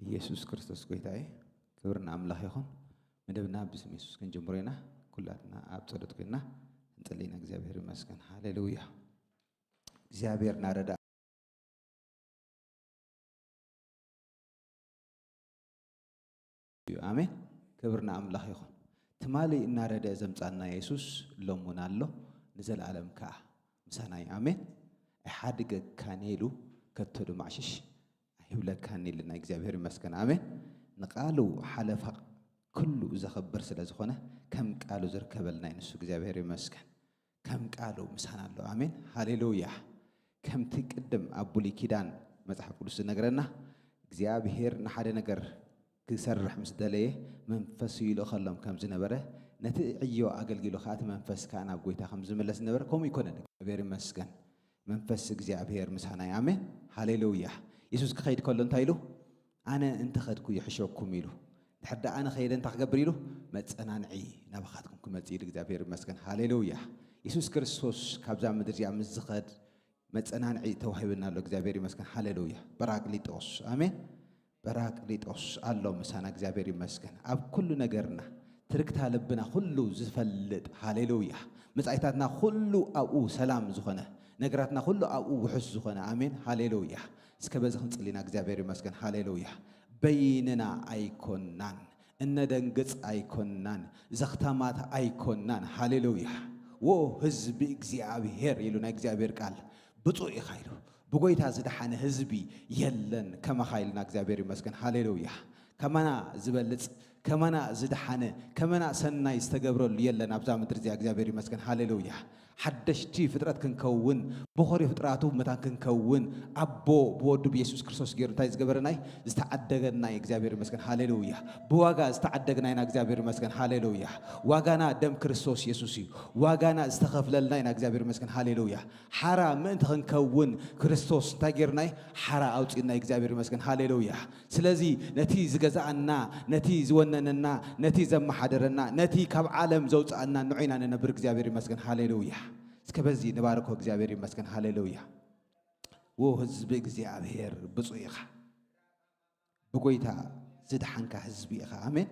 ኢየሱስ ክርስቶስ ጎይታ እዩ። ክብሪ ንኣምላኽ ይኹን። መደብና ብስም የሱስ ክንጅምሮ ኢና። ኩላትና ኣብ ጸሎት ኮይንና እንጽሊ ኢና። እግዚኣብሔር ይመስገን። ሃሌሉያ። እግዚኣብሔር እናረዳ እዩ። ኣሜን። ክብሪ ንኣምላኽ ይኹን። ትማሊ እናረደ ዘምጻና የሱስ ሎም እውን ኣሎ፣ ንዘለኣለም ከኣ ምሳና እዩ። ኣሜን። ኣይሓድገካን ኢሉ ከቶ ድማ ዕሽሽ ኣይብለካን ኢልና። እግዚኣብሔር ይመስገን። ኣሜን። ንቃሉ ሓለፋ ኩሉ ዘኽብር ስለ ዝኾነ ከም ቃሉ ዝርከበልና እዩ ንሱ። እግዚኣብሔር ይመስገን። ከም ቃሉ ምሳና ኣሎ። ኣሜን። ሃሌሉያ። ከምቲ ቅድም ኣብ ብሉይ ኪዳን መጽሓፍ ቅዱስ ዝነግረና፣ እግዚኣብሔር ንሓደ ነገር ክሰርሕ ምስ ደለየ መንፈሱ ይልእኸሎም ከም ዝነበረ፣ ነቲ ዕዮ ኣገልጊሉ ከኣ እቲ መንፈስ ከኣ ናብ ጎይታ ከም ዝምለስ ዝነበረ፣ ከምኡ ይኮነን። እግዚኣብሔር ይመስገን። መንፈስ እግዚኣብሔር ምሳና እዩ። ኣሜን። ሃሌሉያ። የሱስ ክኸይድ ከሎ እንታይ ኢሉ? ኣነ እንተኸድኩ ይሕሸኩም ኢሉ። ድሕር ደኣ ኣነ ኸይደ እንታይ ክገብር ኢሉ? መጸናንዒ ናባኻትኩም ክመጽእ ኢሉ። እግዚኣብሔር ይመስገን። ሃሌሉያ። የሱስ ክርስቶስ ካብዛ ምድሪ እዚኣ ምስ ዝኸድ መጸናንዒ ተዋሂብና ኣሎ። እግዚኣብሔር ይመስገን። ሃሌሉያ። በራቅሊጦስ። ኣሜን። በራቅሊጦስ ኣሎ ምሳና። እግዚኣብሔር ይመስገን። ኣብ ኩሉ ነገርና ትርግታ ልብና ኩሉ ዝፈልጥ። ሃሌሉያ። መጻኢታትና ኩሉ ኣብኡ ሰላም ዝኾነ፣ ነገራትና ኩሉ ኣብኡ ውሑስ ዝኾነ። ኣሜን። ሃሌሉያ። እስከ በዚ ክንጽሊ ኢና። እግዚኣብሔር ይመስገን። ሃሌሉያ። በይንና ኣይኮናን፣ እነደንግጽ ኣይኮናን፣ ዘኽታማት ኣይኮናን። ሃሌሉያ። ዎ ህዝቢ እግዚኣብሔር ኢሉ ናይ እግዚኣብሔር ቃል፣ ብፁዕ ኢኻ ኢሉ። ብጎይታ ዝደሓነ ህዝቢ የለን ከማኻ ኢልና። እግዚኣብሔር ይመስገን። ሃሌሉያ። ከማና ዝበልጽ፣ ከማና ዝደሓነ፣ ከማና ሰናይ ዝተገብረሉ የለን ኣብዛ ምድሪ እዚኣ። እግዚኣብሔር ይመስገን። ሃሌሉያ። ሓደሽቲ ፍጥረት ክንከውን፣ በኾሪ ፍጥራቱ መታን ክንከውን፣ ኣቦ ብወዱ ብየሱስ ክርስቶስ ገይሩ እንታይ ዝገበረናይ? ዝተዓደገናይ። እግዚኣብሔር ይመስገን። ሃሌሉያ። ብዋጋ ዝተዓደግና ኢና። እግዚኣብሔር ይመስገን። ሃሌሉያ። ዋጋና ደም ክርስቶስ የሱስ እዩ። ዋጋና ዝተኸፍለልና ኢና። እግዚኣብሔር ይመስገን። ሃሌሉያ። ሓራ ምእንቲ ክንከውን ክርስቶስ እንታይ ገይርናይ? ሓራ ኣውፂእናይ። እግዚኣብሔር ይመስገን። ሃሌሉያ። ስለዚ ነቲ ዝገዝኣና፣ ነቲ ዝወነነና፣ ነቲ ዘመሓደረና፣ ነቲ ካብ ዓለም ዘውፅኣና ንዑ ኢና ንነብር። እግዚኣብሔር ይመስገን። ሃሌሉያ። እስከ በዚ ንባርኮ። እግዚኣብሔር ይመስገን። ሃሌሉያ። ዎ ህዝቢ እግዚኣብሔር ብፁዕ ኢኻ። ብጎይታ ዝድሓንካ ህዝቢ ኢኻ። ኣሜን።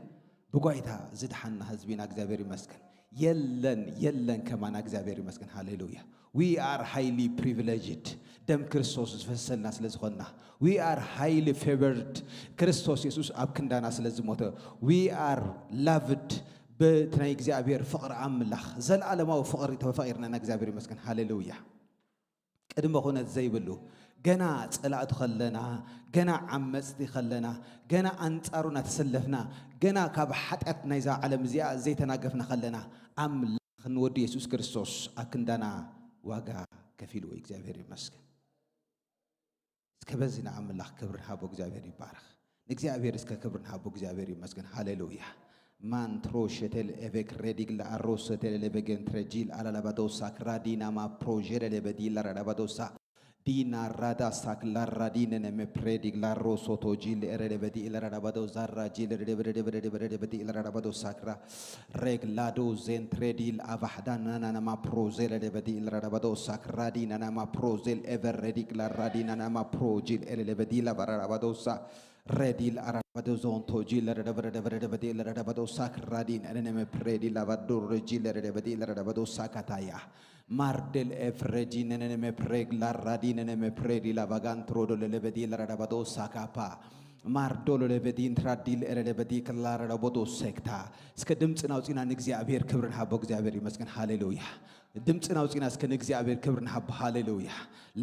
ብጎይታ ዝድሓንና ህዝቢ ኢና። እግዚኣብሔር ይመስገን። የለን፣ የለን ከማና። እግዚኣብሔር ይመስገን። ሃሌሉያ። We are highly privileged። ደም ክርስቶስ ዝፈሰልና ስለ ዝኾንና። We are highly favored። ክርስቶስ የሱስ ኣብ ክንዳና ስለ ዝሞተ። We are loved። በቲ ናይ እግዚኣብሔር ፍቕሪ ኣምላኽ፣ ዘለኣለማዊ ፍቕሪ ተፈቒርና ኢና። እግዚኣብሔር ይመስገን። ሃሌሉያ። ቅድመ ኩነት ዘይብሉ፣ ገና ጸላእቲ ከለና፣ ገና ዓመጽቲ ከለና፣ ገና ኣንጻሩ እናተሰለፍና፣ ገና ካብ ሓጢኣት ናይዛ ዓለም እዚኣ ዘይተናገፍና ከለና፣ ኣምላኽ ንወዱ የሱስ ክርስቶስ ኣብ ክንዳና ዋጋ ከፊልዎ። እግዚኣብሔር ይመስገን። እስከ በዚ ንኣምላኽ ክብሪ ንሃቦ። እግዚኣብሔር ይባረኽ። ንእግዚኣብሔር እስከ ክብሪ ንሃቦ። እግዚኣብሔር ይመስገን። ሃሌሉያ። ማንትሮ ሸቴል ኤቬክ ሬዲግ ለኣሮ ሰቴል ለበገን ትረጂል ኣላላባዶሳ ክራዲና ማፕሮ ጀለለበዲ ላራዳባዶሳ ዲና ራዳ ሳክ ላራዲነ ነመ ፕሬዲግ ላሮ ሶቶ ጂል ኤረደበዲ ኢለራዳባዶ ዛራ ጂል ኤረደበዲ ኢለራዳባዶ ሳክራ ሬግ ላዶ ዜን ትሬዲል ኣቫሕዳ ናናናማ ፕሮ ዜለደበዲ ኢለራዳባዶ ሳክራዲ ናናማ ፕሮ ዜል ኤቨር ሬዲግ ላራዲ ናናማ ፕሮ ጂል ኤለደበዲ ላባራዳባዶሳ ሬዲል ኣራዳባዶ ዞንቶ ጂል ኤረደበረደበረደበዲ ኢለራዳባዶ ሳክራዲ ነነመ ፕሬዲል ኣባዶ ሬጂል ኤረደበዲ ኢለራዳባዶ ሳካታያ ማርደል ኤፍረጂ ነነነ ሜፕሬግ ላራዲ ነነ ሜፕሬዲ ላቫጋንትሮዶ ለለበዲ ለረዳባዶ ሳካፓ ማርዶ ለለበዲ እንትራዲ ለኤረለበዲ ክላረዳቦዶ ሴክታ። እስከ ድምፅና ኣውፂና ንእግዚኣብሔር ክብሪ ንሃቦ። እግዚኣብሔር ይመስገን። ሃሌሉያ። ድምፅና ኣውፂና እስከ ንእግዚኣብሔር ክብሪ ንሃቦ። ሃሌሉያ።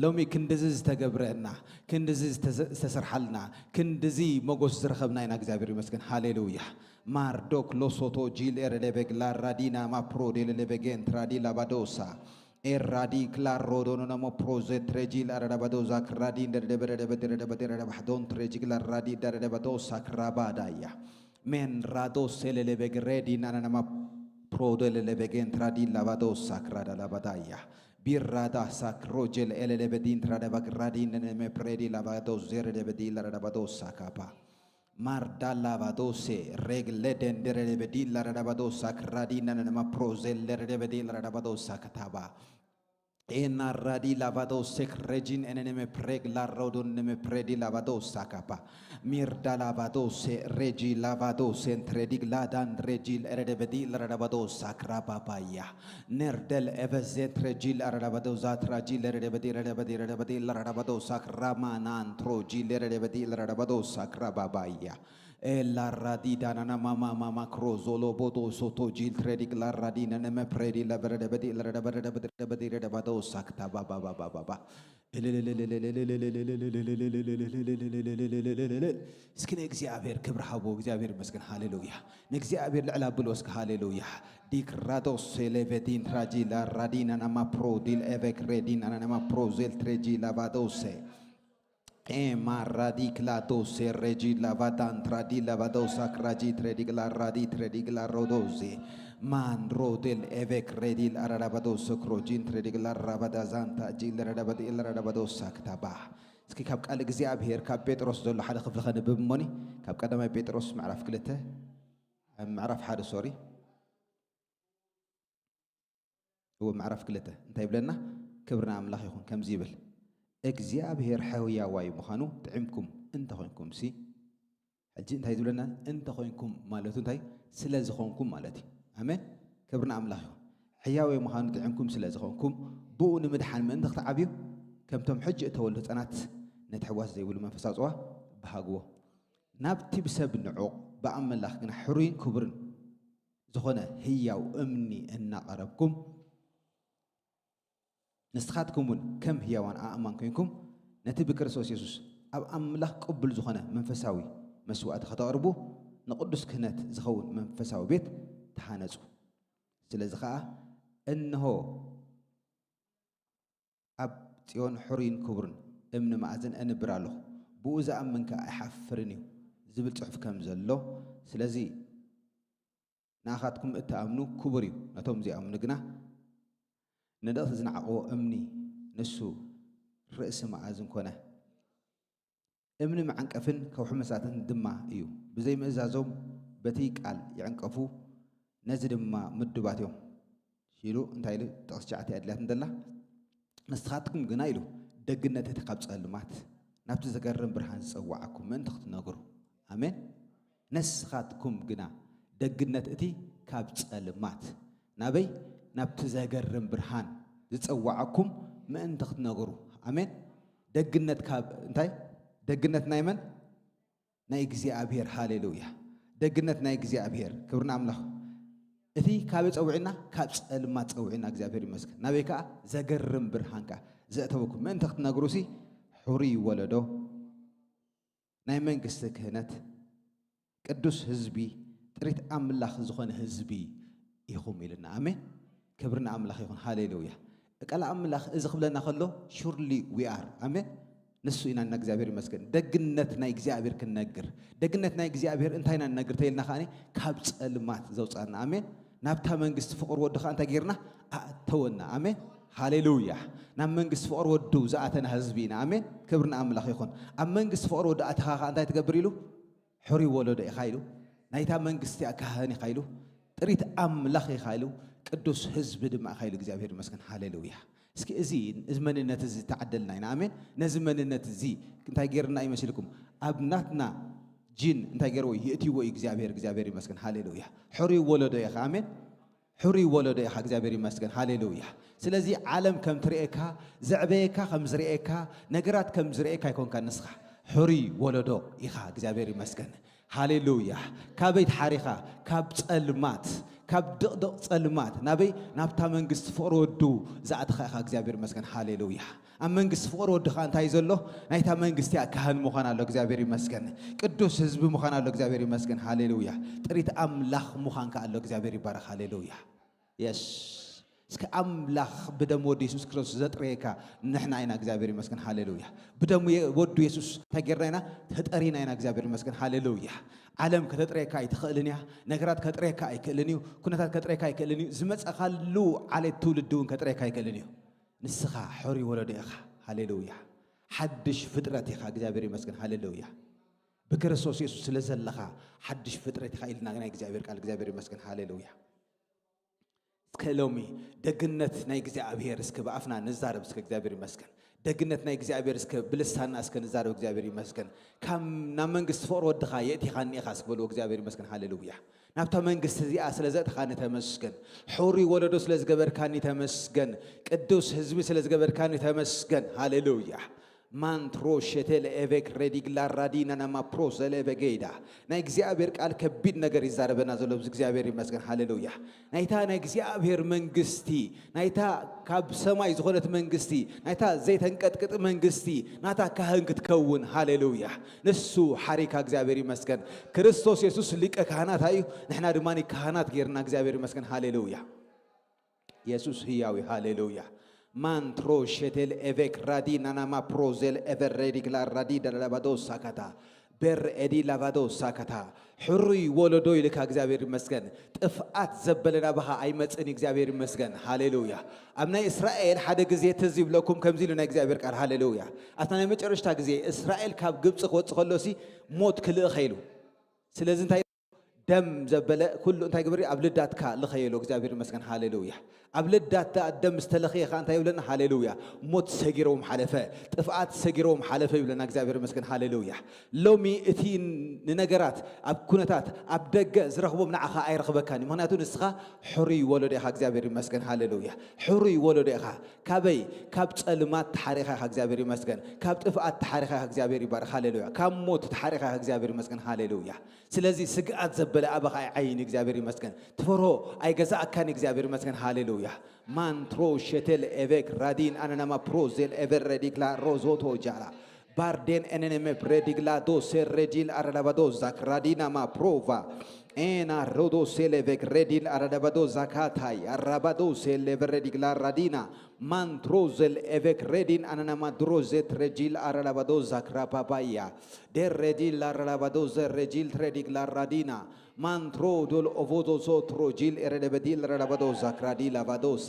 ሎሚ ክንድዚ ዝተገብረና፣ ክንድዚ ዝተሰርሓልና፣ ክንድዚ መጎስ ዝረኸብና ኢና። እግዚኣብሔር ይመስገን። ሃሌሉያ። ማርዶክ ሎሶቶ ጂል ኤረደበግ ላራዲና ማፕሮ ዴለለበጌን ትራዲ ላባዶሳ ኤራዲ ክላሮ ዶኖ ነሞ ፕሮዘ ትሬጂ ላረዳባዶ ዛክ ራዲ እንደደበደደበደደበደደባሕዶን ትሬጂ ክላራዲ ደረደባዶ ሳክራባዳያ ሜን ራዶ ሴለለበግ ሬዲ ናናናማ ፕሮደለለበጌን ትራዲ ላባዶ ሳክራዳ ላባዳያ ቢራዳ ሳክሮጀል ኤለለበዲን ትራደባግ ራዲ ነነመ ፕሬዲ ላባዶ ዜረደበዲ ላረዳባዶ ሳካፓ ማርዳላባዶሴ ሬግሌደን ደረደበዲ ላረዳባዶ ሳክራዲ ነነነማ ፕሮዜል ለረደበዲ ላረዳባዶ ሳካታባ Ena radi lavado sek regin eneneme preg la rodon neme predi lavado sakapa. Mirda lavado se regi lavado sen tredig ladan regi eredebedi laradabado sakrababaya. Nerdel evezet regi laradabado zat ragi leredebedi redebedi redebedi laradabado sakramanan trogi leredebedi laradabado sakrababaya. E la radi danana mama mama crozolo bodo soto gil tredic la radi nana me predi la verde bedi la rada verde bedi bedi rada bado sakta ba ba ba ba ba ba. እስኪ ንእግዚኣብሔር ክብሪ ሃቦ። እግዚኣብሔር ይመስገን። ሃሌሉያ። ንእግዚኣብሔር ልዕል ኣብሎ እስኪ። ሃሌሉያ። ዲክራዶስ ሴሌቬዲን ትራጂ ላራዲን ኣናማ ፕሮ ዲል ኤቬክ ሬዲን ኣናማ ፕሮ ዜል ትሬጂ ላቫዶሴ ኤማ ራዲክ ላዶሴ ሬጂ ላቫዳን ትራዲ ላቫዶሳ ክራጂ ትሬዲግ ላራዲ ትሬዲግ ላሮዶዜ ማንሮ ዴል ኤቬክ ሬዲ ላራዳባዶሶ ክሮጂን ትሬዲግ ላራባዳዛንታ ጂ ለረዳባዲ ለረዳባዶሳ ክታባ። እስኪ ካብ ቃል እግዚኣብሔር ካብ ጴጥሮስ ዘሎ ሓደ ክፍሊ ከንብብ እሞኒ። ካብ ቀዳማይ ጴጥሮስ ምዕራፍ ክልተ፣ ምዕራፍ ሓደ፣ ሶሪ፣ እዎ፣ ምዕራፍ ክልተ እንታይ ይብለና? ክብርና ኣምላኽ ይኹን። ከምዚ ይብል፣ እግዚኣብሔር ሕያዋይ ምዃኑ ጥዒምኩም እንተኾይንኩም ሲ። ሕጂ እንታይ ዝብለና? እንተኾይንኩም ማለቱ እንታይ? ስለ ዝኾንኩም ማለት እዩ። ኣሜን። ክብርና ኣምላኽ ይኹን። ሕያዋይ ምዃኑ ጥዒምኩም ስለ ዝኾንኩም፣ ብኡ ንምድሓን ምእንቲ ክትዓብዩ፣ ከምቶም ሕጂ እተወልዱ ህፃናት ነቲ ሕዋስ ዘይብሉ መንፈሳዊ ጽዋ በሃግዎ። ናብቲ ብሰብ ንዑቕ ብኣምላኽ ግና ሕሩይን ክቡርን ዝኾነ ህያው እምኒ እናቐረብኩም፣ ንስኻትኩም እውን ከም ህያዋን ኣእማን ኮይንኩም ነቲ ብክርስቶስ የሱስ ኣብ ኣምላኽ ቅቡል ዝኾነ መንፈሳዊ መስዋእቲ ከተቕርቡ፣ ንቕዱስ ክህነት ዝኸውን መንፈሳዊ ቤት ተሃነጹ። ስለዚ ኸኣ እንሆ ኣብ ጽዮን ሕሩይን ክቡርን እምኒ መኣዝን እንብር ኣለኹ፣ ብኡ ዝኣምን ከኣ ኣይሓፍርን እዩ ዝብል ጽሑፍ ከም ዘሎ፣ ስለዚ ንኣኻትኩም እትኣምኑ ክቡር እዩ፣ ነቶም ዘይኣምኑ ግና ንደቕቲ ዝነዓቕዎ እምኒ ንሱ ርእሲ መኣዝን ኮነ። እምኒ መዓንቀፍን ከውሒ መሳትን ድማ እዩ። ብዘይምእዛዞም በቲ ቃል ይዕንቀፉ፣ ነዚ ድማ ምዱባት እዮም። ኢሉ እንታይ ኢሉ? ጥቕሲ ትሽዓተ እያ ድላትና ዘላ። ንስኻትኩም ግና ኢሉ፣ ደግነት እቲ ካብ ጸልማት ናብቲ ዘገርም ብርሃን ዝጸዋዓኩም ምእንቲ ክትነግሩ። ኣሜን። ንስኻትኩም ግና ደግነት እቲ ካብ ጸልማት ናበይ? ናብቲ ዘገርም ብርሃን ዝጸዋዓኩም ምእንቲ ክትነግሩ። ኣሜን። ደግነት ካብ እንታይ? ደግነት ናይ መን? ናይ እግዚኣብሔር። ሃሌሉያ። ደግነት ናይ እግዚኣብሔር። ክብሪ ንኣምላኽ። እቲ ካበይ ጸውዕና? ካብ ጸልማት ጸውዕና። እግዚኣብሔር ይመስገን። ናበይ ከኣ? ዘገርም ብርሃን ከኣ ዘእተወኩም ምእንቲ ክትነግሩ ሲ፣ ሕሩይ ወለዶ፣ ናይ መንግስቲ ክህነት፣ ቅዱስ ህዝቢ፣ ጥሪት ኣምላኽ ዝኾነ ህዝቢ ኢኹም ኢልና። ኣሜን። ክብሪ ንኣምላኽ ይኹን። ሃሌሉያ። ቃል ኣምላኽ እዚ ክብለና ከሎ፣ ሹርሊ ዊ ኣር። ኣሜን። ንሱ ኢና እና። እግዚኣብሔር ይመስገን። ደግነት ናይ እግዚኣብሔር ክንነግር። ደግነት ናይ እግዚኣብሔር እንታይ ኢና ንነግር ተይልና ከኣ፣ ካብ ጸልማት ዘውጻና። ኣሜን። ናብታ መንግስቲ ፍቕር ወዱ ከኣ እንታይ ጌርና? ኣእተወና። ኣሜን። ሃሌሉያ። ናብ መንግስቲ ፍቕር ወዱ ዝኣተና ህዝቢ ኢና። ኣሜን። ክብሪ ንኣምላኽ ይኹን። ኣብ መንግስቲ ፍቕር ወዱ ኣተኻ ከኣ እንታይ ትገብር ኢሉ? ሕሩይ ወለዶ ኢኻ ኢሉ። ናይታ መንግስቲ እያ፣ ካህን ኢኻ ኢሉ። ጥሪት ኣምላኽ ኢኻ ኢሉ። ቅዱስ ህዝቢ ድማ ኢኻ ኢሉ። እግዚኣብሔር ይመስገን። ሃሌሉያ። እስኪ እዚ፣ እዚ መንነት እዚ ተዓደልና ኢና። ኣሜን። ነዚ መንነት እዚ እንታይ ጌርና ይመስልኩም? ኣብ ናትና ጂን እንታይ ጌርዎ? የእትይዎ እዩ እግዚኣብሔር። እግዚኣብሔር ይመስገን። ሃሌሉያ። ሕሩይ ወለዶ ኢኻ። ኣሜን። ሕሩይ ወለዶ ኢኻ። እግዚኣብሔር ይመስገን። ሃሌሉያ። ስለዚ ዓለም ከም ትርእየካ፣ ዘዕበየካ ከም ዝርእየካ፣ ነገራት ከም ዝርእየካ ኣይኮንካ ንስኻ። ሕሩይ ወለዶ ኢኻ። እግዚኣብሔር ይመስገን። ሃሌሉያ። ካበይ ተሓሪኻ? ካብ ጸልማት፣ ካብ ድቕድቕ ጸልማት ናበይ? ናብታ መንግስቲ ፍቕሪ ወዱ ዝኣተኻ ኢኻ። እግዚኣብሔር ይመስገን። ሃሌሉያ። ኣብ መንግስቲ ፍቕሪ ወዱ ኸኣ እንታይ እዩ ዘሎ? ናይታ መንግስቲ እያ፣ ካህን ምዃን ኣሎ። እግዚኣብሔር ይመስገን። ቅዱስ ህዝቢ ምዃን ኣሎ። እግዚኣብሔር ይመስገን። ሃሌሉያ። ጥሪት ኣምላኽ ምዃን ከኣ ኣሎ። እግዚኣብሔር ይባረኽ። ሃሌሉያ። የስ። እስከ ኣምላኽ ብደም ወዱ የሱስ ክርስቶስ ዘጥረየካ ንሕና ኢና። እግዚኣብሔር ይመስገን። ሃሌሉያ። ብደም የ-፣ ወዱ የሱስ እንታይ ጌርና ኢና? ተጠሪና ኢና። እግዚኣብሔር ይመስገን። ሃሌሉያ። ዓለም ከተጥረየካ ኣይትኽእልን እያ። ነገራት ከጥረየካ ኣይክእልን እዩ። ኩነታት ከጥረየካ ኣይክእልን እዩ። ዝመጸኻሉ ዓሌት ትውልዲ እውን ከጥረየካ ኣይክእልን እዩ። ንስኻ ሕሩይ ወለዶ ኢኻ። ሃሌሉያ። ሓድሽ ፍጥረት ኢኻ። እግዚኣብሔር ይመስገን። ሃሌሉያ። ብክርስቶስ የሱስ ስለ ዘለኻ ሓድሽ ፍጥረት ኢኻ ኢልና ናይ እግዚኣብሔር ቃል። እግዚኣብሔር ይመስገን። ሃሌሉያ። እስከ ሎሚ ደግነት ናይ እግዚኣብሔር እስከ ብኣፍና ንዛረብ። እስከ እግዚኣብሔር ይመስገን። ደግነት ናይ እግዚኣብሔር እስከ ብልሳና እስከ ንዛረብ። እግዚኣብሔር ይመስገን። ካብ ናብ መንግስቲ ፍቕሪ ወድኻ የእቲኻኒ ኢኻ እስከ በልዎ። እግዚኣብሔር ይመስገን። ሃሌሉያ። ናብታ መንግስቲ እዚኣ ስለ ዘእትኻኒ ተመስገን። ሕሩይ ወለዶ ስለ ዝገበርካኒ ተመስገን። ቅዱስ ህዝቢ ስለ ዝገበርካኒ ተመስገን። ሃሌሉያ። ማንትሮ ሸቴል ኤቬክ ሬዲግላ ራዲና ናማ ፕሮሰል ኤቬጌዳ። ናይ እግዚኣብሔር ቃል ከቢድ ነገር ይዛረበና ዘሎ ብዚ እግዚኣብሔር ይመስገን። ሃሌሉያ። ናይታ ናይ እግዚኣብሔር መንግስቲ፣ ናይታ ካብ ሰማይ ዝኾነት መንግስቲ፣ ናይታ ዘይተንቀጥቅጥ መንግስቲ ናታ ካህን ክትከውን። ሃሌሉያ። ንሱ ሓሪካ እግዚኣብሔር ይመስገን። ክርስቶስ የሱስ ሊቀ ካህናት እዩ። ንሕና ድማ ካህናት ጌርና እግዚኣብሔር ይመስገን። ሃሌሉያ። የሱስ ህያው እዩ። ሃሌሉያ። ማንትሮ ሸቴል ኤቬክ ራዲ ናናማ ፕሮዜል ኤቨር ሬዲግላ ራዲ ዳላባዶ ሳካታ ቤር ኤዲ ላቫዶ ሳካታ። ሕሩይ ወለዶ ኢልካ እግዚኣብሔር ይመስገን። ጥፍኣት ዘበለ ናባኻ ኣይመጽእን እዩ። እግዚኣብሔር ይመስገን። ሃሌሉያ። ኣብ ናይ እስራኤል ሓደ ግዜ ትዝ ይብለኩም ከምዚ ኢሉ ናይ እግዚኣብሔር ቃል። ሃሌሉያ። ኣታ ናይ መጨረሽታ ግዜ እስራኤል ካብ ግብፂ ክወፅእ ከሎሲ ሞት ክልእኸ ኢሉ። ስለዚ እንታይ ደም ዘበለ ኩሉ እንታይ ግበሪ ኣብ ልዳትካ ልኸየሎ። እግዚኣብሔር ይመስገን። ሃሌሉያ። ኣብ ልዳት ደም ዝተለኸየ ኸዓ እንታይ ይብለና? ሃሌሉያ። ሞት ሰጊሮም ሓለፈ፣ ጥፍኣት ሰጊሮም ሓለፈ ይብለና። እግዚኣብሔር ይመስገን። ሃሌሉያ። ሎሚ እቲ ንነገራት ኣብ ኩነታት ኣብ ደገ ዝረኽቦም ንዓኻ ኣይረኽበካን እዩ። ምኽንያቱ ንስኻ ሕሩይ ወለዶ ኢኻ። እግዚኣብሔር ይመስገን። ሃሌሉያ። ሕሩይ ወለዶ ኢኻ። ካበይ? ካብ ጸልማት ተሓሪኻ ኢኻ። እግዚኣብሔር ይመስገን። ካብ ጥፍኣት ተሓሪኻ ኢኻ። እግዚኣብሔር ይባረክ። ሃሌሉያ። ካብ ሞት ተሓሪኻ ኢኻ። እግዚኣብሔር ይመስገን። ሃሌሉያ። ስለዚ ስግኣት ዘበለ ኣባኻ ኣይዓይን። እግዚኣብሔር ይመስገን። ትፈርሆ ኣይገዛእካን። እግዚኣብሔር ይመስገን። ሃሌሉያ። ማንትሮ ሸቴል ኤቬክ ራዲን ኣነናማ ፕሮዜል ኤቨር ሬዲግላ ሮዞቶ ጃላ ባርዴን ኤነኔሜ ፕሬዲግላ ዶሴ ሬጂል ኣረዳባዶ ዛክ ራዲናማ ፕሮቫ ኤና ሮዶ ሴሌቬክ ሬዲል ኣረዳባዶ ዛካታይ ኣራባዶ ሴሌቨ ሬዲግላ ራዲና ማንትሮዘል ኤቬክ ሬዲን ኣነናማ ድሮዜት ሬጂል ኣረዳባዶ ዛክ ራባባያ ዴር ሬዲል ኣረዳባዶ ዘ ሬጂል ትሬዲግላ ራዲና ማንትሮ ዶል ኦቮዞ ሶትሮ ጂል ኤረደበዲል ረዳባዶ ዛክ ራዲል ኣቫዶሳ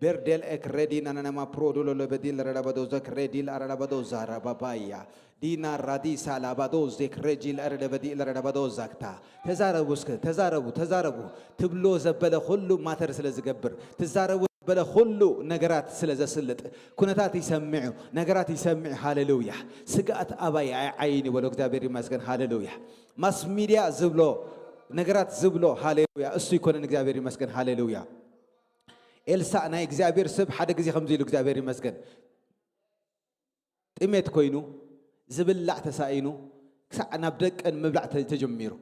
ቤርዴል ኤክ ሬዲን ኣነናማ ፕሮዶሎ ለበዲል ረዳባዶ ዘክ ሬዲል ኣረዳባዶ ዛራባባያ ዲና ራዲሳ ላባዶ ዜክ ሬጂል ኣረደበዲል ረዳባዶ ዛክታ። ተዛረቡ እስከ፣ ተዛረቡ፣ ተዛረቡ። ትብሎ ዘበለ ኩሉ ማተር ስለ ዝገብር፣ ትዛረቡ ዘበለ ኩሉ ነገራት ስለ ዘስልጥ፣ ኩነታት ይሰምዕ እዩ፣ ነገራት ይሰምዕ እዩ። ሃሌሉያ። ስግኣት ኣባይ ኣይዓይን ይበሎ። እግዚኣብሔር ይመስገን። ሃሌሉያ። ማስ ሚድያ ዝብሎ ነገራት ዝብሎ፣ ሃሌሉያ፣ እሱ ይኮነን። እግዚኣብሔር ይመስገን። ሃሌሉያ። ኤልሳዕ ናይ እግዚኣብሔር ሰብ ሓደ ግዜ ከምዚ ኢሉ፣ እግዚኣብሔር ይመስገን። ጥሜት ኮይኑ፣ ዝብላዕ ተሳኢኑ፣ ክሳዕ ናብ ደቀን ምብላዕ ተ-፣ ተጀሚሩ።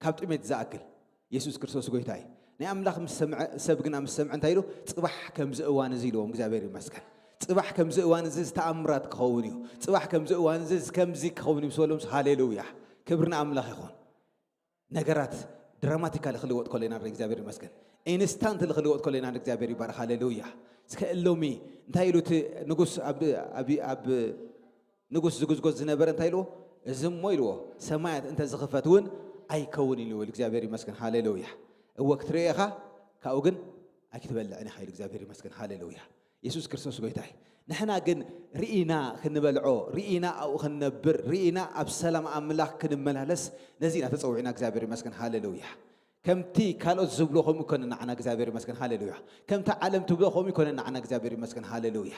ካብ ጥሜት ዝኣክል። የሱስ ክርስቶስ ጎይታ እዩ። ናይ ኣምላኽ ምስ ሰምዐ፣ ሰብ ግና ምስ ሰምዐ እንታይ ኢሉ? ጽባሕ ከምዚ እዋን እዚ ኢልዎም፣ እግዚኣብሔር ይመስገን። ጽባሕ ከምዚ እዋን እዚ ዝተኣምራት ክኸውን እዩ። ጽባሕ ከምዚ እዋን እዚ ከምዚ ክኸውን እዩ ምስ በሎም፣ ሃሌሉያ። ክብሪ ንኣምላኽ ይኹን። ነገራት ድራማቲካሊ ክልወጥ ከሎ ኢና ንርኢ፣ እግዚኣብሔር ይመስገን። ኢንስታንትሊ ክልወጥ ከሎ ኢና ንርኢ፣ እግዚኣብሔር ይባረክ። ሃሌሉያ። እስከ እሎሚ እንታይ ኢሉ እቲ ንጉስ ኣብ፣ ኣብ፣ ኣብ ንጉስ ዝጉዝጎዝ ዝነበረ እንታይ ኢልዎ? እዚ እሞ ኢልዎ፣ ሰማያት እንተ ዝኽፈት እውን ኣይከውን ኢልዎ ኢሉ። እግዚኣብሔር ይመስገን። ሃሌሉያ። እወ ክትርእዮ ኢኻ፣ ካብኡ ግን ኣይክትበልዕን ኢኻ ኢሉ። እግዚኣብሔር ይመስገን። ሃሌሉያ። የሱስ ክርስቶስ ጎይታ እዩ። ንሕና ግን ርኢና ክንበልዖ፣ ርኢና ኣብኡ ክንነብር፣ ርኢና ኣብ ሰላም ኣምላኽ ክንመላለስ፣ ነዚ ኢና ተጸዊዕና። እግዚኣብሔር ይመስገን። ሃሌሉያ። ከምቲ ካልኦት ዝብሎ ከምኡ ይኮነ ንዓና። እግዚኣብሔር ይመስገን። ሃሌሉያ። ከምቲ ዓለም ትብሎ ከምኡ ይኮነ ንዓና። እግዚኣብሔር ይመስገን። ሃሌሉያ።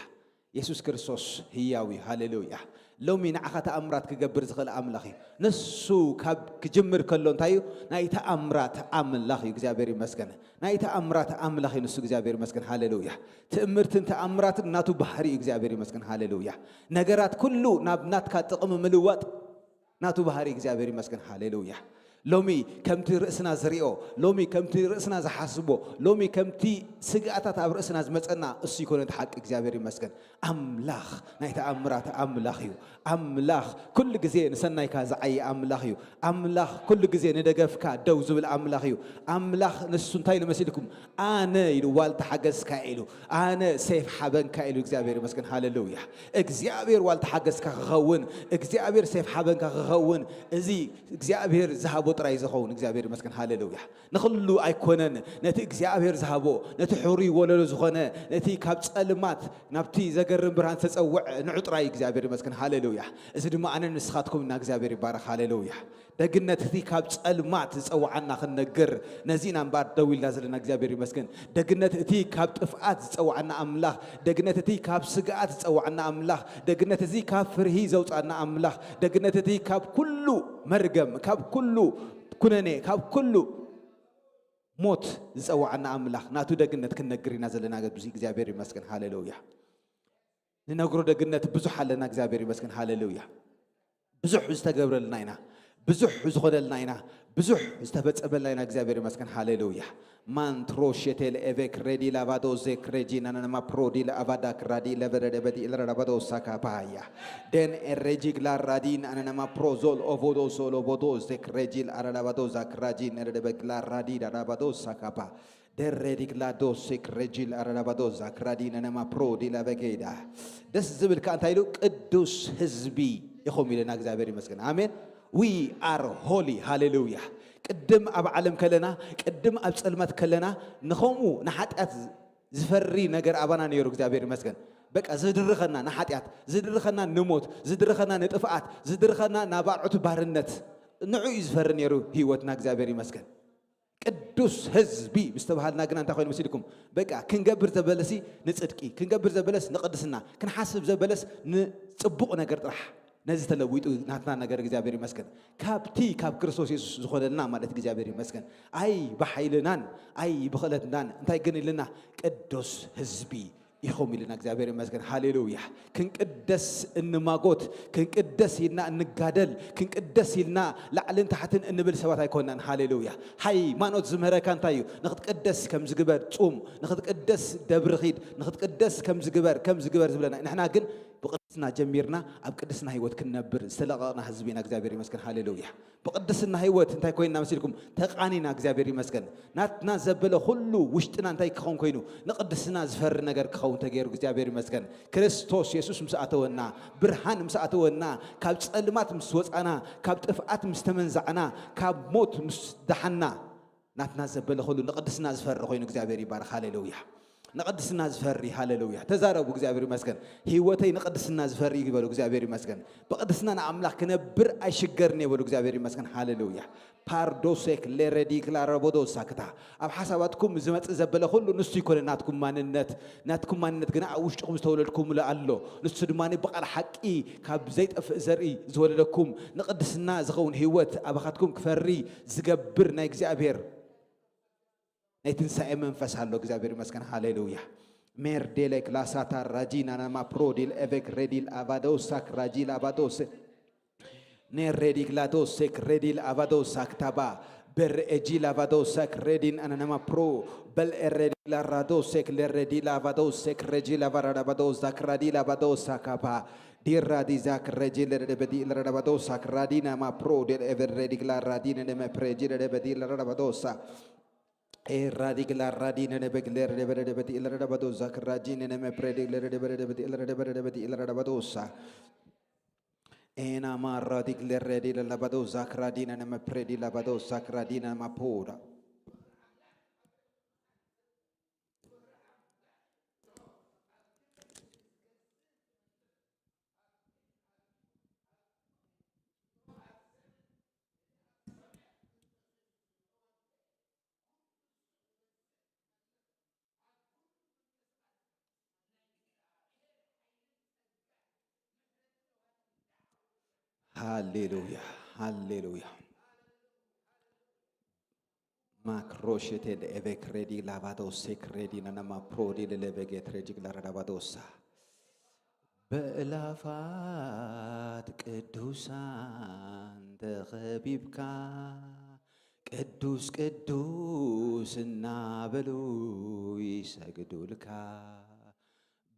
የሱስ ክርስቶስ ህያው እዩ። ሃሌሉያ። ሎሚ ንዓኻ ተኣምራት ክገብር ዝኽእል ኣምላኽ እዩ። ንሱ ካብ ክጅምር ከሎ እንታይ እዩ? ናይ ተኣምራት ኣምላኽ እዩ። እግዚኣብሔር ይመስገን። ናይ ተኣምራት ኣምላኽ እዩ ንሱ። እግዚኣብሔር ይመስገን። ሃሌሉያ። ትእምርትን ተኣምራትን ናቱ ባህሪ እዩ። እግዚኣብሔር ይመስገን። ሃሌሉያ። ነገራት ኩሉ ናብ ናትካ ጥቕሚ ምልዋጥ ናቱ ባህሪ። እግዚኣብሔር ይመስገን። ሃሌሉያ። ሎሚ ከምቲ ርእስና ዝሪኦ፣ ሎሚ ከምቲ ርእስና ዝሓስቦ፣ ሎሚ ከምቲ ስግኣታት ኣብ ርእስና ዝመጸና እሱ ይኮነ እቲ ሓቂ። እግዚኣብሔር ይመስገን። ኣምላኽ ናይ ተኣምራት ኣምላኽ እዩ። ኣምላኽ ኩሉ ግዜ ንሰናይካ ዝዓዪ ኣምላኽ እዩ። ኣምላኽ ኩሉ ግዜ ንደገፍካ ደው ዝብል ኣምላኽ እዩ። ኣምላኽ ንሱ እንታይ ኢሉ መሲልኩም? ኣነ ኢሉ ዋልታ ሓገዝካ ኢሉ፣ ኣነ ሴፍ ሓበንካ ኢሉ። እግዚኣብሔር ይመስገን። ሃሌሉያ። እግዚኣብሔር ዋልታ ሓገዝካ ክኸውን፣ እግዚኣብሔር ሴፍ ሓበንካ ክኸውን፣ እዚ እግዚኣብሔር ዝሃቦ ጥራይ ዝኸውን እግዚኣብሔር ይመስገን። ሃሌሉያ። ንኹሉ ኣይኮነን፣ ነቲ እግዚኣብሔር ዝሃቦ፣ ነቲ ሕሩይ ወለሎ ዝኾነ፣ ነቲ ካብ ጸልማት ናብቲ ዘገርም ብርሃን ዝተጸውዐ ንዑ ጥራይ እግዚኣብሔር ይመስገን። ሃሌሉያ። እዚ ድማ ኣነን ንስኻትኩም ኢና። እግዚኣብሔር ይባረኽ። ሃሌሉያ። ደግነት እቲ ካብ ጸልማት ዝጸውዓና ክንነግር፣ ነዚ ኢና እምበኣር ደው ኢልና ዘለና። እግዚኣብሔር ይመስገን። ደግነት እቲ ካብ ጥፍኣት ዝጸውዓና ኣምላኽ፣ ደግነት እቲ ካብ ስግኣት ዝጸውዓና ኣምላኽ፣ ደግነት እዚ ካብ ፍርሂ ዘውጻና ኣምላኽ፣ ደግነት እቲ ካብ ኩሉ መርገም፣ ካብ ኩሉ ኩነኔ፣ ካብ ኩሉ ሞት ዝጸውዓና ኣምላኽ፣ ናቱ ደግነት ክንነግር ኢና ዘለና። ኣብዚ እግዚኣብሔር ይመስገን። ሃሌሉያ። ንነግሮ ደግነት ብዙሕ ኣለና። እግዚኣብሔር ይመስገን። ሃሌሉያ። ብዙሕ ዝተገብረልና ኢና፣ ብዙሕ ዝኾነልና ኢና፣ ብዙሕ ዝተፈጸመልና ኢና። እግዚኣብሔር ይመስገን። ሃሌሉያ። ማንትሮ ሼቴል ኤቬክ ሬዲ ላባዶ ዜክ ሬጂ ናናናማ ፕሮዲ ለአባዳ ክራዲ ለበረደበዲ ለረዳባዶ ሳካፓያ ደን ኤሬጂግ ላራዲን ኣናናማ ፕሮዞል ኦቮዶ ሶሎቦዶ ዜክ ሬጂል ኣራዳባዶ ዛክራጂ ነረደበግ ላራዲ ዳዳባዶ ሳካፓ ደሬዲግ ላዶ ሴክ ሬጂል ኣራዳባዶ ዛክራዲ ነነማ ፕሮዲ ላበጌዳ። ደስ ዝብል ከኣ እንታይ ኢሉ? ቅዱስ ህዝቢ ኢኹም ኢለና። እግዚኣብሔር ይመስገን። ኣሜን። We are holy. ሃሌሉያ። ቅድም ኣብ ዓለም ከለና፣ ቅድም ኣብ ጸልማት ከለና፣ ንኸምኡ ንሓጢኣት ዝፈሪ ነገር ኣባና ነይሩ። እግዚኣብሔር ይመስገን። በቃ ዝድርኸና ንሓጢኣት፣ ዝድርኸና ንሞት፣ ዝድርኸና ንጥፍኣት፣ ዝድርኸና ናብ ኣርዑት ባርነት፣ ንዑ እዩ ዝፈሪ ነይሩ ህይወትና። እግዚኣብሔር ይመስገን። ቅዱስ ህዝቢ ምስ ተባሃልና ግና እንታይ ኮይኑ መሲልኩም? በቃ ክንገብር ዘበለሲ ንጽድቂ፣ ክንገብር ዘበለስ ንቅድስና፣ ክንሓስብ ዘበለስ ንጽቡቕ ነገር ጥራሕ። ነዚ ተለዊጡ ናትና ነገር እግዚኣብሔር ይመስገን። ካብቲ ካብ ክርስቶስ የሱስ ዝኾነልና ማለት እግዚኣብሔር ይመስገን። ኣይ ብሓይልናን ኣይ ብኽእለትናን እንታይ ግን ኢልና? ቅዱስ ህዝቢ ኢኹም ኢልና እግዚኣብሔር ይመስገን። ሃሌሉያ። ክንቅደስ እንማጎት፣ ክንቅደስ ኢልና እንጋደል፣ ክንቅደስ ኢልና ላዕልን ታሕትን እንብል ሰባት ኣይኮናን። ሃሌሉያ። ሃይማኖት ዝምህረካ እንታይ እዩ? ንኽትቅደስ ከም ዝግበር ጹም፣ ንኽትቅደስ ደብሪ ኺድ፣ ንኽትቅደስ ከም ዝግበር፣ ከም ዝግበር ዝብለና። ንሕና ግን ብቅድስና ጀሚርና ኣብ ቅድስና ህይወት ክንነብር ዝተለቐቕና ህዝቢ ኢና። እግዚኣብሔር ይመስገን። ሃሌሉያ። ብቅድስና ህይወት እንታይ ኮይንና መሲልኩም? ተቃኒና። እግዚኣብሔር ይመስገን። ናትና ዘበለ ኩሉ ውሽጥና እንታይ ክኸውን ኮይኑ? ንቅድስና ዝፈሪ ነገር ክኸውን ተገይሩ። እግዚኣብሔር ይመስገን። ክርስቶስ የሱስ ምስ ኣተወና፣ ብርሃን ምስ ኣተወና፣ ካብ ጸልማት ምስ ወጻና፣ ካብ ጥፍኣት ምስ ተመንዛዕና፣ ካብ ሞት ምስ ደሓና፣ ናትና ዘበለ ኩሉ ንቅድስና ዝፈሪ ኮይኑ እግዚኣብሔር ይባረክ። ሃሌሉያ። ንቅድስና ዝፈሪ፣ ሃሌሉያ። ተዛረቡ። እግዚኣብሔር ይመስገን። ህይወተይ ንቅድስና ዝፈሪ ይበሉ። እግዚኣብሔር ይመስገን። ብቅድስና ንኣምላኽ ክነብር ኣይሽገርን እየ በሉ። እግዚኣብሔር ይመስገን። ሃሌሉያ። ፓርዶሴክ ሌረዲ ክላረቦዶ ሳክታ። ኣብ ሓሳባትኩም ዝመጽእ ዘበለ ኩሉ ንሱ ይኮነ ናትኩም ማንነት። ናትኩም ማንነት ግና ኣብ ውሽጥኹም ዝተወለድኩምሉ ኣሎ። ንሱ ድማ ብቓል ሓቂ ካብ ዘይጠፍእ ዘርኢ ዝወለደኩም ንቅድስና ዝኸውን ህይወት ኣባኻትኩም ክፈሪ ዝገብር ናይ እግዚኣብሔር ናይ ትንሳኤ መንፈስ ኣሎ። እግዚኣብሔር ይመስገን። ሃሌሉያ። ሜርዴሌክ ላሳታ ራጂና ናማ ፕሮዲል ኤቬክ ሬዲል አቫዶሳክ ራጂል አቫዶስ ኔሬዲግ ላዶሴክ ሬዲል አቫዶሳክ ታባ በር ኤጂል አቫዶሳክ ሬዲን አናናማ ፕሮ በል ኤሬዲግ ላራዶሴክ ሌሬዲል አቫዶሴክ ሬጂል አቫራዳባዶሳክ ራዲል አቫዶሳካፓ ዲራዲዛክ ሬጂል ለደበዲ ለረዳባዶሳክ ራዲናማ ፕሮ ዴል ኤቨሬዲግ ላራዲን ነመ ፕሬጂ ለደበዲ ለረዳባዶሳ ኤራዲግ ላራዲ ነነበግ ለረደበረደበቲ ለረደበዶዛ ክራጂ ነነመ ፕሬዲግ ለረደበረደበቲ ለረደበረደበቲ ለረደበዶሳ ኤና ማራዲግ ለረዲ ለለበዶዛ ክራዲ ነነመ ፕሬዲ ለበዶሳ ክራዲ ነማፖዳ ሃሌሉያ፣ ሃሌሉያ። ማክሮሽቴ ኤቬክ ሬዲ ላባዶ ሴክ ሬዲ ነነማ ፕሮዲ ለለበጌት ሬጂግ ላረዳባዶሳ በእላፋት ቅዱሳን ተኸቢብካ ቅዱስ ቅዱስ እናበሉ ይሰግዱልካ።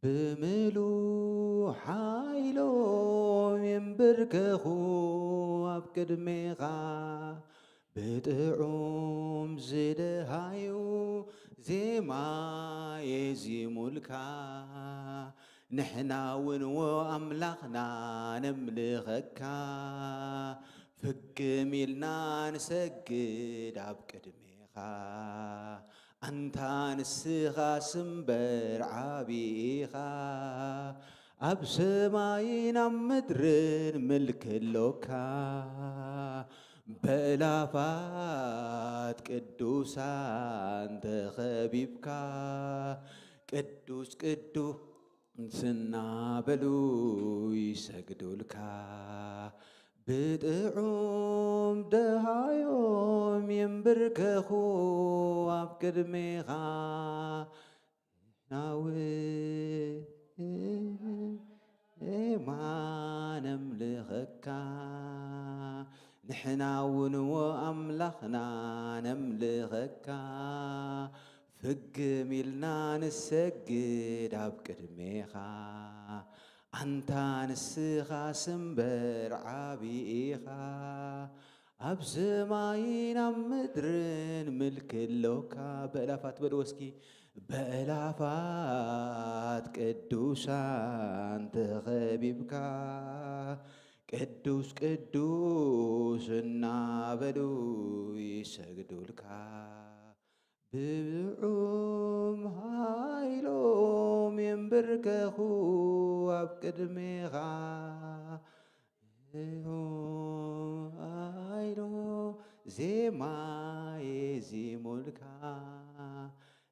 ብምሉእ ሓይሎም ይንብርከኹ ኣብ ቅድሜኻ፣ ብጥዑም ዝደሃዩ ዜማ የዚሙልካ። ንሕና እውን ዎ ኣምላኽና ነምልኸካ፣ ፍግም ኢልና ንሰግድ ኣብ ቅድሜኻ፣ ኣንታ ንስኻስ እምበር ዓቢ ኢኻ። ኣብ ሰማይን ኣብ ምድርን ምልኪ ኣሎካ፣ በእላፋት ቅዱሳን ተኸቢብካ፣ ቅዱስ ቅዱስ እናበሉ ይሰግዱልካ። ብጥዑም ደሃዮም ይንብርከኹ ኣብ ቅድሜኻ። ናውን ዜማ ነምልኸካ፣ ንሕና እውን ኣምላኽና ነምልኸካ። ፍግም ኢልና ንሰግድ ኣብ ቅድሜኻ፣ ኣንታ ንስኻስ እምበር ዓቢ ኢኻ። ኣብ ሰማይን ኣብ ምድርን ምልኪ ኣሎካ። በእላፋት በልዎ እስኪ። በእላፋት ቅዱሳን ተኸቢብካ፣ ቅዱስ ቅዱስ እናበሉ ይሰግዱልካ። ብብዑም ሃይሎም የንብርከኹ ኣብ ቅድሜኻ። ሃይሎ ዜማ የዚሙልካ፣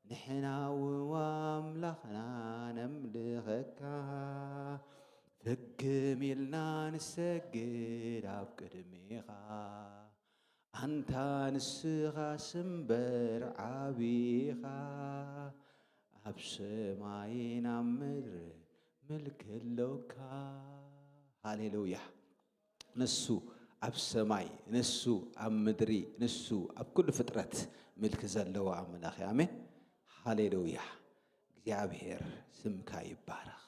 ንሕና እውን ኣምላኽና ነምልኸካ። ፍግም ኢልና ንሰግድ ኣብ ቅድሜኻ፣ ኣንታ ንስኻስ እምበር ዓቢ ኢኻ፣ ኣብ ሰማይን ኣብ ምድሪ ምልኪ ኣሎካ። ሃሌሉያ። ንሱ ኣብ ሰማይ፣ ንሱ ኣብ ምድሪ፣ ንሱ ኣብ ኩሉ ፍጥረት ምልኪ ዘለዎ ኣምላኽ እዩ። ኣሜን። ሃሌሉያ። እግዚኣብሔር ስምካ ይባረኽ።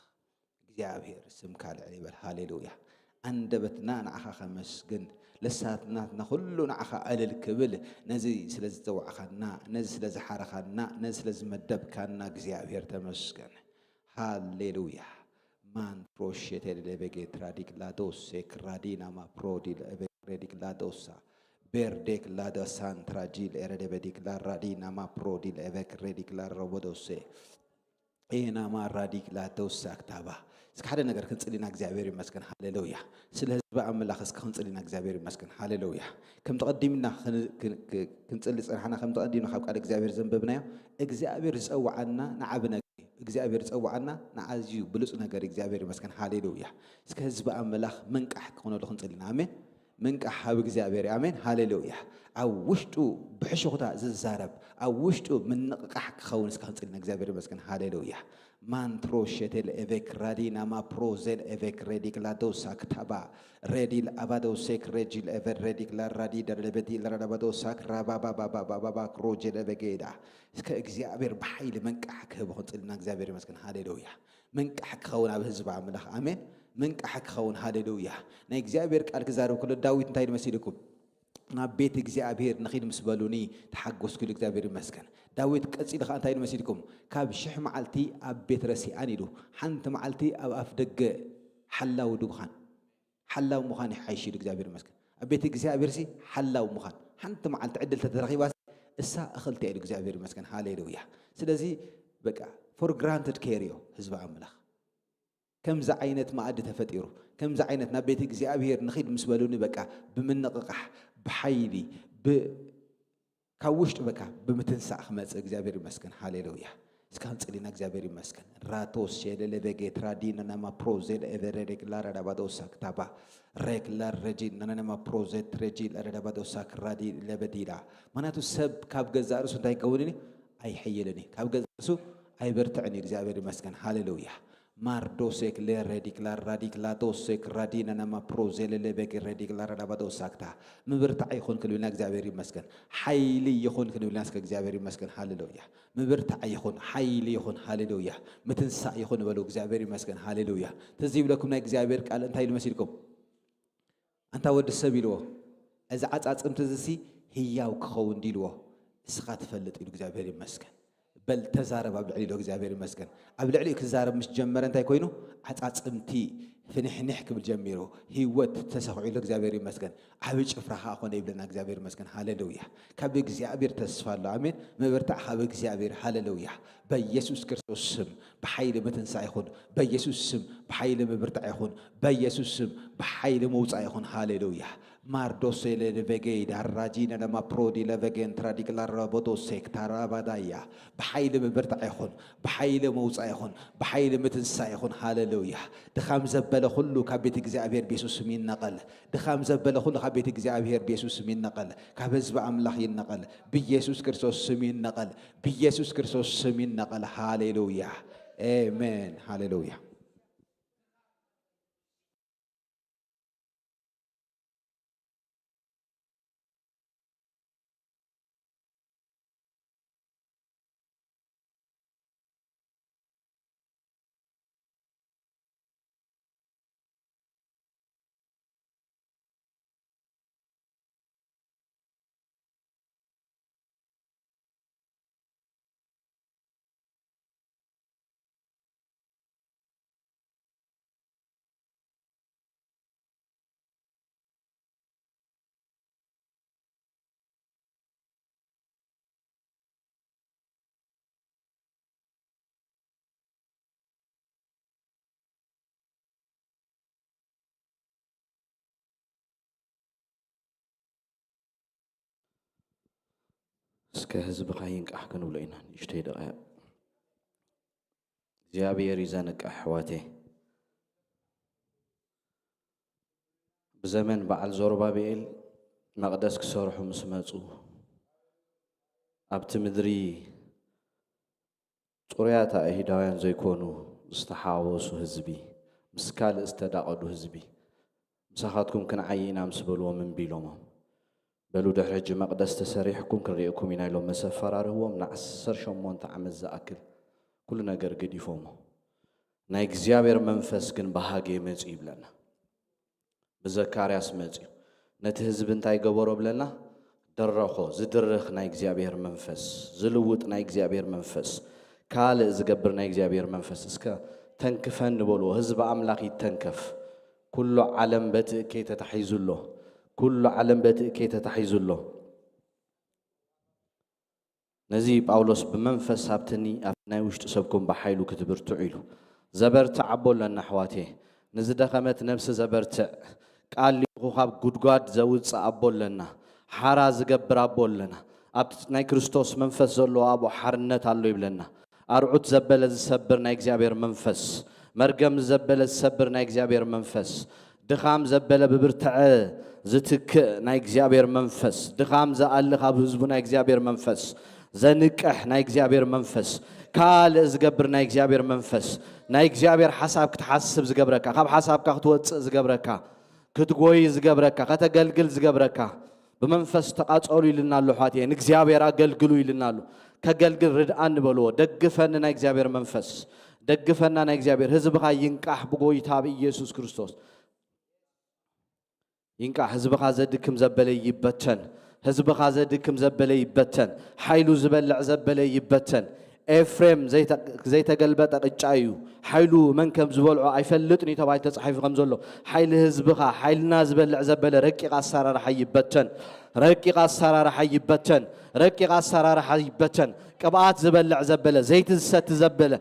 እግዚኣብሔር ስምካ ልዕል ይበል። ሃሌሉያ። ኣንደበትና ንዓኻ ከመስግን፣ ልሳናትና ኩሉ ንዓኻ እልል ክብል፣ ነዚ ስለ ዝጸዋዕኻና፣ ነዚ ስለ ዝሓረኻና፣ ነዚ ስለ ዝመደብካና እግዚኣብሔር ተመስገን። ሃሌሉያ። ማን ፕሮሼቴ ለቤጌ ትራዲክ ላዶሴ ክራዲና ማ ፕሮዲ ለቤጌ ሬዲክ ላዶሳ ቤርዴክ ላደሳን ትራጂል ኤረደበዲክ ላራዲና ማ ፕሮዲ ለቤክ ሬዲክ ላሮቦዶሴ ኤናማ ራዲክ ላተውሳ ክታባ። እስኪ ሓደ ነገር ክንጽሊና እግዚኣብሔር ይመስገን። ሃሌሉያ። ስለ ህዝቢ ኣምላኽ እስኪ ክንጽሊና እግዚኣብሔር ይመስገን። ሃሌሉያ። ከም ተቐዲምና ክን-፣ ክን-፣ ክን-፣ ክንጽሊ ጽናሕና፣ ከም ተቐዲምና ካብ ቃል እግዚኣብሔር ዘንበብናዮ፣ እግዚኣብሔር ዝጸውዓና ንዓቢ ነገር እዩ። እግዚኣብሔር ዝጸውዓና ንኣዝዩ ብሉጽ ነገር እዩ። እግዚኣብሔር ይመስገን። ሃሌሉያ። እስኪ ህዝቢ ኣምላኽ ምንቃሕ ክኾነሉ ክንጽሊና። ኣሜን። ምንቃሕ ኣብ እግዚኣብሔር። ኣሜን። ሃሌሉያ። ኣብ ውሽጡ ብሕሹኽታ ዝዛረብ፣ ኣብ ውሽጡ ምንቕቓሕ ክኸውን እስከ ክንጽሊ ንእግዚኣብሔር ይመስገን። ሃሌሉያ። ማንትሮ ሸቴል ኤቬክ ራዲ ናማ ፕሮዜል ኤቬክ ሬዲክ ላዶሳ ክታባ ሬዲል ኣባዶሴክ ሬጂል ኤቨር ሬዲክ ላራዲ ደረደበዲ ለረደባዶሳክ ራባባባባባባክ ሮጄል ኤቬጌዳ። እስከ እግዚኣብሔር ብሓይሊ መንቃሕ ክህብ ክንጽልና እግዚኣብሔር ይመስገን። ሃሌሉያ። መንቃሕ ክኸውን ኣብ ህዝቢ ኣምላኽ። ኣሜን። መንቃሕ ክኸውን። ሃሌሉያ። ናይ እግዚኣብሔር ቃል ክዛረብ ከሎ ዳዊት እንታይ ኢሉ መሲልኩም? ናብ ቤት እግዚኣብሔር ንኺድ ምስ በሉኒ ተሓጎስኩ ኢሉ እግዚኣብሔር ይመስገን። ዳዊት ቀጺሉ ኸዓ እንታይ ኢሉ መሲልኩም? ካብ ሽሕ መዓልቲ ኣብ ቤት ረሲኣን ኢሉ፣ ሓንቲ መዓልቲ ኣብ ኣፍ ደገ ሓላው ድኳን፣ ሓላው ምዃን ይሓይሽ ኢሉ እግዚኣብሔር ይመስገን። ኣብ ቤት እግዚኣብሔር ሲ ሓላው ምዃን፣ ሓንቲ መዓልቲ ዕድል ተተረኺባ እሳ እኽልቲ ኢሉ እግዚኣብሔር ይመስገን። ሃሌሉያ። ስለዚ በቃ for granted care እዮ ህዝቢ ኣምላኽ። ከምዚ ዓይነት መኣዲ ተፈጢሩ፣ ከምዚ ዓይነት ናብ ቤት እግዚኣብሔር ንኺድ ምስ በሉኒ በቃ ብምንቕቓሕ፣ ብሓይሊ፣ ብ-፣ ካብ ውሽጡ በቃ ብምትንሳእ ክመጽእ እግዚኣብሔር ይመስገን። ሃሌሉያ። እስከ ክንጽሊና እግዚኣብሔር ይመስገን። ራቶ ሸለለ በጌት ራዲ ነነማ ፕሮዜል ኤቨሬ ሬግላ ረዳባዶሳ ክታባ ሬግላ ረጂ ነነማ ፕሮዜት ረጂ ለረዳባዶሳ ክራዲ ለበዲዳ። ምክንያቱ ሰብ ካብ ገዛእ ርእሱ እንታይ ይከውን እዩ? ኣይሕይልን እዩ። ካብ ገዛእ ርእሱ ኣይበርትዕን እዩ። እግዚኣብሔር ይመስገን። ሃሌሉያ። ማርዶሴክ ሌሬዲክ ላራዲክ ላዶሴክ ራዲና ናማ ፕሮዜሌሌቤክ ሬዲክ ላራዳባዶሳክታ። ምብርታዕ ይኹን ክንብልና እግዚኣብሔር ይመስገን። ሓይሊ ይኹን ክንብልና እስከ እግዚኣብሔር ይመስገን። ሃሌሉያ። ምብርታዕ ይኹን፣ ሓይሊ ይኹን። ሃሌሉያ። ምትንሳእ ይኹን በሉ። እግዚኣብሔር ይመስገን። ሃሌሉያ። ትዝ ይብለኩም ናይ እግዚኣብሔር ቃል እንታይ ኢሉ መሲልኩም? ኣንታ ወዲ ሰብ ኢልዎ፣ እዚ ዓጻጽምቲ እዚ ሲ ህያው ክኸውን ድዩ ኢልዎ፣ እስኻ ትፈልጥ ኢሉ እግዚኣብሔር ይመስገን። በል ተዛረብ ኣብ ልዕሊ ኢሉ እግዚኣብሔር ይመስገን። ኣብ ልዕሊኡ ክዛረብ ምስ ጀመረ እንታይ ኮይኑ? ዓጻጽምቲ ፍንሕንሕ ክብል ጀሚሩ። ህይወት ተሰኺዑ ኢሉ እግዚኣብሔር ይመስገን። ዓቢ ጭፍራ ኸኣ ኾነ ይብለና እግዚኣብሔር ይመስገን። ሃሌሉያ። ካብ እግዚኣብሔር ተስፋ ኣሎ። ኣሜን። ምብርታዕ ካብ እግዚኣብሔር። ሃሌሉያ። በኢየሱስ ክርስቶስ ስም ብሓይሊ ምትንሳእ ይኹን። በኢየሱስ ስም ብሓይሊ ምብርታዕ ይኹን። በኢየሱስ ስም ብሓይሊ ምውጻእ ይኹን። ሃሌሉያ። ማርዶሴ ለቨጌ ዳራጂነ ለማፕሮዲ ለቨጌን ትራዲክላራ ቦዶ ሴክታራ ባዳያ። ብሓይሊ ምብርታዕ ይኹን፣ ብሓይሊ ምውጻእ ይኹን፣ ብሓይሊ ምትንሳእ ይኹን። ሃሌሉያ። ድኻም ዘበለ ኩሉ ካብ ቤት እግዚኣብሔር ብየሱስ ስም ይነቐል። ድኻም ዘበለ ኩሉ ካብ ቤት እግዚኣብሔር ብየሱስ ስም ይነቐል። ካብ ህዝቢ ኣምላኽ ይነቐል። ብየሱስ ክርስቶስ ስም ይነቐል። ብየሱስ ክርስቶስ ስም ይነቐል። ሃሌሉያ። ኤሜን። ሃሌሉያ። እስከ ህዝብኻ ይንቃሕ ክንብሎ ኢና ንእሽተይ ደቂቕ። እግዚኣብሔር እዩ ዘንቅሕ ኣሕዋተይ። ብዘመን በዓል ዘሩባብኤል መቕደስ ክሰርሑ ምስ መጹ፣ ኣብቲ ምድሪ ጽሩያት ኣይሁዳውያን ዘይኮኑ ዝተሓዋወሱ ህዝቢ፣ ምስ ካልእ ዝተዳቐዱ ህዝቢ፣ ምሳኻትኩም ክንዓዪ ኢና ምስ በልዎም እምቢ ኢሎሞም። በሉ ድሕሪ ሕጂ መቕደስ ተሰሪሕኩም ክንርእየኩም ኢና ኢሎም መሰፈራርህዎም። ንዓሰርተ ሸሞንተ ዓመት ዝኣክል ኩሉ ነገር ገዲፎሞ። ናይ እግዚኣብሔር መንፈስ ግን ብሃጌ መጺኡ ይብለና። ብዘካርያስ መጺኡ ነቲ ህዝቢ እንታይ ገበሮ ብለና? ደረኾ። ዝድርኽ ናይ እግዚኣብሔር መንፈስ፣ ዝልውጥ ናይ እግዚኣብሔር መንፈስ፣ ካልእ ዝገብር ናይ እግዚኣብሔር መንፈስ። እስከ ተንክፈኒ በልዎ። ህዝቢ ኣምላኽ ይተንከፍ። ኩሉ ዓለም በቲ እከይ ተታሒዙ ኣሎ። ኩሉ ዓለም በቲ እከይ ተታሒዙ ኣሎ። ነዚ ጳውሎስ ብመንፈስ ሃብትኒ ኣብቲ ናይ ውሽጢ ሰብኩም ብሓይሉ ክትብርትዑ ኢሉ። ዘበርትዕ ኣቦ ኣለና ኣሕዋቴ። ንዝደኸመት ነብሲ ዘበርትዕ፣ ቃል ሊኹ ካብ ጉድጓድ ዘውፅእ ኣቦ ኣለና። ሓራ ዝገብር ኣቦ ኣለና። ኣብ ናይ ክርስቶስ መንፈስ ዘለዎ ኣብኡ ሓርነት ኣሎ ይብለና። ኣርዑት ዘበለ ዝሰብር ናይ እግዚኣብሔር መንፈስ፣ መርገም ዘበለ ዝሰብር ናይ እግዚኣብሔር መንፈስ፣ ድኻም ዘበለ ብብርትዐ ዝትክእ ናይ እግዚኣብሔር መንፈስ፣ ድኻም ዝኣሊ ካብ ህዝቡ ናይ እግዚኣብሔር መንፈስ፣ ዘንቅሕ ናይ እግዚኣብሔር መንፈስ፣ ካልእ ዝገብር ናይ እግዚኣብሔር መንፈስ፣ ናይ እግዚኣብሔር ሓሳብ ክትሓስብ ዝገብረካ፣ ካብ ሓሳብካ ክትወፅእ ዝገብረካ፣ ክትጎይ ዝገብረካ፣ ከተገልግል ዝገብረካ፣ ብመንፈስ ተቓጸሉ ኢልና ኣሎ ኣሕዋት እየ። ንእግዚኣብሔር ኣገልግሉ ኢልና ኣሎ። ከገልግል ርድኣኒ በልዎ። ደግፈኒ ናይ እግዚኣብሔር መንፈስ። ደግፈና ናይ እግዚኣብሔር። ህዝብኻ ይንቃሕ ብጎይታ ብኢየሱስ ክርስቶስ። ይንቃሕ። ህዝብኻ ዘድክም ዘበለ ይበተን። ህዝብኻ ዘድክም ዘበለ ይበተን። ሓይሉ ዝበልዕ ዘበለ ይበተን። ኤፍሬም ዘይተ-፣ ዘይተገልበጠ ቅጫ እዩ። ሓይሉ መን ከም ዝበልዖ ኣይፈልጥን እዩ ተባሂሉ ተጻሒፉ ከም ዘሎ፣ ሓይሊ ህዝብኻ፣ ሓይልና ዝበልዕ ዘበለ ረቂቕ ኣሰራርሓ ይበተን። ረቂቕ ኣሰራርሓ ይበተን። ረቂቕ ኣሰራርሓ ይበተን። ቅብኣት ዝበልዕ ዘበለ፣ ዘይቲ ዝሰቲ ዘበለ፣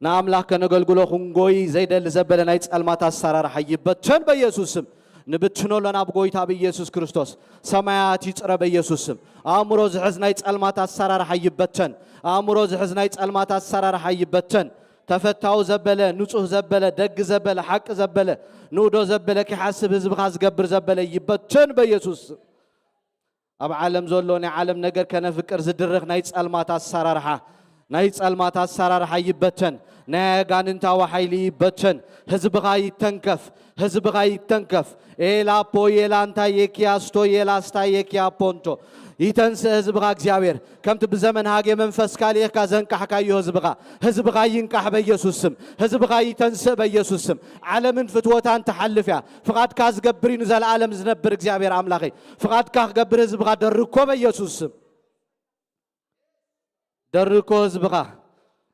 ንኣምላኽ ከነገልግሎ ክንጎይ ዘይደሊ ዘበለ ናይ ጸልማት ኣሰራርሓ ይበተን በኢየሱስ ስም። ንብትኖ ኣለና ብጎይታ ብኢየሱስ ክርስቶስ። ሰማያት ይጽረ በኢየሱስ ስም። ኣእምሮ ዝሕዝ ናይ ጸልማት ኣሰራርሓ ይበተን። ኣእምሮ ዝሕዝ ናይ ጸልማት ኣሰራርሓ ይበተን። ተፈታዊ ዘበለ፣ ንጹህ ዘበለ፣ ደግ ዘበለ፣ ሓቂ ዘበለ፣ ንኡዶ ዘበለ፣ ኪሓስብ ህዝብኻ ዝገብር ዘበለ ይበተን በኢየሱስ ስም። ኣብ ዓለም ዘሎ ናይ ዓለም ነገር ከነፍቅር ዝድርኽ ናይ ጸልማት ኣሰራርሓ፣ ናይ ጸልማት ኣሰራርሓ ይበተን። ናይ ኣጋንንታዊ ሓይሊ ይበተን። ህዝብኻ ይተንከፍ። ህዝብኻ ይተንከፍ። ኤላፖ የላንታ የኪያስቶ የላስታ የኪያፖንቶ። ይተንስእ ህዝብኻ እግዚኣብሔር። ከምቲ ብዘመን ሃጌ መንፈስካ ልኢኽካ ዘንቃሕካዮ ህዝብኻ። ህዝብኻ ይንቃሕ በኢየሱስ ስም። ህዝብኻ ይተንስእ በኢየሱስ ስም። ዓለምን ፍትወታን ትሓልፍ እያ። ፍቓድካ ዝገብር እዩ ንዘለኣለም ዝነብር እግዚኣብሔር ኣምላኸይ። ፍቓድካ ክገብር ህዝብኻ ደርኮ በኢየሱስ ስም። ደርኮ ህዝብኻ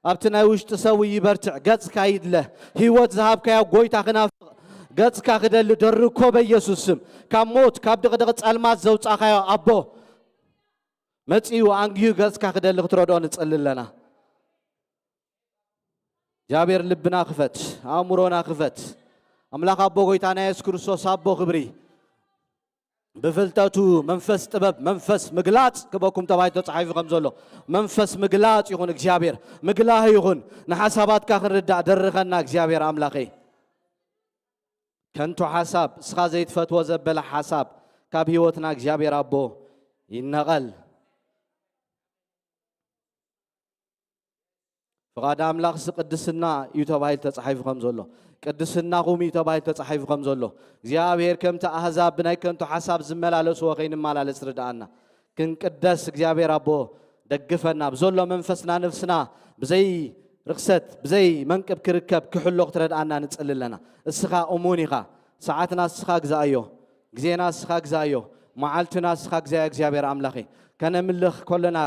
ኣብቲ ናይ ውሽጢ ሰው ይበርትዕ፣ ገጽካ ይድለ፣ ህይወት ዝሃብካዮ ጎይታ ክናፍቕ፣ ገጽካ ክደሊ ደርኮ በኢየሱስ ስም። ካብ ሞት፣ ካብ ድቕድቕ ጸልማት ዘውጻኻዮ ኣቦ፣ መጺኡ ኣንጊሁ ገጽካ ክደሊ ክትረድኦ ንጽሊ ኣለና። እግዚኣብሔር ልብና ክፈት፣ ኣእምሮና ክፈት። ኣምላኽ ኣቦ ጎይታና የሱስ ክርስቶስ ኣቦ ክብሪ፣ ብፍልጠቱ መንፈስ ጥበብ፣ መንፈስ ምግላጽ ክበኩም ተባሂሉ ተጻሒፉ ከም ዘሎ፣ መንፈስ ምግላጽ ይኹን እግዚኣብሔር፣ ምግላህ ይኹን፣ ንሓሳባትካ ክንርዳእ ደርኸና እግዚኣብሔር ኣምላኸይ። ከንቱ ሓሳብ፣ እስኻ ዘይትፈትዎ ዘበለ ሓሳብ ካብ ህይወትና እግዚኣብሔር ኣቦ ይነቐል። ፍቓድ ኣምላኽሲ ቅድስና እዩ ተባሂሉ ተጻሒፉ ከም ዘሎ፣ ቅድስናኹም እዩ ተባሂሉ ተጻሒፉ ከም ዘሎ፣ እግዚኣብሔር ከምቲ ኣህዛብ ብናይ ከንቱ ሓሳብ ዝመላለስዎ ከይንመላለስ ርድኣና። ክንቅደስ እግዚኣብሔር ኣቦ ደግፈና። ብዘሎ መንፈስና ነፍስና ብዘይ ርኽሰት ብዘይ መንቅብ ክርከብ ክሕሎ ክትረድኣና ንጽሊ ኣለና። እስኻ እሙን ኢኻ። ሰዓትና እስኻ ግዛእዮ። ግዜና እስኻ ግዛዮ፣ መዓልትና እስኻ ግዛዮ እግዚኣብሔር ኣምላኸይ። ከነምልኽ ከለና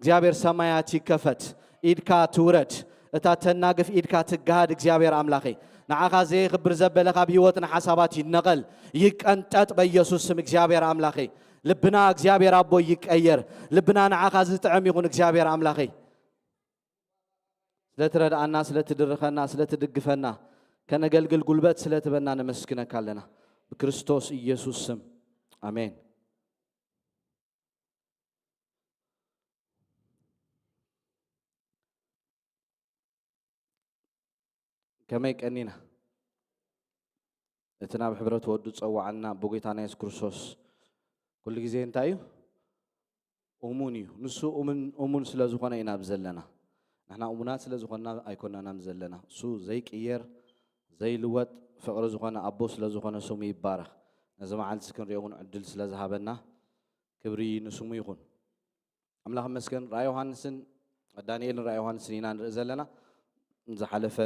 እግዚኣብሔር ሰማያት ይከፈት፣ ኢድካ ትውረድ፣ እታ ተናግፍ ኢድካ ትገሃድ እግዚኣብሔር ኣምላኸይ። ንዓኻ ዘየኽብር ዘበለ ካብ ህይወትና ሓሳባት ይነቐል፣ ይቀንጠጥ በኢየሱስ ስም እግዚኣብሔር ኣምላኸይ። ልብና እግዚኣብሔር ኣቦይ ይቀየር፣ ልብና ንዓኻ ዝጥዕም ይኹን እግዚኣብሔር ኣምላኸይ። ስለትረድኣና፣ ስለትድርኸና፣ ስለትድግፈና፣ ከነገልግል ጉልበት ስለትበና ነመስግነካ ኣለና። ብክርስቶስ ኢየሱስ ስም ኣሜን። ከመይ ቀኒና? እቲ ናብ ሕብረት ወዱ ዝጸዋዓና ኣቦ ጐይታና የሱስ ክርስቶስ ኩሉ ግዜ እንታይ እዩ? እሙን እዩ። ንሱ እሙን፣ እሙን ስለ ዝኾነ ኢና ኣብዚ ዘለና። ንሕና እሙናት ስለ ዝኾንና ኣይኮናን ኣብዚ ዘለና። እሱ ዘይቅየር፣ ዘይልወጥ፣ ፍቕሪ ዝኾነ ኣቦ ስለ ዝኾነ ስሙ ይባረኽ። ነዚ መዓልቲ እዚ ክንሪኦ እውን ዕድል ስለ ዝሃበና ክብሪ ንስሙ ይኹን። ኣምላኽ ይመስገን። ራእይ ዮሃንስን ዳንኤልን ራእይ ዮሃንስን ኢና ንርኢ ዘለና። ዝሓለፈ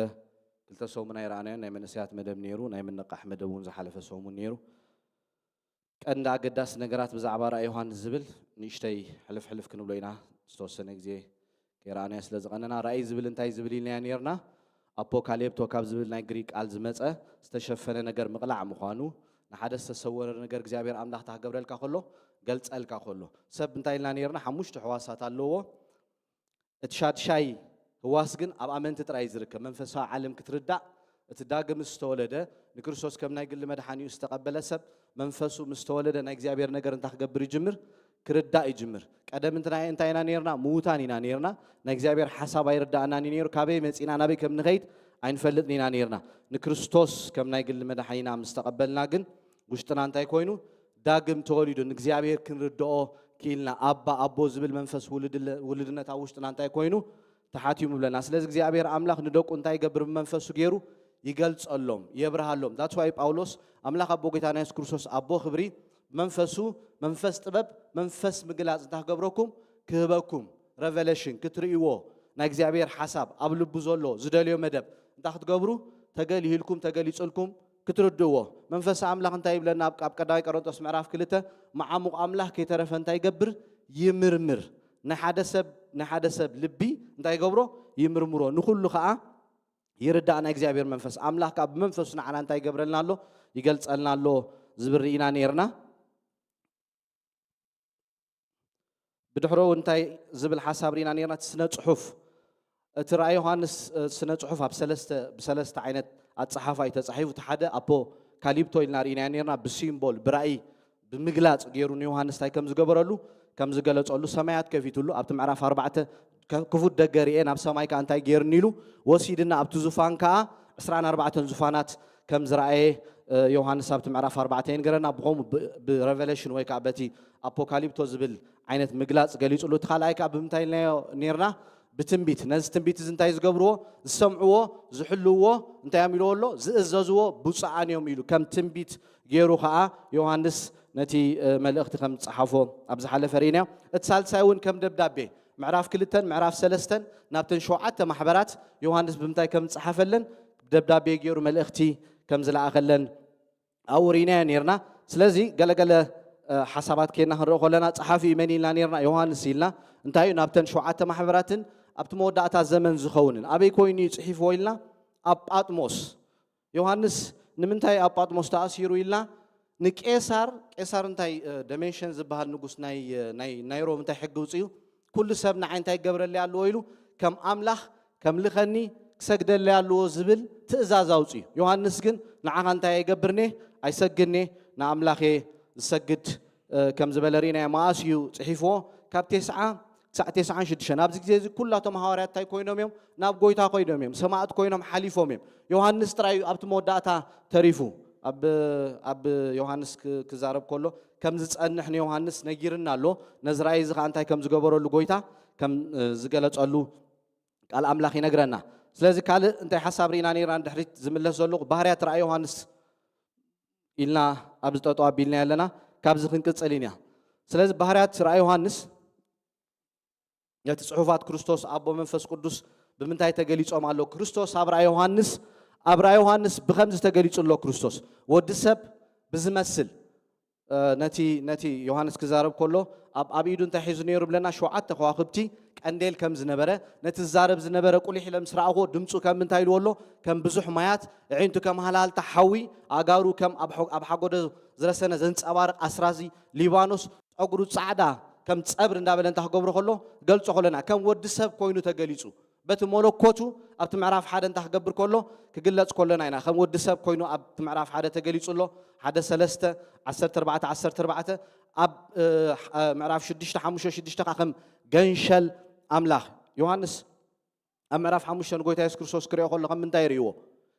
ክልተ ሰሙን ኣይረኣናዮን። ናይ መንእሰያት መደብ ነይሩ፣ ናይ ምንቃሕ መደብ እውን ዝሓለፈ ሰሙን ነይሩ። ቀንዲ ኣገዳሲ ነገራት ብዛዕባ ራእይ ዮሃንስ ዝብል ንእሽተይ ሕልፍ ሕልፍ ክንብሎ ኢና። ዝተወሰነ ግዜ ከይረኣናዮ ስለ ዝቐነና፣ ራእይ ዝብል እንታይ ዝብል ኢልናዮ ነይርና? ኣፖካሌፕቶ ካብ ዝብል ናይ ግሪክ ቃል ዝመጸ ዝተሸፈነ ነገር ምቕላዕ ምዃኑ፣ ንሓደ ዝተሰወረ ነገር እግዚኣብሔር ኣምላኽ እንታይ ክገብረልካ ከሎ፣ ገልጸልካ ከሎ። ሰብ እንታይ ኢልና ነይርና? ሓሙሽተ ሕዋሳት ኣለዎ። እቲ ሻድሻይ ህዋስ ግን ኣብ ኣመንቲ ጥራይ እዩ ዝርከብ። መንፈሳዊ ዓለም ክትርዳእ፣ እቲ ዳግም ዝተወለደ፣ ንክርስቶስ ከም ናይ ግሊ መድሓኒኡ ዝተቐበለ ሰብ፣ መንፈሱ ምስ ተወለደ ናይ እግዚኣብሔር ነገር እንታይ ክገብር ይጅምር? ክርዳእ ይጅምር። ቀደም እንትና እንታይ ኢና ነይርና? ምዉታን ኢና ነይርና። ናይ እግዚኣብሔር ሓሳብ ኣይርዳእናን እዩ ነይሩ። ካበይ መጺና ናበይ ከም ንኸይድ ኣይንፈልጥን ኢና ነይርና። ንክርስቶስ ከም ናይ ግሊ መድሓኒና ምስ ተቐበልና ግን ውሽጥና እንታይ ኮይኑ? ዳግም ተወሊዱ ንእግዚኣብሔር ክንርድኦ ክኢልና። ኣባ ኣቦ ዝብል መንፈስ ውልድለ-፣ ውልድነት ኣብ ውሽጥና እንታይ ኮይኑ? ተሓትዩ ምብለና። ስለዚ እግዚኣብሔር ኣምላኽ ንደቁ እንታይ ይገብር? ብመንፈሱ ገይሩ ይገልጸሎም፣ የብርሃሎም። That's why ጳውሎስ ኣምላኽ ኣቦ ጐይታና የሱስ ክርስቶስ ኣቦ ክብሪ ብመንፈሱ፣ መንፈስ ጥበብ፣ መንፈስ ምግላጽ እንታይ ክገብረኩም? ክህበኩም። ረቨለሽን ክትርእይዎ፣ ናይ እግዚኣብሔር ሓሳብ ኣብ ልቡ ዘሎ ዝደልዮ መደብ እንታይ ክትገብሩ? ተገሊህልኩም፣ ተገሊጽልኩም ክትርድእዎ። መንፈስ ኣምላኽ እንታይ ይብለና? ኣብ፣ ኣብ ቀዳማይ ቆሮንቶስ ምዕራፍ ክልተ፣ መዓሙቕ ኣምላኽ ከይተረፈ እንታይ ይገብር? ይምርምር። ናይ ሓደ ሰብ፣ ናይ ሓደ ሰብ ልቢ እንታይ ይገብሮ? ይምርምሮ። ንኹሉ ኸኣ ይርዳእ ናይ እግዚኣብሔር መንፈስ። ኣምላኽ ከኣ ብመንፈሱ ንዓና እንታይ ይገብረልና ኣሎ? ይገልጸልና ኣሎ ዝብል ርኢና ነይርና። ብድሕሮ እንታይ ዝብል ሓሳብ ርኢና ነይርና? እቲ ስነ ጽሑፍ፣ እቲ ራእይ ዮሃንስ፣ እ፣ ስነ ጽሑፍ ኣብ ሰለስተ፣ ብሰለስተ ዓይነት ኣጸሓሕፋ እዩ ተጻሒፉ። እቲ ሓደ ኣፖካሊፕቶ ኢልና ርኢናዮ ነይርና፣ ብሲምቦል፣ ብራእይ፣ ብምግላጽ ገይሩ ንዮሃንስ እንታይ ከም ዝገበረሉ፣ ከም ዝገለጸሉ፣ ሰማያት ከፊቱሉ፣ ኣብቲ ምዕራፍ ኣርባዕተ ከ-፣ ክፉት ደገ ርኤ፣ ናብ ሰማይ ከኣ እንታይ ገይሩኒ ኢሉ፣ ወሲድና ኣብቲ ዙፋን ከኣ ዕስራን ኣርባዕተን ዙፋናት ከም ዝረኣየ፣ እ፣ ዮሃንስ ኣብቲ ምዕራፍ ኣርባዕተ የንገረና። ብኸምኡ ብ-፣ ብረቨሌሽን ወይ ከኣ በቲ ኣፖካሊፕቶ ዝብል ዓይነት ምግላጽ ገሊጹሉ። እቲ ካልኣይ ከኣ ብምንታይ ኢልናዮ ኔርና? ብትንቢት። ነዚ ትንቢት እዚ እንታይ ዝገብርዎ? ዝሰምዕዎ፣ ዝሕልውዎ፣ እንታይ እዮም ኢልዎ ኣሎ? ዝእዘዝዎ ብፁዓን እዮም ኢሉ። ከም ትንቢት ገይሩ ከኣ ዮሃንስ ነቲ፣ እ፣ መልእኽቲ ከም ዝጸሓፎ ኣብ ዝሓለፈ ርኢናዮ። እቲ ሳልሳይ እውን ከም ደብዳቤ፣ ምዕራፍ ክልተን ምዕራፍ ሰለስተን ናብተን ሸውዓተ ማሕበራት ዮሃንስ ብምንታይ ከም ዝጸሓፈለን ደብዳቤ ገይሩ መልእኽቲ ከም ዝለኣኸለን ኣብኡ ርኢናዮ ኔርና። ስለዚ ገለገለ፣ እ፣ ሓሳባት ኬድና ክንርኢ ከለና ጸሓፊኡ መን ኢልና ኔርና? ዮሃንስ ኢልና። እንታይ እዩ? ናብተን ሸውዓተ ማሕበራትን ኣብቲ መወዳእታ ዘመን ዝኸውንን ኣበይ ኮይኑ እዩ ጽሒፍዎ ኢልና? ኣብ ጳጥሞስ። ዮሃንስ ንምንታይ ኣብ ጳጥሞስ ተኣሲሩ ኢልና? ንቄሳር፣ ቄሳር እንታይ ደሜንሽን ዝበሃል ንጉስ ናይ ናይ ናይ ሮም እንታይ ሕጊ ውጽኡ? ኩሉ ሰብ ንዓይ እንታይ ይገብረለይ ኣለዎ ኢሉ? ከም ኣምላኽ ከምልኸኒ ክሰግደለይ ኣለዎ ዝብል ትእዛዝ ኣውጽኡ። ዮሃንስ ግን ንዓኻ እንታይ ኣይገብርኔ? ኣይሰግድኔ፣ ንኣምላኽ እየ ዝሰግድ ከም ዝበለ ርኢናዮ። መኣስ እዩ ጽሒፍዎ? ካብ ተስዓ ክሳዕ ተስዓን ሽዱሽተን። ኣብዚ ግዜ እዚ ኩላቶም ሃዋርያት እንታይ ኮይኖም እዮም? ናብ ጎይታ ኮይኖም እዮም። ሰማእት ኮይኖም ሓሊፎም እዮም። ዮሃንስ ጥራይ እዩ ኣብቲ መወዳእታ ተሪፉ። ኣብ ኣብ ዮሃንስ ክ- ክዛረብ ከሎ ከም ዝጸንሕ ንዮሃንስ ነጊርና ኣሎ። ነዚ ራእይ እዚ ከዓ እንታይ ከም ዝገበረሉ ጎይታ ከም ዝገለጸሉ ቃል ኣምላኽ ይነግረና። ስለዚ ካልእ እንታይ ሓሳብ ርኢና ነርና ንድሕሪት ዝምለስ ዘለኹ ባህርያት ራእይ ዮሃንስ ኢልና ኣብዚ ጠጠው ኣቢልና ኣለና። ካብዚ ክንቅጽል ኢና። ስለዚ ባህርያት ራእይ ዮሃንስ ነቲ ጽሑፋት ክርስቶስ ኣቦ መንፈስ ቅዱስ ብምንታይ ተገሊጾም ኣሎ? ክርስቶስ ኣብ ራእይ ዮሃንስ ኣብ ራእይ ዮሃንስ ብኸምዚ ተገሊጹ ኣሎ። ክርስቶስ ወዲ ሰብ ብዝመስል ነቲ ነቲ ዮሃንስ ክዛረብ ከሎ ኣብ ኣብ ኢዱ እንታይ ሒዙ ነይሩ ብለና? ሸውዓተ ከዋኽብቲ ቀንዴል ከም ዝነበረ፣ ነቲ ዝዛረብ ዝነበረ ቁሊሕ ኢለ ምስ ረኣኹዎ ድምፁ ከም እንታይ ኢልዎ ኣሎ? ከም ብዙሕ ማያት፣ ኣዒንቱ ከም ሃላልታ ሓዊ፣ ኣእጋሩ ከም ኣብ ሓጎዶ ዝረሰነ ዘንፀባርቕ ኣስራዚ ሊባኖስ፣ ፀጉሩ ፃዕዳ ከም ፀብሪ እንዳበለ እንታ ክገብሮ ከሎ ገልፆ ከለና ከም ወዲ ሰብ ኮይኑ ተገሊፁ። በቲ መለኮቱ ኣብቲ ምዕራፍ ሓደ እንታ ክገብር ከሎ ክግለፅ ከሎና ኢና። ከም ወዲ ሰብ ኮይኑ ኣብቲ ምዕራፍ ሓደ ተገሊፁ ኣሎ። ሓደ ሰለስተ ዓሰርተ ኣርባዕተ ዓሰርተ ኣርባዕተ ኣብ ምዕራፍ ሽዱሽተ ሓሙሽተ ሽዱሽተ ከዓ ከም ገንሸል ኣምላኽ ዮሃንስ ኣብ ምዕራፍ ሓሙሽተ ንጎይታ የሱስ ክርስቶስ ክሪኦ ከሎ ከም ምንታይ ይርእይዎ?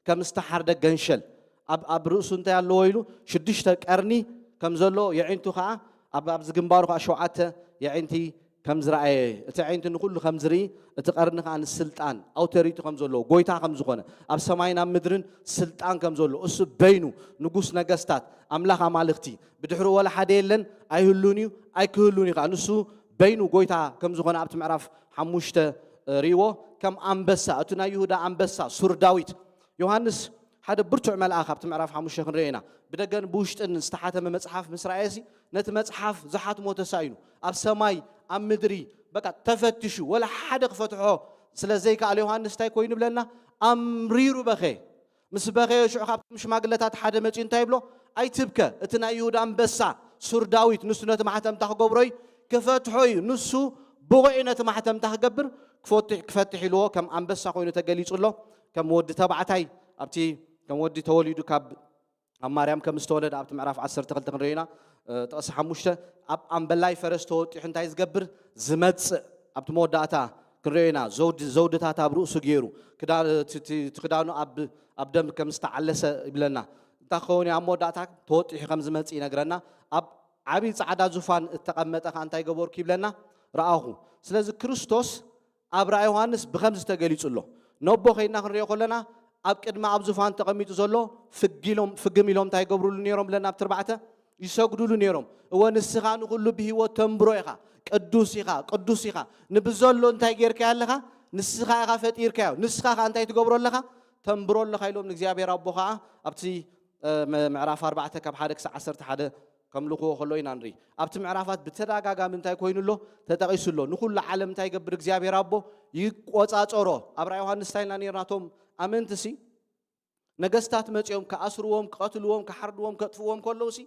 ከም ዝተሓርደ ገንሸል ኣብ ኣብ ርእሱ እንታይ ኣለዎ ኢሉ ሽዱሽተ ቀርኒ ከም ዘሎ የዒንቱ ከዓ ኣብ ኣብዚ ግንባሩ ከዓ ሸውዓተ የዒንቲ ከም ዝረኣየ እቲ ዓይንቲ ንኩሉ ከም ዝርኢ እቲ ቀርኒ ከዓ ንስልጣን ኣውቶሪቲ ከም ዘለዎ ጎይታ ከም ዝኾነ ኣብ ሰማይን ኣብ ምድርን ስልጣን ከም ዘለዎ እሱ በይኑ ንጉስ ነገስታት ኣምላኽ ኣማልኽቲ ብድሕሩ ወላ ሓደ የለን ኣይህሉን እዩ ኣይክህሉን እዩ ከዓ ንሱ በይኑ ጎይታ ከም ዝኾነ ኣብቲ ምዕራፍ ሓሙሽተ ርእይዎ ከም ኣንበሳ እቲ ናይ ይሁዳ ኣንበሳ ሱር ዳዊት ዮሃንስ ሓደ ብርቱዕ መልኣኽ ኣብቲ ምዕራፍ ሓሙሽተ ክንሪኦ ኢና። ብደገን ብውሽጥን ዝተሓተመ መጽሓፍ ምስ ረኣየሲ ነቲ መጽሓፍ ዝሓትሞ ተሳኢኑ ኣብ ሰማይ ኣብ ምድሪ በቃ ተፈትሹ ወላ ሓደ ክፈትሖ ስለ ዘይከኣለ ዮሃንስ እንታይ ኮይኑ ብለና ኣምሪሩ በኸ ምስ በኸየ ሽዑ ካብቶም ሽማግለታት ሓደ መጺኡ እንታይ ይብሎ ኣይትብከ እቲ ናይ ይሁዳ ኣንበሳ ሱር ዳዊት ንሱ ነቲ ማሕተምታ ክገብሮ እዩ ክፈትሖ እዩ ንሱ ብቑዕ ነቲ ማሕተምታ ክገብር ክፈትሕ ኢልዎ ከም ኣንበሳ ኮይኑ ተገሊጹ ኣሎ ከም ወዲ ተባዕታይ ኣብቲ ከም ወዲ ተወሊዱ ካብ ኣብ ማርያም ከም ዝተወለደ ኣብቲ ምዕራፍ ዓሰርተ ክልተ ክንሪኦ ኢና ጥቕሲ ሓሙሽተ ኣብ ኣምበላይ ፈረስ ተወጢሑ እንታይ ዝገብር ዝመጽእ ኣብቲ መወዳእታ ክንሪኦ ኢና ዘውድታት ኣብ ርእሱ ገይሩ ክዳኑ ኣብ ደም ከም ዝተዓለሰ ይብለና እንታይ ክኸውን ኣብ መወዳእታ ተወጢሑ ከም ዝመጽእ ይነግረና ኣብ ዓቢ ጻዕዳ ዙፋን እተቐመጠ ከኣ እንታይ ገበርኩ ይብለና ረኣኹ ስለዚ ክርስቶስ ኣብ ራእይ ዮሃንስ ብኸምዚ ተገሊጹ ኣሎ። ነቦ ኸይድና ክንሪኦ ከለና ኣብ ቅድሚ ኣብ ዙፋን ተቐሚጡ ዘሎ ፍግም ኢሎም እንታይ ይገብሩሉ ነይሮም ብለና ኣብቲ ኣርባዕተ ይሰግዱሉ ነይሮም። እወ ንስኻ ንኹሉ ብህይወት ተንብሮ ኢኻ፣ ቅዱስ ኢኻ፣ ቅዱስ ኢኻ። ንብዘሎ እንታይ ጌርካ ኣለኻ? ንስኻ ኢኻ ፈጢርካዮ። ንስኻ ኸዓ እንታይ ትገብሮ ኣለኻ? ተንብሮ ኣለኻ ኢሎም ንእግዚኣብሔር ኣቦ ኸዓ ኣብቲ ምዕራፍ ኣርባዕተ ካብ ሓደ ክሳብ ዓሰርተ ሓደ ከምልኽዎ ከሎ ኢና ንርኢ። ኣብቲ ምዕራፋት ብተደጋጋሚ እንታይ ኮይኑ ኣሎ? ተጠቒሱ ኣሎ። ንኹሉ ዓለም እንታይ ይገብር እግዚኣብሔር ኣቦ? ይቆጻጸሮ። ኣብ ራእይ ዮሃንስ እንታይ ኢልና ነርና? እቶም ኣመንትሲ ነገስታት መጺኦም ክኣስርዎም፣ ክቐትልዎም፣ ክሓርድዎም፣ ከጥፍዎም ከለውሲ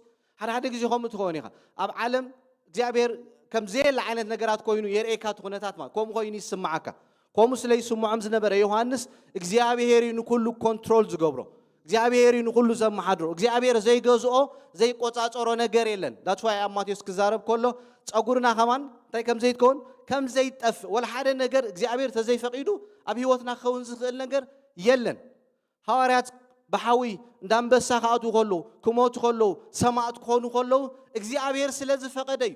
ሓደ ሓደ ግዜ ከምኡ ትኸውን ኢኻ። ኣብ ዓለም እግዚኣብሔር ከም ዘየለ ዓይነት ነገራት ኮይኑ የርእየካ እቲ ኩነታት ማለት ከምኡ ኮይኑ ይስምዓካ። ከምኡ ስለ ይስምዖም ዝነበረ ዮሃንስ እግዚኣብሔር እዩ ንኩሉ ኮንትሮል ዝገብሮ። እግዚኣብሔር እዩ ንኩሉ ዘመሓድሮ። እግዚኣብሔር ዘይገዝኦ ዘይቆጻጸሮ ነገር የለን። That's why ኣብ ማቴዎስ ክዛረብ ከሎ ጸጉርና ከማን እንታይ ከም ዘይትከውን ከም ዘይጠፍእ ወላ ሓደ ነገር እግዚኣብሔር ተዘይፈቂዱ ኣብ ህይወትና ክኸውን ዝኽእል ነገር የለን። ሃዋርያት ብሓዊ እንዳ ኣንበሳ ክኣትዉ ከለዉ ክሞቱ ከለዉ ሰማእት ክኾኑ ከለዉ እግዚኣብሔር ስለ ዝፈቀደ እዩ።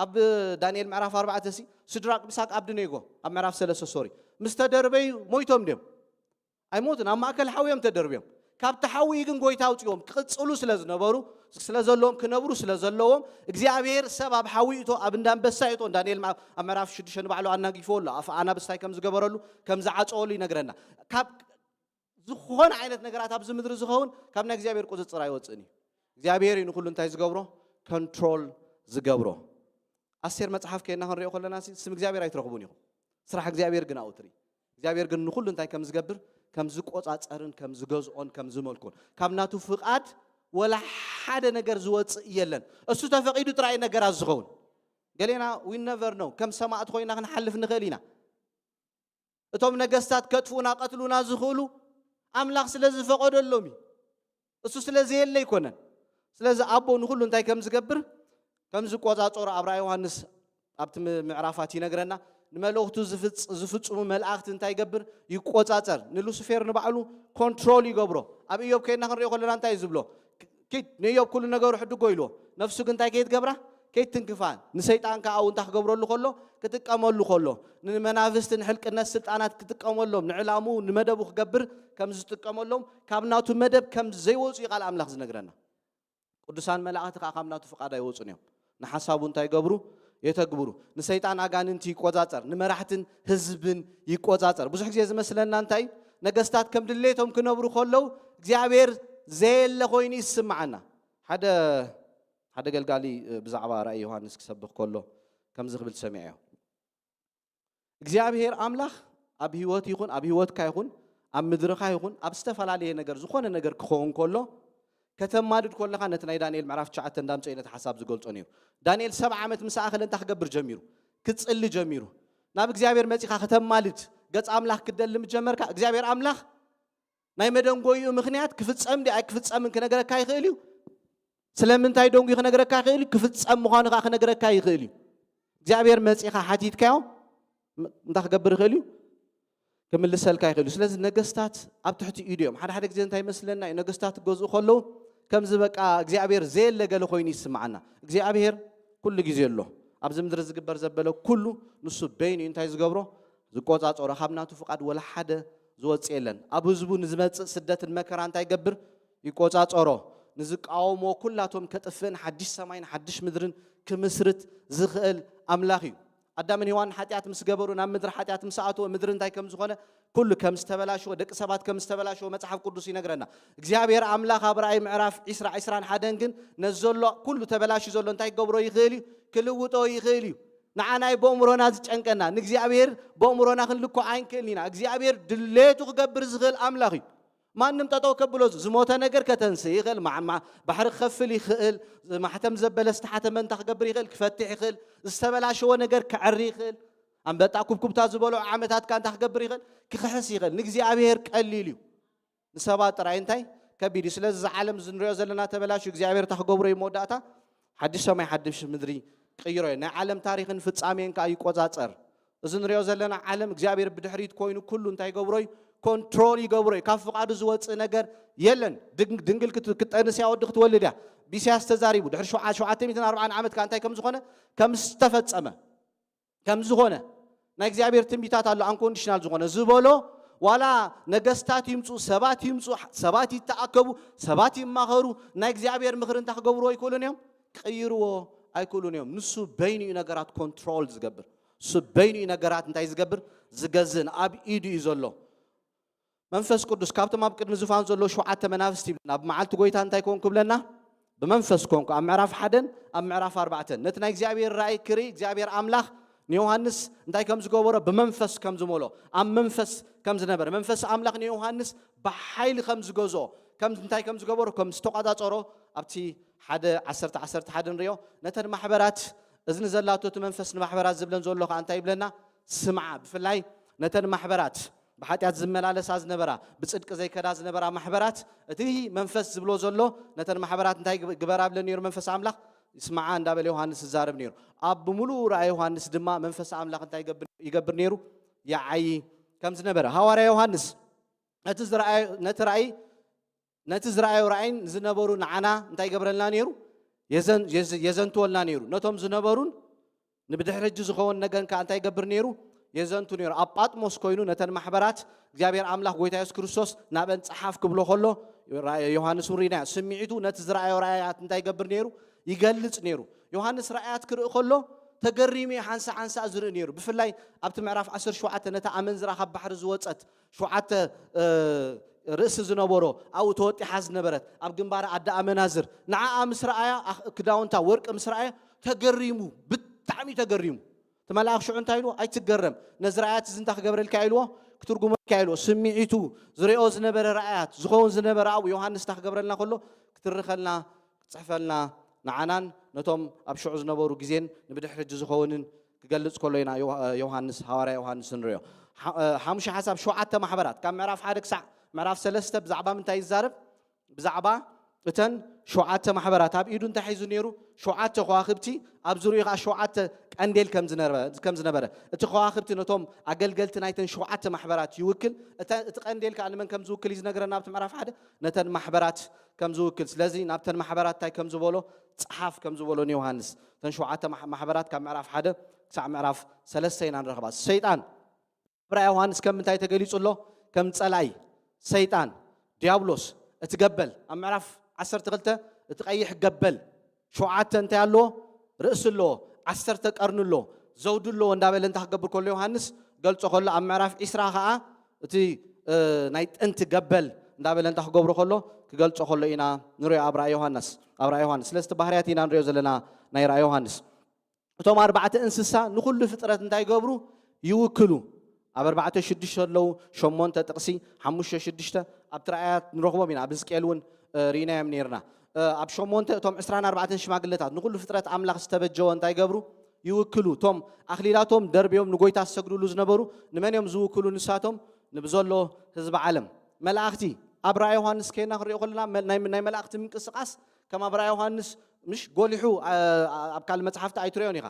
ኣብ ዳንኤል ምዕራፍ ኣርባዕተ ሲ ስድራቅ ሚሳቅ ኣብድኔጎ ኣብ ምዕራፍ ሰለስተ ሶሪ ምስ ተደርበዩ ሞይቶም ድዮም? ኣይሞትን። ኣብ ማእከል ሓዊ እዮም ተደርብዮም። ካብቲ ሓዊ ግን ጎይታ ኣውፅዎም ክቕፅሉ ስለ ዝነበሩ ስለ ዘለዎም ክነብሩ ስለ ዘለዎም እግዚኣብሔር ሰብ ኣብ ሓዊ እቶ ኣብ እንዳ ኣንበሳ እቶ ዳንኤል ኣብ ምዕራፍ ሽዱሽተ ንባዕሉ ኣናጊፎ ኣሎ ኣፍ ኣናብስታይ ከም ዝገበረሉ ከም ዝዓፀወሉ ይነግረና። ካብ ዝኾነ ዓይነት ነገራት ኣብዚ ምድሪ ዝኸውን ካብ ናይ እግዚኣብሔር ቁፅፅር ኣይወፅእን እዩ። እግዚኣብሔር እዩ ንኩሉ እንታይ ዝገብሮ ኮንትሮል ዝገብሮ። ኣስቴር መጽሓፍ ከይና ክንሪኦ ከለና ስም እግዚኣብሔር ኣይትረኽቡን ኢኹም። ስራሕ እግዚኣብሔር ግን ኣብኡ ትርኢ። እግዚኣብሔር ግን ንኹሉ እንታይ ከም ዝገብር፣ ከም ዝቆጻጸርን ከም ዝገዝኦን ከም ዝመልኮን፣ ካብ ናቱ ፍቓድ ወላ ሓደ ነገር ዝወጽእ የለን። እሱ ተፈቒዱ ጥራይ ነገራት ዝኸውን። ገሌና we never know፣ ከም ሰማእት ኮይና ክንሓልፍ ንኽእል ኢና። እቶም ነገስታት ከጥፍኡና ቀትሉና ዝኽእሉ ኣምላኽ ስለ ዝፈቐደሎም እዩ። እሱ ስለ ዘየለ ኣይኮነን። ስለዚ ኣቦ ንኹሉ እንታይ ከም ዝገብር ከም ዝቆጻጸሮ ኣብ ራእይ ዮሃንስ ኣብቲ ም- ምዕራፋት ይነግረና። ንመልእኽቱ ዝፍጽ- ዝፍጽሙ መላእኽቲ እንታይ ይገብር? ይቆጻጸር። ንሉሲፌር ንባዕሉ ኮንትሮል ይገብሮ። ኣብ ኢዮብ ከይድና ክንሪኦ ከለና እንታይ እዩ ዝብሎ? ኪድ ንኢዮብ ኩሉ ነገሩ ሕድጎ ኢልዎ። ነፍሱ ግን እንታይ ከይትገብራ? ከይትንክፋ። ንሰይጣን ከኣ እውን እንታይ ክገብረሉ ከሎ? ክጥቀመሉ ከሎ፣ ንመናፍስቲ ንሕልቅነት ስልጣናት ክጥቀመሎም፣ ንዕላሙ ንመደቡ ክገብር ከም ዝጥቀመሎም፣ ካብ ናቱ መደብ ከም ዘይወፁ እዩ ቃል ኣምላኽ ዝነግረና። ቅዱሳን መላእኽቲ ከዓ ካብ ናቱ ፍቓድ ኣይወፁን እዮም። ንሓሳቡ እንታይ ይገብሩ? የተግብሩ። ንሰይጣን ኣጋንንቲ ይቆጻጸር፣ ንመራሕትን ህዝብን ይቆጻጸር። ብዙሕ ግዜ ዝመስለና እንታይ እዩ? ነገስታት ከም ድሌቶም ክነብሩ ከለዉ እግዚኣብሔር ዘየለ ኮይኑ ይስምዓና። ሓደ ሓደ ገልጋሊ ብዛዕባ ራእይ ዮሃንስ ክሰብኽ ከሎ ከምዚ ክብል ሰሚዐዮ። እግዚኣብሔር ኣምላኽ ኣብ ህይወት ይኹን ኣብ ህይወትካ ይኹን ኣብ ምድርኻ ይኹን ኣብ ዝተፈላለየ ነገር ዝኾነ ነገር ክኸውን ከሎ ከተማልድ ከለኻ ነቲ ናይ ዳንኤል ምዕራፍ ትሽዓተ እንዳምፀ ነቲ ሓሳብ ዝገልጾ ነይሩ። ዳንኤል ሰብዓ ዓመት ምስ ኣኸለ እንታይ ክገብር ጀሚሩ? ክጽሊ ጀሚሩ። ናብ እግዚኣብሔር መጺኻ ከተማልድ ገጽ ኣምላኽ ክደሊ ምስ ጀመርካ እግዚኣብሔር ኣምላኽ ናይ መደንጎይኡ ምኽንያት ክፍጸም ዲ ኣይክፍጸምን ክነግረካ ይኽእል እዩ። ስለምንታይ ደንጉዩ ክነግረካ ይኽእል እዩ። ክፍጸም ምዃኑ ከዓ ክነግረካ ይኽእል እዩ። እግዚኣብሔር መጺኻ ሓቲትካዮ እንታይ ክገብር ይኽእል እዩ? ክምልሰልካ ይኽእል እዩ። ስለዚ ነገስታት ኣብ ትሕቲ ኢዱ እዮም። ሓደ ሓደ ግዜ እንታይ ይመስለና እዩ? ነገስታት ክገዝኡ ከለዉ ከምዚ በቃ እግዚኣብሔር ዘየለ ገለ ኮይኑ ይስምዓና። እግዚኣብሔር ኩሉ ግዜ ኣሎ። ኣብዚ ምድሪ ዝግበር ዘበለ ኩሉ ንሱ በይኑ እዩ እንታይ ዝገብሮ? ዝቆጻጸሮ። ካብ ናቱ ፍቓድ ወላ ሓደ ዝወጽእ የለን። ኣብ ህዝቡ ንዝመጽእ ስደትን መከራ እንታይ ይገብር? ይቆጻጸሮ። ንዝቃወሞ ኩላቶም ከጥፍእን ሓድሽ ሰማይን ሓድሽ ምድርን ክምስርት ዝኽእል ኣምላኽ እዩ። ኣዳምን ሄዋን ሓጢኣት ምስ ገበሩ ናብ ምድሪ ሓጢኣት ምስ ኣተወ ምድሪ እንታይ ከም ዝኾነ ኩሉ ከም ዝተበላሸወ ደቂ ሰባት ከም ዝተበላሸወ መጽሓፍ ቅዱስ ይነግረና። እግዚኣብሔር ኣምላኽ ኣብ ራእይ ምዕራፍ ዒስራ ዒስራን ሓደን ግን ነዚ ዘሎ ኩሉ ተበላሽዩ ዘሎ እንታይ ክገብሮ ይኽእል እዩ? ክልውጦ ይኽእል እዩ። ንዓናይ ብእምሮና ዝጨንቀና ንእግዚኣብሔር ብእምሮና ክንልኮ ኣይንክእልን ኢና። እግዚኣብሔር ድሌቱ ክገብር ዝኽእል ኣምላኽ እዩ። ማንም ጠጠው ከብሎ ዝሞተ ነገር ከተንስእ ይኽእል፣ ማዕማ ባሕሪ ክኸፍል ይኽእል፣ ማሕተም ዘበለ ዝተሓተመ እንታይ ክገብር ይኽእል? ክፈትሕ ይኽእል። ዝተበላሸወ ነገር ክዕሪ ይኽእል። ኣንበጣ ኩብኩብታ ዝበሎ ዓመታትካ እንታይ ክገብር ይኽእል? ክኽሕስ ይኽእል። ንእግዚኣብሔር ቀሊል እዩ። ንሰባት ጥራይ እንታይ ከቢድ እዩ። ስለዚ እዚ ዓለም እዚ ንሪኦ ዘለና ተበላሹ እግዚኣብሔር እንታይ ክገብሮ እዩ መወዳእታ? ሓድሽ ሰማይ ሓድሽ ምድሪ ቅይሮ እዩ። ናይ ዓለም ታሪኽን ፍጻሜን ከዓ ይቆጻጸር። እዚ ንሪኦ ዘለና ዓለም እግዚኣብሔር ብድሕሪት ኮይኑ ኩሉ እንታይ ይገብሮ እዩ? ኮንትሮል ይገብሮ እዩ። ካብ ፍቓዱ ዝወፅእ ነገር የለን። ድንግል ክትጠንስ እያ ወዲ ክትወልድ እያ። ቢስያስ ተዛሪቡ ድሕሪ ሸውዓተ ሚእትን ኣርባዓን ዓመት ከዓ እንታይ ከም ዝኾነ ከም ዝተፈጸመ ከም ዝኾነ ናይ እግዚኣብሔር ትንቢታት ኣሎ። ኣንኮንዲሽናል ዝኾነ ዝበሎ ዋላ ነገስታት ይምፁ ሰባት ይምፁ ሰባት ይተኣከቡ ሰባት ይማኸሩ ናይ እግዚኣብሔር ምኽሪ እንታይ ክገብርዎ ኣይክእሉን እዮም? ቅይርዎ ኣይክእሉን እዮም። ንሱ በይኑ እዩ ነገራት ኮንትሮል ዝገብር። ንሱ በይኑ እዩ ነገራት እንታይ ዝገብር? ዝገዝእን ኣብ ኢዱ እዩ ዘሎ። መንፈስ ቅዱስ ካብቶም ኣብ ቅድሚ ዝፋን ዘለዉ ሸውዓተ መናፍስቲ ይብለና። ኣብ መዓልቲ ጎይታ እንታይ ኮንኩ ብለና? ብመንፈስ ኮንኩ። ኣብ ምዕራፍ ሓደን ኣብ ምዕራፍ ኣርባዕተን ነቲ ናይ እግዚኣብሔር ራእይ ክርኢ እግዚኣብሔር ኣምላኽ ንዮሃንስ እንታይ ከም ዝገበሮ ብመንፈስ ከም ዝመሎ ኣብ መንፈስ ከም ዝነበረ መንፈስ ኣምላኽ ንዮሃንስ ብሓይሊ ከም ዝገዝኦ ከም እንታይ ከም ዝገበሮ ከም ዝተቋጻጸሮ ኣብቲ ሓደ ዓሰርተ ዓሰርተ ሓደ ንሪኦ። ነተን ማሕበራት እዝኒ ዘላቶ እቲ መንፈስ ንማሕበራት ዝብለን ዘሎ ከዓ እንታይ ይብለና? ስምዓ። ብፍላይ ነተን ማሕበራት ብሓጢኣት ዝመላለሳ ዝነበራ ብፅድቂ ዘይከዳ ዝነበራ ማሕበራት እቲ መንፈስ ዝብሎ ዘሎ ነተን ማሕበራት እንታይ ግበራ ብለን ነይሩ መንፈስ ኣምላኽ? ስምዓ እንዳበለ ዮሃንስ ዝዛረብ ነይሩ። ኣብ ብምሉእ ራእይ ዮሃንስ ድማ መንፈስ ኣምላኽ እንታይ ይገብር ነይሩ? ይዓዪ ከም ዝነበረ ሃዋርያ ዮሃንስ ነቲ ዝረኣዮ ነቲ ራእይ ነቲ ዝረኣዮ ራእይን ዝነበሩ ንዓና እንታይ ይገብረልና ነይሩ? የዘንትወልና ነይሩ። ነቶም ዝነበሩን ንብድሕሪ ሕጂ ዝኸውን ነገን ከዓ እንታይ ይገብር ነይሩ? የዘንቱ ነይሩ። ኣብ ጳጥሞስ ኮይኑ ነተን ማሕበራት እግዚኣብሔር ኣምላኽ ጎይታ የሱስ ክርስቶስ ናበን ጸሓፍ ክብሎ ከሎ ዮሃንስ እውን ርኢናዮ። ስምዒቱ ነቲ ዝረኣዮ ራእያት እንታይ ይገብር ነይሩ? ይገልጽ ነይሩ። ዮሃንስ ራእያት ክርኢ ከሎ ተገሪሙ እዩ ሓንሳ ሓንሳ ዝርኢ ነይሩ። ብፍላይ ኣብቲ ምዕራፍ ዓሰርተ ሸውዓተ ነታ ኣመንዝራ ካብ ባሕሪ ዝወጸት ሸውዓተ ርእሲ ዝነበሮ ኣብኡ ተወጢሓ ዝነበረት ኣብ ግንባራ ኣደ ኣመናዝር ንዓኣ ምስ ረኣያ ክዳውንታ ወርቂ ምስ ረኣያ ተገሪሙ ብጣዕሚ ተገሪሙ እቲ መልኣኽ ሽዑ እንታይ ኢልዎ? ኣይትገረም፣ ነዚ ራእያት እዚ እንታይ ክገብረልካ ኢልዎ? ክትርጉመልካ ኢልዎ። ስምዒቱ፣ ዝሪኦ ዝነበረ ራእያት፣ ዝኸውን ዝነበረ ኣብኡ ዮሃንስ እንታይ ክገብረልና ከሎ? ክትርኸልና፣ ክትጽሕፈልና፣ ንዓናን ነቶም ኣብ ሽዑ ዝነበሩ ግዜን ንብድሕሪ ሕጂ ዝኸውንን ክገልጽ ከሎ ኢና ዮሃ-፣ ዮሃንስ፣ ሃዋርያ ዮሃንስ ንሪኦ። ሓ-፣ እ፣ ሓሙሻይ ሓሳብ፣ ሸውዓተ ማሕበራት፣ ካብ ምዕራፍ ሓደ ክሳዕ ምዕራፍ ሰለስተ ብዛዕባ ምንታይ ይዛረብ? ብዛዕባ እተን ሸውዓተ ማሕበራት። ኣብ ኢዱ እንታይ ሒዙ ነይሩ? ሸውዓተ ከዋኽብቲ፣ ኣብ ዙሪኡ ኸዓ ሸውዓተ ቀንዴል ከም ዝነበረ፣ ከም ዝነበረ። እቲ ከዋኽብቲ ነቶም ኣገልገልቲ ናይተን ሸውዓተ ማሕበራት ይውክል። እተ-፣ እቲ ቀንዴል ከኣ ንመን ከም ዝውክል እዩ ዝነግረና ኣብቲ ምዕራፍ ሓደ? ነተን ማሕበራት ከም ዝውክል። ስለዚ ናብተን ማሕበራት እንታይ ከም ዝበሎ? ጸሓፍ ከም ዝበሎ ንዮሃንስ። እተን ሸውዓተ ማሕ-፣ ማሕበራት ካብ ምዕራፍ ሓደ ክሳዕ ምዕራፍ ሰለስተ ኢና ንረኽባ። ሰይጣን ኣብ ራእይ ዮሃንስ ከም ምንታይ ተገሊጹ ኣሎ? ከም ጸላኢ፣ ሰይጣን፣ ዲያብሎስ፣ እቲ ገበል። ኣብ ምዕራፍ ዓሰርተ ክልተ እቲ ቀይሕ ገበል፣ ሸውዓተ እንታይ ኣለዎ? ርእሲ ኣለዎ፣ ዓሰርተ ቀርኒ ኣለዎ፣ ዘውዲ ኣለዎ እንዳበለ እንታይ ክገብር ከሎ ዮሃንስ ገልጾ ከሎ፣ ኣብ ምዕራፍ ዒስራ ኸኣ እቲ፣ እ፣ ናይ ጥንቲ ገበል እንዳበለ እንታይ ክገብሮ ከሎ፣ ክገልጾ ከሎ ኢና ንሪኦ ኣብ ራእይ ዮሃንስ፣ ኣብ ራእይ ዮሃንስ። ስለዚ እቲ ባህርያት ኢና ንሪኦ ዘለና ናይ ራእይ ዮሃንስ። እቶም ኣርባዕተ እንስሳ ንኹሉ ፍጥረት እንታይ ይገብሩ? ይውክሉ። ኣብ ኣርባዕተ ሽዱሽተ ኣለዉ፣ ሸሞንተ ጥቕሲ፣ ሓሙሽተ ሽዱሽተ ኣብቲ ራእያት ንረኽቦም ኢና። ኣብ ሕዝቅኤል እውን፣ እ፣ ርኢናዮም ነይርና። እ፣ ኣብ ሸሞንተ እቶም ዕስራን ኣርባዕተን ሽማግለታት ንኹሉ ፍጥረት ኣምላኽ ዝተበጀወ እንታይ ይገብሩ? ይውክሉ። እቶም ኣኽሊላቶም ደርብዮም ንጎይታ ዝሰግድሉ ዝነበሩ ንመን እዮም ዝውክሉ? ንሳቶም ንብዘሎ ህዝቢ ዓለም። መላእኽቲ ኣብ ራእይ ዮሃንስ ከይና ክንሪኦ ከለና መ-፣ ናይ፣ ናይ መላእኽቲ ምንቅስቓስ ከም ኣብ ራእይ ዮሃንስ ምሽ ጎሊሑ፣ ኣ-፣ ኣብ ካልእ መጽሓፍቲ ኣይትሪኦን ኢኻ።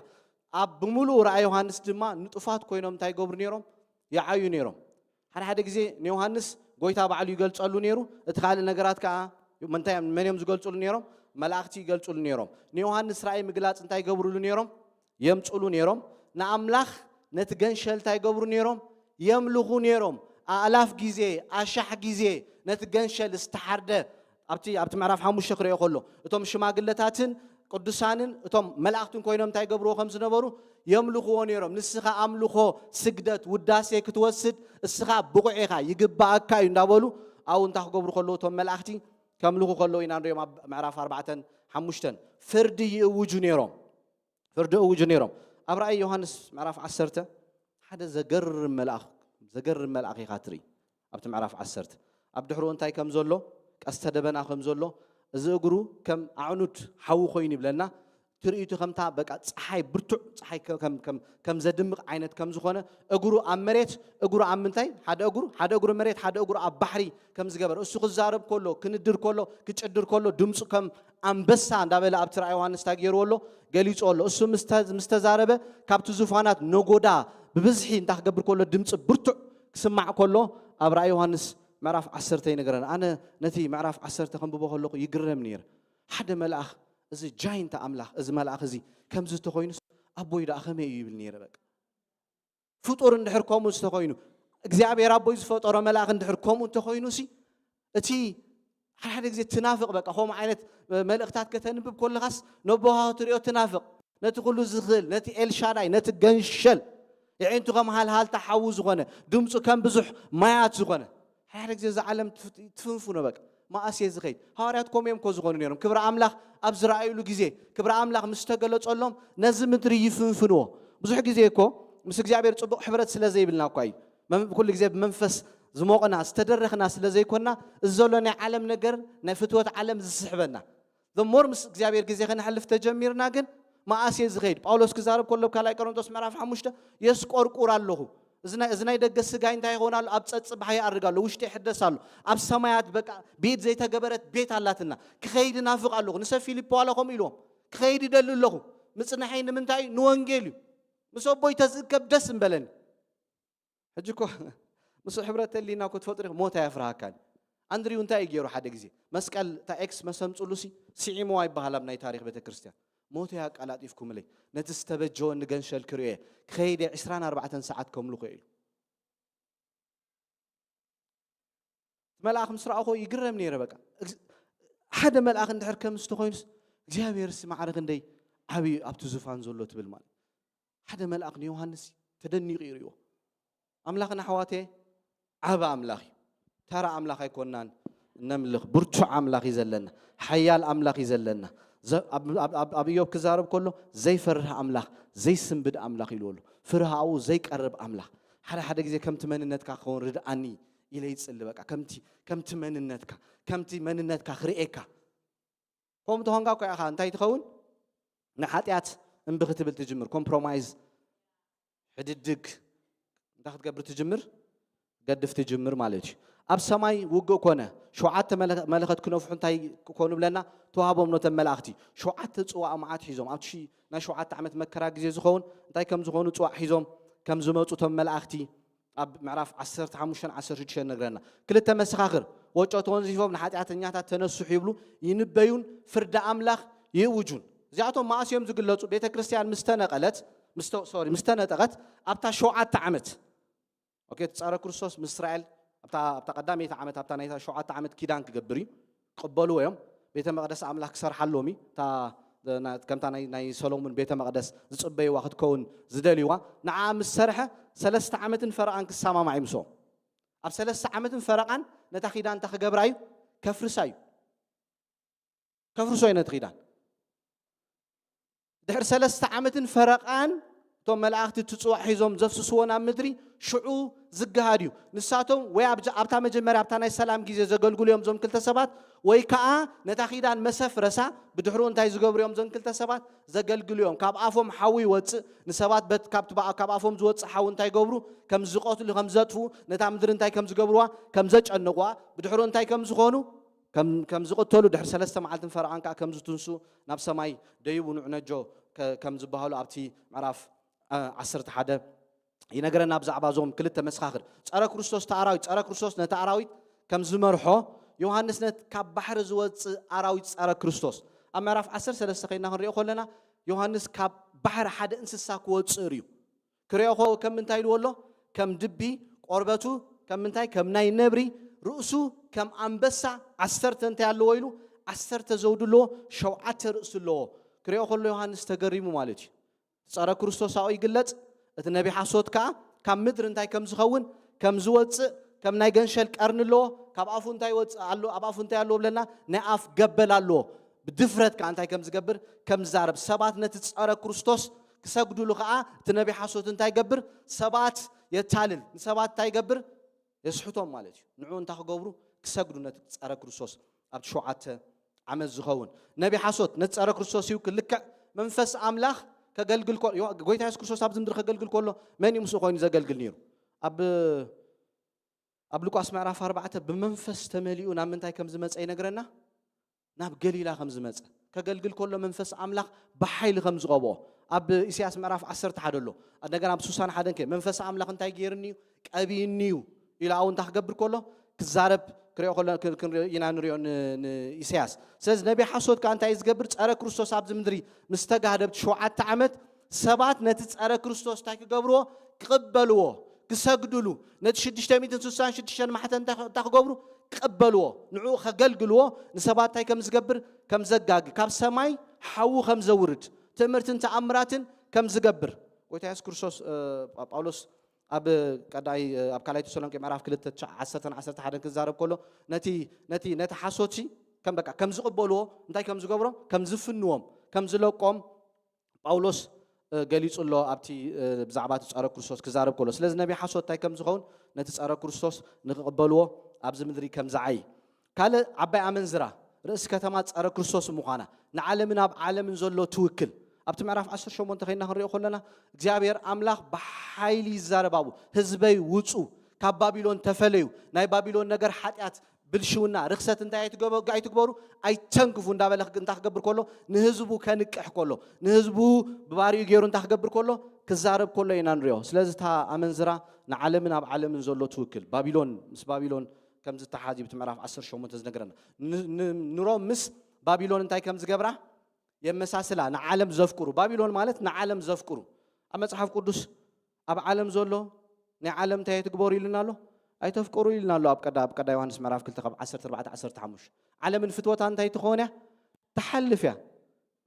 ኣብ ብምሉኡ ራእይ ዮሃንስ ድማ ንጡፋት ኮይኖም እንታይ ይገብሩ ነይሮም? ይዓዩ ነይሮም። ሓደ ሓደ ግዜ ንዮሃንስ ጎይታ ባዕሉ ይገልጸሉ ነይሩ። እቲ ካልእ ነገራት ከኣ ምንታይ እዮም፣ መን እዮም ዝገልጹሉ ነይሮም? መላእኽቲ ይገልጹሉ ነይሮም። ንዮሃንስ ራእይ ምግላጽ እንታይ ይገብሩሉ ነይሮም? የምጹሉ ነይሮም። ንኣምላኽ ነቲ ገንሸል እንታይ ይገብሩ ነይሮም? የምልኹ ነይሮም። ኣእላፍ ግዜ፣ ኣሻሕ ግዜ ነቲ ገንሸል ዝተሓርደ ኣብቲ፣ ኣብቲ ምዕራፍ ሓሙሽተ ክርእዮ ከሎ፣ እቶም ሽማግለታትን ቅዱሳንን እቶም መላእኽትን ኮይኖም እንታይ ይገብርዎ ከም ዝነበሩ? የምልኽዎ ነይሮም። ንስኻ ኣምልኾ፣ ስግደት፣ ውዳሴ ክትወስድ እስኻ ብቑዕ ኢኻ፣ ይግባኣካ እዩ እንዳበሉ ኣብኡ እንታይ ክገብሩ ከለዉ እቶም መላእኽቲ ከምልኹ ከለዉ ኢና ንሪኦም ኣብ ምዕራፍ ኣርባዕተን ሓሙሽተን። ፍርዲ ይእውጁ ነይሮም። ፍርዲ እውጁ ነይሮም። ኣብ ራእይ ዮሃንስ ምዕራፍ ዓሰርተ ሓደ ዘገርም መልኣኽ፣ ዘገርም መልኣኽ ኢኻ ትርኢ። ኣብቲ ምዕራፍ ዓሰርተ ኣብ ድሕሪኡ እንታይ ከም ዘሎ፣ ቀስተ ደበና ከም ዘሎ፣ እዚ እግሩ ከም ኣዕኑድ ሓዊ ኮይኑ ይብለና። ትርኢቱ ከምታ በቃ ጸሓይ፣ ብርቱዕ ጸሓይ ከ-፣ ከም፣ ከም፣ ከም ዘድምቕ ዓይነት ከም ዝኾነ፣ እግሩ ኣብ መሬት፣ እግሩ ኣብ ምንታይ? ሓደ እግሩ፣ ሓደ እግሩ መሬት፣ ሓደ እግሩ ኣብ ባሕሪ ከም ዝገበር፣ እሱ ክዛረብ ከሎ፣ ክንድር ከሎ፣ ክጭድር ከሎ፣ ድምፁ ከም ኣንበሳ እንዳበለ ኣብቲ ራእይ ዮሃንስ እንታይ ገይርዎ ኣሎ? ገሊፁ ኣሎ። እሱ ምስ ተ-፣ ምስ ተዛረበ፣ ካብቲ ዙፋናት ነጎዳ ብብዝሒ እንታይ ክገብር ከሎ? ድምፂ ብርቱዕ ክስማዕ ከሎ፣ ኣብ ራእይ ዮሃንስ ምዕራፍ ዓሰርተ ይነግረና። ኣነ ነቲ ምዕራፍ ዓሰርተ ከንብቦ ከለኹ ይግረም ነይረ። ሓደ መልኣኽ፣ እዚ ጃይንት ኣምላኽ፣ እዚ መልኣኽ እዚ ከምዚ እንተኾይኑስ፣ ኣቦይ ደኣ ከመይ እዩ ይብል ነይረ። በቃ ፍጡር እንድሕር ከምኡ ዝተኾይኑ፣ እግዚኣብሔር ኣቦይ ዝፈጠሮ መልኣኽ እንድሕር ከምኡ እንተኾይኑሲ፣ እቲ ሓደ ሓደ ግዜ ትናፍቕ። በቃ ከምኡ ዓይነት መልእኽታት ከተንብብ ከለኻስ፣ ነቦኻ ክትሪኦ ትናፍቕ። ነቲ ኩሉ ዝኽእል፣ ነቲ ኤልሻዳይ፣ ነቲ ገንሸል፣ የዒንቱ ከም ሃልሃልታ ሓዊ ዝኾነ፣ ድምፁ ከም ብዙሕ ማያት ዝኾነ፣ ሓደ ሓደ ግዜ እዛ ዓለም ትፍ-፣ ትፍንፍኖ። በቃ መኣስ እየ ዝኸይድ? ሃዋርያት ከምኡ እዮም እኮ ዝኾኑ ነይሮም። ክብሪ ኣምላኽ ኣብ ዝረኣዩሉ ግዜ፣ ክብሪ ኣምላኽ ምስ ተገለጸሎም፣ ነዚ ምድሪ ይፍንፍንዎ። ብዙሕ ግዜ እኮ ምስ እግዚኣብሔር ጽቡቕ ሕብረት ስለ ዘይብልና እኳ እዩ። መም-፣ ኩሉ ግዜ ብመንፈስ ዝሞቕና፣ ዝተደረኽና ስለ ዘይኮንና፣ እዚ ዘሎ ናይ ዓለም ነገር፣ ናይ ፍትወት ዓለም ዝስሕበና። The more ምስ እግዚኣብሔር ግዜ ከነሕልፍ ተጀሚርና ግን፣ መኣስ እየ ዝኸይድ? ጳውሎስ ክዛረብ ከሎ ኣብ ካልኣይ ቆሮንቶስ ምዕራፍ ሓሙሽተ፣ የስቆርቁር ኣለኹ። እዚ ናይ፣ እዚ ናይ ደገ ስጋይ እንታይ ይኸውን ኣሎ? ኣብ ጸጽባሕ ይኣርግ ኣሎ፣ ውሽጢ ይሕደስ ኣሎ። ኣብ ሰማያት በቃ ብኢድ ዘይተገበረት ቤት ኣላትና። ክኸይድ ናፍቕ ኣለኹ። ንሰብ ፊልፖ ዋላ ከምኡ ኢልዎም፣ ክኸይድ ይደሊ ኣለኹ። ምጽናሐይ ንምንታይ እዩ? ንወንጌል እዩ። ምስ ኣቦይ ተዝእከብ ደስ ምበለኒ። ሕጂ እኮ ምስ ሕብረት ተሊና እኮ ትፈጥሪ ሞት ኣየፍርሃካን። ኣንድሪው እንታይ እዩ ገይሩ? ሓደ ግዜ መስቀል እታ ኤክስ መሰምጽሉሲ ስዒምዋ ይበሃል ኣብ ናይ ታሪኽ ቤተ ክርስቲያን። ሞተይ ኣቀላጢፍኩምለይ፣ ነቲ ዝተበጀወኒ ገንሸል ክርእየ፣ ክኸይድ እየ ዕስራን ኣርባዕተን ሰዓት ከምልኾ ኢሉ። እቲ መልኣኽ ምስ ረኣኹ ይግረም ነይረ። በቃ እግዝ-፣ ሓደ መልኣኽ እንድሕር ከም ዝተኾይኑስ እግዚኣብሔር ሲ ማዕረ ክንደይ ዓብዪ ኣብቲ ዙፋን ዘሎ ትብል ማለት። ሓደ መልኣኽ ንዮሃንስ ተደኒቑ ይርእዮ። ኣምላኽና ኣሕዋተየ ዓቢ ኣምላኽ እዩ። ተራ ኣምላኽ ኣይኮንናን እነምልኽ። ብርቱዕ ኣምላኽ እዩ ዘለና። ሓያል ኣምላኽ እዩ ዘለና። ዘ- ኣብ- ኣብ- ኣብ- ኣብ ኢዮብ ክዛረብ ከሎ ዘይፈርህ ኣምላኽ፣ ዘይስንብድ ኣምላኽ ኢልዎ ኣሎ። ፍርሃኡ ዘይቀርብ ኣምላኽ። ሓደ ሓደ ግዜ ከምቲ መንነትካ ክኸውን ርድኣኒ ኢለ ይጽሊ። በቃ ከምቲ ከምቲ መንነትካ ከምቲ መንነትካ ክርእየካ። ከምኡ ተኾንካ እኮ ኢኻ እንታይ ትኸውን? ንሓጢኣት እምቢ ክትብል ትጅምር። ኮምፕሮማይዝ፣ ሕድድግ እንታይ ክትገብር ትጅምር? ገድፍ ትጅምር ማለት እዩ። ኣብ ሰማይ ውግእ ኮነ። ሸውዓተ መለ- መለኸት ክነፍሑ እንታይ ክኾኑ ብለና? ተዋህቦም ነቶም መላእኽቲ። ሸውዓተ ጽዋእ መዓት ሒዞም ኣብቲ ሺ- ናይ ሸውዓተ ዓመት መከራ ግዜ ዝኸውን እንታይ ከም ዝኾኑ ጽዋዕ ሒዞም ከም ዝመጹ እቶም መላእኽቲ ኣብ ምዕራፍ ዓሰርተ ሓሙሽተን ዓሰርተ ሽዱሽተን ነግረና። ክልተ መሰኻኽር ወጮ ተወንዚፎም ንሓጢኣተኛታት ተነስሑ ይብሉ፣ ይንበዩን ፍርዲ ኣምላኽ ይእውጁን። እዚኣቶም መኣስ እዮም ዝግለጹ? ቤተ ክርስቲያን ምስ ተነቐለት፣ ምስ ተ- ሶሪ፣ ምስ ተነጠቐት ኣብታ ሸውዓተ ዓመት። ኦኬ፣ እቲ ጸረ ክርስቶስ ምስ እስራኤል ኣብታ ኣብታ ቀዳመይቲ ዓመት፣ ኣብታ ናይታ ሸውዓተ ዓመት ኪዳን ክገብር እዩ። ክቕበልዎ እዮም። ቤተ መቕደስ ኣምላኽ ክሰርሓሎም እዩ። እታ ና- ከምታ ናይ ናይ ሰሎሞን ቤተ መቕደስ ዝጽበይዋ ክትከውን ዝደልይዋ፣ ንዓ ምስ ሰርሐ ሰለስተ ዓመትን ፈረቓን ክሰማማዕ እዩ ምስኦም። ኣብ ሰለስተ ዓመትን ፈረቓን ነታ ኪዳን እንታይ ክገብራ እዩ? ከፍርሳ እዩ። ከፍርሶ እዩ ነቲ ኪዳን። ድሕሪ ሰለስተ ዓመትን ፈረቓን እቶም መላእኽቲ እቲ ጽዋዕ ሒዞም ዘፍስስዎ ናብ ምድሪ ሽዑ ዝገሃድ እዩ። ንሳቶም ወይ ኣብዛ- ኣብታ መጀመርያ ኣብታ ናይ ሰላም ግዜ ዘገልግሉ እዮም እዞም ክልተ ሰባት፣ ወይ ከኣ ነታ ኪዳን መሰፍረሳ ብድሕሩ እንታይ ዝገብሩ እዮም እዞም ክልተ ሰባት? ዘገልግሉ እዮም። ካብ ኣፎም ሓዊ ይወጽእ፣ ንሰባት በት- ካብቲ በኣ- ካብ ኣፎም ዝወጽእ ሓዊ እንታይ ይገብሩ? ከም ዝቐትሉ፣ ከም ዘጥፉ፣ ነታ ምድሪ እንታይ ከም ዝገብርዋ? ከም ዘጨንቕዋ፣ ብድሕሩ እንታይ ከም ዝኾኑ? ከም ከም ዝቕተሉ፣ ድሕሪ ሰለስተ መዓልትን ፈረቓን ከኣ ከም ዝትንሱ፣ ናብ ሰማይ ደይቡ ንዑ ነጆ ከ- ከም ዝበሃሉ ኣብቲ ምዕራፍ አ- ዓሰርተ ሓደ ይነግረና። ብዛዕባ እዞም ክልተ መሰኻኽር ጸረ ክርስቶስ፣ እቲ ኣራዊት ጸረ ክርስቶስ ነቲ ኣራዊት ከም ዝመርሖ፣ ዮሃንስ ነቲ ካብ ባሕሪ ዝወጽእ ኣራዊት ጸረ ክርስቶስ ኣብ ምዕራፍ ዓሰርተ ሰለስተ ከይድና ክንሪኦ ከለና፣ ዮሃንስ ካብ ባሕሪ ሓደ እንስሳ ክወጽእ ርእዩ። ክሪኦ ከ- ከም ምንታይ ኢልዎ ኣሎ? ከም ድቢ፣ ቆርበቱ ከም ምንታይ? ከም ናይ ነብሪ፣ ርእሱ ከም ኣንበሳ፣ ዓሰርተ እንታይ ኣለዎ ኢሉ? ዓሰርተ ዘውዲ ኣለዎ፣ ሸውዓተ ርእሲ ኣለዎ። ክሪኦ ከሎ ዮሃንስ ተገሪሙ ማለት እዩ። ጸረ ክርስቶስ ኣብኡ ይግለጽ። እቲ ነቢ ሓሶት ከኣ ካብ ምድሪ እንታይ ከም ዝኸውን፣ ከም ዝወጽእ፣ ከም ናይ ገንሸል ቀርኒ ኣለዎ። ካብ ኣፉ እንታይ ይወጽእ ኣሎ? ኣብ ኣፉ እንታይ ኣለዎ ብለና? ናይ ኣፍ ገበል ኣለዎ። ብድፍረት ከኣ እንታይ ከም ዝገብር? ከም ዝዛረብ። ሰባት ነቲ ጸረ ክርስቶስ ክሰግዱሉ ከኣ እቲ ነቢ ሓሶት እንታይ ይገብር? ሰባት የታልል። ንሰባት እንታይ ይገብር? የስሕቶም ማለት እዩ። ንዑ እንታይ ክገብሩ? ክሰግዱ ነቲ ጸረ ክርስቶስ ኣብቲ ሸውዓተ ዓመት ዝኸውን ነቢ ሓሶት ነቲ ጸረ ክርስቶስ እዩ ክልክዕ መንፈስ ኣምላኽ ከገልግል ከሎ፣ ዮ- ጎይታ የሱስ ክርስቶስ ኣብዚ ምድሪ ከገልግል ከሎ መን እዩ ምስኡ ኮይኑ ዘገልግል ነይሩ? ኣብ ኣብ ሉቃስ ምዕራፍ ኣርባዕተ ብመንፈስ ተመሊኡ ናብ ምንታይ ከም ዝመጸ ይነግረና? ናብ ገሊላ ከም ዝመጸ። ከገልግል ከሎ መንፈስ ኣምላኽ ብሓይሊ ከም ዝቐብኦ ኣብ ኢሳያስ ምዕራፍ ዓሰርተ ሓደ ኣሎ። እንደገና ኣብ ሱሳን ሓደን ከ መንፈስ ኣምላኽ እንታይ ገይርኒ እዩ? ቀቢኒ እዩ ኢሉ ኣብኡ እንታይ ክገብር ከሎ? ክዛረብ ክሪኦ ከሎ ክ- ክንሪኦ ኢና ንሪኦ ን- ንኢሳያስ። ስለዚ ነቢ ሓሶት ከኣ እንታይ ዝገብር? ጸረ ክርስቶስ ኣብዚ ምድሪ ምስ ተጋህደ ኣብቲ ሸውዓተ ዓመት ሰባት ነቲ ጸረ ክርስቶስ እንታይ ክገብርዎ? ክቕበልዎ፣ ክሰግድሉ፣ ነቲ ሽዱሽተ ሚእትን ስሳን ሽዱሽተን ማሕተም እንታይ እንታይ ክገብሩ? ክቕበልዎ፣ ንዕኡ ከገልግልዎ፣ ንሰባት እንታይ ከም ዝገብር? ከም ዘጋጊ፣ ካብ ሰማይ ሓዊ ከም ዘውርድ፣ ትእምርትን ተኣምራትን ከም ዝገብር። ጎይታ የሱስ ክርስቶስ፣ እ፣ ጳ- ጳውሎስ ኣብ ቀዳይ፣ እ፣ ኣብ ካልኣይ ተሰሎንቄ ምዕራፍ ክልተ ትሽዓ፣ ዓሰርተን ዓሰርተ ሓደን ክዛረብ ከሎ፣ ነቲ፣ ነቲ፣ ነቲ ሓሶትሲ ከም በቃ ከም ዝቕበልዎ፣ እንታይ ከም ዝገብሮም? ከም ዝፍንዎም፣ ከም ዝለቆም፣ ጳውሎስ፣ እ፣ ገሊጹ ኣሎ ኣብቲ፣ እ፣ ብዛዕባ እቲ ጸረ ክርስቶስ ክዛረብ ከሎ። ስለዚ ነቢ ሓሶት እንታይ ከም ዝኸውን ነቲ ጸረ ክርስቶስ ንክቕበልዎ ኣብዚ ምድሪ ከም ዝዓዪ። ካልእ ዓባይ ኣመንዝራ ርእሲ ከተማ ጸረ ክርስቶስ ምዃና፣ ንዓለምን ኣብ ዓለምን ዘሎ ትውክል። ኣብቲ ምዕራፍ ዓሰርተ ሸሞንተ ከይና ክንሪኦ ከለና እግዚኣብሔር ኣምላኽ ብሓይሊ ይዛረብ ኣብኡ፣ ህዝበይ ውጹ፣ ካብ ባቢሎን ተፈለዩ፣ ናይ ባቢሎን ነገር ሓጢኣት ብልሽውና ርኽሰት እንታይ ኣይትገበ- ኣይትግበሩ ኣይተንክፉ እንዳበለ ክግ- እንታይ ክገብር ከሎ ንህዝቡ ከንቅሕ ከሎ ንህዝቡ ብባሪኡ ገይሩ እንታይ ክገብር ከሎ ክዛረብ ከሎ ኢና ንሪኦ። ስለዚ እታ ኣመንዝራ ንዓለምን ኣብ ዓለምን ዘሎ ትውክል ባቢሎን ምስ ባቢሎን ከም ዝተሓዝ እዩ እቲ ምዕራፍ ዓሰርተ ሸሞንተ ዝነግረና። ን- ን- ንሮም ምስ ባቢሎን እንታይ ከም ዝገብራ የመሳስላ። ንዓለም ዘፍቅሩ ባቢሎን ማለት ንዓለም ዘፍቅሩ ኣብ መጽሓፍ ቅዱስ ኣብ ዓለም ዘሎ ናይ ዓለም እንታይ ኣይትግበሩ ኢልና ኣሎ ኣይተፍቅሩ ኢልና ኣሎ ኣብ ቀዳ ኣብ ቀዳ ዮሃንስ ምዕራፍ ክልተ ካብ ዓሰርተ ኣርባዕተ ዓሰርተ ሓሙሽተ ዓለምን ፍትወታ እንታይ ትኸውን እያ ትሓልፍ እያ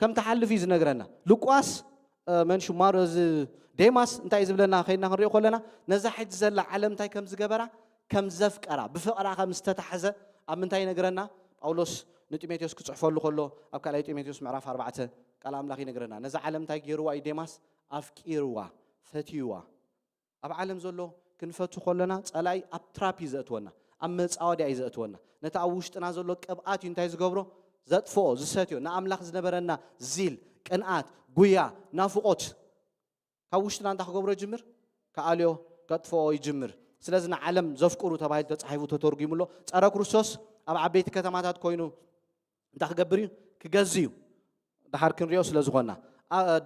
ከም ትሓልፍ እዩ ዝነግረና ሉቃስ መን ሽማሮ እዚ ዴማስ እንታይ እዩ ዝብለና ከይና ክንሪኦ ከለና ነዛ ሕጂ ዘላ ዓለም እንታይ ከም ዝገበራ ከም ዘፍቀራ ብፍቕራ ከም ዝተታሕዘ ኣብ ምንታይ ይነግረና ጳውሎስ ንጢሞቴዎስ ክጽሕፈሉ ከሎ ኣብ ካልኣይ ጢሞቴዎስ ምዕራፍ ኣርባዕተ ቃል ኣምላኽ ይነግረና። ነዛ ዓለም እንታይ ገይርዋ እዩ? ዴማስ ኣፍቂርዋ፣ ፈትይዋ። ኣብ ዓለም ዘሎ ክንፈቱ ከለና ጸላኢ ኣብ ትራፕ እዩ ዘእትወና፣ ኣብ መጻወድያ እዩ ዘእትወና። ነቲ ኣብ ውሽጥና ዘሎ ቅብኣት እዩ እንታይ ዝገብሮ? ዘጥፍኦ፣ ዝሰትዮ። ንኣምላኽ ዝነበረና ዚል፣ ቅንኣት፣ ጉያ፣ ናፍቖት ካብ ውሽጥና እንታይ ክገብሮ ይጅምር? ክኣልዮ፣ ከጥፍኦ ይጅምር። ስለዚ ንዓለም ዘፍቅሩ ተባሂሉ ተጻሒፉ ተተርጒሙሎ። ጸረ ክርስቶስ ኣብ ዓበይቲ ከተማታት ኮይኑ እንታይ ክገብር እዩ? ክገዝ እዩ። ድሓር ክንሪኦ ስለ ዝኾንና።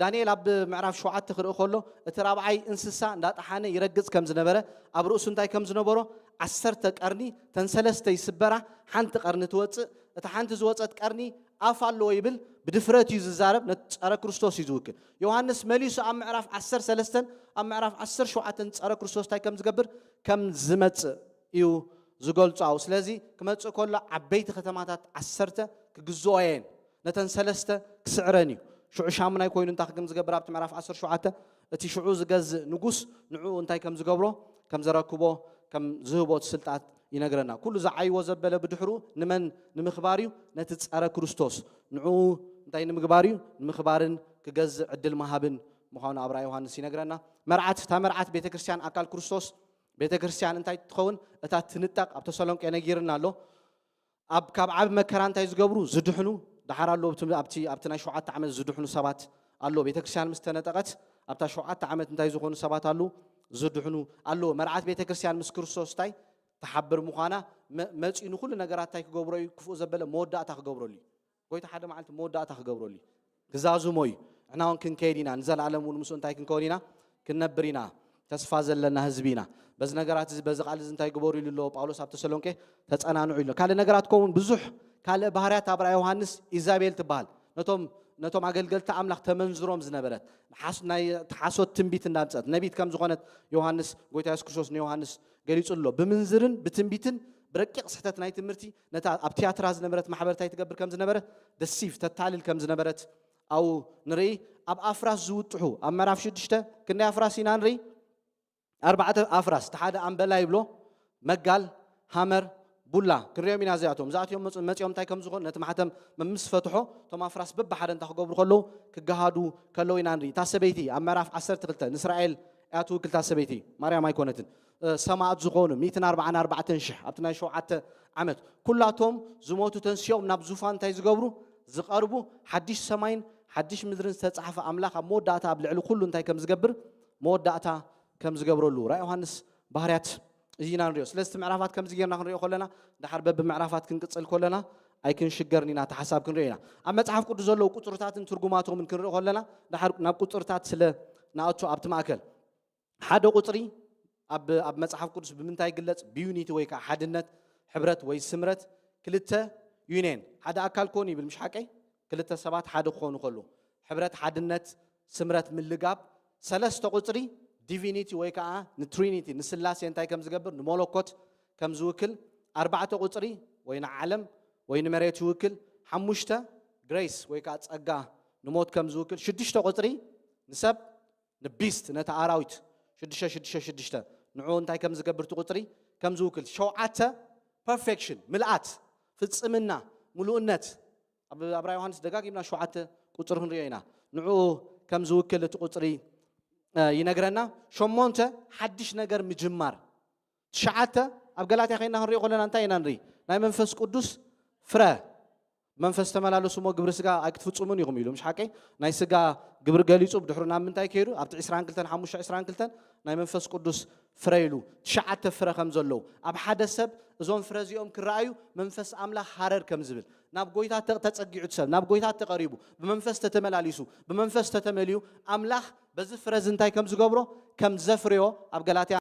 ዳንኤል ኣብ ምዕራፍ ሸውዓተ ክርኢ ከሎ እቲ ራብዓይ እንስሳ እንዳጠሓነ ይረግጽ ከም ዝነበረ፣ ኣብ ርእሱ እንታይ ከም ዝነበሮ፣ ዓሰርተ ቀርኒ፣ ተን ሰለስተ ይስበራ፣ ሓንቲ ቀርኒ ትወጽእ፣ እታ ሓንቲ ዝወጸት ቀርኒ ኣፍ ኣለዎ ይብል። ብድፍረት እዩ ዝዛረብ። ነቲ ጸረ ክርስቶስ እዩ ዝውክል። ዮሃንስ መሊሱ ኣብ ምዕራፍ ዓሰርተ ሰለስተን ኣብ ምዕራፍ ዓሰርተ ሸውዓተን ጸረ ክርስቶስ እንታይ ከም ዝገብር፣ ከም ዝመጽእ እዩ ዝገልጾ። ኣብኡ ስለዚ ክመጽእ ከሎ ዓበይቲ ከተማታት ዓሰርተ ክግዝኦ እየን፣ ነተን ሰለስተ ክስዕረን እዩ። ሽዑ ሻሙናይ ኮይኑ እንታይ ከም ዝገብር ኣብቲ ምዕራፍ ዓሰርተ ሸውዓተ፣ እቲ ሽዑ ዝገዝእ ንጉስ ንዕኡ እንታይ ከም ዝገብሮ፣ ከም ዘረክቦ፣ ከም ዝህቦ እቲ ስልጣት ይነግረና። ኩሉ ዝዓይዎ ዘበለ ብድሕሩ ንመን ንምኽባር እዩ? ነቲ ጸረ ክርስቶስ። ንዕኡ እንታይ ንምግባር እዩ? ንምኽባርን ክገዝእ ዕድል ምሃብን ምዃኑ ኣብ ራእይ ዮሃንስ ይነግረና። መርዓት፣ እታ መርዓት ቤተ ክርስቲያን ኣካል ክርስቶስ፣ ቤተ ክርስቲያን እንታይ ትኸውን? እታ ትንጠቕ ኣብ ተሰሎንቄ ነጊርና ኣሎ። ኣብ ካብ ዓቢ መከራ እንታይ ዝገብሩ? ዝድሕኑ። ድሓር ኣሎ ኣብቲ ኣብቲ ኣብቲ ናይ ሸውዓተ ዓመት ዝድሕኑ ሰባት ኣሎ። ቤተ ክርስቲያን ምስ ተነጠቐት ኣብታ ሸውዓተ ዓመት እንታይ ዝኾኑ ሰባት ኣሉ? ዝድሕኑ ኣሎ። መርዓት ቤተ ክርስቲያን ምስ ክርስቶስ እንታይ ትሓብር ምዃና መ- መጺኡ ንኹሉ ነገራት እንታይ ክገብሮ እዩ? ክፉእ ዘበለ መወዳእታ ክገብረሉ እዩ። ጎይታ ሓደ መዓልቲ መወዳእታ ክገብረሉ እዩ። ክዛዝሞ እዩ። ንሕና እውን ክንከይድ ኢና። ንዘለኣለም እውን ምስኡ እንታይ ክንከውን ኢና? ክንነብር ኢና። ተስፋ ዘለና ህዝቢ ኢና። በዚ ነገራት እዚ፣ በዚ ቃል እዚ እንታይ ግበሩ ኢሉ ኣሎ ጳውሎስ ኣብ ተሰሎንቄ? ተጸናንዑ ኢሉ ኣሎ። ካልእ ነገራት ከውን ብዙሕ ካልእ ባህርያት ኣብ ራእይ ዮሃንስ ኢዛቤል ትበሃል። ነቶም ነቶም ኣገልገልቲ ኣምላኽ ተመንዝሮም ዝነበረት፣ ሓስ- ናይ እቲ ሓሶት ትንቢት እንዳምጸት ነቢት ከም ዝኾነት ዮሃንስ፣ ጎይታ የሱስ ክርስቶስ ንዮሃንስ ገሊጹ ኣሎ። ብምንዝርን ብትንቢትን ብረቂቕ ስሕተት ናይ ትምህርቲ ነታ ኣብ ትያትራ ዝነበረት ማሕበር እንታይ ትገብር ከም ዝነበረት፣ ደሲቭ፣ ተታልል ከም ዝነበረት ኣብኡ ንርኢ። ኣብ ኣፍራስ ዝውጥሑ፣ ኣብ ምዕራፍ ሽዱሽተ ክንደይ ኣፍራስ ኢና ንርኢ? ኣርባዕተ ኣፍራስ፣ እቲ ሓደ ኣምበላ ይብሎ፣ መጋል፣ ሃመር፣ ቡላ ክንሪኦም ኢና። እዚኣቶም እዚኣቶም መጽ- መጺኦም እንታይ ከም ዝኾኑ ነቲ ማሕተም ምስ ፈትሖ፣ እቶም ኣፍራስ በብሓደ እንታይ ክገብሩ ከለዉ፣ ክገሃዱ ከለዉ ኢና ንርኢ። እታ ሰበይቲ ኣብ ምዕራፍ ዓሰርተ ክልተ ንእስራኤል እያ ትውክል። እታ ሰበይቲ ማርያም ኣይኮነትን። እ፣ ሰማእት ዝኾኑ ሚእትን ኣርባዓን ኣርባዕተን ሽሕ ኣብቲ ናይ ሸውዓተ ዓመት፣ ኩላቶም ዝሞቱ ተንሲኦም ናብ ዙፋን እንታይ ዝገብሩ? ዝቐርቡ። ሓድሽ ሰማይን ሓድሽ ምድርን ዝተጻሕፈ ኣምላኽ ኣብ መወዳእታ ኣብ ልዕሊ ኩሉ እንታይ ከም ዝገብር፣ መወዳእታ ከም ዝገብረሉ ራእይ ዮሃንስ ባህርያት እዚ ኢና ንሪኦ። ስለዚ እቲ ምዕራፋት ከምዚ ጌርና ክንሪኦ ከለና፣ ድሓር በብምዕራፋት ክንቅጽል ከለና ኣይክንሽገርን ኢና፣ እቲ ሓሳብ ክንሪኦ ኢና። ኣብ መጽሓፍ ቅዱስ ዘለዉ ቁጽርታትን ትርጉማቶምን ክንሪኦ ከለና፣ ድሓር ናብ ቁጽርታት ስለ ንኣቱ ኣብቲ ማእከል ሓደ ቁጽሪ ኣብ ኣብ መጽሓፍ ቅዱስ ብምንታይ ይግለጽ? ብዩኒቲ ወይ ከኣ ሓድነት፣ ሕብረት ወይ ስምረት፣ ክልተ ዩኒየን፣ ሓደ ኣካል ኮኑ ይብል፣ ምሽ ሓቀይ? ክልተ ሰባት ሓደ ክኾኑ ከለዉ፣ ሕብረት፣ ሓድነት፣ ስምረት፣ ምልጋብ። ሰለስተ ቁጽሪ ዲቪኒቲ ወይ ከኣ ንትሪኒቲ፣ ንስላሴ እንታይ ከም ዝገብር፣ ንመለኮት ከም ዝውክል። ኣርባዕተ ቁጽሪ ወይ ንዓለም ወይ ንመሬት ይውክል። ሓሙሽተ ግሬስ ወይ ከኣ ጸጋ ንሞት ከም ዝውክል። ሽዱሽተ ቁጽሪ ንሰብ ንቢስት፣ ነቲ ኣራዊት፣ ሽዱሽተ ሽዱሽተ ሽዱሽተ፣ ንዕኡ እንታይ ከም ዝገብር እቲ ቁጽሪ ከም ዝውክል። ሸውዓተ ፐርፌክሽን፣ ምልኣት፣ ፍጽምና፣ ምሉእነት። ኣብ ኣብ ራእይ ዮሃንስ ደጋጊምና ሸውዓተ ቁጽሪ ክንሪኦ ኢና። ንዕኡ ከም ዝውክል እቲ ቁጽሪ እ፣ ይነግረና። ሸሞንተ ሓድሽ ነገር ምጅማር። ትሽዓተ ኣብ ገላትያ ከይና ክንሪኦ ከለና እንታይ ኢና ንርኢ? ናይ መንፈስ ቅዱስ ፍረ። መንፈስ ተመላለሱ እሞ ግብሪ ስጋ ኣይክትፍጽሙን ኢኹም ኢሉ። ምሽ ሓቀይ? ናይ ስጋ ግብሪ ገሊጹ ብድሕሩ ናብ ምንታይ ከይዱ? ኣብቲ ዕስራን ክልተን ሓሙሽተ ዕስራን ክልተን ናይ መንፈስ ቅዱስ ፍረ ኢሉ ትሽዓተ ፍረ ከም ዘለዉ፣ ኣብ ሓደ ሰብ እዞም ፍረ እዚኦም ክረኣዩ መንፈስ ኣምላኽ ሃረር ከም ዝብል፣ ናብ ጎይታ ተ- ተጸጊዑ እቲ ሰብ፣ ናብ ጎይታ ተቐሪቡ፣ ብመንፈስ ተተመላሊሱ፣ ብመንፈስ ተተመልዩ፣ ኣምላኽ በዚ ፍረ እዚ እንታይ ከም ዝገብሮ፣ ከም ዘፍርዮ ኣብ ገላትያ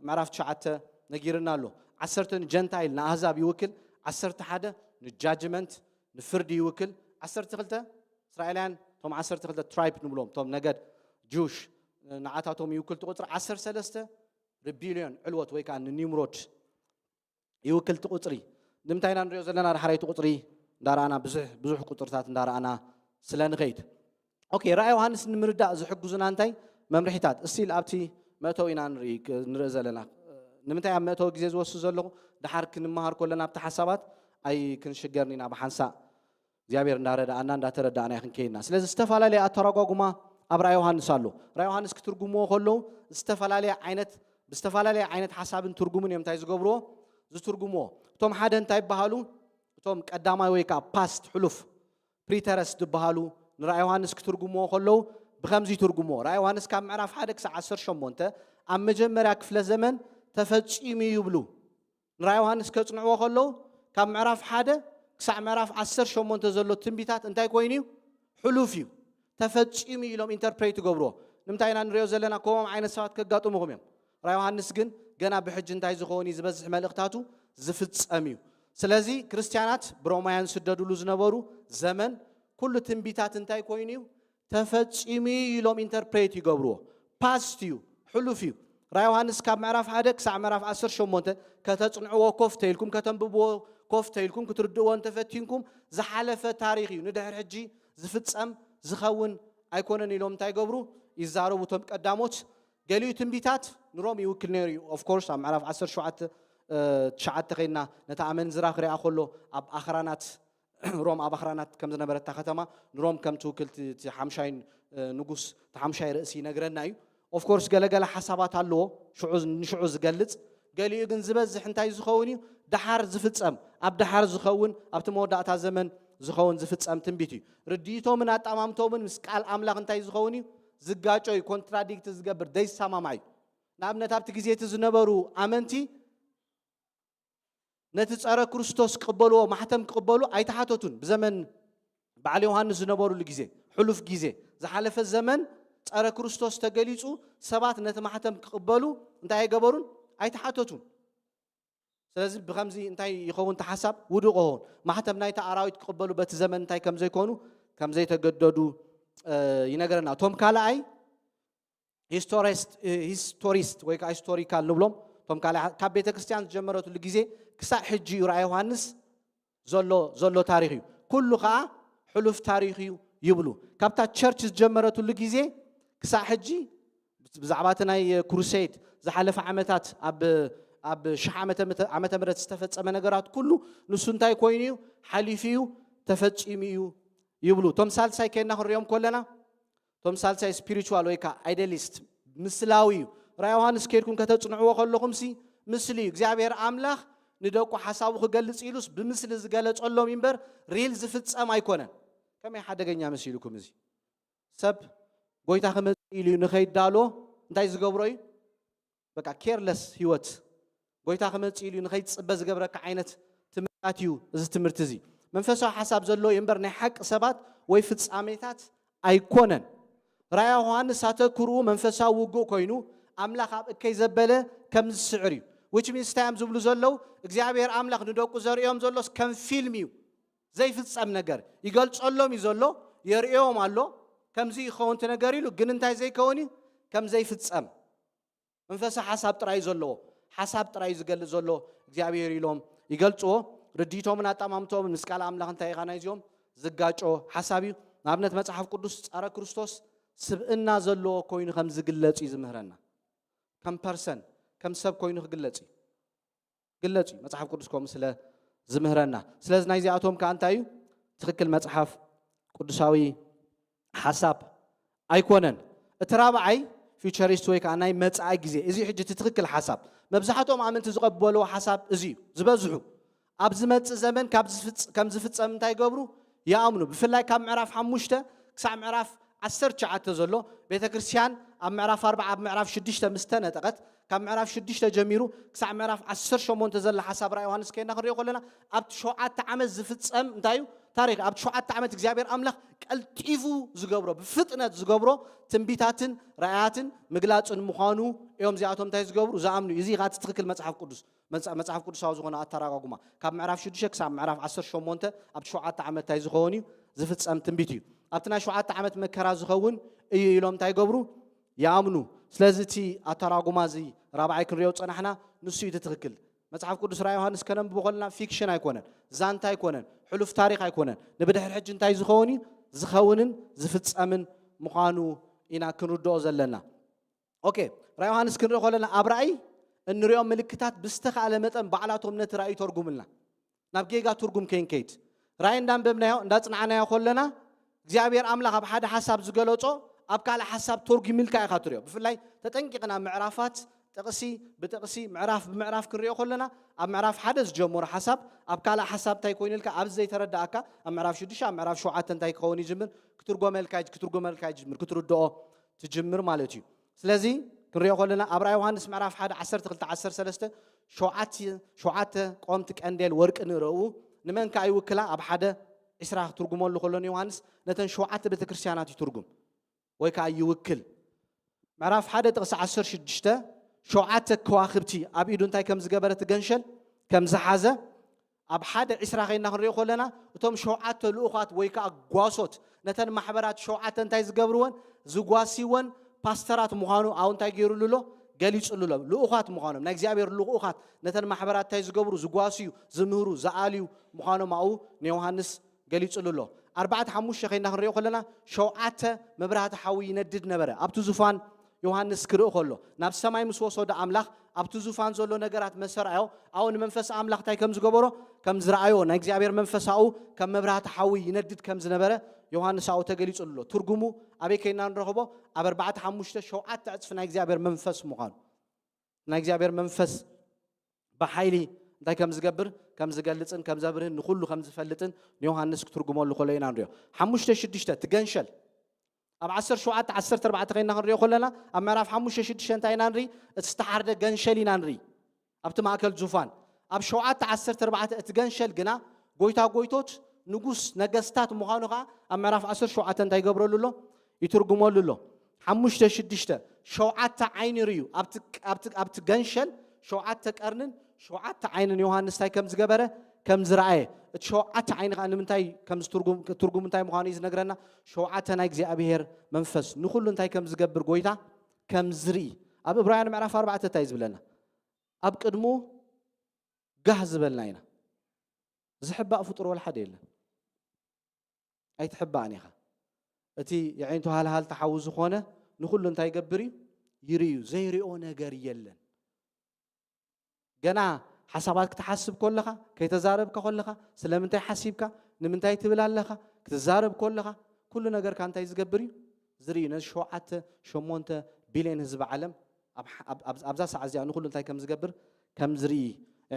ምዕራፍ ትሽዓተ ነጊርና ኣሎ። ዓሰርተ ንጀንታይል፣ ንኣህዛብ ይውክል። ዓሰርተ ሓደ ንጃጅመንት፣ ንፍርዲ ይውክል። ዓሰርተ ክልተ እስራኤላውያን፣ እቶም ዓሰርተ ክልተ ትራይብ ንብሎም፣ እቶም ነገድ ጁሽ፣ ንዓታቶም ይውክል። እቲ ቁጽሪ ዓሰርተ ሰለስተ ሪቢልዮን፣ ዕልወት ወይ ከኣ ንኒምሮድ ይውክል። እቲ ቁጽሪ ንምንታይ ኢና ንሪኦ ዘለና? ዳሕራይ እቲ ቁጽሪ እንዳረኣና፣ ብዙሕ ብዙሕ ቁጽርታት እንዳረኣና ስለ ንኸይድ። ኦኬ፣ ራእይ ዮሃንስ ንምርዳእ ዝሕግዙና እንታይ መምርሒታት? እስቲል ኣብቲ መእተዊ ኢና ንርኢ ክ- ንርኢ ዘለና። ንምንታይ ኣብ መእተዊ ግዜ ዝወስድ ዘለኹ? ድሓር ክንመሃር ከለና ኣብቲ ሓሳባት ኣይክንሽገርን ኢና ብሓንሳእ። እግዚኣብሔር እንዳረዳኣና እንዳተረዳእና ይኽንከይድና። ስለዚ ዝተፈላለየ ኣተረጓጉማ ኣብ ራእይ ዮሃንስ ኣሎ። ራእይ ዮሃንስ ክትርጉምዎ ከለዉ ዝተፈላለየ ዓይነት ብዝተፈላለየ ዓይነት ሓሳብን ትርጉምን እዮም እንታይ ዝገብርዎ ዝትርጉምዎ። እቶም ሓደ እንታይ ይበሃሉ? እቶም ቀዳማይ ወይ ከዓ ፓስት ሕሉፍ ፕሪተረስ ዝበሃሉ ንራእይ ዮሃንስ ክትርጉምዎ ከለዉ ብኸምዚ ይትርጉምዎ። ራእይ ዮሃንስ ካብ ምዕራፍ ሓደ ክሳዕ ዓሰርተ ሸሞንተ ኣብ መጀመርያ ክፍለ ዘመን ተፈጺሙ ይብሉ። ንራእይ ዮሃንስ ከጽንዕዎ ከለዉ ካብ ምዕራፍ ሓደ ክሳዕ ምዕራፍ ዓሰርተ ሸሞንተ ዘሎ ትንቢታት እንታይ ኮይኑ እዩ? ሕሉፍ እዩ። ተፈጺሙ ኢሎም ኢንተርፕሬት ይገብርዎ። ንምንታይ ኢና ንሪኦ ዘለና? ከምኦም ዓይነት ሰባት ከጋጥሙኹም እዮም። ራእይ ዮሃንስ ግን ገና ብሕጂ እንታይ ዝኸውን እዩ? ዝበዝሕ መልእኽታቱ ዝፍጸም እዩ። ስለዚ ክርስትያናት ብሮማውያን ዝስደድሉ ዝነበሩ ዘመን ኩሉ ትንቢታት እንታይ ኮይኑ እዩ? ተፈጺሙ እዩ ኢሎም ኢንተርፕሬት ይገብርዎ። ፓስት እዩ፣ ሕሉፍ እዩ። ራእይ ዮሃንስ ካብ ምዕራፍ ሓደ ክሳዕ ምዕራፍ ዓሰርተ ሸሞንተ ከተጽንዕዎ ኮፍ ተይልኩም፣ ከተንብብዎ ኮፍ ተይልኩም፣ ክትርድእዎ እንተፈቲንኩም ዝሓለፈ ታሪኽ እዩ። ንድሕር ሕጂ ዝፍጸም ዝኸውን ኣይኮነን ኢሎም እንታይ ይገብሩ? ይዛረቡ እቶም ቀዳሞት። ገሊኡ ትንቢታት ንሮም ይውክል ነይሩ እዩ። ኦፍ ኮርስ ኣብ ምዕራፍ ዓሰርተ ሸውዓተ፣ እ፣ ትሽዓተ ኸይድና ነታ ኣመንዝራ ክሪኣ ከሎ ኣብ ኣኽራናት ሮም ኣብ ኣኽራናት ከም ዝነበረት እታ ከተማ ንሮም ከም ትውክል እቲ፣ እቲ ሓምሻይ፣ እ፣ ንጉስ፣ እቲ ሓምሻይ ርእሲ ይነግረና እዩ። ኦፍ ኮርስ ገለገለ ሓሳባት ኣለዎ፣ ሽዑ፣ ንሽዑ ዝገልጽ። ገሊኡ ግን ዝበዝሕ እንታይ ዝኸውን እዩ? ደሓር ዝፍጸም፣ ኣብ ደሓር ዝኸውን፣ ኣብቲ መወዳእታ ዘመን ዝኸውን ዝፍጸም ትንቢት እዩ። ርድኢቶምን ኣጣማምቶምን ምስ ቃል ኣምላኽ እንታይ ዝኸውን እዩ? ዝጋጮ እዩ፣ ኮንትራዲክት ዝገብር፣ ዘይሰማማዕ እዩ። ንኣብነት ኣብቲ ግዜ እቲ ዝነበሩ ኣመንቲ ነቲ ጸረ ክርስቶስ ክቕበልዎ፣ ማሕተም ክቕበሉ ኣይተሓተቱን። ብዘመን በዓል ዮሃንስ ዝነበሩሉ ግዜ፣ ሕሉፍ ግዜ፣ ዝሓለፈ ዘመን ጸረ ክርስቶስ ተገሊጹ፣ ሰባት ነቲ ማሕተም ክቕበሉ እንታይ ኣይገበሩን? ኣይተሓተቱን። ስለዚ ብኸምዚ እንታይ ይኸውን? እቲ ሓሳብ ውዱቕ ይኸውን። ማሕተም ናይታ ኣራዊት ክቕበሉ በቲ ዘመን እንታይ ከም ዘይኮኑ፣ ከም ዘይተገደዱ፣ እ፣ ይነግረና። እቶም ካልኣይ ሂስቶሪስት፣ እ፣ ሂስቶሪስት ወይ ከዓ ሂስቶሪካል ንብሎም፣ እቶም ካልኣይ ካብ ቤተ ክርስትያን ዝጀመረትሉ ግዜ ክሳዕ ሕጂ እዩ ራእይ ዮሃንስ ዘሎ፣ ዘሎ ታሪኽ እዩ። ኩሉ ከዓ ሕሉፍ ታሪኽ እዩ ይብሉ። ካብታ ቸርች ዝጀመረትሉ ግዜ ክሳዕ ሕጂ ብዛዕባ እቲ ናይ ክሩሴድ ዝሓለፈ ዓመታት ኣብ፣ ኣብ ሽሕ ዓመተ ምተ-፣ ዓመተ ምህረት ዝተፈጸመ ነገራት ኩሉ ንሱ እንታይ ኮይኑ እዩ? ሓሊፉ እዩ፣ ተፈጺሙ እዩ ይብሉ። እቶም ሳልሳይ ከይድና ክንሪኦም ከለና፣ እቶም ሳልሳይ ስፒሪቹዋል ወይ ከዓ ኣይደሊስት ምስላዊ እዩ። ራእይ ዮሃንስ ከይድኩም ከተጽንዕዎ ከለኹም ሲ ምስሊ እዩ። እግዚኣብሔር ኣምላኽ ንደቁ ሓሳቡ ክገልጽ ኢሉስ ብምስሊ ዝገለጸሎም እምበር ሪል ዝፍጸም ኣይኮነን። ከመይ ሓደገኛ መሲልኩም እዚ? ሰብ ጎይታ ክመጽእ ኢሉ እዩ ንኸይዳሎ እንታይ ዝገብሮ እዩ? በቃ ኬርለስ ህይወት። ጎይታ ክመጽእ ኢሉ እዩ ንኸይትጽበ ዝገብረካ ዓይነት ትምህርታት እዩ እዚ ትምህርቲ እዚ። መንፈሳዊ ሓሳብ ዘለዎ እዩ እምበር ናይ ሓቂ ሰባት ወይ ፍጻሜታት ኣይኮነን። ራእይ ዮሃንስ ኣተክርኡ መንፈሳዊ ውግእ ኮይኑ ኣምላኽ ኣብ እከይ ዘበለ ከም ዝስዕር እዩ። ዊች ሚንስ እንታይ እዮም ዝብሉ ዘለዉ? እግዚኣብሔር ኣምላኽ ንደቁ ዘርእዮም ዘሎስ ከም ፊልም እዩ። ዘይፍጸም ነገር ይገልጸሎም እዩ ዘሎ፣ የርእዮም ኣሎ። ከምዚ ይኸውን እቲ ነገር ኢሉ፣ ግን እንታይ ዘይከውን እዩ? ከም ዘይፍጸም። መንፈሳዊ ሓሳብ ጥራይ እዩ ዘለዎ። ሓሳብ ጥራይ እዩ ዝገልጽ ዘሎ እግዚኣብሔር ኢሎም ይገልጽዎ። ርድኢቶምን ኣጣማምቶምን ምስ ቃል ኣምላኽ እንታይ ኢኻ ናይዚኦም ዝጋጮ ሓሳብ እዩ። ንኣብነት መጽሓፍ ቅዱስ ጸረ ክርስቶስ ስብእና ዘለዎ ኮይኑ ከም ዝግለጽ እዩ ዝምህረና። ከም ፐርሰን፣ ከም ሰብ ኮይኑ ክግለጽ እዩ። ግለጽ እዩ መጽሓፍ ቅዱስ ከምኡ ስለ ዝምህረና። ስለዚ ናይዚኣቶም ከኣ እንታይ እዩ? ትኽክል መጽሓፍ ቅዱሳዊ ሓሳብ ኣይኮነን። እቲ ራብዓይ ፊውቸሪስት ወይ ከኣ ናይ መጻኢ ግዜ። እዚ ሕጂ እቲ ትኽክል ሓሳብ። መብዛሕትኦም ኣመንቲ ዝቐበልዎ ሓሳብ እዚ እዩ። ዝበዝሑ ኣብ ዝመጽእ ዘመን ካብ ዝፍጽ-፣ ከም ዝፍጸም እንታይ ይገብሩ? ይኣምኑ። ብፍላይ ካብ ምዕራፍ ሓሙሽተ ክሳዕ ምዕራፍ ዓሰርተ ትሽዓተ ዘሎ ቤተ ክርስቲያን ኣብ ምዕራፍ ኣርባዓ ኣብ ምዕራፍ ሽዱሽተ ምስ ተነጠቐት ካብ ምዕራፍ ሽዱሽተ ጀሚሩ ክሳዕ ምዕራፍ ዓሰርተ ሸሞንተ ዘላ ሓሳብ ራእይ ዮሃንስ ከይና ክንሪኦ ከለና ኣብቲ ሸውዓተ ዓመት ዝፍጸም እንታይ እዩ? ታሪኽ። ኣብቲ ሸውዓተ ዓመት እግዚኣብሔር ኣምላኽ ቀልጢፉ ዝገብሮ፣ ብፍጥነት ዝገብሮ ትንቢታትን ራእያትን ምግላጽን ምዃኑ እዮም እዚኣቶም እንታይ ዝገብሩ? ዝኣምኑ። እዚ ኻኣ እቲ ትኽክል መጽሓፍ ቅዱስ፣ መጽ-፣ መጽሓፍ ቅዱሳዊ ዝኾነ ኣተራጓጉማ። ካብ ምዕራፍ ሽዱሽተ ክሳብ ምዕራፍ ዓሰርተ ሸሞንተ ኣብቲ ሸውዓተ ዓመት እንታይ ዝኸውን እዩ? ዝፍጸም ትንቢት እዩ። ኣብቲ ናይ ሸውዓተ ዓመት መከራ ዝኸውን እዩ ኢሎም እንታይ ይገብሩ? ይኣምኑ። ስለዚ እቲ ኣተራጉማ እዚ ራብዓይ ክንሪኦ ዝጸናሕና ንሱ እዩ እቲ ትኽክል። መጽሓፍ ቅዱስ ራእይ ዮሃንስ ከነንብቦ ከለና ፊክሽን ኣይኮነን፣ ዛንታ ኣይኮነን፣ ሕሉፍ ታሪኽ ኣይኮነን። ንብድሕሪ ሕጂ እንታይ ዝኸውን እዩ? ዝኸውንን ዝፍጸምን ምዃኑ ኢና ክንርድኦ ዘለና። ኦኬ፣ ራእይ ዮሃንስ ክንርኢ ከለና ኣብ ራእይ እንሪኦም ምልክታት ብዝተኻእለ መጠን ባዕላቶም ነቲ ራእይ ይተርጉምልና። ናብ ጌጋ ትርጉም ከይንከይድ። ራእይ እንዳንበብናዮ እንዳጽናዕናዮ ከለና እግዚኣብሔር ኣምላኽ ኣብ ሓደ ሓሳብ ዝገለጾ ኣብ ካልእ ሓሳብ ተርጉምልካ ኢኻ ትሪኦ። ብፍላይ ተጠንቂቕና ምዕራፋት ጥቕሲ ብጥቕሲ ምዕራፍ ብምዕራፍ ክንሪኦ ከለና ኣብ ምዕራፍ ሓደ ዝጀመሮ ሓሳብ ኣብ ካልእ ሓሳብ እንታይ ኮይኑልካ ኣብዚ ዘይተረዳእካ ኣብ ምዕራፍ ሽዱሽተ ኣብ ምዕራፍ ሸውዓተ እንታይ ክኸውን ይጅምር ክትርጎመልካ ይጅ- ክትርጎመልካ ይጅምር ክትርድኦ ትጅምር ማለት እዩ። ስለዚ ክንሪኦ ከለና ኣብ ራእይ ዮሃንስ ምዕራፍ ሓደ ዓሰርተ ክልተ ዓሰርተ ሰለስተ ሸውዓተ ሸውዓተ ቆምቲ ቀንዴል ወርቂ ንረኡ ንመን ከኣ ይውክላ ኣብ ሓደ ዕስራ ክትርጉመሉ ከሎ ንዮሃንስ ነተን ሸውዓተ ቤተክርስትያናት ይትርጉም ወይ ከዓ ይውክል። ምዕራፍ ሓደ ጥቕሲ ዓሰርተ ሽዱሽተ ሸውዓተ ከዋኽብቲ ኣብ ኢዱ እንታይ ከም ዝገበረ እቲ ገንሸል ከም ዝሓዘ ኣብ ሓደ ዕስራ ከይና ክንሪኦ ከለና እቶም ሸውዓተ ልኡኻት ወይ ከዓ ጓሶት ነተን ማሕበራት ሸውዓተ እንታይ ዝገብርወን ዝጓስይወን ፓስተራት ምዃኑ ኣብ እንታይ ገይሩሉ ኣሎ ገሊጹሉ ኣሎ። ልኡኻት ምዃኖም ናይ እግዚኣብሔር ልኡኻት ነተን ማሕበራት እንታይ ዝገብሩ ዝጓስዩ ዝምህሩ ዝኣልዩ ምዃኖም ኣብኡ ንዮሃንስ ገሊጹሉ ኣሎ። ኣርባዕተ ሓሙሽተ ከይና ክንሪኦ ከለና ሸውዓተ መብራህቲ ሓዊ ይነድድ ነበረ ኣብቲ ዙፋን ዮሃንስ ክርኢ ከሎ ናብ ሰማይ ምስ ወሰዶ ኣምላኽ ኣብቲ ዙፋን ዘሎ ነገራት መሰ ረኣዮ ኣብኡ ንመንፈስ ኣምላኽ እንታይ ከም ዝገበሮ ከም ዝረኣዮ ናይ እግዚኣብሔር መንፈስ ኣብኡ ከም መብራህቲ ሓዊ ይነድድ ከም ዝነበረ ዮሃንስ ኣብኡ ተገሊጹሉ ኣሎ። ትርጉሙ ኣበይ ከይና ንረኽቦ ኣብ ኣርባዕተ ሓሙሽተ ሸውዓተ ዕጽፊ ናይ እግዚኣብሔር መንፈስ ምዃኑ ናይ እግዚኣብሔር መንፈስ ብሓይሊ እንታይ ከም ዝገብር ከም ዝገልጽን ከም ዘብርህን ንኹሉ ከም ዝፈልጥን ንዮሃንስ ክትርጉመሉ ከሎ ኢና ንሪኦ። ሓሙሽተ ሽዱሽተ ትገንሸል ኣብ ዓሰርተ ሸውዓተ ዓሰርተ ኣርባዕተ ከይና ክንሪኦ ከለና ኣብ ምዕራፍ ሓሙሽተ ሽዱሽተ እንታይ ኢና ንርኢ? እቲ ዝተሓርደ ገንሸል ኢና ንርኢ ኣብቲ ማእከል ዙፋን። ኣብ ሸውዓተ ዓሰርተ ኣርባዕተ እቲ ገንሸል ግና ጎይታ ጎይቶት ንጉስ ነገስታት ምዃኑ ከዓ ኣብ ምዕራፍ ዓሰርተ ሸውዓተ እንታይ ይገብረሉ ኣሎ? ይትርጉመሉ ኣሎ። ሓሙሽተ ሽዱሽተ ሸውዓተ ዓይኒ ርእዩ ኣብቲ ገንሸል ሸውዓተ ቀርንን ሸውዓተ ዓይንን ዮሃንስ እንታይ ከም ዝገበረ ከም ዝረኣየ እቲ ሸውዓተ ዓይኒ ከዓ ንምንታይ ከም ዝትርጉም ትርጉም እንታይ ምዃኑ እዩ ዝነግረና። ሸውዓተ ናይ እግዚኣብሔር መንፈስ ንኩሉ እንታይ ከም ዝገብር ጎይታ ከም ዝርኢ ኣብ እብራውያን ምዕራፍ ኣርባዕተ እንታይ ዝብለና ኣብ ቅድሙ ጋህ ዝበልና ኢና። ዝሕባእ ፍጡር ወላ ሓደ የለን። ኣይትሕባእን ኢኻ። እቲ የዒንቱ ሃልሃል ተሓዊ ዝኾነ ንኹሉ እንታይ ይገብር እዩ? ይርኢ እዩ። ዘይሪኦ ነገር የለን። ገና ሓሳባት ክትሓስብ ከለኻ፣ ከይተዛረብካ ከለኻ፣ ስለምንታይ ሓሲብካ፣ ንምንታይ ትብል ኣለኻ፣ ክትዛረብ ከለኻ፣ ኩሉ ነገርካ እንታይ ዝገብር እዩ? ዝርኢ እዩ። ነዚ ሸውዓተ ሸሞንተ ቢልዮን ህዝቢ ዓለም ኣብ ሓ- ኣብ- ኣብ- ኣብዛ ሰዓት እዚኣ ንኹሉ እንታይ ከም ዝገብር ከም ዝርኢ፣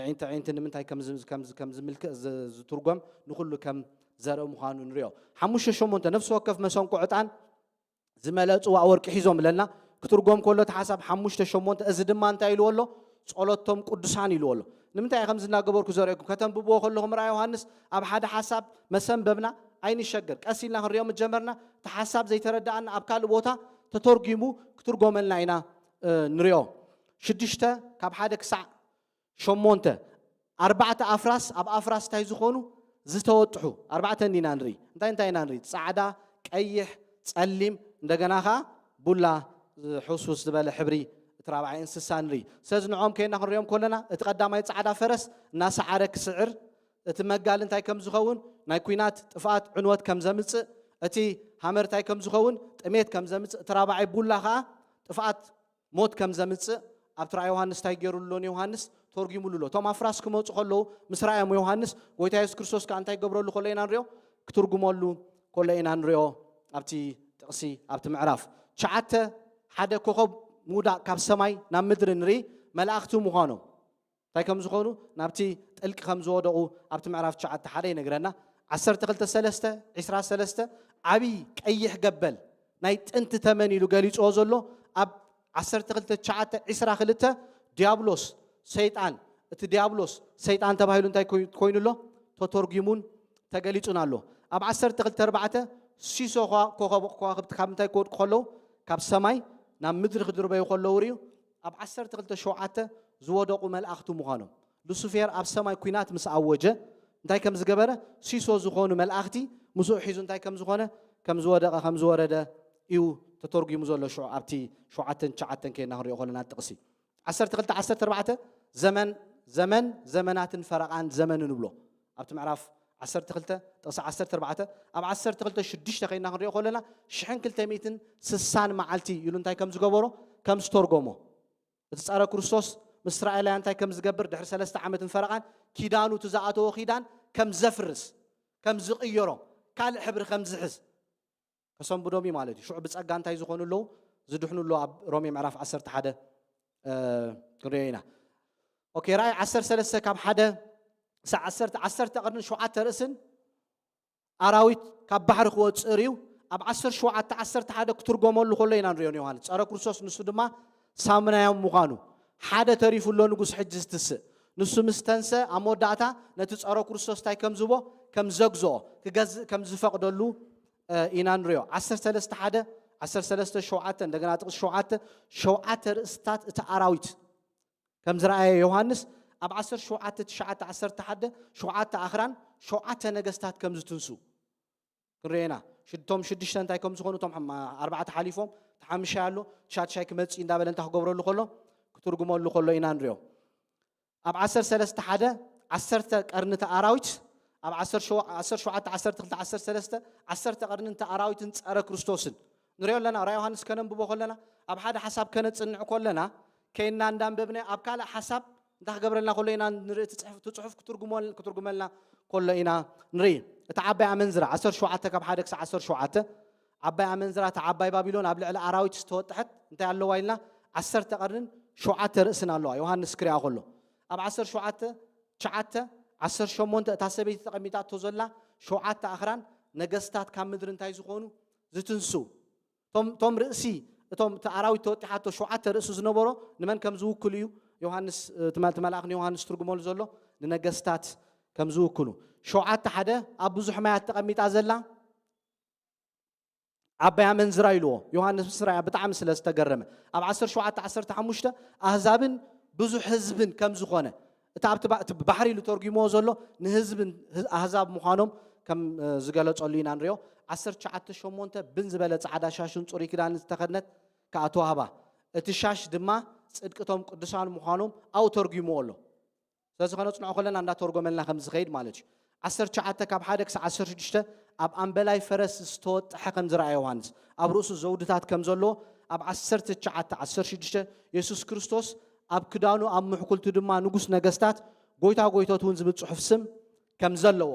ዒንቲ ዒንቲ ንምንታይ ከም ዝ- ከም ዝ- ከም ዝምልክ ዝ- ዝትርጎም ንኹሉ ከም ዘርኢ ምዃኑ ንሪኦ። ሓሙሽተ ሸሞንተ ነፍሲ ወከፍ መሰንቆ ዕጣን ዝመልአ ጽዋእ ወርቂ ሒዞም ኣለና። ክትርጎም ከሎ እቲ ሓሳብ ሓሙሽተ ሸሞንተ እዚ ድማ እንታይ ኢልዎ ኣሎ? ጸሎቶም ቅዱሳን ኢልዎ ኣሎ። ንምንታይ ከም ዝናገበርኩ ዘርእኩም ከተንብብዎ ከለኹም ራእይ ዮሃንስ ኣብ ሓደ ሓሳብ መሰንበብና ኣይንሸገር። ቀስ ኢልና ክንሪኦ ምጀመርና እቲ ሓሳብ ዘይተረዳኣና ኣብ ካልእ ቦታ ተተርጒሙ ክትርጎመልና ኢና እ፣ ንሪኦ። ሽዱሽተ ካብ ሓደ ክሳዕ ሸሞንተ ኣርባዕተ ኣፍራስ ኣብ ኣፍራስ እንታይ ዝኾኑ ዝተወጥሑ ኣርባዕተ እንዲና ንርኢ። እንታይ እንታይ ኢና ንርኢ? ጻዕዳ፣ ቀይሕ፣ ጸሊም፣ እንደገና ኸዓ ቡላ ሕውስውስ ዝበለ ሕብሪ እቲ ራብዓይ እንስሳ ንርኢ። ስለዚ ንዖም ከይና ክንሪኦም ከለና እቲ ቀዳማይ ጻዕዳ ፈረስ እናሰዓረ ክስዕር እቲ መጋል እንታይ ከም ዝኸውን ናይ ኲናት ጥፍኣት ዕንወት ከም ዘምጽእ እቲ ሃመር እንታይ ከም ዝኸውን ጥሜት ከም ዘምጽእ እቲ ራብዓይ ቡላ ኸዓ ጥፍኣት ሞት ከም ዘምጽእ ኣብቲ ራእይ ዮሃንስ እንታይ ገይሩ ኣሎ ንዮሃንስ ተርጉሙሉ ኣሎ። እቶም ኣፍራስ ክመጹ ከለዉ ምስ ራእዮም ዮሃንስ ጎይታ የሱስ ክርስቶስ ከኣ እንታይ ገብረሉ ከሎ ኢና ንሪኦ ክትርጉመሉ ከሎ ኢና ንሪኦ ኣብቲ ጥቕሲ ኣብቲ ምዕራፍ ትሽዓተ ሓደ ኮኸብ ምውዳቕ ካብ ሰማይ ናብ ምድሪ ንርኢ መላእኽቲ ምዃኖም እንታይ ከም ዝኾኑ ናብቲ ጥልቂ ከም ዝወደቑ ኣብቲ ምዕራፍ ትሽዓተ ሓደ ይነግረና። ዓሰርተ ክልተ ሰለስተ ዒስራ ሰለስተ ዓብዪ ቀይሕ ገበል ናይ ጥንቲ ተመን ኢሉ ገሊፅዎ ዘሎ ኣብ ዓሰርተ ክልተ ትሽዓተ ዒስራ ክልተ ዲያብሎስ ሰይጣን እቲ ዲያብሎስ ሰይጣን ተባሂሉ እንታይ ኮይ- ኮይኑ ኣሎ ተተርጉሙን ተገሊጹን ኣሎ። ኣብ ዓሰርተ ክልተ ኣርባዕተ ሲሶ ከዋ- ኮኸብ- ከዋክብቲ ካብ ምንታይ ክወድቁ ከለዉ ካብ ሰማይ ናብ ምድሪ ክድርበዩ ከለዉ ርእዩ ኣብ ዓሰርተ ክልተ ሸውዓተ ዝወደቑ መላእኽቲ ምዃኖም ሉሲፌር ኣብ ሰማይ ኲናት ምስ ኣወጀ እንታይ ከም ዝገበረ ሲሶ ዝኾኑ መላእኽቲ ምስኡ ሒዙ እንታይ ከም ዝኾነ ከም ዝወደቐ ከም ዝወረደ እዩ ተተርጒሙ ዘሎ ሽዑ ኣብቲ ሸውዓተን ትሽዓተን ከይና ክንሪኦ ከለና ጥቕሲ ዓሰርተ ክልተ ዓሰርተ ኣርባዕተ ዘመን ዘመን ዘመናትን ፈረቓን ዘመንን ንብሎ ኣብቲ ምዕራፍ ዓሰርተ ክልተ ጥቕሲ ዓሰርተ ኣርባዕተ ኣብ ዓሰርተ ክልተ ሽዱሽተ ከይና ክንሪኦ ከለና ሽሕን ክልተ ሚእትን ስሳን መዓልቲ ኢሉ እንታይ ከም ዝገበሮ ከም ዝተርጎሞ እቲ ጸረ ክርስቶስ ምስ እስራኤላውያን እንታይ ከም ዝገብር ድሕሪ ሰለስተ ዓመትን ፈረቓን ኪዳኑ እቲ ዝኣተዎ ኪዳን ከም ዘፍርስ ከም ዝቕየሮ፣ ካልእ ሕብሪ ከም ዝሕዝ ከሰንብዶም እዩ ማለት እዩ። ሽዑ ብጸጋ እንታይ ዝኾኑ ኣለዉ? ዝድሕኑ ኣለዉ። ኣብ ሮሜ ምዕራፍ ዓሰርተ ሓደ፣ እ፣ ክንሪኦ ኢና። ኦኬ፣ ራእይ ዓሰርተ ሰለስተ ካብ ሓደ ክሳብ ዓሰርተ፣ ዓሰርተ ቀርንን ሸውዓተ ርእስን ኣራዊት ካብ ባሕሪ ክወጽእ ርእዩ። ኣብ ዓሰርተ ሸውዓተ ዓሰርተ ሓደ ክትርጎመሉ ከሎ ኢና ንሪኦ ንዮሃንስ። ጸረ ክርስቶስ ንሱ ድማ ሳምናዮም ምዃኑ። ሓደ ተሪፉ ኣሎ ንጉስ ሕጂ ዝትስእ። ንሱ ምስ ተንሰ ኣብ መወዳእታ ነቲ ጸረ ክርስቶስ እንታይ ከም ዝህቦ፣ ከም ዘግዝኦ፣ ክገዝእ ከም ዝፈቕደሉ፣ እ፣ ኢና ንሪኦ። ዓሰርተ ሰለስተ ሓደ፣ ዓሰርተ ሰለስተ ሸውዓተ፣ እንደገና ጥቕሲ ሸውዓተ፣ ሸውዓተ ርእስታት እቲ ኣራዊት ከም ዝረኣየ ዮሃንስ ኣብ ዓሰርተ ሸውዓተ ትሽዓተ ዓሰርተ ሓደ ሸውዓተ ኣኽራን ሸውዓተ ነገስታት ከም ዝትንሱ ክንሪኦ ኢና። ሽድ-፣ እቶም ሽዱሽተ እንታይ ከም ዝኾኑ፣ እቶም ሓማ-፣ ኣርባዕተ ሓሊፎም፣ እቲ ሓምሻይ ኣሎ፣ እቲ ሻድሻይ ክመጽእ እንዳበለ እንታይ ክገብረሉ ከሎ፣ ክትርጉመሉ ከሎ ኢና ንሪኦ። ኣብ ዓሰርተ ሰለስተ ሓደ፣ ዓሰርተ ቀርንተ ኣራዊት፣ ኣብ ዓሰርተ ሸው-፣ ዓሰርተ ሸውዓተ፣ ዓሰርተ ክልተ፣ ዓሰርተ ሰለስተ፣ ዓሰርተ ቀርንተ ኣራዊትን ጸረ ክርስቶስን ንሪኦ ኣለና። ራእይ ዮሃንስ ከነንብቦ ከለና፣ ኣብ ሓደ ሓሳብ ከነጽንዕ ከለና፣ ከይና እንዳንበብና ኣብ ካልእ ሓሳብ እንታይ ክገብረልና ከሎ ኢና ንርኢ፣ እቲ ጽሑፍ፣ እቲ ጽሑፍ ክትርጉመል-፣ ክትርጉመልና ከሎ ኢና ንርኢ። እቲ ዓባይ ኣመንዝራ፣ ዓሰርተ ሸውዓተ ካብ ሓደ ክሳብ ዓሰርተ ሸውዓተ፣ ዓባይ ኣመንዝራ፣ እታ ዓባይ ባቢሎን ኣብ ልዕሊ ኣራዊት ዝተወጥሐት እንታይ ኣለዋ ኢልና? ዓሰርተ ቀርንን ሸውዓተ ርእስን ኣለዋ። ዮሃንስ ክሪኣ ከሎ። ኣብ ዓሰርተ ሸውዓተ ትሽዓተ፣ ዓሰርተ ሸሞንተ እታ ሰበይቲ ተቐሚጣቶ ዘላ ሸውዓተ ኣኽራን ነገስታት ካብ ምድሪ እንታይ ዝኾኑ? ዝትንሱ። እቶም፣ እቶም ርእሲ፣ እቶም እቲ ኣራዊት ተወጢሓቶ ሸውዓተ ርእሲ ዝነበሮ ንመን ከም ዝውክል እዩ? ዮሃንስ፣ እቲ መ-፣ እቲ መልኣኽ ንዮሃንስ ትርጉመሉ ዘሎ ንነገስታት ከም ዝውክሉ። ሸውዓተ ሓደ ኣብ ብዙሕ ማያት ተቐሚጣ ዘላ ዓባይ ኣመንዝራ ኢልዎ። ዮሃንስ ምስ ረኣያ ብጣዕሚ ስለ ዝተገረመ። ኣብ ዓሰርተ ሸውዓተ ዓሰርተ ሓሙሽተ ኣህዛብን ብዙሕ ህዝብን ከም ዝኾነ፣ እቲ ኣብቲ ባ-፣ እቲ ባሕሪ ኢሉ ተርጉምዎ ዘሎ ንህዝብን ህዝ-፣ ኣህዛብ ምዃኖም ከም፣ እ፣ ዝገለጸሉ ኢና ንሪኦ። ዓሰርተ ትሽዓተ ሸሞንተ ብን ዝበለ ጻዕዳ ሻሽን ጽሩይ ክዳንን ዝተኸድነት ከኣ ተዋህባ። እቲ ሻሽ ድማ ጽድቂ እቶም ቅዱሳን ምዃኖም ኣብኡ ተርጉምዎ ኣሎ። ስለዚ ከነጽንዖ ከለና እንዳተርጎመልና ከም ዝኸይድ ማለት እዩ። ዓሰርተ ትሽዓተ ካብ ሓደ ክሳብ ዓሰርተ ሽዱሽተ ኣብ ኣምበላይ ፈረስ ዝተወጥሐ ከም ዝረኣየ ዮሃንስ፣ ኣብ ርእሱ ዘውድታት ከም ዘለዎ፣ ኣብ ዓሰርተ ትሽዓተ ዓሰርተ ሽዱሽተ የሱስ ክርስቶስ ኣብ ክዳኑ ኣብ ምሕኩልቱ ድማ ንጉስ ነገስታት ጎይታ ጎይቶት እውን ዝብል ጽሑፍ ስም ከም ዘለዎ፣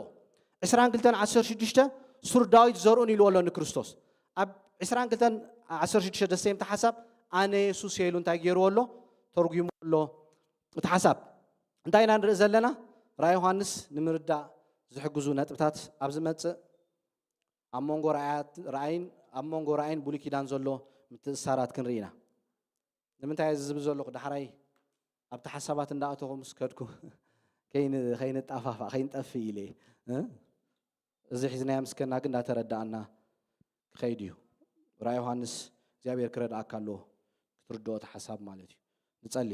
ዕስራን ክልተን ዓሰርተ ሽዱሽተ ሱር ዳዊት ዘርኡን ኢልዎ ኣሎ ንክርስቶስ። ኣብ ዕስራን ክልተን ዓሰርተ ሽዱሽተ ደሴምቲ ሓሳብ ኣነ የሱስ እየ ኢሉ እንታይ ገይርዎ ኣሎ? ተርጉምዎ ኣሎ። እቲ ሓሳብ እንታይ ኢና ንርኢ ዘለና? ራእይ ዮሃንስ ንምርዳእ ዝሕግዙ ነጥብታት ኣብ ዝመጽእ ኣብ መንጎ ራእያት-፣ ራእይን፣ ኣብ መንጎ ራእይን ብሉይ ኪዳን ዘሎ ምትእስሳራት ክንርኢ ኢና። ንምንታይ እዚ ዝብል ዘለኹ? ዳሕራይ ኣብቲ ሓሳባት እንዳኣተኹ ምስ ከድኩ ከይን-፣ ከይንጣፋፋእ፣ ከይንጠፍእ ኢለ እየ። እ? እዚ ሒዝናዮ ምስ ከድና ግን እንዳተረዳኣና ክኸይድ እዩ። ራእይ ዮሃንስ እግዚኣብሔር ክረድኣካ ኣለዎ፣ ክትርድኦ እቲ ሓሳብ ማለት እዩ። ንጸሊ።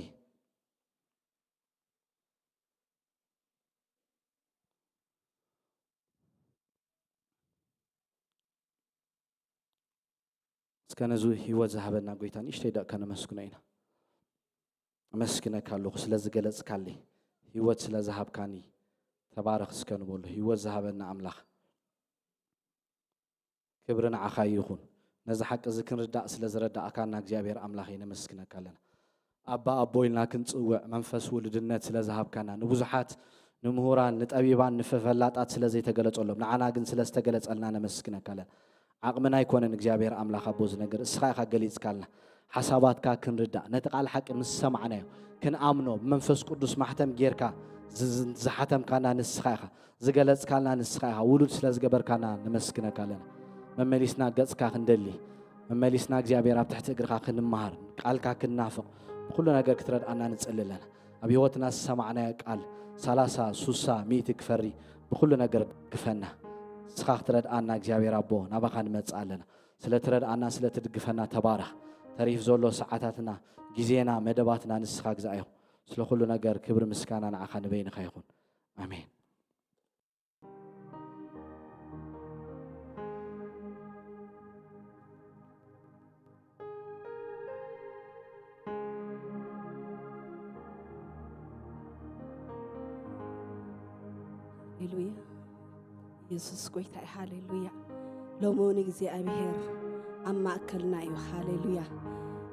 እስከ ነዚ ህይወት ዝሃበና ጎይታ ንእሽተይ ደቂቃ ነመስግኖ ኢና። ኣመስግነካ ኣለኹ ስለ ዝገለጽካለይ፣ ህይወት ስለ ዝሃብካኒ። ተባረኽ እስከ ንበሎ። ህይወት ዝሃበና ኣምላኽ፣ ክብሪ ንዓኻ ይኹን። ነዚ ሓቂ እዚ ክንርዳእ ስለ ዝረዳእካና እግዚኣብሔር ኣምላኸይ ነመስግነካ ኣለና። ኣባ ኣቦ ኢልና ክንጽውዕ መንፈስ ውሉድነት ስለ ዝሃብካና፣ ንብዙሓት ንምሁራን፣ ንጠቢባን፣ ንፈፈላጣት ስለ ዘይተገለጸሎም፣ ንዓና ግን ስለ ዝተገለጸልና ነመስግነካ ኣለና። ዓቕምና ኣይኮነን እግዚኣብሔር ኣምላኽ ኣቦ፣ እዚ ነገር እስኻ ኢኻ ገሊጽካልና። ሓሳባትካ ክንርዳእ፣ ነቲ ቃል ሓቂ ምስ ሰማዕናዮ ክንኣምኖ፣ ብመንፈስ ቅዱስ ማሕተም ጌርካ ዝ-፣ ዝ-፣ ዝሓተምካና ንስኻ ኢኻ፣ ዝገለጽካልና ንስኻ ኢኻ፣ ውሉድ ስለ ዝገበርካና ነመስግነካ ኣለና። መመሊስና ገጽካ ክንደሊ፣ መመሊስና እግዚኣብሔር ኣብ ትሕቲ እግርኻ ክንመሃር፣ ቃልካ ክንናፍቕ፣ ብኹሉ ነገር ክትረድኣና ንጸሊ ኣለና። ኣብ ህይወትና ዝሰማዕናዮ ቃል ሰላሳ፣ ሱሳ፣ ሚእቲ ክፈሪ ብኹሉ ነገር ግፈና። ንስኻ ክትረድኣና እግዚኣብሔር ኣቦ ናባኻ ንመጽእ ኣለና። ስለ ትረድኣና፣ ስለ ትድግፈና ተባረኽ። ተሪፍ ዘሎ ሰዓታትና፣ ግዜና፣ መደባትና ንስኻ ግዛእ ኢኹም። ስለ ኩሉ ነገር ክብሪ ምስጋና ንዓኻ ንበይንኻ ይኹን። ኣሜን። ሃሌሉያ። የሱስ ጎይታ እዩ። ሃሌሉያ። ሎሚ እውን እግዚኣብሔር ኣብ ማእከልና እዩ። ሃሌሉያ።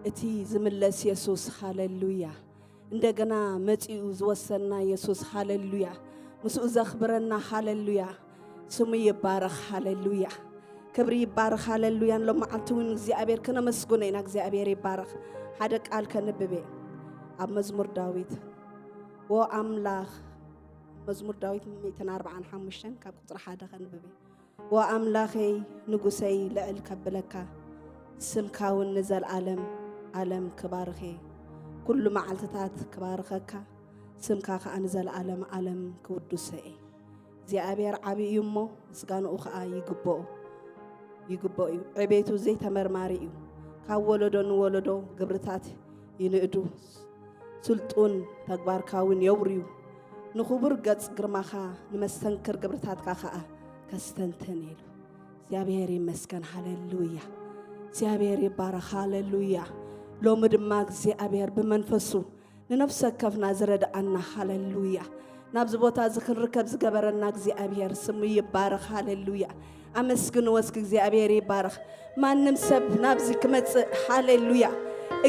እቲ ዝምለስ የሱስ፣ ሃሌሉያ። እንደገና መጺኡ ዝወሰና የሱስ፣ ሃሌሉያ። ምስኡ ዘኽብረና፣ ሃሌሉያ። ስሙ ይባረኽ። ሃሌሉያ። ክብሪ ይባረኽ። ሃሌሉያ። ሎም መዓልቲ እውን እግዚኣብሔር ክነመስግኖ ኢና። እግዚኣብሔር ይባረኽ። ሓደ ቃል ከንብብ እየ። ኣብ መዝሙር ዳዊት፣ ዎ ኣምላኽ፣ መዝሙር ዳዊት ሚእትን ኣርባዓን ሓሙሽተን ካብ ቁጽሪ ሓደ ከንብብ እየ። ዎ ኣምላኸይ፣ ንጉሰይ፣ ልዕል ከብለካ፣ ስምካ እውን ንዘለኣለም ኣለም ክባርኽ እየ። ኩሉ መዓልትታት ክባርኸካ፣ ስምካ ከኣ ንዘለኣለም ኣለም ክውድሶ እየ። እግዚኣብሔር ዓቢ እዩ እሞ፣ ምስጋንኡ ከኣ ይግብኦ፣ ይግብኦ እዩ። ዕቤቱ ዘይተመርማሪ እዩ። ካብ ወለዶ ንወለዶ ግብርታት ይንእዱ። ስልጡን ተግባርካ እውን የውርዩ። ንኽቡር ገጽ ግርማኻ፣ ንመስተንክር ግብርታትካ ከኣ ከስተንትን ኢሉ። እግዚኣብሔር ይመስገን። ሃሌሉያ። እግዚኣብሔር ይባረኽ። ሃሌሉያ። ሎሚ ድማ እግዚኣብሔር ብመንፈሱ ንነፍሲ ወከፍና ዝረድኣና፣ ሃሌሉያ፣ ናብዚ ቦታ እዚ ክንርከብ ዝገበረና እግዚኣብሔር ስሙ ይባረኽ። ሃሌሉያ። ኣመስግንዎ እስኪ፣ እግዚኣብሔር ይባረኽ። ማንም ሰብ ናብዚ ክመጽእ፣ ሃሌሉያ፣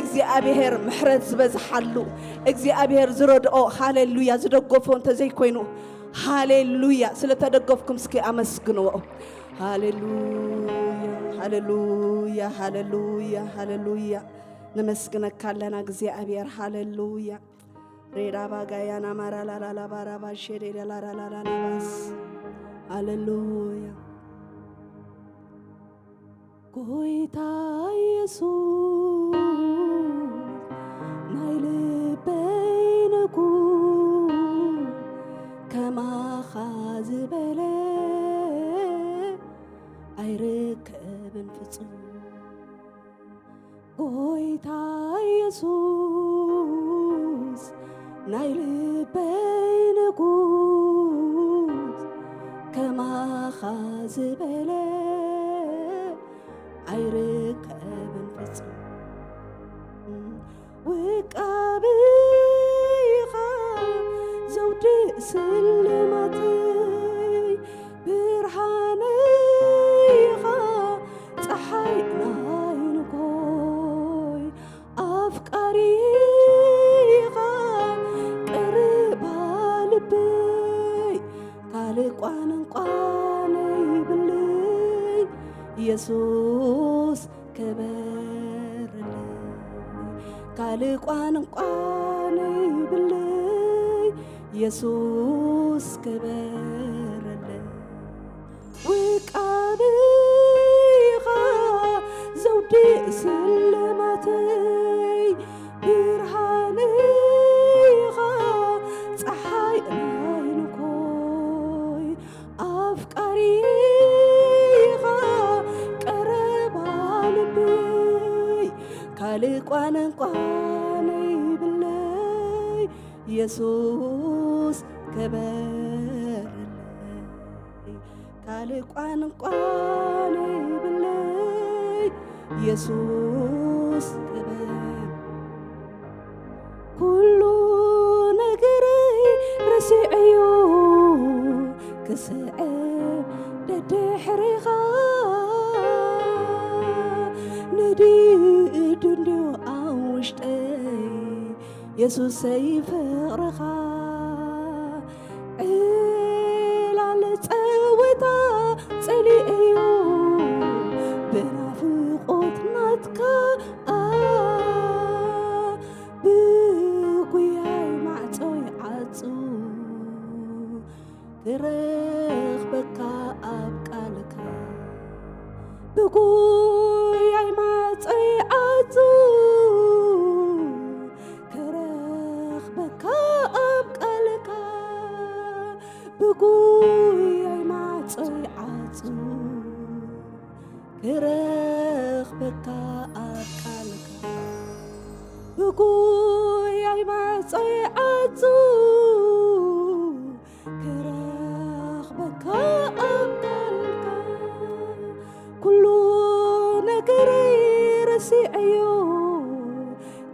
እግዚኣብሔር ምሕረት ዝበዝሓሉ፣ እግዚኣብሔር ዝረድኦ፣ ሃሌሉያ፣ ዝደገፎ እንተዘይኮይኑ፣ ሃሌሉያ፣ ስለተደገፍኩም እስኪ ኣመስግንዎ። ሃሌሉያ፣ ሃሌሉያ፣ ሃሌሉያ፣ ሃሌሉያ። ነመስግነካ ኣለና እግዚኣብሔር። ሃሌሉያ። ሬዳ ባጋያና ማራላላላ ባራባ ሼዴዳ ላራላላላባስ። ሃሌሉያ። ጎይታ ኢየሱስ ናይ ልበይ ንጉስ፣ ከማኻ ዝበለ ኣይርከብን ፍጹም። ጎይታ ኢየሱስ ናይ ልበይ ንጉስ፣ ከማኻ ዝበለ ኣይርከብን ፍጹም። ውቃበይ ኢኻ ዘውዲ ስልማተይ፣ ብርሃነይ ኢኻ ጸሓይ ናይ ንጎይ፣ ኣፍቃሪ ኢኻ ቀረባ ልበይ፣ ካልእ ቋንቋ ነይብለይ፣ ኢየሱስ ክበረለይ፣ ካልእ ቋንቋ ነይብለይ፣ ኢየሱስ ክበረለይ። ውቃበይ ኢኻ ዘውዲ ስልማተይ፣ ብርሃነይ ኢኻ ጸሓይ ናይ ንጎይ፣ ኣፍቃሪ ኢኻ ቀረባ ልበይ፣ ካልእ ቋንቋ ነይብለይ፣ ኢየሱስ ክበረለይ፣ ካልእ ቋንቋ ነይብለይ፣ ኢየሱስ ክበረለይ። ኩሉ ነገረይ ረሲዐዮ ክስዕብ ደድሕሬኻ፣ ነዲዱ እንድዩ ኣብ ውሽጠይ የሱሰይ ፍቕርኻ። ዕላል ጸወታ ጸሊኤዮ ብናፍቖት ናትካ፣ ብጉያይ ማዕጾይ ዓጹ ክረኽበካ ኣብ ቃልካ። ብጉያይ ማዕጾይ ዓጹ ክረኽበካ ኣብ ቃልካ። ብጉያይ ማዕጾይ ዓጹ ክረኽበካ ኣብ ቃልካ። ብጉያይ ማዕጾይ ዓጹ ክረኽበካ ኣብ ቃልካ። ኩሉ ነገረይ ረሲዐዮ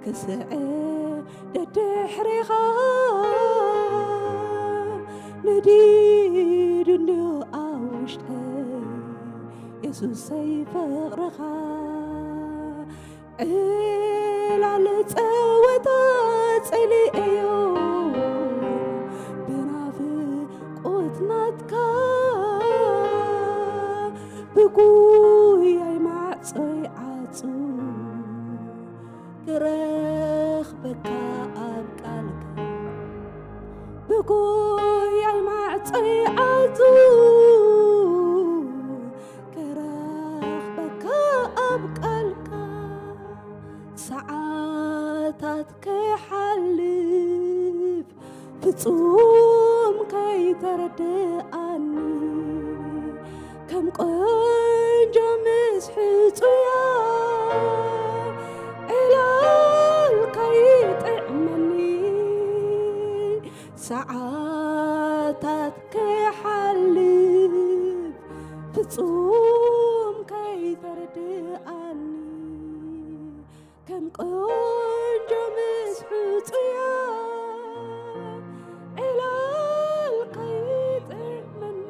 ክስዕብ ደድሕሬኻ፣ ነዲዱ እንድዩ ኣብ ውሽጠይ የሱሰይ ፍቕርኻ። ዕላል ጸወታ ጸሊኤዮ ብናፍቖት ናትካ። ብጉያይ ማዕጾይ ዓጹ ክረኽበካ ኣብ ቃልካ፣ ብጉያይ ማዕጾይ ዓጹ ክረኽበካ ኣብ ቃልካ፣ ሰዓታት ከይሓልፍ ፍጹም ከይተረድኣኒ፣ ከም ቆንጆ ምስ ሕጹያ ዕላል ከይጥዕመኒ፣ ሰዓታት ከይሓልፍ ፍጹም ከይተረድኣኒ፣ ከም ቆንጆ ምስ ሕጹያ ዕላል ከይጥዕመኒ።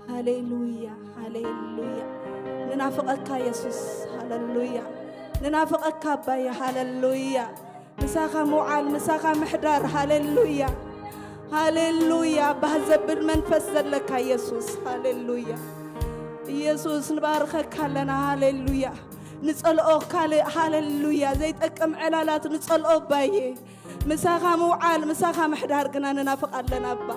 ሃሌሉያ፣ ሃሌሉያ፣ ሃሌሉያ። ንናፍቐካ የሱስ፣ ሃሌሉያ። ንናፍቐካ ኣባየ፣ ሃሌሉያ። ምሳኻ ምውዓል፣ ምሳኻ ምሕዳር፣ ሃሌሉያ፣ ሃሌሉያ። ባህ ዘብል መንፈስ ዘለካ የሱስ፣ ሃሌሉያ። ኢየሱስ ንባርኸካ ኣለና፣ ሃሌሉያ። ንጸልኦ ካልእ፣ ሃሌሉያ፣ ዘይጠቅም ዕላላት ንጸልኦ ኣባየ። ምሳኻ ምውዓል፣ ምሳኻ ምሕዳር ግና ንናፍቕ ኣለና ኣባ።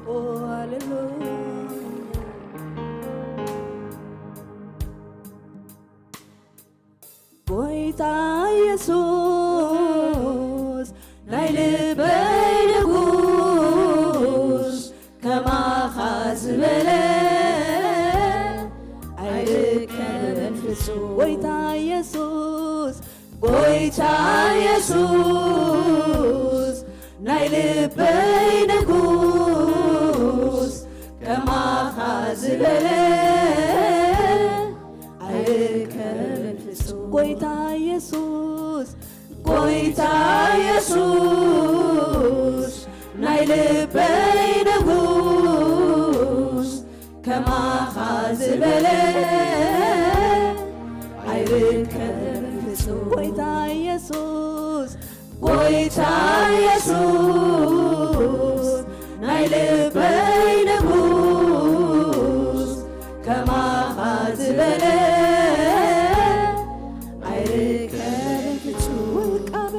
ኦ፣ ሃሌሉያ። ጎይታ ኢየሱስ ናይ ልበይ ንጉስ፣ ከማኻ ዝበለ ኣይርከብን ፍጹም። ጎይታ ኢየሱስ፣ ጎይታ ኢየሱስ ናይ ልበይ ንጉስ፣ ከማኻ ዝበለ ኣይርከብን ፍጹም። ጎይታ ኢየሱስ፣ ጎይታ ኢየሱስ ናይ ልበይ ንጉስ፣ ከማኻ ዝበለ ኣይርከብን ፍጹም። ጎይታ ኢየሱስ፣ ጎይታ ኢየሱስ ናይ ልበይ ንጉስ፣ ከማኻ ዝበለ ኣይርከብን ፍጹም። ውልቃበ፣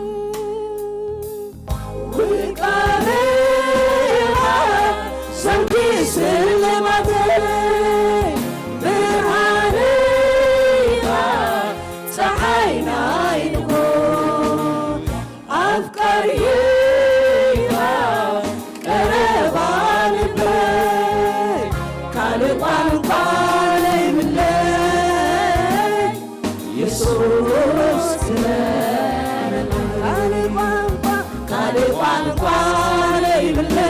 ውልቃበ ኢኻ ዘውዲ ስልማተይ፣ ብርሃነይ ኢኻ ጸሓይ ናይ ንግሆ። ኣፍቃሪኻ ቀረባ ልበይ፣ ካልእ ቋንቋ ዘይብለይ፣ የሱስ ክበረለይ። ካልእ ቋንቋ፣ ካልእ ቋንቋ ዘይብለይ፣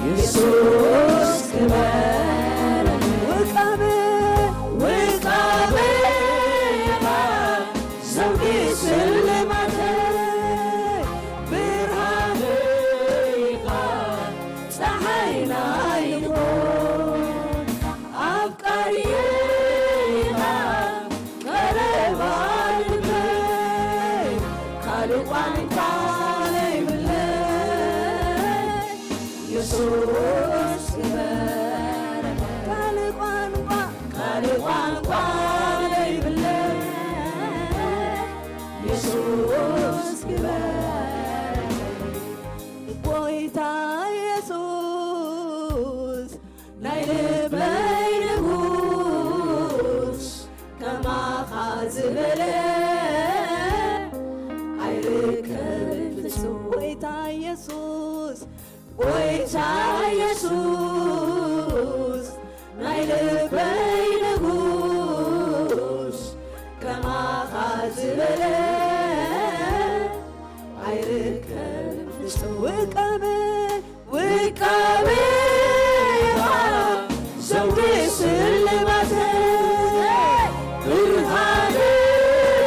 የሱስ ክበረለይ። ውቃበ፣ ውቃበ ኢኻ ዘውዲ ስልማተይ፣ ብርሃነይ ኢኻ ጸሓይ ናይ ንግሆ። ኣፍቃሪየይ ኢኻ ቀረባ ልበይ፣ ካልእ ቋንቋ ዘይብለይ፣ የሱስ ክበረለይ። ካልእ ቋንቋ፣ ካልእ ቋንቋ ዘይብለይ፣ የሱስ ክበረለይ። ጎይታ የሱስ ናይ ልበይ ንጉስ፣ ከማኻ ዝበለ ኣይርከብን ፍጹም። ጎይታ የሱስ፣ ጎይታ የሱስ ናይ ልበይ ንጉስ፣ ከማኻ ዝበለ ኣይርከብን ፍጹም። ውቃበ፣ ውቃበ ኢኻ ዘውዲ ስልማተይ፣ ብርሃነይ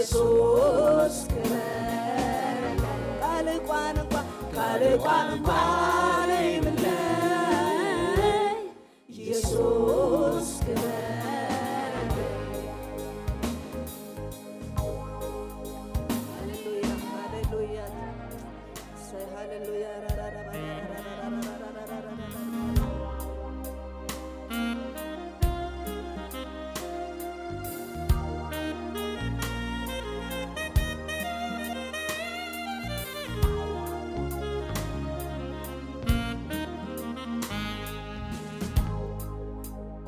ኢየሱስ ክበረለይ። ካልእ ቋንቋ፣ ካልእ ቋንቋ ዘይብለይ ኢየሱስ ክበረለይ። ሃሌሉያ፣ ሃሌሉያ። እሰይ፣ ሃሌሉያ።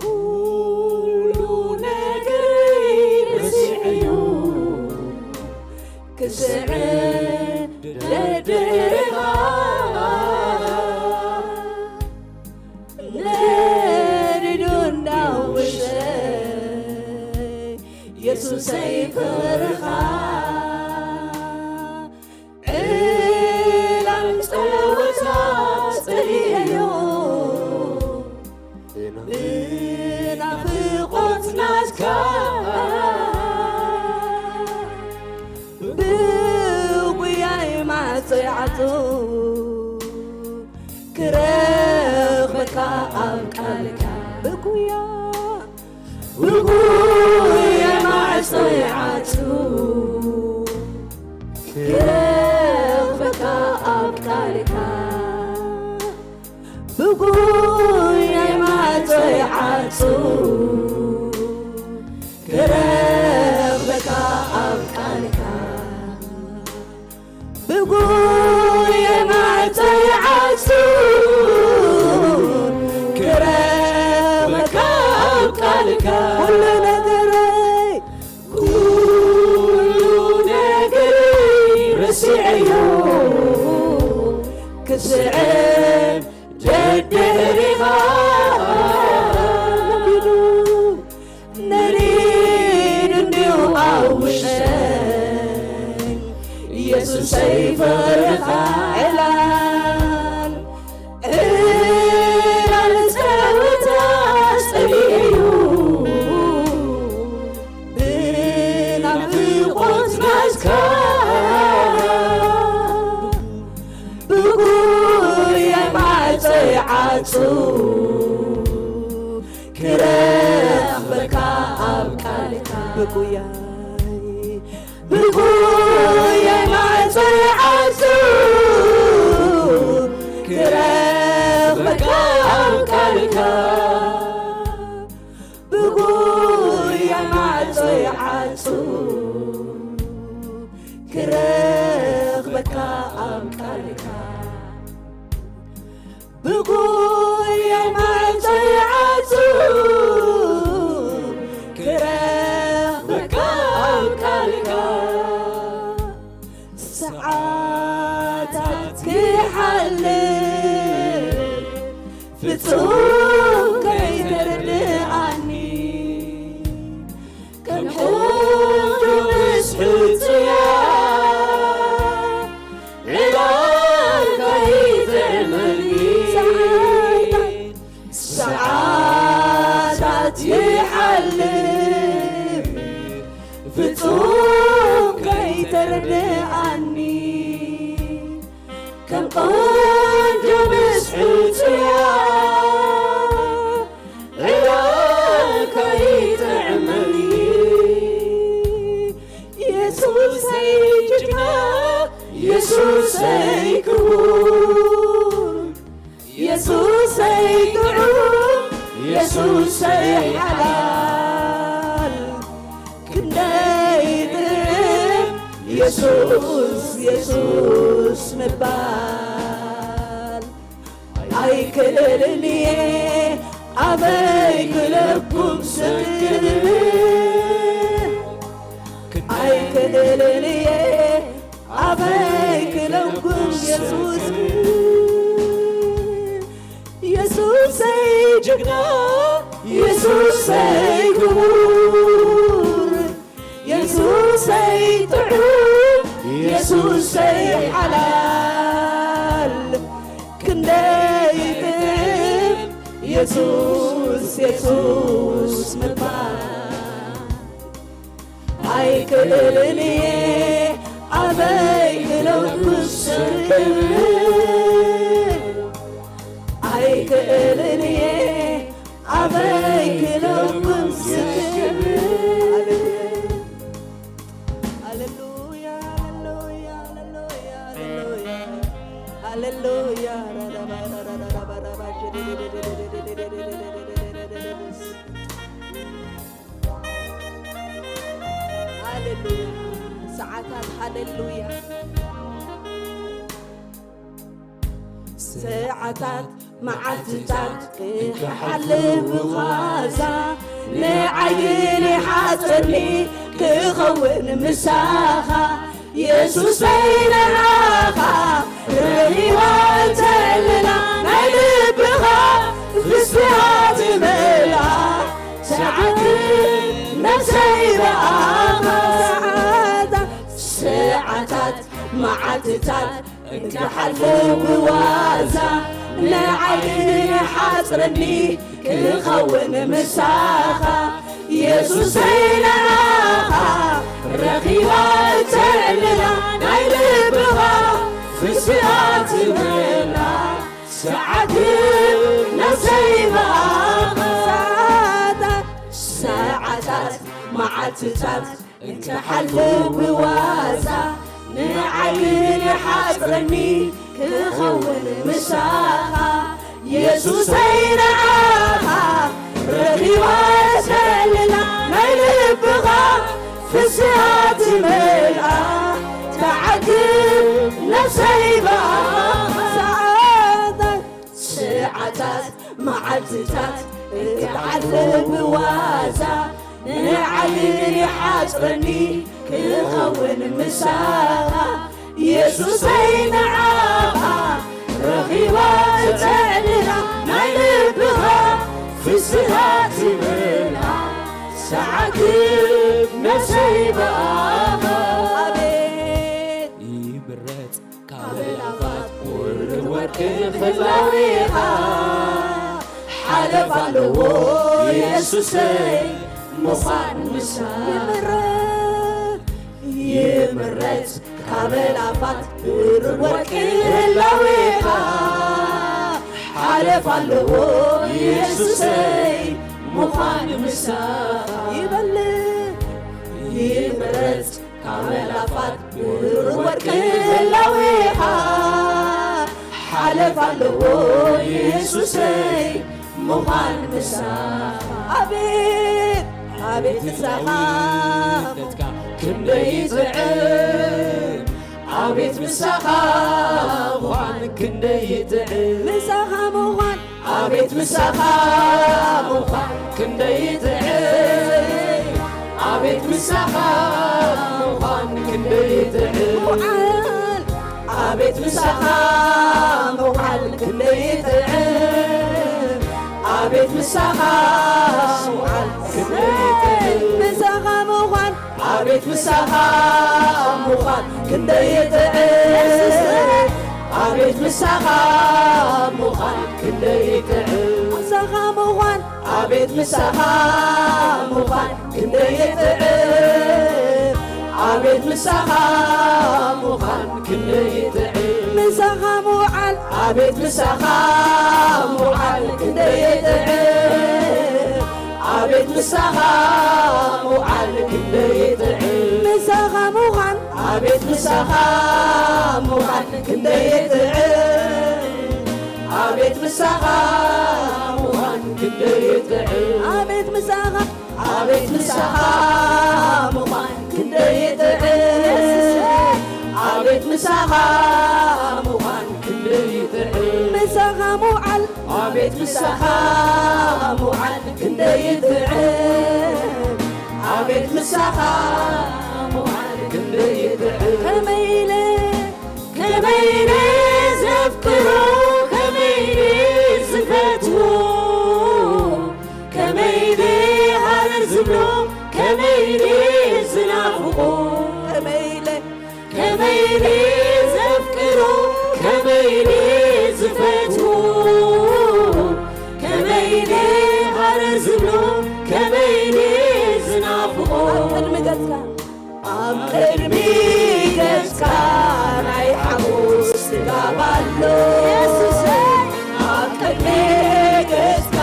ኩሉ ነገረይ ረሲዐዮ ክስዕብ ደድሕሪኻ ነዲዱ እንዳውሸይ የሱሰይ ፍቕርኻ ዕላል ጸወታ ጸሊኤዮ ብናፍቖት ናትካ ብጉያይ ማዕጾ ይዓጹ ክረኽበካ ኣብ ቃልካ ብጉያ ብጉያ ማዕጾ ይዓጹ ክረኽበካ ኣብ ቃልካ ብጉያ ማዕጾ ይዓጹ ክረኽበካ ኣብ ቃልካ ብጉየ ማዕጾ ይዓጹ ክረኽበካ ኣብ ቃልካ ኩሉ ነገረይ ኩሉ ነገረይ ረሲዐዮ ክስዕብ ደድሕሪኻ ነዲዱ ነዲዱ እንዲሁ ኣብ ውሽጠይ ኢየሱሰይ ፍቕርኻ ዕላል ዕላል ጸወታ ጸሊኤዮ ብናፍቖት ናትካ ብጉየ ማዕጾ ይዓጹ ክረኽበካ ኣብ ቃልካ ብጉያይ ብጉያይ ማዕጾ ይዓጹ ክረኽበካ ኣብ ቃልካ ብጉያይ ማዕጾ ይዓጹ ክረኽበካ ኣብ ቃልካ ብጉያይ ማዕጾ ይዓጹ ክረኽበካ ኣብ ቃልካ ሰዓታት ክሓልፍ ፍጹም ከይተረድኣኒ ከም ሕጂ ምስ ሕጽያ ዕላልካ ይጥዕመኒ ሰዓታት ይሓልፍ ፍጹም ከይተረድኣኒ ከም ቆንጆ ምስ ሕጹያ ዕላልካ ይጥዕመኒ የሱሰይ ጅግና የሱሰይ ክቡር የሱሰይ ጥዑም የሱሰይ ሓላል ክንደይ ጥዑም የሱስ የሱስ ምባል ኣይክእልን እየ ኣበይ ክለኩም ስክር ኣይክእልን እየ ኣበይ ክለኩም የሱስ የሱሰይ ጅግና የሱሰይ ክቡር የሱሰይ ጥዑም የሱሰይ ሓላል ክንደይ ጥዑም የሱስ የሱስ ምባል ኣይከ ኣይክእልን እየ ኣበይ ክለኩስ ክብር ኣይክእልን እየ ኣበይ ክለኩስ ክብር ሃሌሉያ ሃሌሉያ ሃሌሉያ ሃሌሉያ ሃሌሉያ ሃሌሉያ ሰዓታት ሃሌሉያ ሰዓታት መዓልትታት ክሓልፍ ብዋዛ ንዓይ ግን ይሓፅረኒ ክኸውን ምሳኻ የሱሰይ ንዓኻ ረኺባ ተዕልላ ናይ ልብኻ ፍስሃ ትመልኣ ሰዓት ነብሰይ ብኣኻ ሰዓታት መዓልትታት እንተሓልፉ ብዋዛ ንዓይ ግን ይሓፅረኒ ክኸውን ምሳኻ የሱሰይ ንዓኻ ረኺባ ተዕልላ ናይ ልብኻ ፍስሃ ትመልኣ ሰዓት ነብሰይ ብኣኻ ሰዓታት መዓልትታት እንተሓልፉ ብዋዛ ንዓይ ግን ይሓፅረኒ ክኸውን ምሳኻ የሱሰይ ንዓኻ ረኺባ ተዕልላ ናይ ልብኻ ፍስሃ ትመልኣ ተዓግብ ነብሰይ ብኣኻ ሰዓታት ሰዓታት መዓልትታት እንተሓልፉ ብዋዛ ንዓይ ግን ይሓፅረኒ ክኸውን ምሳኻ የሱሰይ ንዓኻ ረኺባ ተዕልላ ናይ ልብኻ ፍስሃ ትመልኣ ሰዓግብ ነብሰይ ብኣኻ ኣቤት ይምረጽ ካብ ኣእላፋት ቁሩብ ወርቂ ህላዌኻ ሓለፋ ኣለዎ የሱሰይ ምዃን ምሳኻ ይምረጽ ካብ ኣእላፋት ቁሩብ ወርቂ ህላዌኻ ሓለፋ ኣለዎ የሱሰይ ምዃን ምሳኻ ይበልጽ ይምረጽ ካብ ኣእላፋት ቁሩብ ወርቂ ህላዌኻ ሓለፋ ኣለዎ የሱሰይ ምዃን ምሳኻ ኣቤት ኣቤት ምሳኻ ክንደይ ይጥዕም ኣቤት ምሳኻ ምዃን ክንደይ ይጥዕም ምሳኻ ምዃን ኣቤት ምሳኻ ምዃን ክንደይ ይጥዕም ኣቤት ምሳኻ ምዃን ክንደይ ይጥዕም ምውዓል ኣቤት ምሳኻ ምውዓል ክንደይ ይጥዕም ኣቤት ምሳኻ ምውዓል ክንደይ ይጥዕም ምሳኻ ምዃን ኣቤት ምሳኻ ምዃን ክንደይ ይጥዕም ኣቤት ምሳኻ ምዃን ክንደይ ይጥዕም ምሳኻ ምዃን ኣቤት ምሳኻ ምዃን ክንደይ ይጥዕም ኣቤት ምሳኻ ምዃን ክንደይ ይጥዕም ምሳኻ ምውዓል ኣቤት ምሳኻ ምውዓል ክንደይ ይጥዕም ኣቤት ምሳኻ ምውዓል ክንደይ ይጥዕም ምሳኻ ምዃን ኣቤት ምሳኻ ምዃን ክንደይ ይጥዕም ኣቤት ምሳኻ ምዃን ክንደይ ይጥዕም ኣቤት ምሳኻ ኣቤት ምሳኻ ምዃን ክንደይ ይጥዕም ኣቤት ምሳኻ ምዃን ክንደይ ይጥዕም ምሳኻ ምውዓል ኣቤት ምሳኻ ምውዓል ክንደይ ይጥዕም ኣቤት ምሳኻ ምውዓል ክንደይ ይጥዕም ከመይ ኢለ ከመይ ኢለ ዘፍቅሮ ከመይ ኢለ ዝፈትዎ ከመይ ኢለ ሃረር ዝብሎ ከመይ ኢለ ዝናፍቆ ከመይ ኢለ ከመይ ኢለ ዘፍቅሮ ከመይ ኢለ ዝፈትዎ ከመይ ኢለ ሃረር ዝብሎ ከመይ ኢለ ዝናፍቆ ኣብ ቅድሚ ገጽካ ኣብ ቅድሚ ገጽካ ናይ ሓጎስ ጽጋብ ኣሎ። የሱሰይ! ኣብ ቅድሚ ገጽካ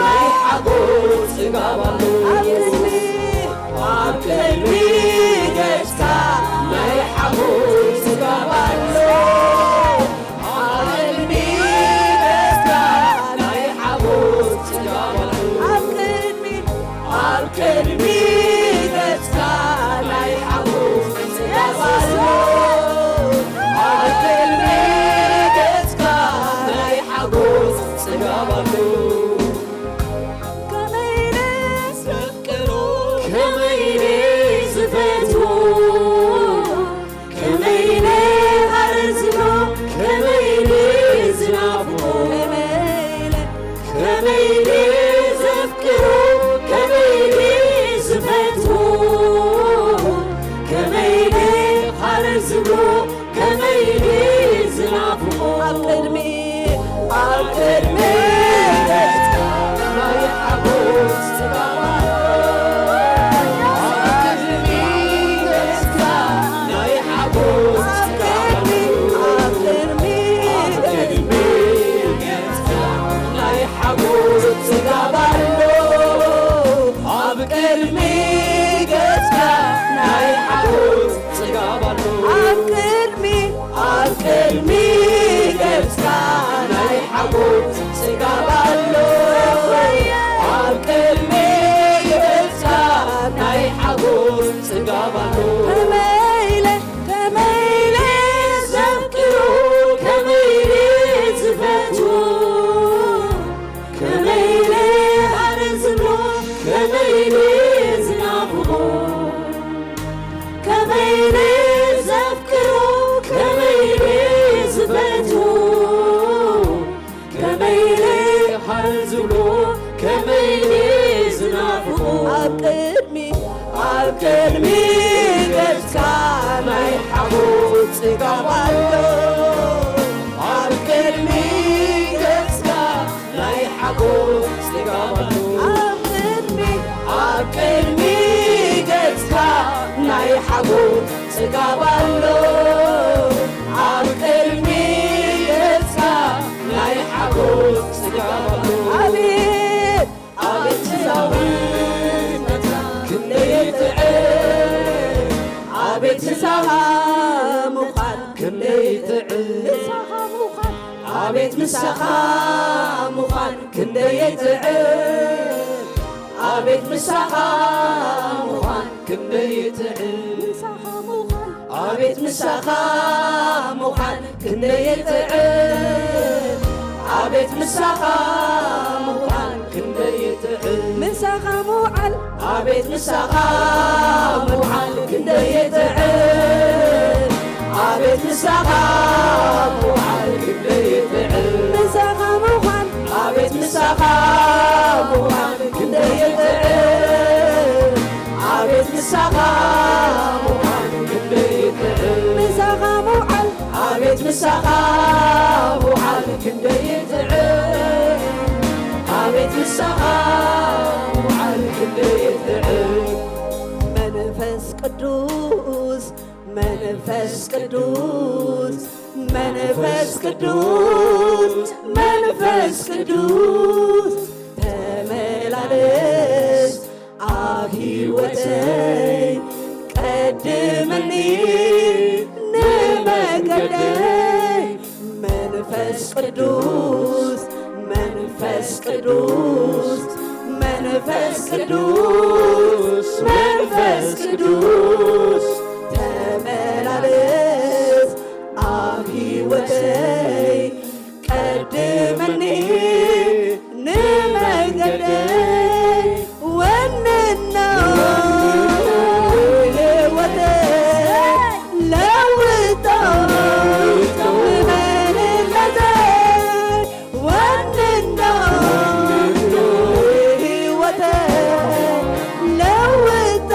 ናይ ሓጎስ ጽጋብ ኣሎ። ኣብ ቅድሚ፣ ኣብ ቅድሚ ገጽካ ናይ ሓጎስ ጽጋብ ኣሎ። ኣብ ቅድሚ ገጽካ ናይ ሓጎስ ጽጋብ ኣሎ። ኣብ ቅድሚ፣ ኣብ ቅድሚ ገጽካ ናይ ሓጎስ ጽጋብ ኣሎ። ኣብ ቅድሚ ገጽካ ናይ ሓጎስ ጽጋብ ኣሎ። ከመይ ኢለ ዘፍቅሮ፣ ከመይ ኢለ ዝፈትዎ፣ ከመይ ኢለ ሃረር ዝብሎ፣ ከመይ ኢለ ዝናፍቆ፣ ከመይ ኢለ፣ ከመይ ኢለ ዘፍቅሮ፣ ከመይ ኢለ ዝፈትዎ፣ ከመይ ኢለ ሃረር ዝብሎ፣ ከመይ ኢለ ዝናፍቆ። ኣብ ቅድሚ፣ ኣብ ቅድሚ ገጽካ ናይ ሓጎስ ጽጋብ ኣሎ። ኣብ ቅድሚ ገጽካ ናይ ሓጎስ ጽጋብ ኣሎ። ኣብ ቅድሚ፣ ኣብ ቅድሚ ገጽካ ናይ ሓጎስ ጽጋብ ኣሎ። ኣብ ቅድሚ ገጽካ ናይ ሓጎስ ጽጋብ ኣሎ። ኣብ ቅድሚ፣ ኣብ ቅድሚ ገጽካ ናይ ሓጎስ ጽጋብ ኣሎ። ኣብ ቅድሚ ገጽካ ናይ ሓጎስ ጽጋብ ኣሎ። ከመይ ኢለ፣ ከመይ ኢለ ዘፍቅሮ፣ ከመይ ኢለ ዝፈትዎ፣ ከመይ ኢለ ሃረር ዝብሎ፣ ከመይ ኢለ ዝናፍቆ፣ ከመይ ኢለ ዘፍቅሮ፣ ከመይ ኢለ ዝፈትዎ፣ ከመይ ኢለ ሃረር ዝብሎ፣ ከመይ ኢለ ዝናፍቆ። ኣብ ቅድሚ፣ ኣብ ቅድሚ ገጽካ ናይ ሓጎስ ጽጋብ ኣሎ። ኣብ ቅድሚ ገጽካ ናይ ሓጎስ ጽጋብ ኣሎ። ኣብ ቅድሚ፣ ኣብ ቅድሚ ገጽካ ናይ ሓጎስ ጽጋብ ኣሎ። ኣብ ቅድሚ ገጽካ ናይ ሓጎስ ጽጋብ ኣሎ። ኣቤት፣ ኣቤት ትዛውነትካ ክንደይ ይጥዕም። ኣቤት ምሳኻ ምዃን ክንደይ ይጥዕም። ምሳኻ ምዃን፣ ኣቤት ምሳኻ ምዃን ክንደይ ይጥዕም። ኣቤት ምሳኻ ምዃን ክንደይ ይጥዕም። ምሳኻ ምዃን፣ ኣቤት ምሳኻ ምዃን ክንደይ ይጥዕም። ኣቤት ምሳኻ ምዃን ክንደይ ይጥዕም። ምሳኻ ምውዓል፣ ኣቤት ምሳኻ ምውዓል ክንደይ ይጥዕም። ኣቤት ምሳኻ ምውዓል ክንደይ ይጥዕም። ምሳኻ ምዃን፣ ኣቤት ምሳኻ ምውዓል ክንደይ ይጥዕም። ኣቤት ምሳኻ ምውዓል ክንደይ ይጥዕም። ምሳኻ ምውዓል፣ ኣቤት ምሳኻ ምውዓል ክንደይ ይጥዕም። ኣቤት ምሳኻ ምውዓል ክንደይ ይጥዕም። መንፈስ ቅዱስ፣ መንፈስ ቅዱስ፣ መንፈስ ቅዱስ፣ መንፈስ ቅዱስ ተመላለስ ኣብ ህይወተይ፣ ቀድመኒ ንመንገደይ። መንፈስ ቅዱስ፣ መንፈስ ቅዱስ፣ መንፈስ ቅዱስ፣ መንፈስ ቅዱስ ተመላለስ ኣብ ህይወተይ፣ ቀድመኒ ንመንገደይ። ወንኖ ህይወተይ ለውጦ መንነተይ። ወንኖ ህይወተይ ለውጦ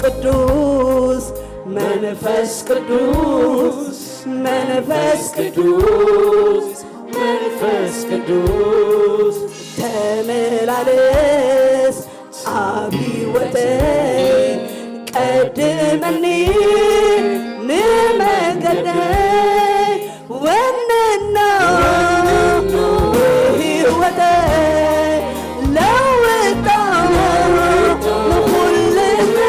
ቅዱስ መንፈስ ቅዱስ መንፈስ ቅዱስ መንፈስ ቅዱስ ተመላለስ ኣብ ህይወተይ ቀድመኒ ንመንገደይ ወነና ህይወተይ ለውጣ ንኹልና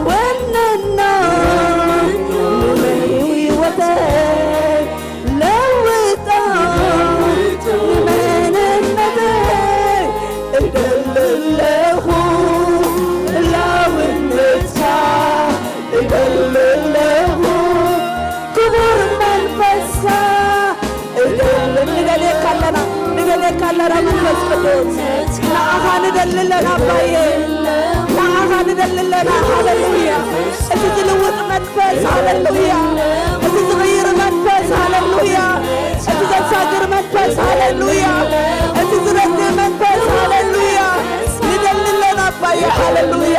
ወነና ንመን ህይወተይ ለውጣ ንመንነተይ እደሊ ኣለኹ ህላውነትካ እደሊ ኣለኹ ክቡር መንፈስካ እደሊ ንደልየካ ኣለና ንደልየካ ኣለና መንፈስ ቅዱስ ንዓኻ ንደሊ ኣለና ኣባየ ንዓኻ ንደሊ ኣለና ሃለሉያ እቲ ዝልውጥ መንፈስ ሃለሉያ እቲ ዝቕይር መንፈስ ሃለሉያ እቲ ዘሳግር መንፈስ ሃለሉያ እቲ ዝረድእ መንፈስ ሃለሉያ ንደሊ ኣለና ኣባየ ሃለሉያ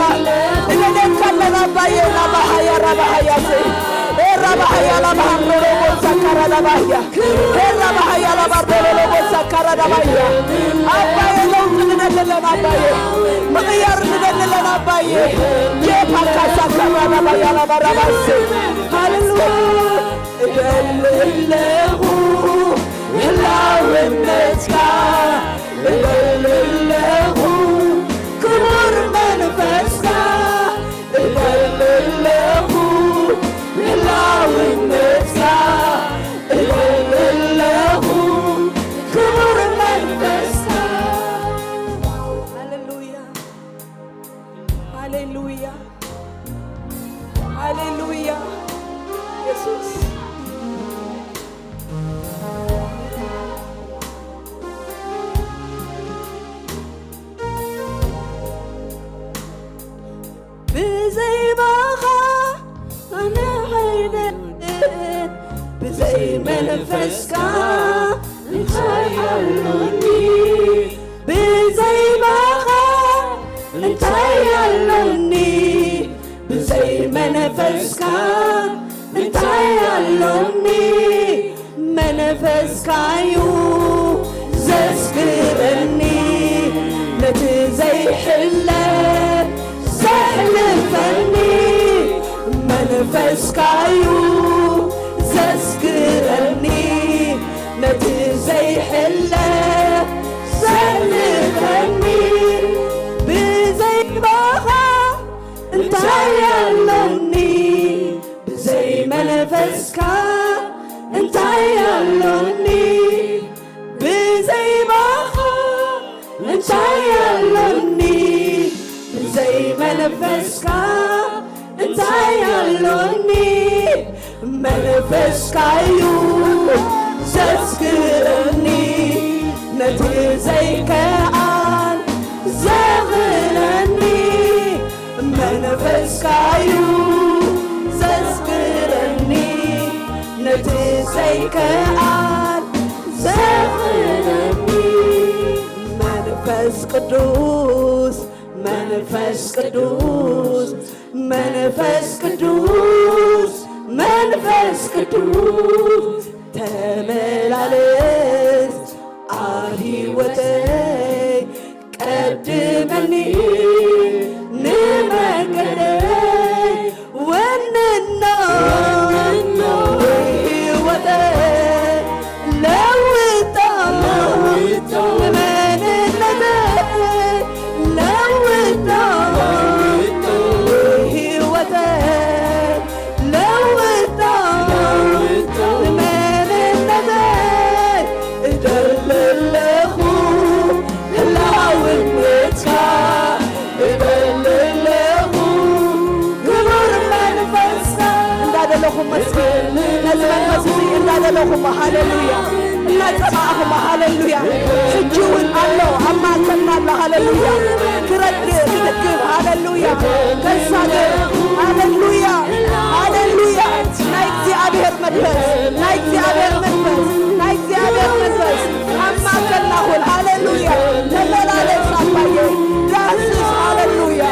ንደልየካ ኣለና ኣባየ ናባሃያ ራባሃያ ሲ ኤ ራባሃያ ላባሃ ሮሎቦ ሳካራ ላባሃያ ኤ ራባሃያ ላባ ሮሎቦ ሳካራ ላባሃያ ኣባየ ለውጥ ንደሊ ኣለና ኣባየ ምቕያር ንደሊ ኣለና ኣባየ ጄፓካ ሳካራ ላባሃያ ላባ ራባሲ ሃለሉያ እደሊ ኣለኹ ህላውነትካ እደሊ ኣለኹ ክቡር መንፈስካ እደሊ ኣለኹ ህላውነትካ እደሊ ኣለኹ ክቡር መንፈስካ ሃሌሉያ ሃሌሉያ ሃሌሉያ ኢየሱስ ብዘይ ባኻ ኣነ ኣይደልን ብዘይ መንፈስካ እንታይ ኣሎኒ ብዘይ ባኻ እንታይ ኣሎኒ ብዘይ መንፈስካ እንታይ ኣሎኒ መንፈስካዩ ዘስግረኒ ነቲ ዘይሕለፍ ዘሕልፈኒ መንፈስካዩ ዘስግረኒ ነቲ ዘይሕለፍ ዘሕልፈኒ ብዘይባኻ እንታይ ኣሎኒ ብዘይ መንፈስካ እንታይ ኣሎኒ ብዘይ ባኻ እንታይ ኣሎኒ ብዘይ መንፈስካ እንታይ ኣሎኒ መንፈስካዩ ዘስግረኒ ነቲ ዘይከኣል ዘኽእለኒ መንፈስካዩ ዘስግረኒ ነቲ ዘይከኣል ዘኽእለኒ መንፈስ ቅዱስ መንፈስ ቅዱስ መንፈስ ቅዱስ መንፈስ ቅዱስ ተመላለስ ኣብ ህይወተይ ቀድመኒ ንመንገደይ ወንኖ ህይወተይ ለውጦ ንመንነተይ ለውጦ ህይወተይ ለውጦ ንመንነተይ እደሊ ኣለኹ ህላውነትካ እደሊ ኣለኹ ክቡር መንፈስካ እንዳደለኹም መስኪ ነዚ መንፈስ እዚ እንዳደለኹም ሃሌሉያ እናጸማእኹም ሃሌሉያ ሕጂ እውን ኣሎ ኣብ ማእከልና ኣሎ ሃሌሉያ ክረድእ ክድግፍ ሃሌሉያ ከሳግር ሃሌሉያ ሃሌሉያ ናይ እግዚኣብሔር መንፈስ ናይ እግዚኣብሔር መንፈስ ናይ እግዚኣብሔር መንፈስ ኣብ ማእከልና ኩን ሃሌሉያ ተመላለስ ኣባየ ዳስስ ሃሌሉያ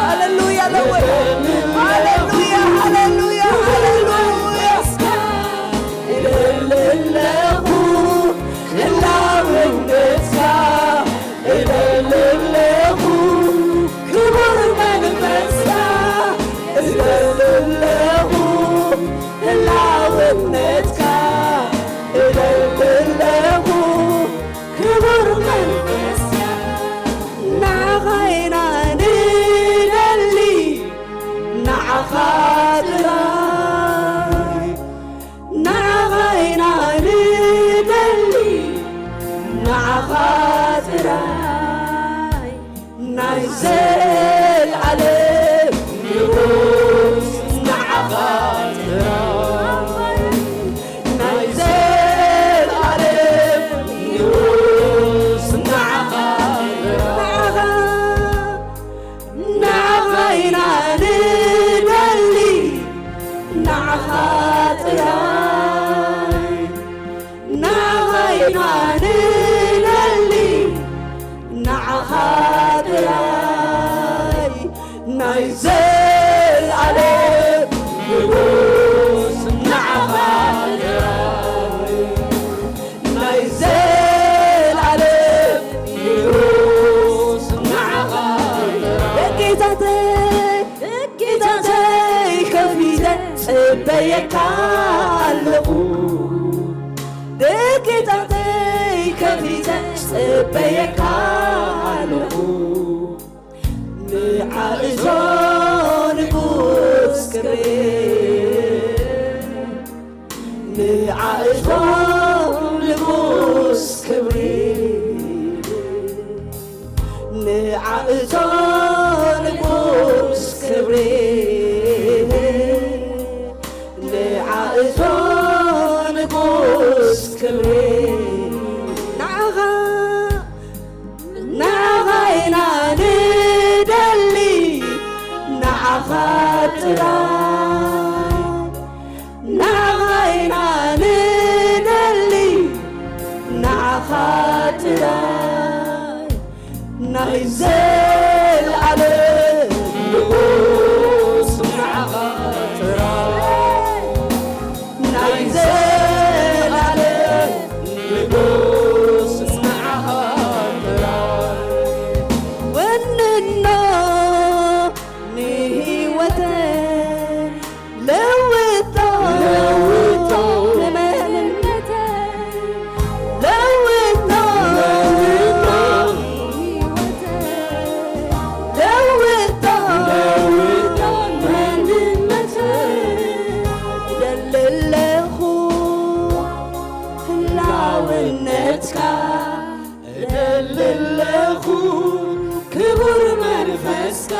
ሃሌሉያ ሃሌሉያ፣ ሃሌሉያ፣ ሃሌሉያ። እደሊ ኣለኹ ህላውነትካ፣ እደሊ ኣለኹ ክቡር መንፈስካ፣ እደሊ ኣለኹ ህላውነትካ፣ እደሊ ኣለኹ ክቡር መንፈስካ። ንዓኻ ኢና ንደሊ፣ ንዓኻ ጥራይ። ንዓኻ ኢና ንደሊ፣ ንዓኻ ጥራይ። ናይ ዘልኣለም ንጉስ ንዓኻ ጥራይ። ናይ ዘልኣለም ንጉስ ንዓኻ ጥራይ። ንዓኻ ኢና ንደሊ፣ ንዓኻ ጥራይ። ንዓኻ ኢና ንደሊ፣ ንዓኻ ጥራይ። ናይ ዘልኣለም ንጉስ ንዓኻ ጥራይ። ናይ ዘልኣለም ንጉስ ንዓኻ ጥራይ። ደቂታተይ፣ ደቂታተይ ከፊተ ጽበየካ ኣለኹ። ደቂታተይ ከፊተ ጽበየካ ኣለኹ። ንዓእዞ ንጉስ ክብሪ፣ ንዓእዞ ንጉስ ክብሪ፣ ንዓእዞ ንጉስ ክብሪ፣ ንዓእዞ ንጉስ ክብሪ። ንዓኻ ንዓኻ ኢና ንደሊ፣ ንዓኻ ጥራይ። ንዓኻ ኢና ንደሊ፣ ንዓኻ ጥራይ። ናይ ዘልኣለም ንጉስ ንዓኻ ጥራይ። ናይ ዘልኣለም ንጉስ ንዓኻ ጥራይ። ወንኖ ንህይወተይ ለውጦ፣ ለውጦ ንመንነተይ ለውጦ፣ ለውጦ፣ ለውጦ፣ ለውጦ መንነተይ። እደሊ ኣለኹ ህላውነትካ፣ እደሊ ኣለኹ ክቡር መንፈስካ፣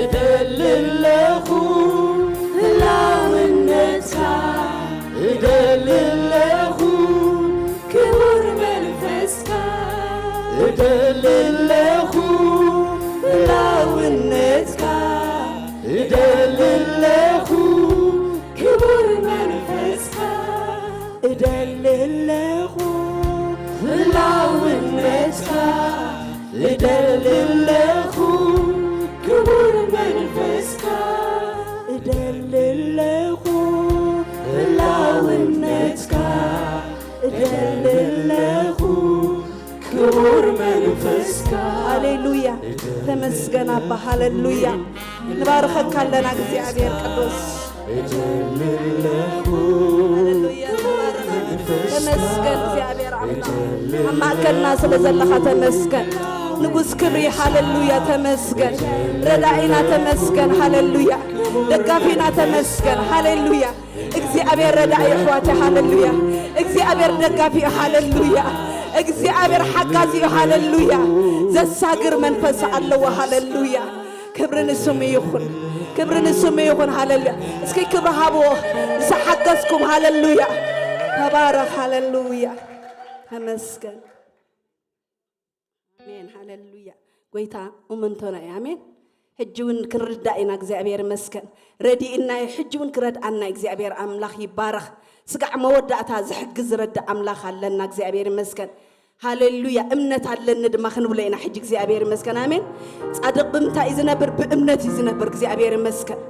እደሊ ኣለኹ ህላውነትካ፣ እደሊ ኣለኹ ክቡር መንፈስካ፣ እደሊ ኣለኹ ህላውነትካ፣ እደሊ ኣለኹ ክቡር መንፈስካ፣ እደሊ ኣለኹ ህላውነትካ፣ እደሊ ኣለኹ ክቡር መንፈስካ፣ እደሊ ኣለኹ ህላውነትካ፣ እደሊ ኣለኹ ክቡር መንፈስካ። ሃሌሉያ። ተመስገን ኣባ። ሃሌሉያ። ንባርኸካ ኣለና እግዚኣብሔር ቅዱስ። እደሊ ኣለኹ ሃሌሉያ። ተመስገን እግዚኣብሔር ኣምላኽ። ኣብ ማእከልና ስለ ዘለኻ ተመስገን። ንጉስ ክብሪ ሃሌሉያ ተመስገን። ረዳኢና ተመስገን ሃሌሉያ። ደጋፊና ተመስገን ሃሌሉያ። እግዚኣብሔር ረዳኢ ኣሕዋተይ ሃሌሉያ። እግዚኣብሔር ደጋፊ እዩ ሃሌሉያ። እግዚኣብሔር ሓጋዚ እዩ ሃሌሉያ። ዘሳግር መንፈስ ኣለዎ ሃሌሉያ። ክብሪ ንስሙ ይኹን። ክብሪ ንስሙ ይኹን ሃሌሉያ። እስኪ ክብሪ ሃብዎ። ዝሓገዝኩም ሃሌሉያ። ተባረኽ ሃሌሉያ። ተመስገን። ኣሜን ሃሌሉያ። ጎይታ እምንቶና እዩ። ኣሜን። ሕጂ እውን ክንርዳእ ኢና። እግዚኣብሔር ይመስገን። ረዲእና እዩ። ሕጂ እውን ክረድኣና እዩ። እግዚኣብሔር ኣምላኽ ይባረኽ። ስጋዕ መወዳእታ ዝሕግዝ ዝረድእ ኣምላኽ ኣለና። እግዚኣብሔር ይመስገን። ሃሌሉያ። እምነት ኣለኒ ድማ ክንብሎ ኢና ሕጂ። እግዚኣብሔር ይመስገን። ኣሜን። ጻድቕ ብምንታይ እዩ ዝነብር? ብእምነት እዩ ዝነብር። እግዚኣብሔር ይመስገን።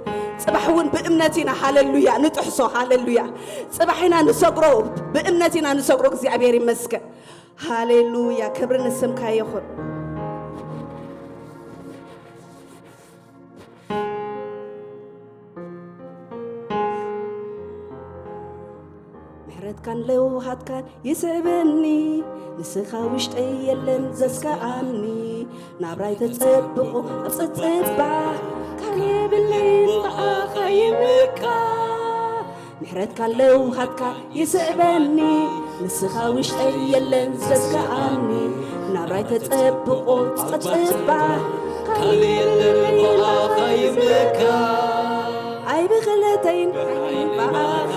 ጽባሕ እውን ብእምነት ኢና፣ ሃሌሉያ፣ ንጥሕሶ። ሃሌሉያ። ጽባሕ ኢና ንሰግሮ፣ ብእምነት ኢና ንሰግሮ። እግዚኣብሔር ይመስገን። ሃሌሉያ። ክብሪ ንስምካ ይኹን። ምሕረትካን ለውሃትካን ይስዕበኒ፣ ንስኻ ውሽጠይ የለን ዘስከኣኒ። ናብራይ ተጸብቑ ኣብ ጸጸባ፣ ካል የብለይን ብኣኻ ይምካ። ምሕረትካን ለውሃትካ ይስዕበኒ፣ ንስኻ ውሽጠይ የለን ዘስከኣኒ። ናብራይ ተጸብቑ ኣብ ጸጸባ፣ ካል የብለይን ብኣኻ ይምካ። ኣይብኽለተይን ብዓይን ብኣኻ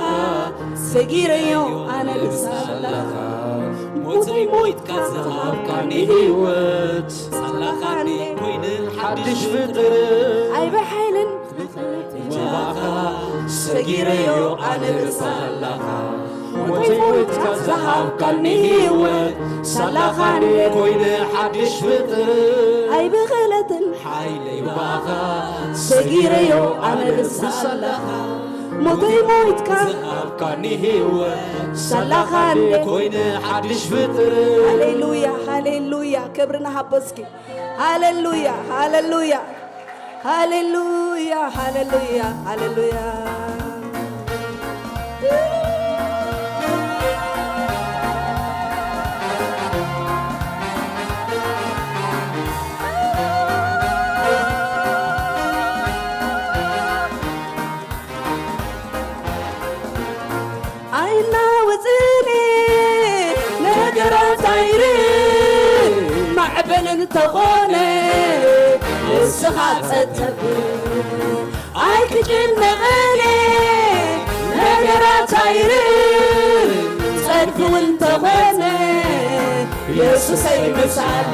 ሰጊረዮ ኣነ ንሳላኻ። ሞተይ ሞይትካ ዝሃብካኒ ህይወት፣ ሳላኻኒ ኮይነ ሓድሽ ፍጥረት። ኣይብሓይልን ብኣኻ ሰጊረዮ ኣነ ንሳላኻ። ሞተይ ሞይትካ ዝሃብካኒ ህይወት፣ ሳላኻኒ ኮይነ ሓድሽ ፍጥረት። ኣይብኽለትን ሓይለይ ብኣኻ ሰጊረዮ ኣነ ንሳላኻ። ሞተይ ሞይትካ ዝሃብካኒ ህይወት፣ ሳላኻኒ ኮይነ ሓድሽ ፍጥረት። ሃሌሉያ፣ ሃሌሉያ። ክብሪ ንሃቦ እስኪ። ሃሌሉያ፣ ሃሌሉያ፣ ሃሌሉያ፣ ሃሌሉያ፣ ሃሌሉያ። ኣይናወጽኒ ነገራት ኣይርን ማዕበል እንተኾነ ንስኻ ጸጥ ተብል። ኣይክጭነቕን ነገራት ኣይርን ጸድፊ እውን ተኾነ የሱሰይ ምሳሌ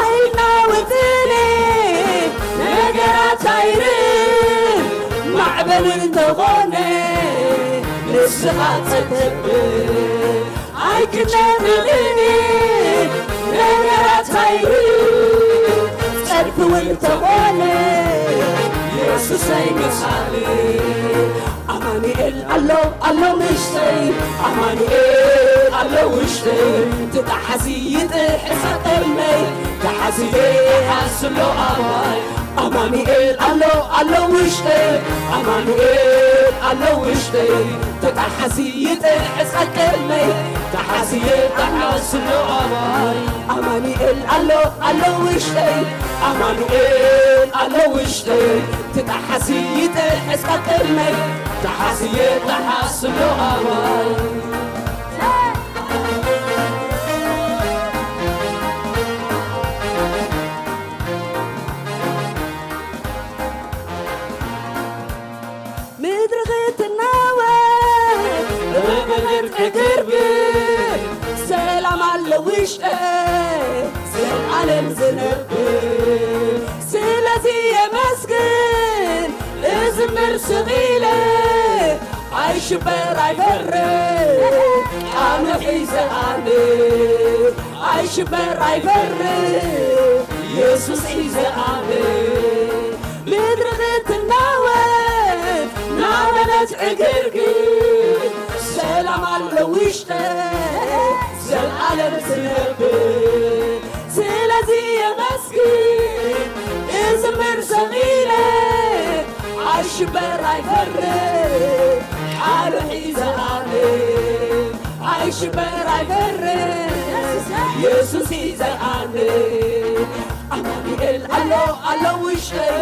ኣይናወጽኒ ነገራት ኣይርን ማዕበል እንተኾነ ንስኻ ጸተብል። ኣይክጨነቕን ነገራት ኣይርን ጸድፊ እውን ተኾነ የሱሰይ ምሳሌ ኣማኑኤል ኣሎ ኣሎ ምሽተይ ኣማኑኤል ኣሎ ውሽተይ ትጣሓሲ ይጥሕስ ኣቅመይ ተሓሲየ ይሓስሎ ኣባይ ኣማኑኤል ኣሎ ኣሎ ውሽተይ ኣማኑኤል ኣሎ ውሽተይ ተጣሓሲ ይጥሕስ ኣቅመይ ተሓሲየ ይሓስሎ ኣባይ ኣማኑኤል ኣሎ ኣሎ ውሽተይ ኣማኑኤል ኣሎ ውሽተይ ትጣሓሲ ይጥሕስ ኣቅመይ ተሓሲየ ተሓስሎ ኣባይ ምድሪ ክትናወ እግርግር ሰላም ኣለ ውሽጠ ዘልዓለም ዝነብር ስለዚ የመስግን እዝምር ስቕ ኢለ ኣይሽበር ኣይፈርህ ቃሉ ሒዘ ኣነ ኣይሽበር ኣይፈርህ የሱስ ሒዘ ኣነ ምድሪ ክትናወጥ ናበለት ዕግርግር ሰላም ኣሎ ውሽጠ ዘልዓለም ዝነብር ስለዚ የመስግን እዝምር ሰቒለ ኣይሽበር ኣይፈርህ ቃሉ ሒዘ ኣነ ኣይሽበር ኣይፈርህ የሱስ ሒዘ ኣነ ኣማኑኤል ኣሎ ኣሎ ውሽጠይ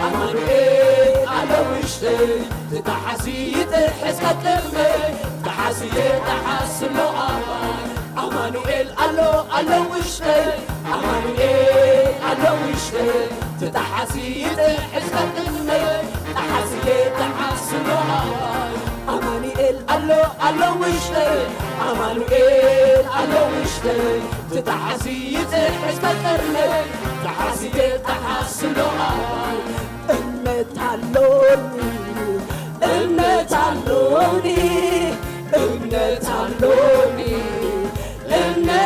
ኣማኑኤል ኣሎ ውሽጠይ ትጣሓሲ ይጥሕስ ቀቅመይ ተሓስየ ተሓስሎ ኣባይ ኣማኑኤል ኣሎ ኣሎ ውሽጠይ ኣማኑኤል ኣሎ ውሽጠይ ትጣሓሲ ይጥሕስ ቀቅመይ ተሓስየ ተሓስሎ ኣባይ ኣማኑኤል ኣሎ ኣሎ ውሽጠይ ኣማኑኤል ኣሎ ውሽጠይ ትጣሓሲ ይጥሕስ ቀቅመይ ተሓስየ ተሓስሎ ኣባይ እምነት ኣሎኒ እምነት ኣሎኒ እምነት ኣሎኒ እምነት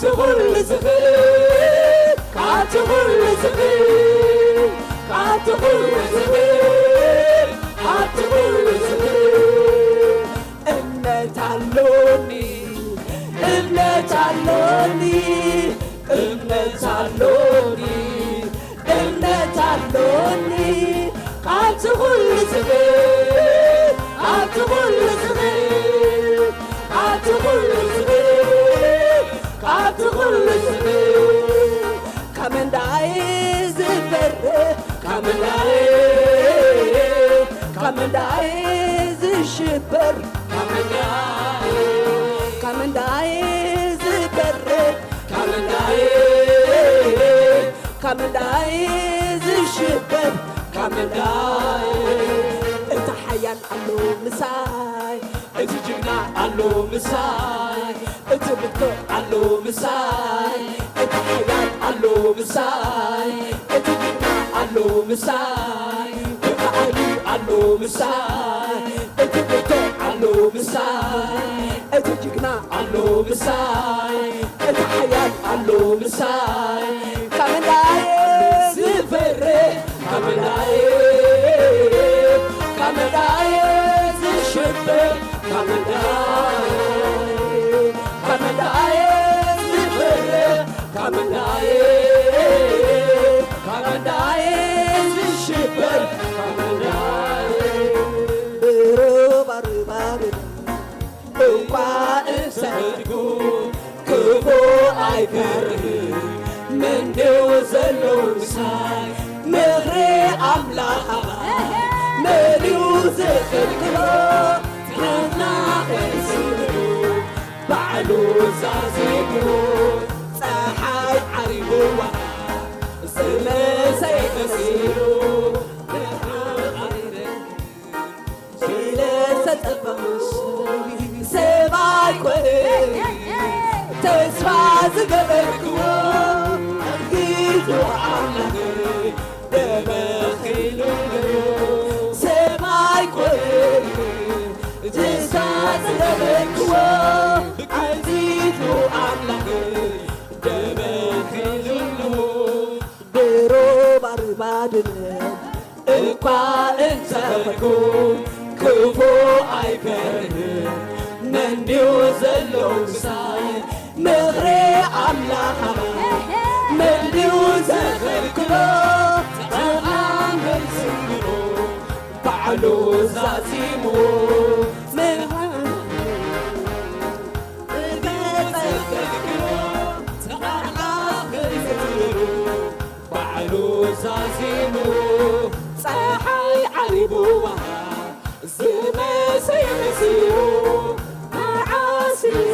ትኹሉ ዝኽእል፣ ካብቲ ኩሉ ዝኽእል፣ ካብቲ ኩሉ ዝኽእል፣ ካብቲ ኩሉ ዝኽእል እምነት ኣሎኒ፣ እምነት ኣሎኒ፣ እምነት ኣሎኒ፣ እምነት ኣሎኒ። ካብቲ ኩሉ ዝኽእል፣ ካብቲ ኩሉ ዝኽእል፣ ካብቲ ኩሉ ዝኽእል፣ ካብቲ ኩሉ ዝኽእል፣ ካብ መንዳይ ዝፈርህ፣ ካብ መንዳይ፣ ካብ መንዳይ ዝሽበር፣ ካብ መንዳይ፣ ካብ መንዳይ ዝፈርህ፣ ካብ መንዳይ፣ ካብ መንዳይ ዝሽበር፣ ካብ መንዳይ። እቲ ሓያል ኣሎ ምሳይ፣ እቲ ጅግና ኣሎ ምሳይ፣ እቲ ብርቱዕ ኣሎ ምሳይ፣ እቲ ሓያል ኣሎ ምሳይ፣ እቲ ጅግና ኣሎ ምሳይ፣ እቲ ሓያል ኣሎ ምሳይ፣ እቲ ብርቱዕ ኣሎ ምሳይ፣ እቲ ጅግና ኣሎ ምሳይ፣ እቲ ሓያል ኣሎ ምሳይ። ካብ መንዳይ ዝፈርህ፣ ካብ መንዳይ፣ ካብ መንዳይ ዝሽበር፣ ካብ መንዳይ፣ ካብ መንዳይ ዝፈርህ፣ ካብ መንዳይ፣ ካብ መንዳይ ዝሽበር፣ ካብ መንዳይ ብሩባሩባሩ እኳ እንተኸድኩ ክፉእ ኣይፈርህን። መን ድዩ ዘሎ ምሳይ? ምኽሪ ኣምላኽ ኣባይ መን እዩ ዝኽልክሎ? ኣምላኽ እዩ ዝብሎ ባዕሉ ዛዚምዎ። ጸሓይ ዓሪብዋ ዝመሰየ መሲሉ ሰብኣይ ኮነ ተስፋ ዝገበርክዎ ጌቱ ኣምላኸይ ደበኺሉ ሰብኣይ ኮነ ተስፋ ዝገበርክዎ ጌቱ ኣምላኸይ ደበኺሉ ድሮ ባርባድነ እኳ እንተኾንኩ ክፉ ኣይፈርህን። መን ድዩ ዘሎ ምሳይ ምኽሪ ኣምላኽ ኣባይ? መን ድዩ ዝኽልክሎ? ጸላም ዝብሎ ባዕሉ ዛዚምዎ። ባዕሉ ዛዚሙ ጸሓይ ዓሪብዋ ዝመሰየ መሲሉ መዓስ እዩ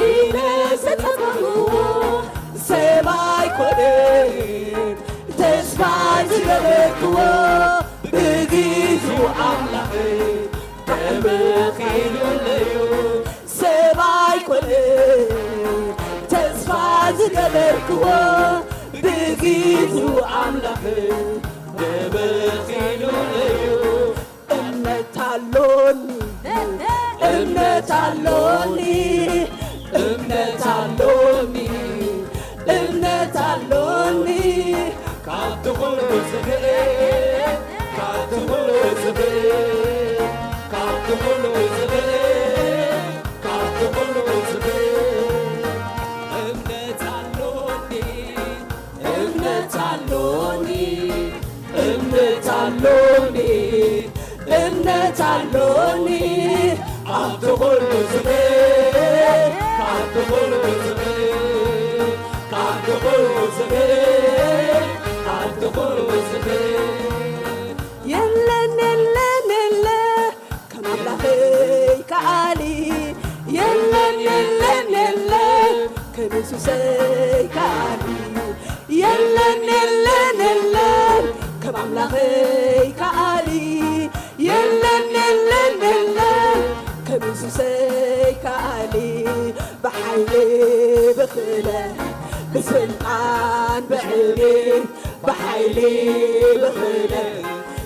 ኢለ ዝተጸበኽዎ ሰብ ኣይኮነን ተስፋ ዝገበርክዎ ብጊዜኡ ኣምላኸይ ተመኺሉለዩ ሰብ ኣይኮነ ተስፋ ዝገበርክዎ ብጊዜኡ ኣምላኽ ተመኺሉለዩ እምነት ኣሎኒ እምነት ኣሎኒ እምነት ኣሎኒ እምነት ኣሎኒ ካብቲ ኩሉ ዝኽእል ካብቲ ኩሉ ዝኽእል ካብቲ ኩሉ ዝኽእል ካብቲ ኩሉ ዝኽእል እምነት ኣሎኒ እምነት ኣሎኒ እምነት ኣሎኒ እምነት ኣሎኒ ኣብቲ ኩሉ ዝኽእል ኣብቲ ኩሉ ዝኽእል ኣብቲ ኩሉ ዝኽእል ኣብቲ ኩሉ ዝኽእል የለን የለን የለ ከም ኣምላኸይ ከኣሊ የለን የለን የለን ከም የሱሰይ ከኣሊ የለን የለን የለን ከም ኣምላኸይ ከኣሊ የለን የለን የለን ከም የሱሰይ ከኣሊ ብሓይሊ ብኽእለት ብስልጣን ብዕቤት ብሓይሊ ብኽእለት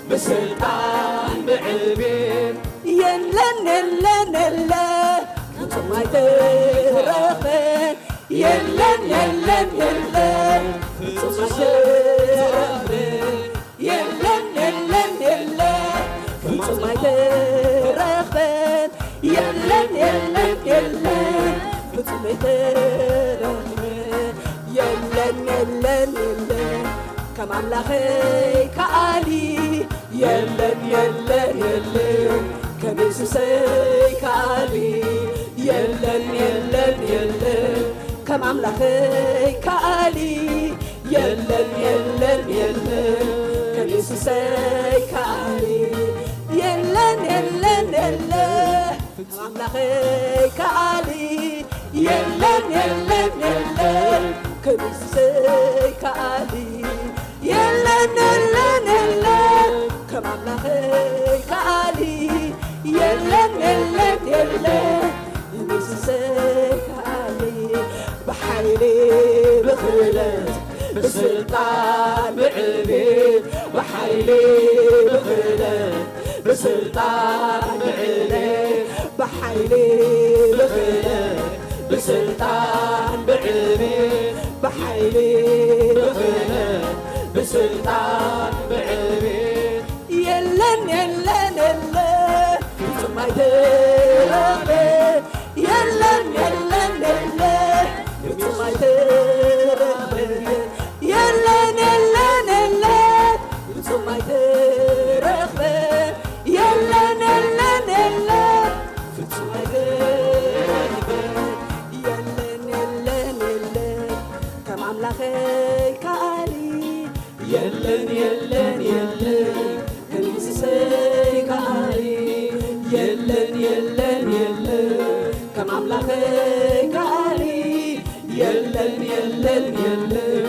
ብስልጣን ብዕቤት የለን የለን የለን ፍጹም ኣይትረኽበን፣ የለን፣ የለን፣ የለን። ፍጹም ኣይትረኽበን፣ የለን፣ የለን፣ የለን። ፍጹም ኣይትረኽበን፣ የለን፣ የለን፣ የለን። ፍጹም ኣይትረኽበን፣ የለን፣ የለን፣ የለን። ከም ኣምላኸይ ከኣሊ የለን፣ የለን፣ የለን። ከም የሱሰይ ከኣሊ የለን፣ የለን፣ የለን። ከም ኣምላኸይ ከኣሊ የለን፣ የለን፣ የለን። ከም የሱሰይ ከኣሊ የለን፣ የለን፣ የለን። ኣምላኸይ ከኣሊ የለን፣ የለን፣ የለን። ከም የሱሰይ ከኣሊ የለን፣ የለን፣ የለን። ከም ኣምላኸይ ከኣሊ የለን፣ የለን፣ የለን። ከም የሱሰይ ከኣሊ ብሓይሊ ብኽእለት ብስልጣን ብዕቤት ብሓይሊ ብኽእለት ብስልጣን ብዕቤት ብሓይሊ ብኽእለት ብስልጣን ብዕቤት ብሓይሊ ብኽእለት ብስልጣን ብዕቤት የለን የለን የለ ፍጹም ኣይትረኽበ የለን የለን የለ ፍጹም ኣይትረኽበ የለን የለን የለ ፍጹም ኣይትረኽበ የለን የለን የለ ፍጹም ኣይትረኽበ የለን የለን የለ ከም ኣምላኸይ ከኣሊ የለን የለን የለን ከም የሱሰይ ከኣሊ የለን የለን የለን ከም ኣምላኸይ ከኣሊ የለን የለን የለን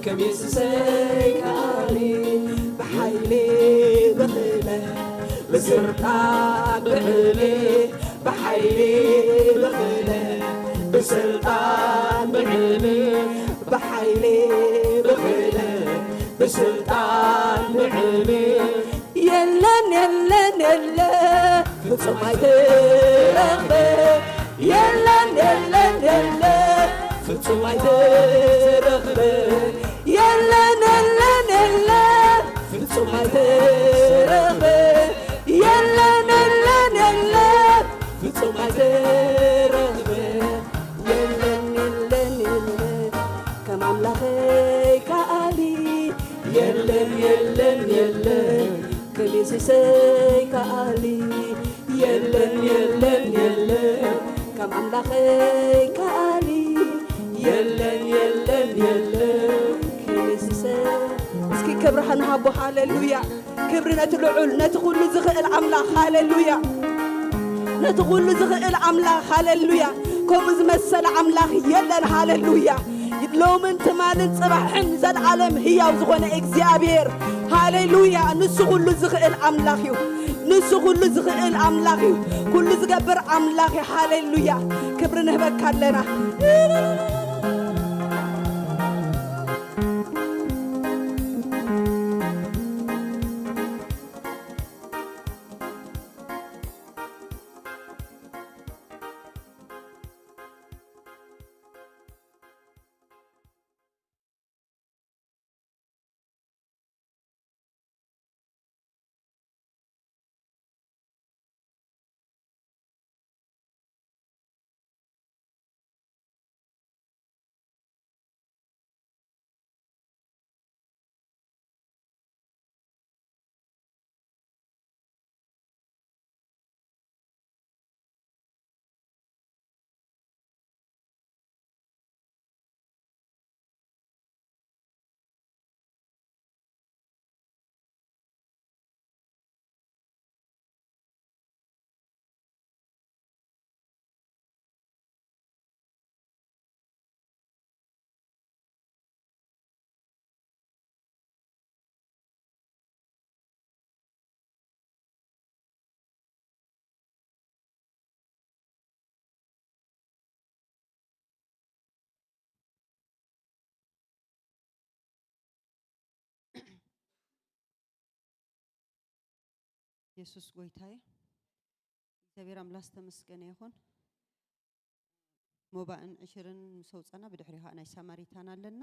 ከም የሱሰይ ከኣሊ ብሓይሊ ብኽእለት ብስልጣን ብዕቤት ብሓይሊ ብኽእለት ብስልጣን ብዕቤት ብሓይሊ ብኽእለት ብስልጣን ብዕቤት የለን የለን የለ ፍጹም ኣይትረኽበ የለን የለን የለ ፍጹም ኣይትረኽበ የለን የለን የለ ፍጹም ኣይትረኽበ የለን የለን የለ ፍጹም ኣይትረኽበ የለን የለን የለ ከም ኣምላኸይ ከኣሊ የለን የለን የለን ከም የሱሰይ ከኣሊ የለን የለን የለን ከም ኣምላኸይ ከኣሊ የለን የለን የለን ከም የሱሰይ እስኪ ክብርኻ ንሃቦ ሃሌሉያ ክብሪ ነቲ ልዑል ነቲ ኩሉ ዝኽእል ኣምላኽ ሃሌሉያ ነቲ ኩሉ ዝኽእል ኣምላኽ ሃሌሉያ ከምኡ ዝመሰለ ኣምላኽ የለን ሃሌሉያ ሎምን ትማልን ጽባሕን ዘልዓለም ህያው ዝኾነ እግዚኣብሔር ሃሌሉያ ንሱ ኩሉ ዝኽእል ኣምላኽ እዩ ንሱ ኩሉ ዝኽእል ኣምላኽ እዩ ኩሉ ዝገብር ኣምላኽ እዩ ሃሌሉያ ክብሪ ንህበካ ኣለና የሱስ ጎይታ እዩ እግዚኣብሔር ኣምላክ ዝተመስገነ ይኹን ሞባእን ዕሽርን ምስ ኣውጻና፣ ብድሕሪኡ ኸኣ ናይ ሳማሪታን ኣለና።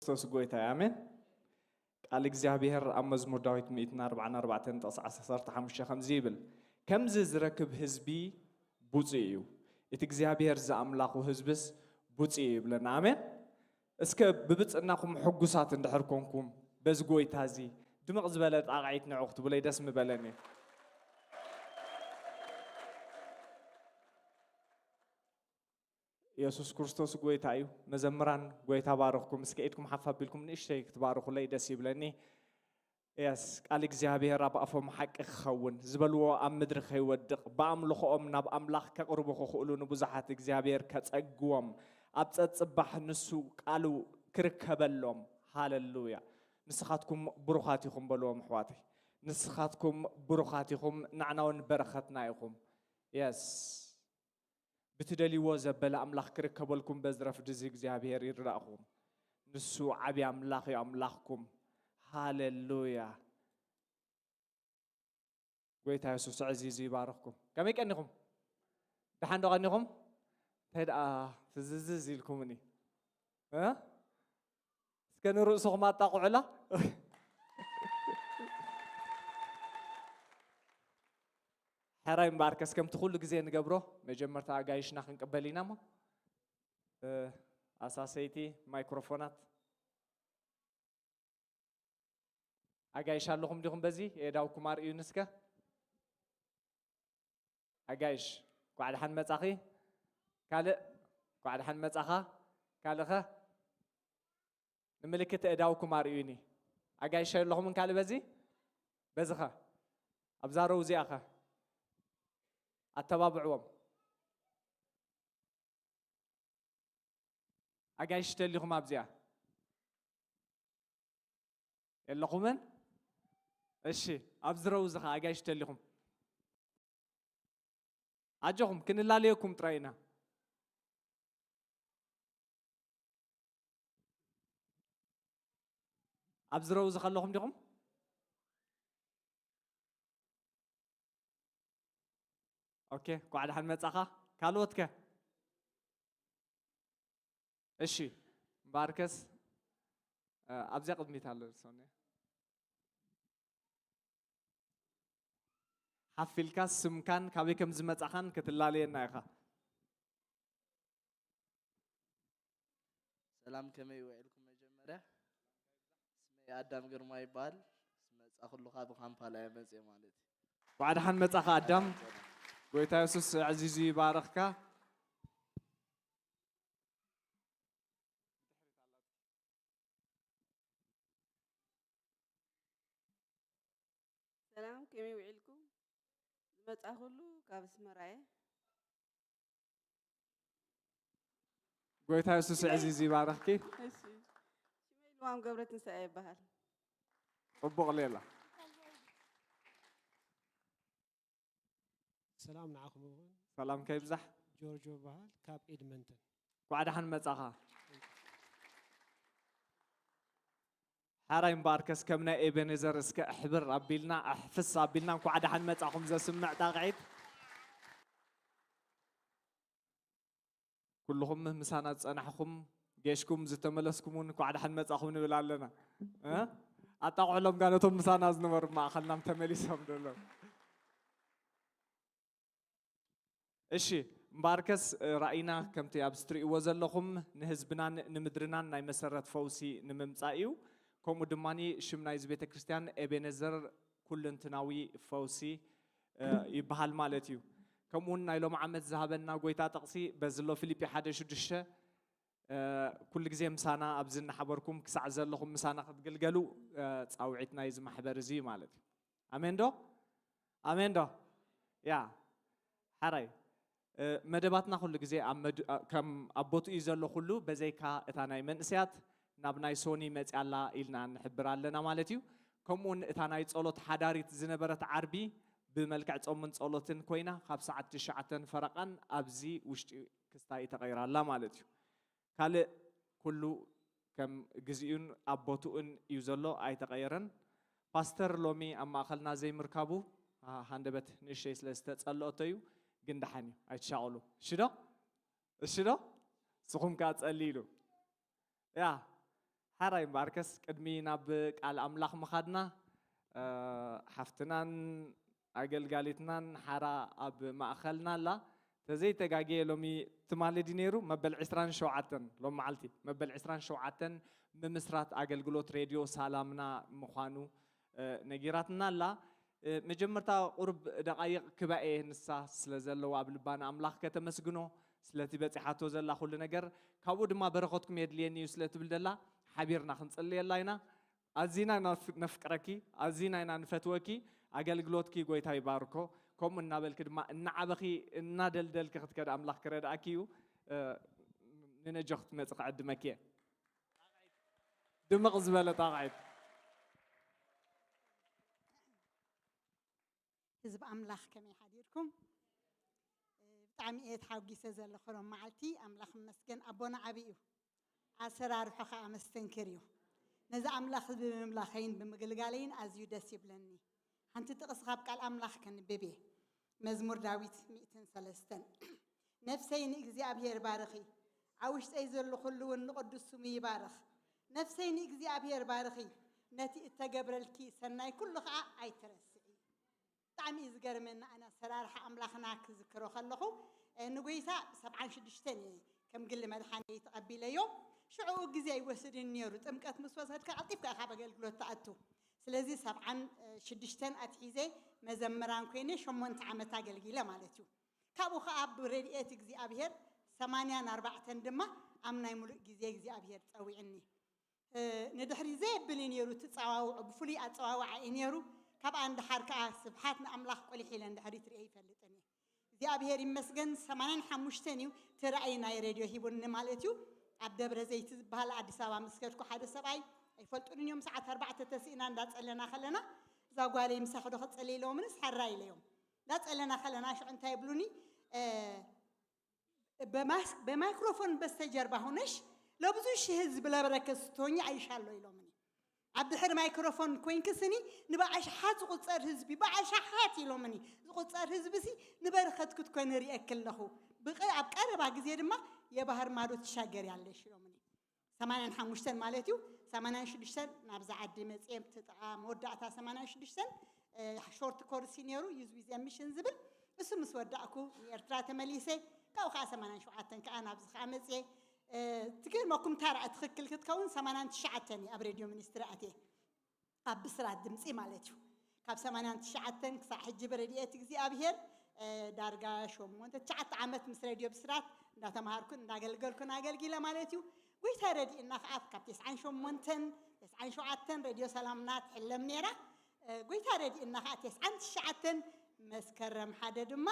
ክርስቶስ ጎይታ እዩ። ኣሜን። ቃል እግዚኣብሔር ኣብ መዝሙር ዳዊት ሚእትን ኣርባዓን ኣርባዕተን ጥቕሲ ዓሰርተ ሓሙሽተ ከምዚ ይብል፣ ከምዚ ዝረክብ ህዝቢ ብፁዕ እዩ፣ እቲ እግዚኣብሔር ዝኣምላኹ ህዝብስ ብፁዕ እዩ ይብለና። ኣሜን። እስከ ብብፅዕናኹም ሕጉሳት እንድሕር ኮንኩም በዚ ጎይታ እዚ ድምቕ ዝበለ ጣቕዒት ንዑ ክትብለይ ደስ ምበለኒ። የሱስ ክርስቶስ ጎይታ እዩ። መዘምራን ጎይታ ባርኽኩም። እስከ ኢድኩም ሓፍ ኣቢልኩም ንእሽተይ ክትባርኹለይ ደስ ይብለኒ። የስ ቃል እግዚኣብሔር ኣብ ኣፎም ሓቂ ክኸውን ዝበልዎ ኣብ ምድሪ ከይወድቕ ብኣምልኾኦም ናብ ኣምላኽ ከቕርቡ ክኽእሉ ንብዙሓት እግዚኣብሔር ከጸግዎም ኣብ ጸጽባሕ ንሱ ቃሉ ክርከበሎም። ሃለሉያ። ንስኻትኩም ብሩኻት ኢኹም በልዎም ኣሕዋተይ። ንስኻትኩም ብሩኻት ኢኹም፣ ንዓና እውን በረኸትና ኢኹም። የስ ብትደልይዎ ዘበለ ኣምላኽ ክርከበልኩም በዚ ረፍዲ እዚ እግዚኣብሔር ይርዳእኹም። ንሱ ዓብዪ ኣምላኽ እዩ ኣምላኽኩም። ሃሌሉያ። ጎይታ የሱስ ዕዚዙ ይባርኽኩም። ከመይ ቀኒኹም? ደሓን ዶ ቀኒኹም? እንታይ ደኣ ፍዝዝዝ ኢልኩምኒ? እ? እስከ ንርእስኹም ኣጣቕዑላ። ሕራይ እምበኣርከስ ከምቲ ኩሉ ግዜ ንገብሮ መጀመርታ ኣጋይሽና ክንቅበል ኢና እሞ፣ እ፣ ኣሳሰይቲ ማይክሮፎናት። ኣጋይሽ ኣለኹም ዲኹም በዚ? የእዳውኩም ኣርእዩኒ እስከ። ኣጋይሽ፣ እንኳዕ ደሓን መጻኺ። ካልእ፣ እንኳዕ ደሓን መጻኻ። ካልእኸ? ንምልክት ኣእዳውኩም ኣርእዩኒ። ኣጋይሽ ኣለኹምን ካልእ በዚ? በዚኸ? ኣብዛ ረው እዚኣኸ? ኣተባብዕዎም። ኣጋይሽ ተሊኹም ኣብዚኣ? የለኹምን? እሺ፣ ኣብዚ ረው እዚ ኸ ኣጋይሽ ተሊኹም? ኣጆኹም፣ ክንላለየኩም ጥራይ ኢና። ኣብዚ ረው እዚ ከለኹም ዲኹም? ኦኬ፣ እንኳዕ ደሓን መጻኻ። ካልኦት ከ? እሺ፣ እምበኣርከስ፣ እ፣ ኣብዚኣ ቅድሚት ኣሎ ሶንያ። ሓፍ ኢልካ ስምካን ካበይ ከም ዝመጻኻን ክትላለየና ኢኻ። ሰላም፣ ከመይ ውዒልኩም? መጀመርያ ስመይ ኣዳም ግርማ ይበሃል። ዝመጻኹሉ ካብ ካምፓላ እየ መጽየ ማለት እዩ። እንኳዕ ደሓን መጻኻ ኣዳም። ሰላም። ጎይታ የሱስ ኣዕዚዙ ይባርኽካ። ሰላም፣ ከመይ ውዒልኩም? ዝመጻኹሉ ካብ ኣስመራ እየ። ጎይታ የሱስ ሽመይ ኣዕዚዙ ይባርኽኪ። እሺ። ሽመይ ልዋም ገብረትንሳኤ ይበሃል። ጽቡቕ ሌላ። ሰላም ንዓኹም እውን። ሰላምካ ይብዛሕ። ጆርጆ ይበሃል፣ ካብ ኤድመንተን። እንኳዕ ደሓን መጻኻ። ሓራይ እምበኣርከስ ከም ናይ ኤቤኔዘር እስከ ኣሕብር ኣቢልና፣ ኣሕፍስ ኣቢልና እንኳዕ ደሓን መጻኹም ዘስምዕ ጣቕዒት። ኩልኹም ምሳና ዝጸናሕኩም፣ ጌሽኩም ዝተመለስኩም እውን እንኳዕ ደሓን መጻኹም ንብል ኣለና። እ? ኣጣቕዑሎም ጋር ነቶም ምሳና ዝነበሩ ማእኸልናም ተመሊሶም ደለዉ። እሺ፣ እምበኣርከስ ራእይና ከምቲ ኣብዚ ትርእይዎ ዘለኹም ንህዝብናን ንምድርናን ናይ መሰረት ፈውሲ ንምምጻእ እዩ። ከምኡ ድማ ሽም ናይዚ ቤተ ክርስቲያን ኤቤኔዘር ኩለንትናዊ ፈውሲ፣ እ፣ ይበሃል ማለት እዩ። ከምኡ እውን ናይ ሎም ዓመት ዝሃበና ጎይታ ጥቕሲ በዚ ኣሎ ፊልጲ ሓደ ሽዱሽተ፣ እ፣ ኩሉ ግዜ ምሳና ኣብዚ እናሓበርኩም ክሳዕ ዘለኹም ምሳና ክትግልገሉ፣ እ፣ ጻውዒት ናይዚ ማሕበር እዚ እዩ ማለት እዩ። ኣሜን ዶ? ኣሜን ዶ? ያ፣ ሓራይ፣ እ፣ መደባትና ኩሉ ግዜ ኣብ መድ-፣ ኣ-፣ ከም ኣብ ቦትኡ እዩ ዘሎ ኩሉ፣ በዘይካ እታ ናይ መንእሰያት ናብ ናይ ሶኒ መጽያ ኣላ ኢልና ንሕብር ኣለና ማለት እዩ። ከምኡ እውን እታ ናይ ጸሎት ሓዳሪት ዝነበረት ዓርቢ ብመልክዕ ጾምን ጸሎትን ኮይና፣ ካብ ሰዓት ትሽዓተን ፈረቓን ኣብዚ ውሽጢ ክስታይ ተቐይራ ኣላ ማለት እዩ። ካልእ ኩሉ ከም ግዜኡን ኣብ ቦትኡን እዩ ዘሎ፣ ኣይተቐየረን። ፓስተር ሎሚ ኣብ ማእኸልና ዘይምርካቡ፣ አ፣ ሃንደበት ንእሽተይ ስለ ዝተጸልኦቶ እዩ፣ ግን ደሓን እዩ፣ ኣይትሻቐሉ። እሺ ዶ? እሺ ዶ? ንስኹም ከኣ ጸልይሉ። ያ፣ ሓራይ እምበኣርከስ ቅድሚ ናብ ቃል ኣምላኽ ምኻድና፣ እ፣ ሓፍትናን ኣገልጋሊትናን ሓራ ኣብ ማእኸልና ኣላ። ተዘይተጋግየ ሎሚ ትማሊ ድዩ ነይሩ? መበል ዕስራን ሸውዓተን፣ ሎም መዓልቲ መበል ዕስራን ሸውዓተን ምምስራት ኣገልግሎት ሬድዮ ሳላምና ምዃኑ፣ እ፣ ነጊራትና ኣላ። እ፣ መጀመርታ ቁሩብ ደቓይቕ ክባኤ ንሳ ስለ ዘለዋ ኣብ ልባ ንኣምላኽ ከተመስግኖ፣ ስለቲ በጺሓቶ ዘላ ኩሉ ነገር፣ ካብኡ ድማ በረኸትኩም የድልየኒ እዩ ስለ ትብል ደላ፣ ሓቢርና ክንጽልየላ ኢና። ኣዚና ኢና ነፍ-፣ ነፍቅረኪ፣ ኣዚና ኢና ንፈትወኪ። ኣገልግሎትኪ ጎይታ ይባርኮ። ከምኡ እናበልኪ ድማ እናዓበኺ፣ እናደልደልኪ ክትከድ ኣምላኽ ክረድኣኪ እዩ። እ፣ ንነጆ ክትመጺ ክዕድመኪ እየ። ድምቕ ዝበለ ጣቕዒት። ህዝቢ ኣምላኽ ከመይ ሓዲርኩም? ብጣዕሚ እየ ተሓጒሰ ዘለኹ ሎም መዓልቲ። ኣምላኽ ይመስገን፣ ኣቦና ዓቢ እዩ። ኣሰራርሖ ኸኣ መስተንክር እዩ። ነዚ ኣምላኽ እዚ ብምምላኸይን ብምግልጋለይን ኣዝዩ ደስ ይብለኒ። ሓንቲ ጥቕሲ ካብ ቃል ኣምላኽ ከንብብ እየ። መዝሙር ዳዊት ሚእትን ሰለስተን። ነፍሰይ ንእግዚኣብሔር ባርኺ፣ ኣብ ውሽጠይ ዘሎ ኩሉ እውን ንቕዱስ ስሙ ይባርኽ። ነፍሰይ ንእግዚኣብሔር ባርኺ፣ ነቲ እተገብረልኪ ሰናይ ኩሉ ኸኣ ኣይትረስዒ። ብጣዕሚ እዩ ዝገርመኒ ኣነ ኣሰራርሓ ኣምላኽና ክዝክሮ ከለኹ፣ እ፣ ንጎይታ ሰብዓን ሽዱሽተን እየ ከም ግሊ መድሓኒይ ተቐቢለዮ። ሽዑ ግዜ ኣይወስድን ነይሩ። ጥምቀት ምስ ወሰድካ ቀልጢፍካ ኢኻ ኣብ ኣገልግሎት ትኣቱ። ስለዚ ሰብዓን ሽዱሽተን ኣትሒዘ መዘምራን ኮይነ ሸሞንተ ዓመት ኣገልጊለ ማለት እዩ። ካብኡ ኸዓ ብረድኤት እግዚኣብሔር ሰማንያን ኣርባዕተን ድማ ኣብ ናይ ሙሉእ ግዜ እግዚኣብሔር ጸዊዕኒ። እ፣ ንድሕሪት ዘየብል እዩ ነይሩ እቲ ጸዋውዑ፣ ብፍሉይ ኣጸዋውዓ እዩ ነይሩ። ካብኣ ንደሓር ከኣ ስብሓት ንኣምላኽ ቁሊሕ ኢለ ንድሕሪት ርእየ ኣይፈልጥን እየ። እግዚኣብሔር ይመስገን፣ ሰማንያን ሓሙሽተን እዩ እቲ ራእይ ናይ ሬድዮ ሂቡኒ ማለት እዩ። ኣብ ደብረ ዘይቲ ዝበሃል ኣዲስ ኣበባ ምስ ከድኩ ሓደ ሰብኣይ ኣይፈልጡንን እዮም። ሰዓት ኣርባዕተ ተስኢና እንዳጸለና ከለና እዛ ጓለይ ምሳኺ ዶ ክትጸልይ ኢሎምንስ ሕራይ ኢለዮም። እንዳጸለና ከለና ሽዑ እንታይ ይብሉኒ፣ እ፣ በማስ-፣ በማይክሮፎን በስተጀርባ ሆነሽ ለብዙ ሺህ ህዝብ ለበረከት ስትሆኚ አይሻለሁ ኢሎምኒ። ኣብ ድሕሪ ማይክሮፎን ኮይንኪ ስኒ ንብኣሽሓት ዝቑጸር ህዝቢ፣ ብኣሽሓት ኢሎምኒ፣ ዝቑጸር ህዝቢ ሲ ንበረኸት ክትኮኒ ርእየኪ ኣለኹ። ብቐ-፣ ኣብ ቀረባ ግዜ ድማ የባህር ማዶ ትሻገሪ ኣለሽ ኢሎምኒ። ሰማንያን ሓሙሽተን ማለት እዩ። ሰማንያን ሽዱሽተን ናብዛ ዓዲ መጽየ፣ እቲ ጥቓ መወዳእታ ሰማንያን ሽዱሽተን፣ እ፣ ሾርት ኮርስ እዩ ነይሩ፣ ዩዝ ዊዝ ሚሽን ዝብል። እሱ ምስ ወዳእኩ ንኤርትራ ተመሊሰ። ካብኡ ከዓ ሰማንያን ሸውዓተን ከዓ ናብዚ ከዓ መጽየ። እ፣ ትገርመኩም ታራ ትኽክል ክትከውን ሰማንያን ትሽዓተን እዩ ኣብ ሬድዮ ሚኒስትሪ ኣትየ። ኣብ ብስራት ድምፂ ማለት እዩ። ካብ ሰማንያን ትሽዓተን ክሳዕ ሕጂ ብረድኤት እግዚኣብሔር፣ እ፣ ዳርጋ ሸሞንተ ትሽዓተ ዓመት ምስ ሬድዮ ብስራት እንዳተምሃርኩን እንዳገልገልኩን ኣገልጊለ ማለት እዩ። ጎይታ ረድእና ከዓ ካብ ተስዓን ሸሞንተን፣ ተስዓን ሸውዓተን ሬድዮ ሰላምና ትሕለም ነይራ። እ፣ ጎይታ ረድእና ከዓ ተስዓን ትሽዓተን መስከረም ሓደ ድማ፣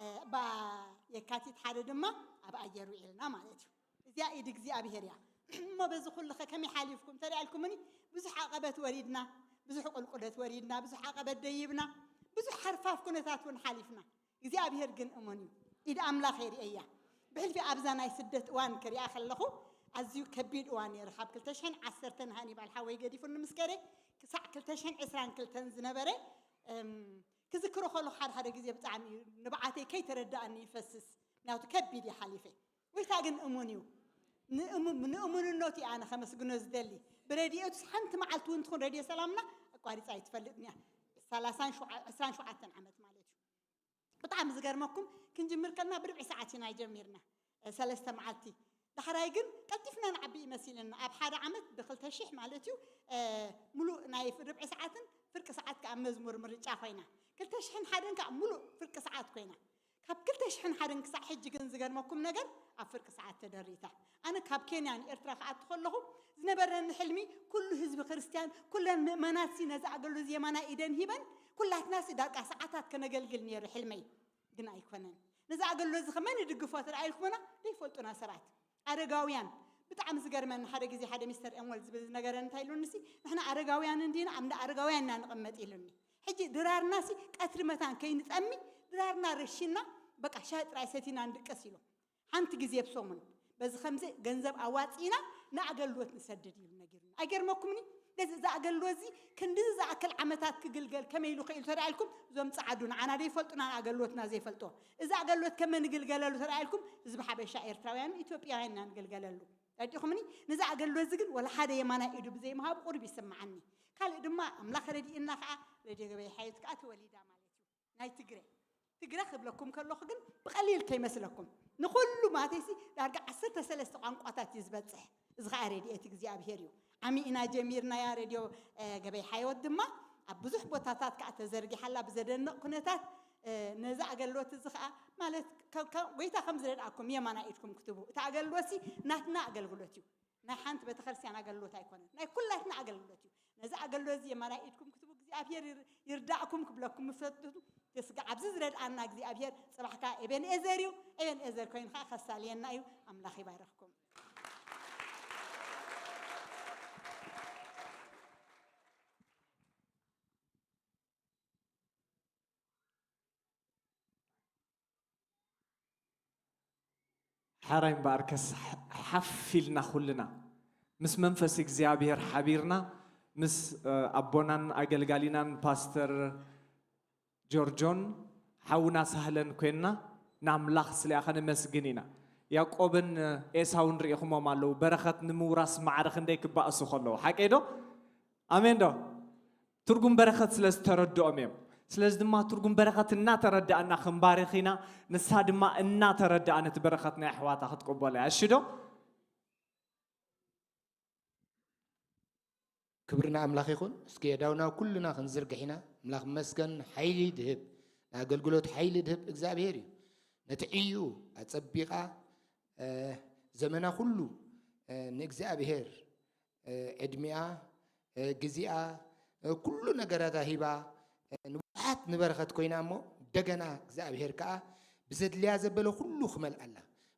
እ፣ ባ-፣ የካቲት ሓደ ድማ ኣብ ኣየር ውዒልና ማለት እዩ። እዚኣ ኢድ እግዚኣብሔር እያ። እሞ በዚ ኩሉ ኸ ከመይ ሓሊፍኩም? ተሪኣልኩምኒ፣ ብዙሕ ዓቐበት ወሪድና፣ ብዙሕ ቁልቁለት ወሪድና፣ ብዙሕ ዓቐበት ደይብና፣ ብዙሕ ሓርፋፍ ኩነታት እውን ሓሊፍና። እግዚኣብሔር ግን እሙን እዩ። ኢድ ኣምላኽ የርእያ። ብሕልፊ ኣብዛ ናይ ስደት እዋን ክሪኣ ከለኹ፣ ኣዝዩ ከቢድ እዋን ነይሩ። ካብ ክልተ ሽሕን ዓሰርተን ሃኒባል ሓወይ ገዲፉኒ ምስ ከደ፣ ክሳዕ ክልተ ሽሕን ዕስራን ክልተን ዝነበረ፣ እም፣ ክዝክሮ ከለኹ ሓደ ሓደ ግዜ ብጣዕሚ እዩ ንብዓተይ ከይተረዳእኒ ይፈስስ። ምክንያቱ ከቢድ እዩ ሓሊፈ። ጎይታ ግን እሙን እዩ። ንእሙ-፣ ንእሙንነቱ እዩ ኣነ ከመስግኖ ዝደሊ። ብረድኤቱስ ሓንቲ መዓልቲ እውን ትኹን ረድዮ ሰላምና ኣቋሪጻ ኣይትፈልጥን እያ። ሰላሳን ሸውዓ-፣ ዕስራን ሸውዓተን ዓመት ማለት እዩ። ብጣዕሚ ዝገርመኩም ክንጅምር ከለና ብርብዒ ሰዓት ኢና ጀሚርና። እ፣ ሰለስተ መዓልቲ። ዳሕራይ ግን ቀልጢፍና ንዓቢ እዩ መሲልና። ኣብ ሓደ ዓመት ብክልተ ሽሕ ማለት እዩ፣ እ፣ ሙሉእ ናይ ርብዒ ሰዓትን ፍርቂ ሰዓት ከዓ መዝሙር ምርጫ ኮይና። ክልተ ሽሕን ሓደን ከዓ ሙሉእ ፍርቂ ሰዓት ኮይና። ካብ ክልተ ሽሕን ሓደን ክሳዕ ሕጂ ግን ዝገርመኩም ነገር ኣብ ፍርቂ ሰዓት ተደሪታ። ኣነ ካብ ኬንያ ንኤርትራ ክኣቱ ከለኹ ዝነበረኒ ሕልሚ ኩሉ ህዝቢ ክርስትያን፣ ኩለን ምእመናት ሲ ነዚ ኣገልግሎት የማናይ ኢደን ሂበን ኩላትና ሲ ዳርቃ ሰዓታት ከነገልግል ነይሩ ሕልመይ። ግን ኣይኮነን። ነዚ ኣገልግሎት እዚ ከመን ይድግፎ ተረኣይልኩምና ዘይፈልጡና ሰባት። ኣረጋውያን፣ ብጣዕሚ ዝገርመኒ ሓደ ግዜ ሓደ ሚስተር ኤምወል ዝብል ዝነገረኒ እንታይ ኢሉኒ ሲ፣ ንሕና ኣረጋውያን እንዲና ኣብ እንዳ ኣረጋውያን ኢና ንቕመጥ ኢሉኒ። ሕጂ ድራርና ሲ ቀትሪ መታን ከይንጠሚ ድራርና ረሺና በቃ ሻሂ ጥራይ ሰቲና ንድቅስ ኢሉ። ሓንቲ ግዜ ብሰሙን በዚ ከምዚ ገንዘብ ኣዋፂእና ንኣገልግሎት ንሰድድ ኢሉ ነጊሩና። ኣይገርመኩምኒ? ነዚ፣ እዚ ኣገልግሎት እዚ ክንድዚ ዝኣክል ዓመታት ክግልገል ከመይ ኢሉ ክኢሉ ተረኣይልኩም? እዞም ጸዓዱ ንዓና ዘይፈልጡና ንኣገልግሎትና ዘይፈልጥዎ። እዚ ኣገልግሎት ከመ ንግልገለሉ ተረኣይልኩም? ህዝቢ ሓበሻ ኤርትራውያን ኢትዮጵያውያን ኢና ንግልገለሉ። ረዲኹምኒ? ነዚ ኣገልግሎት እዚ ግን ወላ ሓደ የማናይ ኢዱ ብዘይምሃቡ ቁሩብ ይስምዓኒ። ካልእ ድማ ኣምላኽ ረዲእና ከዓ ሬድዮ ገበይ ሓየት ከዓ ተወሊዳ ማለት እዩ። ናይ ትግረ ትግረ ክብለኩም ከለኹ ግን ብቐሊል ከይመስለኩም፣ ንኹሉ ማተይሲ ዳርጋ ዓሰርተ ሰለስተ ቋንቋታት እዩ ዝበፅሕ። እዚ ከዓ ረድኤት እግዚኣብሄር እዩ። ዓሚእና ጀሚርናያ ሬድዮ እ፣ ገበይ ሓይወት ድማ ኣብ ብዙሕ ቦታታት ከዓ ተዘርጊሓላ ብዘደንቕ ኩነታት። እ፣ ነዚ ኣገልግሎት እዚ ከዓ ማለት ከ- ከ- ጎይታ ከም ዝረድኣኩም የማና ኢድኩም ክትቡ። እቲ ኣገልግሎት ሲ ናትና ኣገልግሎት እዩ። ናይ ሓንቲ ቤተክርስትያን ኣገልግሎት ኣይኮነን፣ ናይ ኩላትና ኣገልግሎት እዩ። ነዚ ኣገልግሎት እዚ የማና ኢድኩም ክትቡ እግዚኣብሄር ይር- ይርዳእኩም ክብለኩም ምፈቱ። ስጋ ኣብዚ ዝረድኣና እግዚኣብሄር ፅባሕካ ኤቤንኤዘር እዩ። ኤቤንኤዘር ኮይኑ ከዓ ከሳልየና እዩ። ኣምላኽ ይባርኽኩም። ሓራይ እምበኣርከስ ሓፍ ኢልና ኩልና ምስ መንፈስ እግዚኣብሔር ሓቢርና ምስ ኣቦናን ኣገልጋሊናን ፓስተር ጆርጆን ሓውና ሳህለን ኮይንና ንኣምላኽ ስሊኣ ከነመስግን ኢና። ያዕቆብን ኤሳውን ርኢኹሞም ኣለዉ በረኸት ንምውራስ ማዕረ ክንደይ ክባእሱ ከለዉ ሓቀይ ዶ? ኣሜን ዶ? ትርጉም በረኸት ስለ ዝተረድኦም እዮም። ስለዚ ድማ ትርጉም በረኸት እናተረዳእና ክንባርኽ ኢና። ንሳ ድማ እናተረዳኣ ነቲ በረኸት ናይ ኣሕዋታ ክትቅበሎ እያ። እሺ ዶ? ክብሪ ንኣምላኽ ይኹን። እስኪ የዳውና ኩልና ክንዝርግሕ ኢና። ኣምላኽ መስገን ሓይሊ ድህብ ንኣገልግሎት ሓይሊ ድህብ እግዚኣብሔር እዩ። ነቲ ዕዩ ኣጸቢቓ ዘመና ኩሉ ንእግዚኣብሔር ዕድሚኣ፣ ግዜኣ፣ ኩሉ ነገራታ ሂባ ንብዙሓት ንበረኸት ኮይና እሞ እንደገና እግዚኣብሔር ከኣ ብዘድልያ ዘበለ ኩሉ ክመልኣላ፣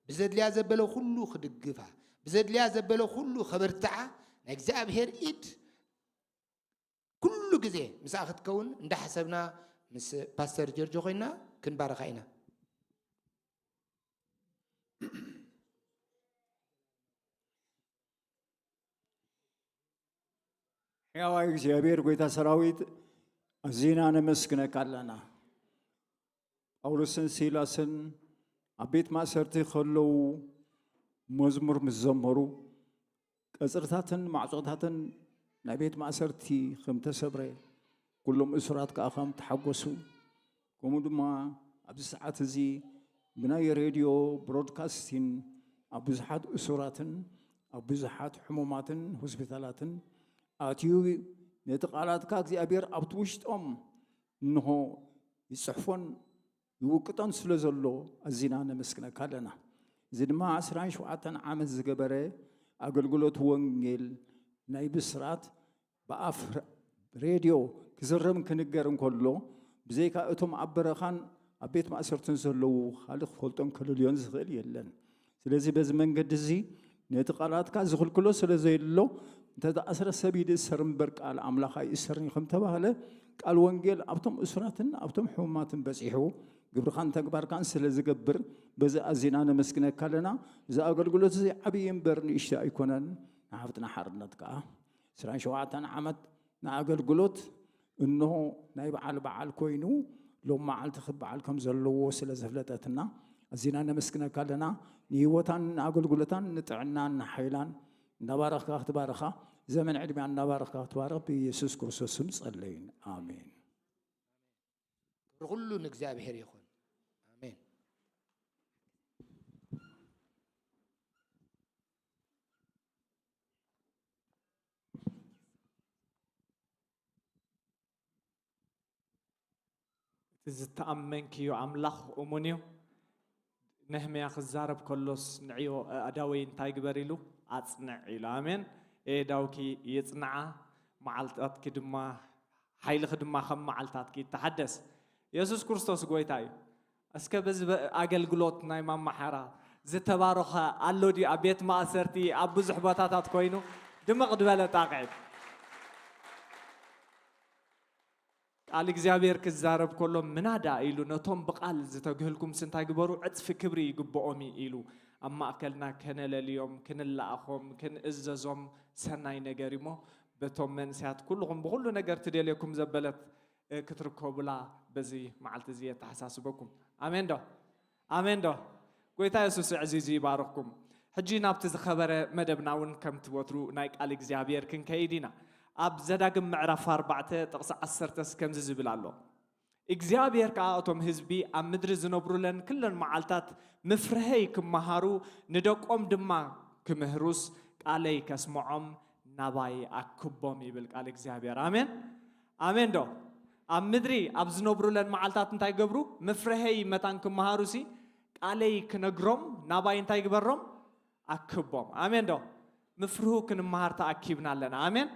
ብዘድልያ ዘበለ ኩሉ ክድግፋ፣ ብዘድልያ ዘበለ ኩሉ ከበርትዓ ናይ እግዚኣብሔር ኢድ ኩሉ ግዜ ምስኣ ክትከውን እንዳሓሰብና ምስ ፓስተር ጀርጆ ኮይና ክንባረኻ ኢና። ሕያዋይ እግዚኣብሔር ጎይታ ሰራዊት ኣዚና ነመስግነካ ኣለና። ጳውሎስን ሲላስን ኣብ ቤት ማእሰርቲ ከለዉ መዝሙር ምስ ዘመሩ ቀጽርታትን ማዕጾታትን ናይ ቤት ማእሰርቲ ከም ተሰብረ ኩሎም እሱራት ከኣ ከም ተሓጎሱ ከምኡ ድማ ኣብዚ ሰዓት እዚ ብናይ ሬድዮ ብሮድካስቲን ኣብ ብዙሓት እሱራትን ኣብ ብዙሓት ሕሙማትን ሆስፒታላትን ኣትዩ ነቲ ቃላትካ እግዚኣብሔር ኣብቲ ውሽጦም እንሆ ይጽሕፎን ይውቅጦን ስለ ዘሎ ኣዚና ነመስግነካ ኣለና። እዚ ድማ ዕስራን ሸውዓተን ዓመት ዝገበረ ኣገልግሎት ወንጌል ናይ ብስራት ብኣፍ ሬድዮ ክዝረብን ክንገርን ከሎ ብዘይካ እቶም ኣብ በረኻን ኣብ ቤት ማእሰርትን ዘለዉ ካልእ ክፈልጦን ከለልዮን ዝኽእል የለን። ስለዚ በዚ መንገዲ እዚ ነቲ ቃላትካ ዝኽልክሎ ስለ ዘየሎ እንተ ዝኣስረ ሰብ ይእሰር እምበር ቃል ኣምላኽ ኣይእሰርን እዩ ከም ተባህለ ቃል ወንጌል ኣብቶም እሱራትን ኣብቶም ሕሙማትን በጺሑ ግብርኻን ተግባርካን ስለ ዝገብር በዚ ኣዚና ነመስግነካ ኣለና። እዚ ኣገልግሎት እዚ ዓብዪ እምበር ንእሽቶ ኣይኮነን። ንሓፍትና ሓርነት ከኣ ዕስራን ሸውዓተን ዓመት ንኣገልግሎት እንሆ ናይ በዓል በዓል ኮይኑ ሎም መዓልቲ ክበዓል ከም ዘለዎ ስለ ዘፍለጠትና ኣዚና ነመስግነካ ኣለና። ንህይወታን ንኣገልግሎታን ንጥዕናን ንሓይላን እናባረኽካ ክትባርኻ ዘመን ዕድሚያ እናባረኽካ ክትባርኽ ብኢየሱስ ክርስቶስ ስም ጸለይን ኣሜን። ክብሪ ኩሉ ንእግዚኣብሔር ይኹን። ኣሜን። እቲ ዝተኣመንክዮ ኣምላኽ እሙን እዩ። ነህምያ ክዛረብ ከሎስ ንዕዮ ኣእዳወይ እንታይ ግበር ኢሉ ኣጽንዕ ኢሉ። ኣሜን። ኣእዳውኪ ይጽንዓ፣ መዓልታትኪ ድማ ሓይልኺ ድማ ከም መዓልታትኪ ይተሓደስ። የሱስ ክርስቶስ ጎይታ እዩ። እስከ በዚ ኣገልግሎት ናይ ማማሓራ ዝተባረኸ ኣሎ ድዩ? ኣብ ቤት ማእሰርቲ ኣብ ብዙሕ ቦታታት ኮይኑ ድምቕ ዝበለ ጣቕዒት ቃል እግዚኣብሔር ክዛረብ ከሎ ምናዳ ኢሉ ነቶም ብቃል ዝተግህልኩምስ እንታይ ግበሩ ዕፅፊ ክብሪ ይግብኦም እዩ ኢሉ ኣብ ማእከልና ከነለልዮም ክንለኣኾም ክንእዘዞም ሰናይ ነገር እሞ በቶም መንእሰያት ኩልኹም ብኩሉ ነገር ትደልየኩም ዘበለት ክትርከቡላ በዚ መዓልቲ እዚ የተሓሳስበኩም። ኣሜን ዶ? ኣሜን ዶ? ጎይታ የሱስ ዕዚዙ ይባርኽኩም። ሕጂ ናብቲ ዝኸበረ መደብና እውን ከምቲ ወትሩ ናይ ቃል እግዚኣብሔር ክንከይድ ኢና። ኣብ ዘዳግም ምዕራፍ ኣርባዕተ ጥቕሲ ዓሰርተ ከምዚ ዝብል ኣሎ። እግዚኣብሔር ከኣ እቶም ህዝቢ ኣብ ምድሪ ዝነብሩለን ኩለን መዓልታት ምፍርሀይ ክመሃሩ ንደቆም ድማ ክምህሩስ ቃለይ ከስምዖም ናባይ ኣክቦም ይብል ቃል እግዚኣብሔር። ኣሜን ኣሜን ዶ? ኣብ ምድሪ ኣብ ዝነብሩለን መዓልታት እንታይ ገብሩ? ምፍርሀይ መታን ክመሃሩሲ ቃለይ ክነግሮም ናባይ እንታይ ግበሮም? ኣክቦም። ኣሜን ዶ? ምፍርሁ ክንመሃር ተኣኪብና ኣለና። ኣሜን።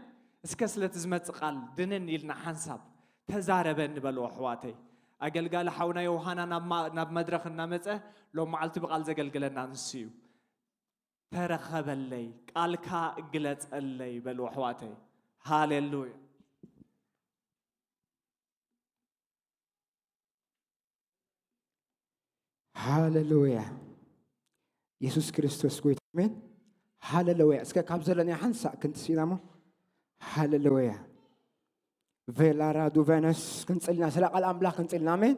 እስከ ስለቲ ዝመጽእ ቃል ድንን ኢልና ሓንሳብ ተዛረበኒ በልዎ ኣሕዋተይ። ኣገልጋሊ ሓውና ዮሃና ናብ ማ- ናብ መድረኽ እናመጸ ሎም መዓልቲ ብቃል ዘገልግለና ንሱ እዩ። ተረኸበለይ፣ ቃልካ ግለጸለይ በልዎ ኣሕዋተይ። ሃሌሉያ። ሃሌሉያ። የሱስ ክርስቶስ ጎይታ። ኣሜን። ሃሌሉያ። እስከ ካብ ዘለና ሓንሳእ ክንትስኢና እሞ። ሃሌሉያ። ቬላራዱ ቬነስ ክንጽልና፣ ስለ ቃል ኣምላኽ ክንጽልና። ኣሜን።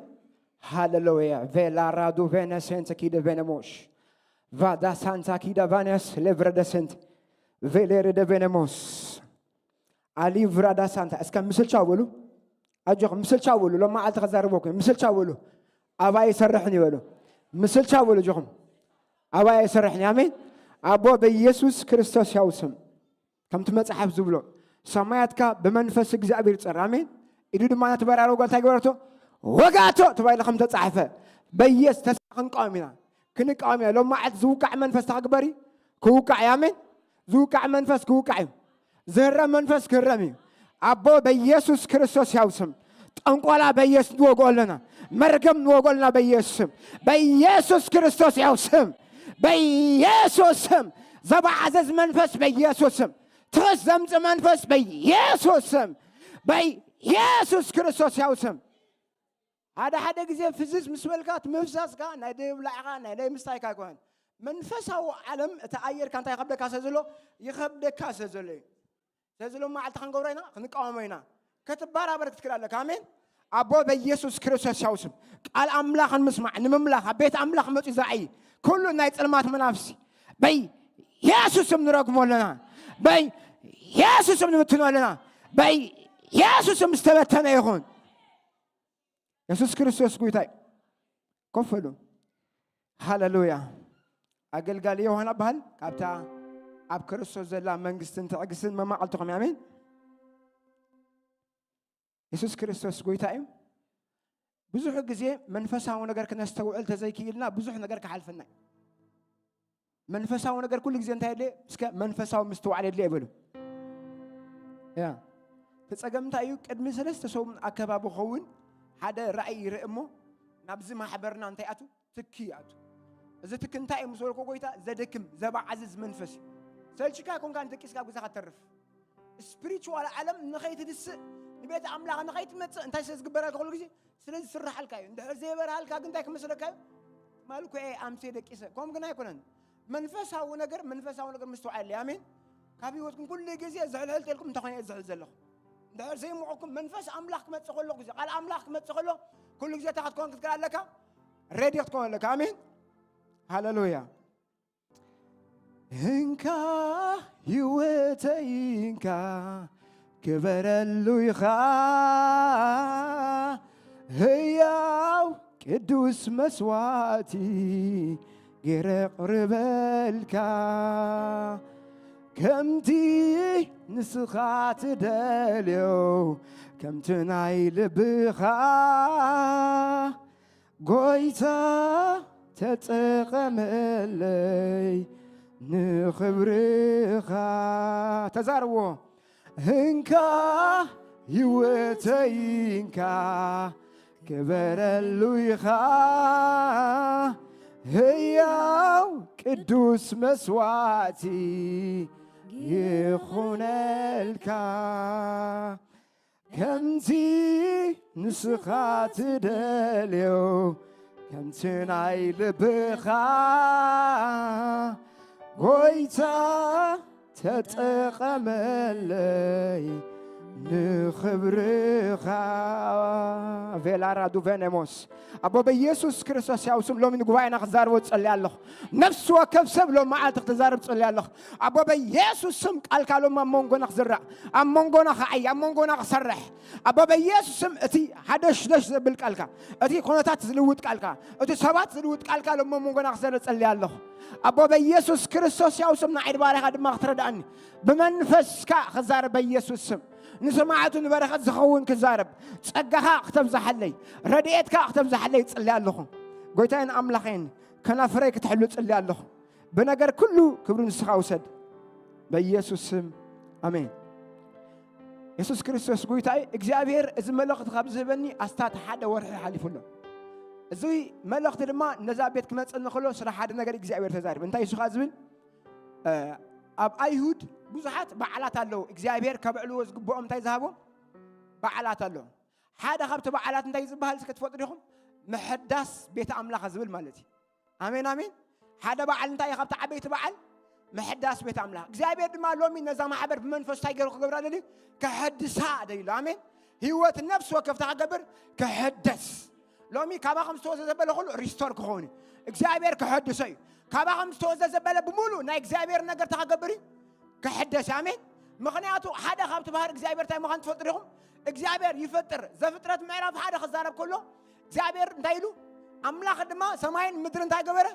ሃሌሉያ። ቬላራዱ ቬነስ ሴንተ ኪደ ቬነሞሽ ቫዳ ሳንታ ኪዳ ቫነስ ሌቭረደ ሴንት ቬሌርደ ቬነሞስ ኣሊቭራዳ ሳንታ። እስከ ምስልቻው በሉ። ኣጆኹም ምስልቻው በሉ። ሎም መዓልቲ ከዛርበኩም ምስልቻው በሉ። ኣባይ ይሰርሕን ይበሉ። ምስልቻው በሉ። ኣጆኹም ኣባይ ይሰርሕን። ኣሜን። ኣቦ በኢየሱስ ክርስቶስ ያው ስም ከምቲ መጽሓፍ ዝብሎ ሰማያትካ ብመንፈስ እግዚኣብሔር ይጸር። ኣሜን። ኢዱ ድማ ነቲ በራሪ ወጋ እንታይ ገበረቶ? ወጋቶ ተባሂሉ ከም ተጻሕፈ በየስ ተስፋ ክንቃወም ኢና። ክንቃወም ኢና። ሎም መዓልቲ ዝውቃዕ መንፈስ ተክግበር እዩ። ክውቃዕ እዩ። ኣሜን። ዝውቃዕ መንፈስ ክውቃዕ እዩ። ዝህረም መንፈስ ክህረም እዩ። ኣቦ በኢየሱስ ክርስቶስ ያው ስም ጠንቆላ በኢየሱስ ንወግኦ ኣለና። መርገም ንወግኦ ኣለና በኢየሱስ ስም። በኢየሱስ ክርስቶስ ያው ስም በኢየሱስ ስም ዘባዓዘዝ መንፈስ በኢየሱስ ስም ትኽስ ዘምጽእ መንፈስ በኢየሱስ ስም በኢየሱስ ክርስቶስ ያው ስም ሓደ ሓደ ግዜ ፍዝዝ ምስ በልካ እቲ ምፍሳስካ ናይ ደይ ብላዕኻ ናይ ደይ ምስታይካ ኣይኮነን። መንፈሳዊ ዓለም እቲ ኣየርካ እንታይ ይኸብደካ ስለ ዘሎ ይኸብደካ ስለ ዘሎ እዩ። ስለዚ ሎም መዓልቲ ክንገብሮ ኢና ክንቃወሞ ኢና። ክትበራበር ክትክእል ኣለካ። ኣሜን። ኣቦ በኢየሱስ ክርስቶስ ያው ስም ቃል ኣምላኽ ንምስማዕ ንምምላኽ ኣብ ቤት ኣምላኽ መፅዩ ዝረኣይ ኩሉ ናይ ፅልማት መናፍሲ በኢየሱስ ስም ንረግሞ ኣለና። በኢየሱስ ስም ንብትኖ ኣለና። በኢየሱስ ስም ዝተበተነ ይኹን። የሱስ ክርስቶስ ጎይታ እዩ። ኮፍ በሉ። ሃሌሉያ። ኣገልጋሊ ዮሃና በሃል ካብታ ኣብ ክርስቶስ ዘላ መንግስትን ትዕግስትን መማቐልትኹም እዩ። ኣሜን። የሱስ ክርስቶስ ጎይታ እዩ። ብዙሕ ግዜ መንፈሳዊ ነገር ክነስተውዕል ተዘይክኢልና ብዙሕ ነገር ክሓልፈና እዩ። መንፈሳዊ ነገር ኩሉ ግዜ እንታይ የድልየ? እስከ መንፈሳዊ ምስትውዓል የድልየ ይበሉ። ያ እቲ ጸገም እንታይ እዩ? ቅድሚ ሰለስተ ሰሙን ኣከባቢ ክኸውን ሓደ ራእይ ይርኢ እሞ ናብዚ ማሕበርና እንታይ ኣቱ ትኪ ኣቱ። እዚ ትኪ እንታይ እዩ ምስ በልኮ ጎይታ ዘደክም ዘባዓዝዝ መንፈስ እዩ። ሰልችካ ኮንካ ንደቂስካ ኣብ ገዛኻ ተርፍ። ስፒሪቹዋል ዓለም ንኸይትድስእ ንቤት ኣምላኽ ንኸይትመጽእ እንታይ ስለ ዝግበረልካ ኩሉ ግዜ ስለ ዝስራሓልካ እዩ። እንድሕር ዘይበርሃልካ ግን እንታይ ክመስለካ እዩ? ትማሊ እኮ እየ ኣምሴ ደቂሰ። ከምኡ ግን ኣይኮነን። መንፈሳዊ ነገር መንፈሳዊ ነገር ምስትውዓል የድልይ። ኣሜን። ካብ ህይወትኩም ኩሉ ግዜ ዝሕልሕል ተልኩም እንታይ ኮይነ እየ ዝሕል ዘለኹ? እንድሕር ዘይምዖኩም መንፈስ ኣምላኽ ክመጽእ ከሎ ግዜ ቃል ኣምላኽ ክመጽእ ከሎ ኩሉ ግዜ እንታይ ክትከውን ክትክእል ኣለካ? ሬድዮ ክትከውን ኣለካ። ኣሜን። ሃሌሉያ። እንካ ህይወተይ እንካ ክበረሉ ኢኻ ህያው ቅዱስ መስዋእቲ ገይረ ቅርበልካ ከምቲ ንስኻ ትደልዮ ከምቲ ናይ ልብኻ ጎይታ ተጠቐመለይ ንኽብርኻ ተዛርዎ እንካ ህይወተይ እንካ ክበረሉ ኢኻ ህያው ቅዱስ መስዋዕቲ ይኹነልካ ከምቲ ንስኻ ትደልዮ ከምቲ ናይ ልብኻ ጎይታ ተጠቐመለይ ንኽብርኻ። ቬላራ ዱቬኔሞስ። ኣቦ በኢየሱስ ክርስቶስ ያው ስም ሎሚ ንጉባኤና ክዛረቦ ዝጸልይ ኣለኹ። ነፍሲ ወከፍ ሰብ ሎም መዓልቲ ክትዛረብ ጸልይ ኣለኹ። ኣቦ በኢየሱስ ስም ቃልካ ሎም ኣብ መንጎና ክዝራእ፣ ኣብ መንጎና ክዓይ፣ ኣብ መንጎና ክሰርሕ፣ ኣቦ በኢየሱስ ስም እቲ ሓደሽደሽ ዘብል ቃልካ፣ እቲ ኩነታት ዝልውጥ ቃልካ፣ እቲ ሰባት ዝልውጥ ቃልካ ሎም ኣብ መንጎና ክዘረ ጸልይ ኣለኹ። ኣቦ በኢየሱስ ክርስቶስ ያው ስም ንዓይ ባሪኻ ድማ ክትረዳእኒ ብመንፈስካ ክዛረብ በኢየሱስ ስም። ንሰማዕቱ ንበረኸት ዝኸውን ክዛረብ ጸጋኻ ክተብዝሓለይ፣ ረድኤትካ ክተብዝሓለይ ይጽሊ ኣለኹ። ጎይታይን ኣምላኸይን ከናፍረይ ክትሕሉ ጽሊ ኣለኹ። ብነገር ኩሉ ክብሪ ንስኻ ውሰድ። በኢየሱስ ስም ኣሜን። የሱስ ክርስቶስ ጎይታ እዩ። እግዚኣብሔር እዚ መልእኽቲ ካብ ዝህበኒ ኣስታት ሓደ ወርሒ ሓሊፉ ኣሎ። እዚ መልእኽቲ ድማ ነዛ ቤት ክመጽእ እንከሎ ስለ ሓደ ነገር እግዚኣብሔር ተዛሪቡ። እንታይ እሱ ኸዓ ዝብል? እ፣ ኣብ ኣይሁድ ብዙሓት በዓላት ኣለዉ። እግዚኣብሔር ከብዕልዎ ዝግብኦም እንታይ ዝሃቦም በዓላት ኣለዉ። ሓደ ካብቲ በዓላት እንታይ ዝበሃል እስከ ትፈልጡ ዲኹም? ምሕዳስ ቤተ ኣምላኽ ዝብል ማለት እዩ። ኣሜን፣ ኣሜን። ሓደ በዓል እንታይ እዩ ካብቲ ዓበይቲ በዓል? ምሕዳስ ቤት ኣምላኽ። እግዚኣብሔር ድማ ሎሚ ነዛ ማሕበር ብመንፈስ እንታይ ገይሩ ክገብራ ደልዩ? ከሐድሳ ደልዩ ኣሎ። ኣሜን። ህይወት ነፍሲ ወከፍ እንታይ ክገብር? ክሕደስ። ሎሚ ካባኹም ዝተወዘ ዘበለ ኩሉ ሪስቶር ክኸውን እዩ። እግዚኣብሔር ክሐድሶ እዩ። ካባኹም ዝተወዘ ዘበለ ብምሉእ ናይ እግዚኣብሔር ነገር እንታይ ክገብር እዩ? ክሕደስ። ኣሜን። ምኽንያቱ ሓደ ካብቲ ባህሪ እግዚኣብሔር እንታይ ምዃን ትፈልጡ ዲኹም? እግዚኣብሔር ይፈጥር። ዘፍጥረት ምዕራፍ ሓደ ክዛረብ ከሎ እግዚኣብሔር እንታይ ኢሉ? ኣምላኽ ድማ ሰማይን ምድሪ እንታይ ገበረ?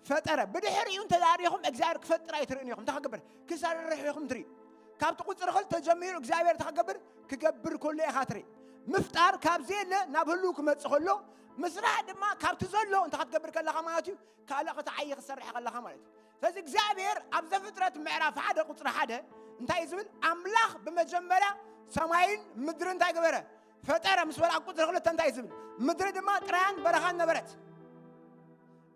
ፈጠረ። ብድሕሪኡ እንተዳሪኹም እግዚኣብሔር ክፈጥር ኣይትርእዩን ኢኹም። እንታይ ክገብር? ክሰርሕ ኢኹም ትርእዩ። ካብቲ ቁፅሪ ክልተ ጀሚሩ እግዚኣብሔር እንታይ ክገብር? ክገብር ከሎ ኢኻ ትርኢ። ምፍጣር ካብ ዘየለ ናብ ህልው ክመፅእ ከሎ፣ ምስራሕ ድማ ካብቲ ዘሎ እንታይ ክትገብር ከለኻ ማለት እዩ? ካልእ ክትዓይ ክትሰርሕ ከለኻ ማለት እዩ። ስለዚ እግዚኣብሔር ኣብ ዘፍጥረት ምዕራፍ ሓደ ቁፅሪ ሓደ እንታይ እዩ ዝብል? ኣምላኽ ብመጀመርያ ሰማይን ምድርን እንታይ ገበረ? ፈጠረ። ምስ በለ ኣብ ቁፅሪ ክልተ እንታይ እዩ ዝብል? ምድሪ ድማ ጥራያን በረኻን ነበረት።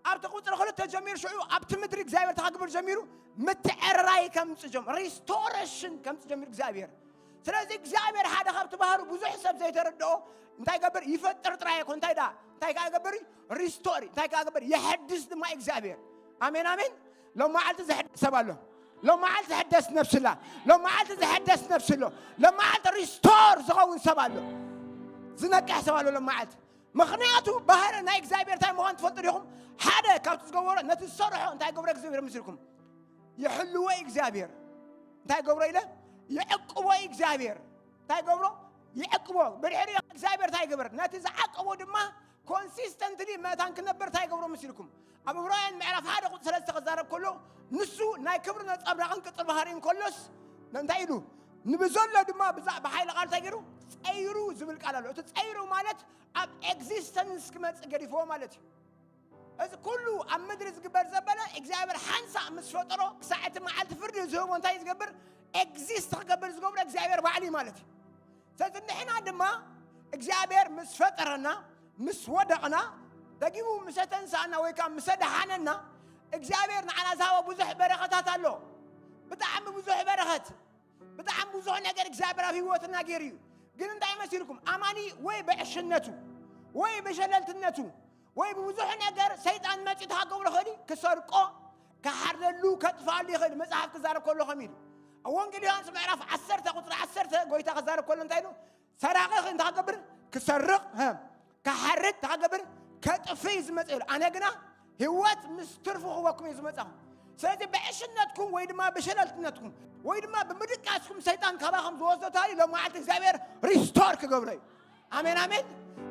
ኣብቲ ቁፅሪ ክልተ ጀሚሩ ሽዑ ኣብቲ ምድሪ እግዚኣብሔር እንታይ ክገብር ጀሚሩ? ምትዕርራይ ከምፅእ ጀሚሩ፣ ሪስቶሬሽን ከምፅእ ጀሚሩ እግዚኣብሔር። ስለዚ እግዚኣብሔር ሓደ ካብቲ ባህሩ ብዙሕ ሰብ ዘይተረድኦ እንታይ ይገብር? ይፈጥር ጥራይ ኣይኮን። እንታይ ዳ? እንታይ ከዓ ይገብር? ሪስቶሪ። እንታይ ከዓ ይገብር? የሐድስ ድማ እግዚኣብሔር። ኣሜን፣ ኣሜን። ሎም መዓልቲ ዝሕደስ ሰብ ኣሎ። ሎም መዓልቲ ዝሕደስ ነፍሲ ኣላ። ሎም መዓልቲ ዝሕደስ ነፍሲ ኣሎ። ሎም መዓልቲ ሪስቶር ዝኸውን ሰብ ኣሎ። ዝነቅሕ ሰብ ኣሎ ሎም መዓልቲ። ምኽንያቱ ባህሪ ናይ እግዚኣብሔር እንታይ ምዃን ትፈልጡ ዲኹም? ሓደ ካብቲ ዝገበሮ ነቲ ዝሰርሖ እንታይ ገብሮ እግዚኣብሔር ምስልኩም? ይሕልዎ እዩ እግዚኣብሔር። እንታይ ገብሮ ኢለ? ይዕቅቦ እዩ እግዚኣብሔር። እንታይ ገብሮ? ይዕቅቦ። ብድሕሪ እግዚኣብሔር እንታይ ገበር? ነቲ ዝዓቀቦ ድማ ኮንሲስተንትሊ መታን ክነበር እንታይ ገብሮ ምስልኩም? ኣብ ዕብራውያን ምዕራፍ ሓደ ቁፅሪ ሰለስተ ክዛረብ ከሎ ንሱ ናይ ክብሪ ነፀብራቕን ቅፅል ባህሪን ከሎስ እንታይ ኢሉ? ንብዘሎ ድማ ብዛ-፣ ብሓይሊ ቃል እንታይ ገይሩ? ጸይሩ ዝብል ቃል ኣሎ። እቲ ጸይሩ ማለት ኣብ ኤግዚስተንስ ክመጽእ ገዲፍዎ ማለት እዩ። እዚ ኩሉ ኣብ ምድሪ ዝግበር ዘበለ እግዚኣብሔር ሓንሳእ ምስ ፈጠሮ ክሳዕ እቲ መዓልቲ ፍርዲ ዝህቦ እንታይ ዝገብር? ኤግዚስት ክገብር ዝገብሮ እግዚኣብሔር ባዕሉ እዩ ማለት እዩ። ስለዚ ንሕና ድማ እግዚኣብሔር ምስ ፈጠረና፣ ምስ ወደቕና፣ ደጊሙ ምስ ኣተንሳእና ወይ ከዓ ምስ ኣድሓነና እግዚኣብሔር ንዓና ዝሃቦ ብዙሕ በረኸታት ኣሎ። ብጣዕሚ ብዙሕ በረኸት፣ ብጣዕሚ ብዙሕ ነገር እግዚኣብሔር ኣብ ህይወትና ገይሩ እዩ። ግን እንታይ መሲልኩም? ኣማኒ ወይ ብዕሽነቱ ወይ ብሸለልትነቱ ወይ ብብዙሕ ነገር ሰይጣን መጺኡ እንታይ ክገብሮ ይኽእል እዩ? ክሰርቆ፣ ክሓርደሉ፣ ከጥፍኣሉ ይኽእል። መጽሓፍ ክዛረብ ከሎ ከም ኢሉ ኣብ ወንጌል ዮሃንስ ምዕራፍ ዓሰርተ ቁጽሪ ዓሰርተ ጎይታ ክዛረብ ከሎ እንታይ ኢሉ? ሰራቒ እንታይ ክገብር? ክሰርቕ፣ ሀ፣ ክሓርድ እንታይ ክገብር? ከጥፍእ እዩ ዝመጽእ ኢሉ። ኣነ ግና ህይወት ምስ ትርፉ ክህበኩም እዩ ዝመጻኹ። ስለዚ ብዕሽነትኩም ወይ ድማ ብሸለልትነትኩም ወይ ድማ ብምድቃስኩም ሰይጣን ካባኹም ዝወስዶ ተባሂሉ ሎም መዓልቲ እግዚኣብሔር ሪስቶር ክገብሮ እዩ። ኣሜን፣ ኣሜን።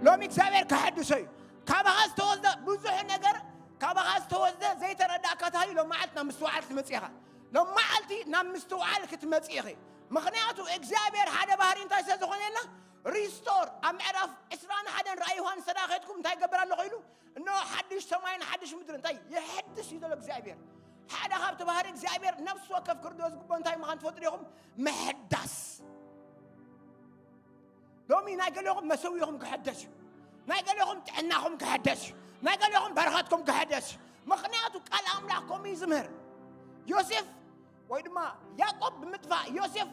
ሎሚ እግዚኣብሔር ክሐድሶ እዩ። ካባኻ ዝተወስደ ብዙሕ ነገር፣ ካባኻ ዝተወስደ ዘይተረዳእካ ተባሂሉ ሎም መዓልቲ ናብ ምስትውዓል ክትመጽእ ኢኻ። ሎም መዓልቲ ናብ ምስትውዓል ክትመጽእ ኢኺ። ምኽንያቱ እግዚኣብሔር ሓደ ባህሪ እንታይ ስለ ዝኾነልና፣ ሪስቶር ኣብ ምዕራፍ ዕስራን ሓደን ራእይ ዮሃንስ ተዳኸትኩም እንታይ ይገብር ኣለኹ ኢሉ? እነሆ ሓድሽ ሰማይን ሓድሽ ምድርን እንታይ የሐድስ እዩ ዘሎ እግዚኣብሔር። ሓደ ካብቲ ባህሪ እግዚኣብሔር ነፍሲ ወከፍ ክርድኦ ዝግብኦ እንታይ ምዃን ትፈልጡ ዲኹም? ምሕዳስ። ሎሚ ናይ ገሌኹም መሰዊኹም ክሕደስ እዩ። ናይ ገሌኹም ጥዕናኹም ክሕደስ እዩ። ናይ ገሌኹም በረኸትኩም ክሕደስ እዩ። ምኽንያቱ ቃል ኣምላኽ ከምኡ እዩ ዝምህር። ዮሴፍ ወይ ድማ ያዕቆብ ብምጥፋእ ዮሴፍ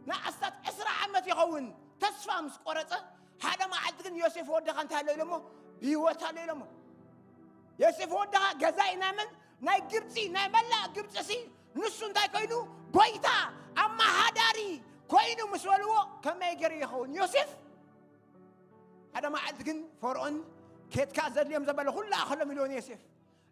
ንኣስታት ዕስራ ዓመት ይኸውን ተስፋ ምስ ቆረጸ፣ ሓደ መዓልቲ ግን ዮሴፍ ወድኻ እንታይ ኣሎ ኢሎሞ? ብህይወት ኣሎ ኢሎሞ። ዮሴፍ ወድኻ ገዛኢ ናይ መን? ናይ ግብፂ፣ ናይ መላእ ግብፂ ሲ ንሱ እንታይ ኮይኑ? ጎይታ፣ ኣመሓዳሪ፣ ኮይኑ ምስ በልዎ ከመይ ገይሩ ይኸውን ዮሴፍ? ሓደ መዓልቲ ግን ፈርዖን ኬትካ ዘድልዮም ዘበለ ኩሉ ኣኸሎም ኢልዎ ንዮሴፍ።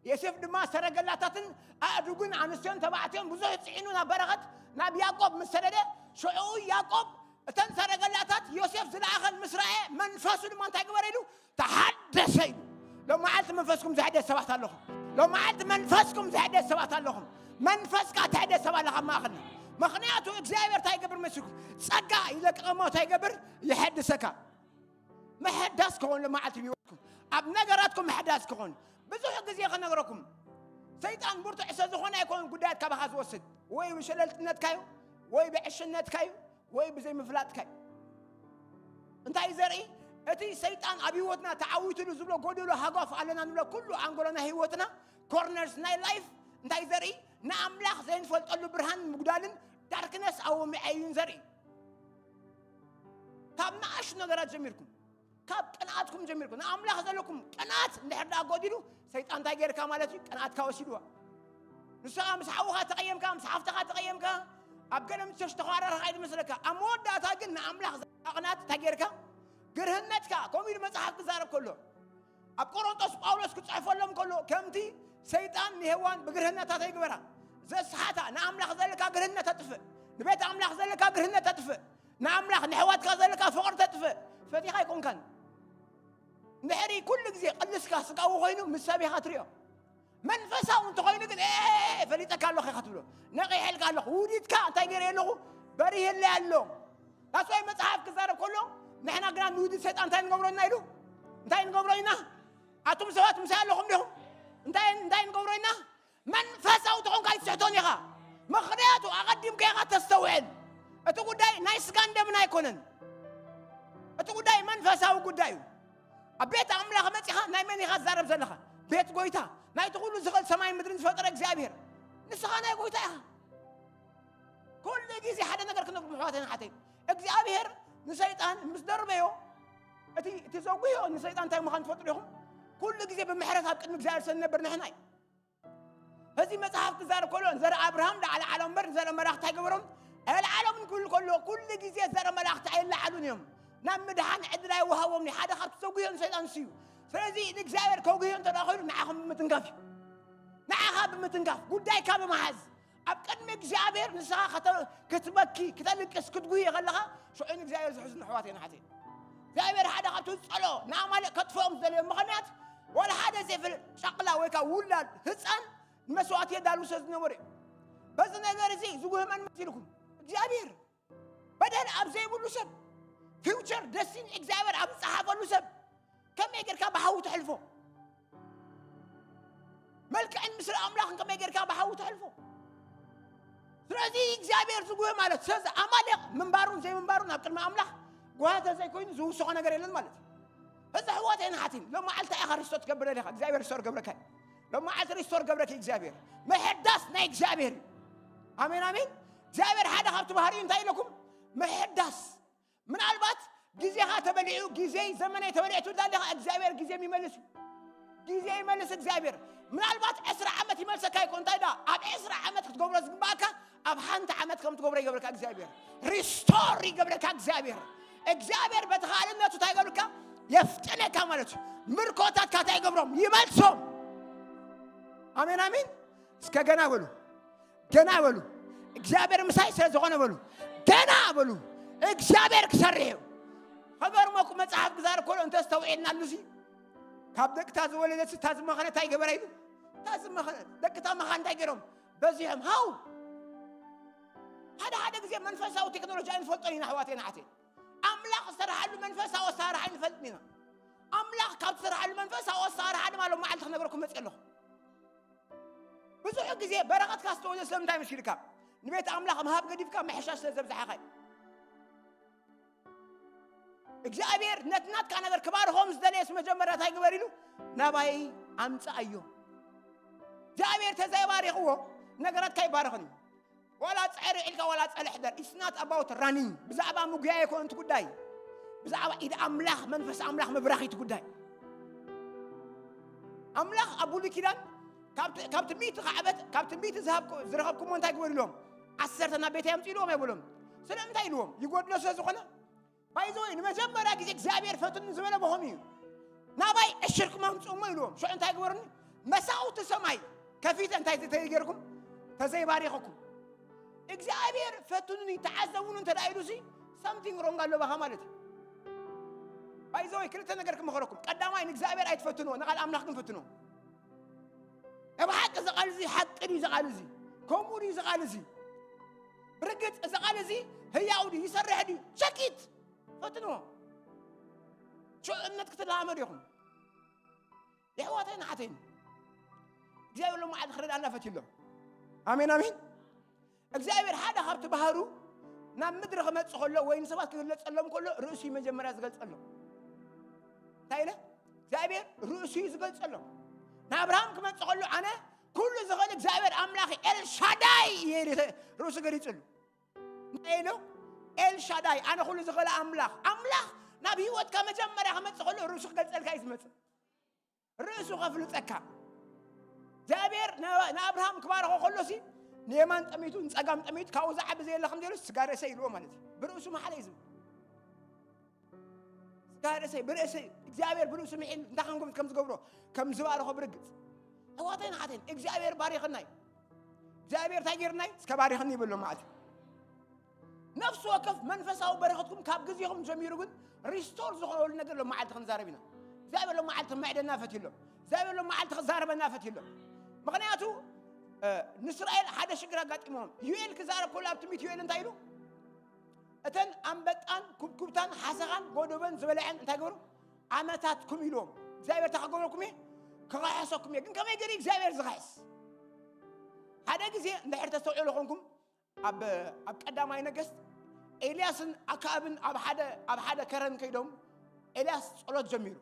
ዮሴፍ ድማ ሰረገላታትን ኣእዱግን ኣንስትዮን ተባዕትዮን ብዙሕ ጽዒኑ ናብ በረኸት ናብ ያዕቆብ ምስ ሰደደ ሽዑ ያዕቆብ እተን ሰረገላታት ዮሴፍ ዝለኣኸን ምስ ረኣየ መንፈሱ ድማ እንታይ ግበረ ኢሉ ተሓደሰ ኢሉ። ሎም መዓልቲ መንፈስኩም ዘሕደስ ሰባት ኣለኹም። ሎም መዓልቲ መንፈስኩም ዘሕደስ ሰባት ኣለኹም። መንፈስካ ተሕደስ ሰብ ኣለኻ ኣብ ማእኸልና። ምኽንያቱ እግዚኣብሔር እንታይ ይገብር መስልኩም? ጸጋ ይለቅቕ እሞ እንታይ ይገብር? ይሐድሰካ። ምሕዳስ ክኾን ሎም መዓልቲ ህይወትኩም ኣብ ነገራትኩም ምሕዳስ ክኾን ብዙሕ ግዜ ከነግረኩም። ሰይጣን ብርቱዕ ስለ ዝኾነ ኣይኮን ጉዳያት ካባኻ ዝወስድ ወይ ብሸለልትነትካዩ ወይ ብዕሽነትካዩ ወይ ብዘይምፍላጥካዩ። እንታይ ዘርኢ? እቲ ሰይጣን ኣብ ህይወትና ተዓዊትሉ ዝብሎ ጎደሎ ሃጓፍ ኣለና ንብሎ ኩሉ ኣንጎሎና ህይወትና ኮርነርስ ናይ ላይፍ እንታይ ዘርኢ? ንኣምላኽ ዘይንፈልጠሉ ብርሃን ምጉዳልን ዳርክነስ ኣወሚዐ እዩን ዘርኢ። ካብ ንኣሽቱ ነገራት ጀሚርኩም ካብ ቅንኣትኩም ጀሚርኩም ንኣምላኽ ዘለኩም ቅንኣት እንድሕር ደኣ ጎዲሉ ሰይጣን እንታይ ገይርካ ማለት እዩ? ቅንኣትካ ወሲድዋ። ንስኻ ምስ ሓውኻ ተቐየምካ፣ ምስ ሓፍትኻ ተቐየምካ፣ ኣብ ገለ ምሸሽ ተኸራረኻ ይመስለካ። ኣብ መወዳእታ ግን ንኣምላኽ ዘለካ ቅንኣት እንታይ ገይርካ? ግርህነትካ። ከምኡ ኢሉ መጽሓፍ ክዛረብ ከሎ ኣብ ቆሮንጦስ ጳውሎስ ክጽሕፈሎም ከሎ ከምቲ ሰይጣን ንሄዋን ብግርህነታ ተይግበራ ዘስሓታ ንኣምላኽ ዘለካ ግርህነት ኣጥፍእ፣ ንቤት ኣምላኽ ዘለካ ግርህነት ኣጥፍእ፣ ንኣምላኽ ንሕዋትካ ዘለካ ፍቕሪ ተጥፍእ ፈቲኻ ኣይኮንካን። ንሕሪ ኩሉ ግዜ ቅልስካ ስጋዊ ኮይኑ ምስ ሰብ ኢኻ ትሪኦ። መንፈሳዊ እንተኾይኑ ግን "ኤ፣ ፈሊጠካ ኣለኹ" ኢኻ ትብሎ። ነቒሐልካ ኣለኹ። ውዲትካ እንታይ ገይረ ኣለኹ? በሪህለይ ኣሎ። ዳስዋይ መጽሓፍ ክዛረብ ከሎ ንሕና ግና ንውዲት ሰይጣን እንታይ ንገብሮ ኢና ኢሉ? እንታይ ንገብሮ ኢና? ኣቱም ሰባት ምሳይ ኣለኹም ዲኹም? እንታይ እንታይ ንገብሮ ኢና? መንፈሳዊ ተኾንካ ኣይትስሕቶን ኢኻ። ምኽንያቱ ኣቐዲምካ ኢኻ ተስተውዕል። እቲ ጉዳይ ናይ ስጋን ደምን ኣይኮነን። እቲ ጉዳይ መንፈሳዊ ጉዳይ እዩ። ኣብ ቤት ኣምላኽ መጺኻ ናይ መን ኢኻ ትዛረብ ዘለኻ? ቤት ጎይታ ናይቲ ኩሉ ዝኽእል ሰማይን ምድርን ዝፈጠረ እግዚኣብሔር ንስኻ ናይ ጎይታ ኢኻ። ኩሉ ግዜ ሓደ ነገር ክነግርኩም ኣሕዋተይን ኣሓተይን፣ እግዚኣብሔር ንሰይጣን ምስ ደርበዮ እቲ እቲ ዘጉዮ ንሰይጣን እንታይ ምዃኑ ትፈልጡ ዲኹም? ኩሉ ግዜ ብምሕረት ኣብ ቅድሚ እግዚኣብሔር ስለ ንነብር ንሕና እዩ። እዚ መጽሓፍ ክዛረብ ከሎ ንዘርኢ ኣብርሃም ለዓለ ዓሎም እምበር ንዘርኢ መላእኽቲ ኣይገበሮም ኣይለዓሎምን ክብል ከሎ ኩሉ ግዜ ዘርኢ መላእኽቲ ኣይለዓሉን እዮም። ናብ ምድሓን ዕድል ኣይወሃቦምን እዩ። ሓደ ካብቲ ዘጉህዮ ንሰይጣን ንሱ እዩ። ስለዚ ንእግዚኣብሔር ከጉህዮ እንተ ደኣ ኾይኑ ንዓኹም ብምትንካፍ እዩ። ንዓኻ ብምትንካፍ ጉዳይካ ብምሓዝ ኣብ ቅድሚ እግዚኣብሔር ንስኻ ከተ- ክትበኪ ክተልቅስ ክትጉህዮ ከለኻ ሽዑ ንእግዚኣብሔር ዝሕዝኑ ኣሕዋተይን ኣሓተይን እግዚኣብሔር ሓደ ካብቲ ዝጸልኦ ንኣማሌቅ ከጥፍኦም ዝደለዮ ምኽንያት ዋላ ሓደ ዘይፈልጥ ጨቕላ ወይ ከዓ ውላድ ህፃን ንመስዋእቲ የዳልው ስለ ዝነበሩ እዮም። በዚ ነገር እዚ ዝጉህ መን መሲልኩም እግዚኣብሔር በደል ኣብ ዘይብሉ ሰብ ፊውቸር ደስቲኒ እግዚኣብሔር ኣብ ዝፀሓፈሉ ሰብ ከመይ ጌርካ ብሓዊ ተሕልፎ? መልክዕን ምስለ ኣምላኽን ከመይ ጌርካ ብሓዊ ተሕልፎ? ስለዚ እግዚኣብሔር ዝጉህ ማለት ስለዚ ኣማሌቕ ምንባሩን ዘይምንባሩን ኣብ ቅድሚ ኣምላኽ ጓህተ ዘይኮይኑ ዝውስኾ ነገር የለን ማለት እዩ። እዚ ኣሕዋተይን ኣሓተይን ሎም መዓልቲ ኢኻ ሪስቶር ትገብረለይ ኢኻ እግዚኣብሔር ሪስቶር ገብረካ እዩ። ሎም መዓልቲ ሪስቶር ገብረኪ እግዚኣብሔር ምሕዳስ ናይ እግዚኣብሔር እዩ። ኣሜን ኣሜን። እግዚኣብሔር ሓደ ካብቲ ባህሪኡ እንታይ ኢለኩም? ምሕዳስ ምናልባት ግዜኻ ተበሊዑ ግዜይ ዘመነይ ተበሊዑ ትብል ኣለኻ እግዚኣብሔር ግዜ ይመልስ እዩ። ግዜ ይመልስ እግዚኣብሔር ምናልባት ዕስራ ዓመት ይመልሰካ ይኮን እንታይ ዳ ኣብ ዕስራ ዓመት ክትገብሮ ዝግባእካ ኣብ ሓንቲ ዓመት ከም ትገብሮ ይገብረካ እግዚኣብሔር። ሪስቶር ይገብረካ እግዚኣብሔር። እግዚኣብሔር በተኻእልነቱ እንታይ ይገብርካ? የፍጥነካ ማለት እዩ። ምርኮታትካ እንታይ ይገብሮም? ይመልሶም። ኣሜን ኣሜን። እስከ ገና በሉ ገና በሉ። እግዚኣብሔር ምሳይ ስለ ዝኾነ በሉ ገና በሉ። እግዚኣብሔር ክሰርሕ እዩ። ከገርመኩም መጽሓፍ ክዛረብ ከሎ እንተስተውዒልና ኣሉሲ ካብ ደቅታ ዝወለደት እታ ዝመኸነ እንታይ ገበረ ኢሉ እታ ዝመኸነ ደቅታ መኻን እንታይ ገይሮም በዚሖም ሃው ሓደ ሓደ ግዜ መንፈሳዊ ቴክኖሎጂ ኣይንፈልጦን ኢና ኣሕዋተይን ኣሓተይን ኣምላኽ ዝሰርሓሉ መንፈሳዊ ኣሰራርሓ ኣይንፈልጥን ኢና ኣምላኽ ካብ ዝሰርሓሉ መንፈሳዊ ኣሰራርሓ ድማ ሎም መዓልቲ ክነግረኩም መፅእ ኣለኹ ብዙሕ ግዜ በረኸትካ ዝተወልደ ስለምንታይ መሲልካ ንቤት ኣምላኽ ምሃብ ገዲፍካ ምሕሻሽ ስለ ዘብዝሓኻ እግዚኣብሔር ነቲ ናትካ ነገር ክባርኾም ዝደለየስ መጀመርያ እንታይ ግበር ኢሉ ናባይ ኣምፅኣዮ እግዚኣብሔር ተዘይባሪኽዎ ነገራትካ ይባረኽን እዩ ዋላ ጸዕሪ ኢልካ ዋላ ጸልሕ ደር it's not about running ብዛዕባ ምጉያይ ኣይኮነን እቲ ጉዳይ ብዛዕባ ኢድ ኣምላኽ መንፈስ ኣምላኽ ምብራኽ እቲ ጉዳይ ኣምላኽ ኣብ ብሉይ ኪዳን ካብ ትንቢት ካዕበት ካብ ትንቢት ዝረኸብኩሞ እንታይ ግበሩ ኢሎም ዓሰርተ ናብ ቤተይ ኣምፅኡ ኢልዎም ኣይበሎም ስለምንታይ ኢልዎም? ይጎድሎ ስለ ዝኾነ። ባይዘወይ ንመጀመርያ ግዜ እግዚኣብሔር ፈትኑ ዝበለ በኸም እዩ። ናባይ ዕሽርኩም ኣምፅእሞ ኢልዎም። ሽዑ እንታይ ግበሩኒ? መሳውቲ ሰማይ ከፊተ እንታይ ተይገርኩም? ተዘይባሪኸኩም እግዚኣብሔር ፈትኑኒ ተዓዘቡኒ እንተ ኢሉ ሲ something wrong ኣሎ ባኻ ማለት እዩ። ባይዘወይ ክልተ ነገር ክመኸረኩም። ቀዳማይ ንእግዚኣብሔር ኣይትፈትንዎ፣ ንቓል ኣምላኽ ግን ፈትንዎ። እብ ሓቂ እዚ ቃል እዚ ሓቂ ድዩ? እዚ ቃል እዚ ከምኡ ድዩ? እዚ ቃል እዚ ብርግፅ እዚ ቃል እዚ ህያው ድዩ? ይሰርሕ ድዩ? ቸኪት ፈትንዎ። ሽዑ እምነት ክትለማመዱ ኢኹም። የሕዋተይን ኣሓተይን እግዚኣብሔር ሎመዓልቲ ክረድኣና ፈትዩ ኣሎ። ኣሜን ኣሜን። እግዚኣብሔር ሓደ ካብቲ ባህሩ ናብ ምድሪ ክመጽእ ከሎ ወይ ንሰባት ክግለጸሎም ከሎ ርእሱ እዩ መጀመርያ ዝገልጸሎም። እንታይ ኢለ? እግዚኣብሔር ርእሱ እዩ ዝገልጸሎም። ንኣብርሃም ክመጽእ ከሎ ኣነ ኩሉ ዝኽእል እግዚኣብሔር ኣምላኽ ኤልሻዳይ እየ ኢሉ ርእሱ ገሊጹሉ። እንታይ ኢሉ? ኤልሻዳይ፣ ኣነ ኩሉ ዝኽእል ኣምላኽ። ኣምላኽ ናብ ህይወትካ መጀመርያ ክመጽእ ከሎ ርእሱ ክገልጸልካ እዩ ዝመጽእ። ርእሱ ከፍልጠካ። እግዚኣብሔር ን- ንኣብርሃም ክባርኾ ከሎሲ ንየማን ጠሚቱ ንጸጋም ጠሚቱ ካብኡ ዝዓቢ ዘየለ ከም ዘይሉ ስጋ ርእሰይ ኢልዎ ማለት እዩ። ብርእሱ መሓለ እዩ ዝብል። ስጋ ርእሰይ ብርእሰይ እግዚኣብሔር ብርእሱ ምሒል እንታይ ከም ከም ዝገብሮ ከም ዝባርኾ ብርግጽ። ኣሕዋተይን ኣሓተይን እግዚኣብሔር ባሪኽና እዩ። እግዚኣብሔር እንታይ ገይርና እዩ? እስከ ባሪኽኒ ይብሎ ማለት እዩ። ነፍሲ ወከፍ መንፈሳዊ በረኸትኩም ካብ ግዜኹም ጀሚሩ ግን ሪስቶር ዝኾነሉ ነገር ሎም መዓልቲ ክንዛረብ ኢና። እግዚኣብሔር ሎም መዓልቲ ክምዕደና ፈትዩ ኣሎ። እግዚኣብሔር ሎም መዓልቲ ክዛረበና ፈትዩ ኣሎ። ምኽንያቱ እ፣ ንእስራኤል ሓደ ሽግር ኣጋጢሞም። ዩኤል ክዛረብ ከሎ ኣብ ትንቢት ዩኤል እንታይ ኢሉ? እተን ኣንበጣን ኩብኩብታን ሓሰኻን ጎደቦን ዝበልዐን እንታይ ገበሩ? ዓመታትኩም ኢልዎም። እግዚኣብሔር እንታይ ክገብረኩም እየ? ክኸሐሰኩም እየ። ግን ከመይ ገይሩ እግዚኣብሔር ዝኸሕስ? ሓደ ግዜ እንድሕር ተስተውዕሉ ኾንኩም ኣብ ኣብ ቀዳማይ ነገስት ኤልያስን ኣክኣብን ኣብ ሓደ ኣብ ሓደ ከረን ከይዶም ኤልያስ ጸሎት ጀሚሩ።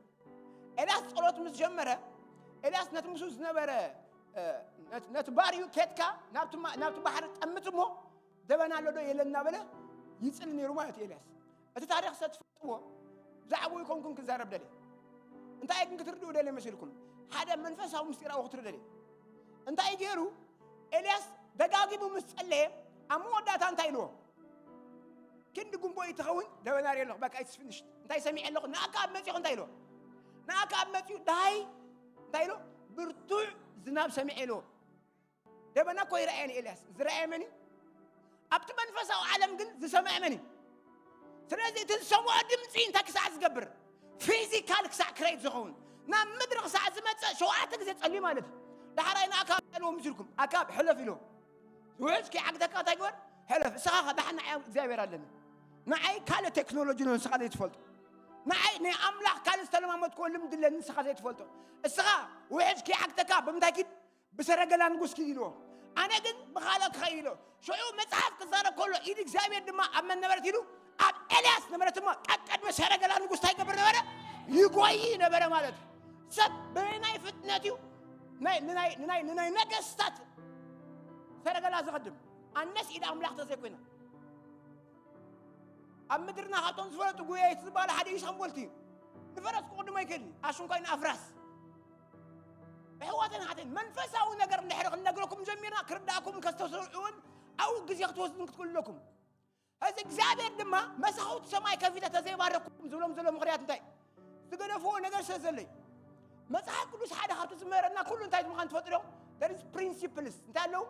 ኤልያስ ጸሎት ምስ ጀመረ ኤልያስ ነቲ ምስኡ ዝነበረ እ፣ ነቲ- ነቲ ባርዩ ኬድካ ናብቲ ማ- ናብቲ ባሕሪ ጠምት እሞ ደበና ኣሎ ዶ የለን እናበለ ይጽሊ ነይሩ ማለት እዩ ኤልያስ። እቲ ታሪክ ሰ ትፈልጥዎ ብዛዕባኡ ይኮንኩን ክዛረብ ደልየ። እንታይ ግን ክትርድኡ ደልየ መሲልኩም ሓደ መንፈሳዊ ምስጢራዊ ክትርድኡ ደልየ። እንታይ ገይሩ ኤልያስ ደጋጊሙ ምስ ጸለየ ኣብ መወዳእታ እንታይ ኢልዎ? ክንዲ ጉንቦ ይትኸውን ደበና ርየ ኣለኹ በቃ it's finished። እንታይ ሰሚዐ ኣለኹ ንኣካ ኣብ መጺኹ እንታይ ኢልዎ? ንኣካ ኣብ መጺኡ ዳይ እንታይ ኢልዎ? ብርቱዕ ዝናብ ሰሚዐ ኢልዎ። ደበና እኮ ይረኣየ ንኤልያስ ዝረኣየ መን እዩ? ኣብቲ መንፈሳዊ ዓለም ግን ዝሰምዐ መን እዩ? ስለዚ እቲ ዝሰምዖ ድምፂ እንታይ ክሳዕ ዝገብር ፊዚካል ክሳዕ ክረይት ዝኸውን ናብ ምድሪ ክሳዕ ዝመፅእ ሸውዓተ ግዜ ፀልዩ ማለት እዩ። ዳሕራይ ንኣካብ ኢልዎም ምስልኩም ኣካብ ሕለፍ ኢልዎም ውሕጅ ከይዓግተካ እንታይ ግበር ሕለፍ እስኻ ዳሕና እግዚኣብሔር ኣለኒ ንዓይ ካልእ ቴክኖሎጂ ነው ንስኻ ዘይትፈልጦ ንዓይ ናይ ኣምላኽ ካልእ ዝተለማመድክዎ ልምዲ ኣለኒ ንስኻ ዘይትፈልጦ እስኻ ውሕጅ ከይዓግተካ ብምንታይ ኪድ ብሰረገላ ንጉስ ኪድ ኢልዎ ኣነ ግን ብኻልእ ክኸይድ ኢሎ ሽዑ መጽሓፍ ክዛረብ ከሎ ኢድ እግዚኣብሔር ድማ ኣብ መን ነበረት ኢሉ ኣብ ኤልያስ ነበረት እሞ ቀቀድሚ ሰረገላ ንጉስ እንታይ ይገብር ነበረ ይጎይ ነበረ ማለት እዩ ሰብ በናይ ፍጥነት እዩ ንናይ ነገስታት ሰረገላ ዝኸድም ኣነስ ኢድ ኣምላኽ ተዘይኮይና ኣብ ምድርና ካብቶም ዝፈለጡ ጉያይት ዝበሃሉ ሓደ ኢሳምቦልቲ እዩ ንፈረስ ክቕድሞ ይክእል ኣሽንኳይ ንኣፍራስ ኣሕዋተን ሓተን መንፈሳዊ ነገር እንድሕር ክንነግረኩም ጀሚርና ክርዳእኩም ከስተሰርዑ እውን ኣብኡ ግዜ ክትወስድን ክትክእሉ ኣለኩም እዚ እግዚኣብሔር ድማ መሳኹቲ ሰማይ ከፊተ ተዘይባረኩም ዝብሎም ዘሎ ምኽንያት እንታይ ዝገደፍዎ ነገር ስለ ዘለዩ መፅሓፍ ቅዱስ ሓደ ካብቲ ዝምህረና ኩሉ እንታይ ምዃን ትፈጥሮ ፕሪንሲፕልስ እንታይ ኣለዉ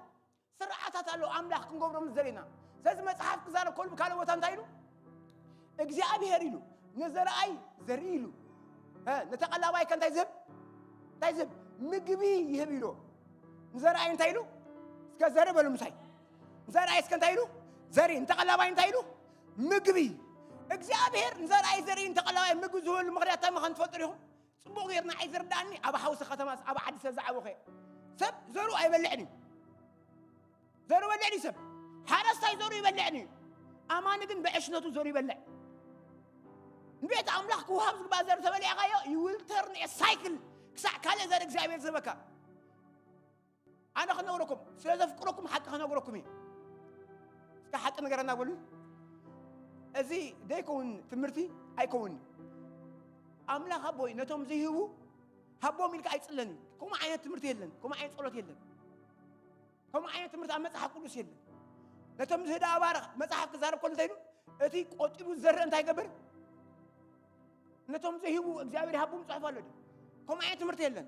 ስርዓታት ኣለዉ ኣምላኽ ክንገብሮም ዘለና ስለዚ መፅሓፍ ክዛረብ ከሉ ብካልእ ቦታ እንታይ ኢሉ እግዚኣብሔር ኢሉ ንዘርኣይ ዘርኢ ኢሉ ንተቐላባይ ከ እንታይ ዝህብ እንታይ ዝህብ ምግቢ ይህብ ኢሉ ንዘርኣይ እንታይ ኢሉ እስከ ዘርኢ በሉ ምሳይ ንዘርኣይ እስከ እንታይ ኢሉ ዘርኢ ንተቐላባይ እንታይ ኢሉ ምግቢ እግዚኣብሔር ንዘርኣይ ዘርኢ ንተቐላባይ ምግቢ ዝህበሉ ምኽንያት እንታይ ምዃን ትፈልጡ ዲኹም ፅቡቕ ጌርና ኣይዝርዳእኒ ኣብ ሓውሲ ከተማስ ኣብ ዓዲ ሰብ ዝዓበኸ ሰብ ዘሩ ኣይበልዕን እዩ ዘሩ በልዕን እዩ ሰብ ሓረስታይ ዘሩ ይበልዕን እዩ ኣማኒ ግን ብዕሽነቱ ዘሩ ይበልዕ ንቤት ኣምላኽ ክውሃብ ዝግባእ ዘር ተበሊዕኻዮ ይውልተርን ሳይክል ክሳዕ ካልእ ዘር እግዚኣብሔር ዝህበካ ኣነ ክነግረኩም ስለ ዘፍቅረኩም ሓቂ ክነግረኩም እዩ እስከ ሓቂ ነገረና በሉ እዚ ደይከውን ትምህርቲ ኣይከውን ኣምላኽ ኣቦይ ነቶም ዘይህቡ ሃቦም ኢልካ ኣይፅለን እዩ ከምኡ ዓይነት ትምህርቲ የለን ከምኡ ዓይነት ፀሎት የለን ከምኡ ዓይነት ትምህርቲ ኣብ መፅሓፍ ቅዱስ የለን ነቶም ዝህዳ ኣባር መጽሓፍ ክዛረብ ከሎ እንታይ ኢሉ? እቲ ቆጢቡ ዝዘርእ እንታይ ይገብር? ነቶም ዘይህቡ እግዚኣብሔር ይሃቦም ጽሑፍ ኣሎ ድዩ? ከምኡ ዓይነት ትምህርቲ የለን።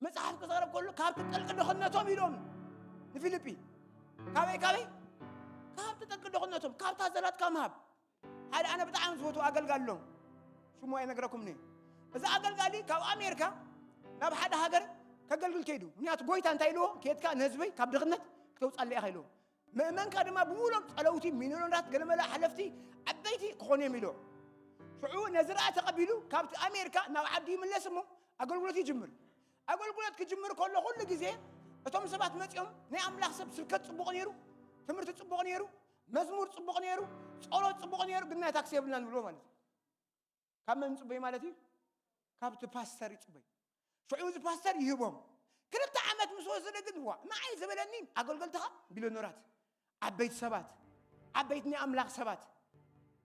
መጽሓፍ ክዛረብ ከሎ ካብቲ ጥልቂ ድኽነቶም ኢሎም ንፊልጲ። ካበይ፣ ካበይ? ካብቲ ጥልቂ ድኽነቶም፣ ካብታ ዘላትካ ምሃብ። ሓደ ኣነ ብጣዕሚ ዝፈትዎ ኣገልጋሊ ኣሎ። ሽሙ ኣይነግረኩምን እየ። እዚ ኣገልጋሊ ካብ ኣሜሪካ ናብ ሓደ ሃገር ከገልግል ከይዱ። ምክንያቱ ጎይታ እንታይ ኢልዎ? ኬድካ ንህዝበይ ካብ ድኽነት ክተውጻለይ ኢኻ ኢልዎ። ምእመንካ ድማ ብምሉኦም ጸለውቲ፣ ሚልዮነራት፣ ገለመለ ሓለፍቲ ዓበይቲ ክኾኑ እዮም ኢልዎ። ሽዑ ነዚ ራእይ ተቐቢሉ ካብቲ ኣሜሪካ ናብ ዓዲ ይምለስ እሞ ኣገልግሎት ይጅምር። ኣገልግሎት ክጅምር ከሎ ኩሉ ግዜ እቶም ሰባት መጺኦም ናይ ኣምላኽ ሰብ ስብከት ጽቡቕ ነይሩ፣ ትምህርቲ ጽቡቕ ነይሩ፣ መዝሙር ጽቡቕ ነይሩ፣ ጸሎት ጽቡቕ ነይሩ፣ ግን ናይ ታክሲ የብልናን ይብልዎ ማለት እዩ። ካብ መን ይጽበዩ ማለት እዩ? ካብቲ ፓስተር ይጽበዩ። ሽዑ እዚ ፓስተር ይህቦም። ክልተ ዓመት ምስ ወሰደ ግን ዋ ንዓይ ዝበለኒ ኣገልገልትኻ ቢልዮነራት፣ ዓበይቲ ሰባት፣ ዓበይቲ ናይ ኣምላኽ ሰባት፣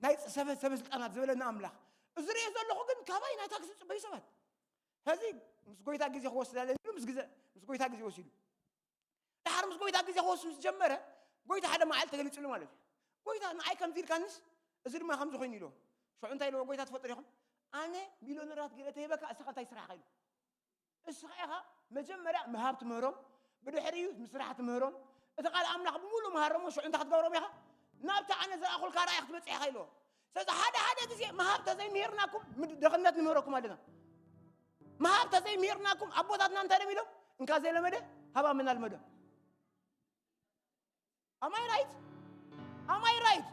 ናይ ሰበ ሰበ ስልጣናት ዝበለኒ ኣምላኽ፣ እዚ ርእየ ዘለኹ ግን ካባይ ናይ ታክሲ ዝጽበዩ ሰባት። ሕዚ ምስ ጎይታ ግዜ ክወስድ ኣለኒ ኢሉ ምስ ግዜ ምስ ጎይታ ግዜ ወሲዱ። ድሓር ምስ ጎይታ ግዜ ክወስድ ምስ ጀመረ ጎይታ ሓደ መዓልቲ ተገሊጽሉ ማለት እዩ። ጎይታ ንዓይ ከምዚ ኢልካንስ እዚ ድማ ከምዚ ኮይኑ ኢልዎ። ሽዑ እንታይ ኢልዎ ጎይታ ትፈልጡ ዲኹም? ኣነ ሚልዮነራት ገለ ተሂበካ እስኻ እንታይ ስራሕኻ ኢሉ። እስኻ ኢኻ መጀመርያ ምሃብ ትምህሮም፣ ብድሕሪኡ ምስራሕ ትምህሮም። እቲ ቃል ኣምላኽ ብምሉእ ምሃሮሞ ሽዑ እንታይ ክትገብሮም ኢኻ? ናብቲ ኣነ ዝረኣኹልካ ራእይ ክትበጽሕ ኢኻ ኢልዎ። ስለዚ ሓደ ሓደ ግዜ ምሃብ ተዘይምሂርናኩም ምድ- ድኽነት ንምህረኩም ኣለና። ምሃብ ተዘይምሂርናኩም ኣቦታትና እንታይ ደም ኢሎም እንካ ዘይለመደ ሃባ መን ኣልመደ። ኣማይ ራይት ኣማይ ራይት።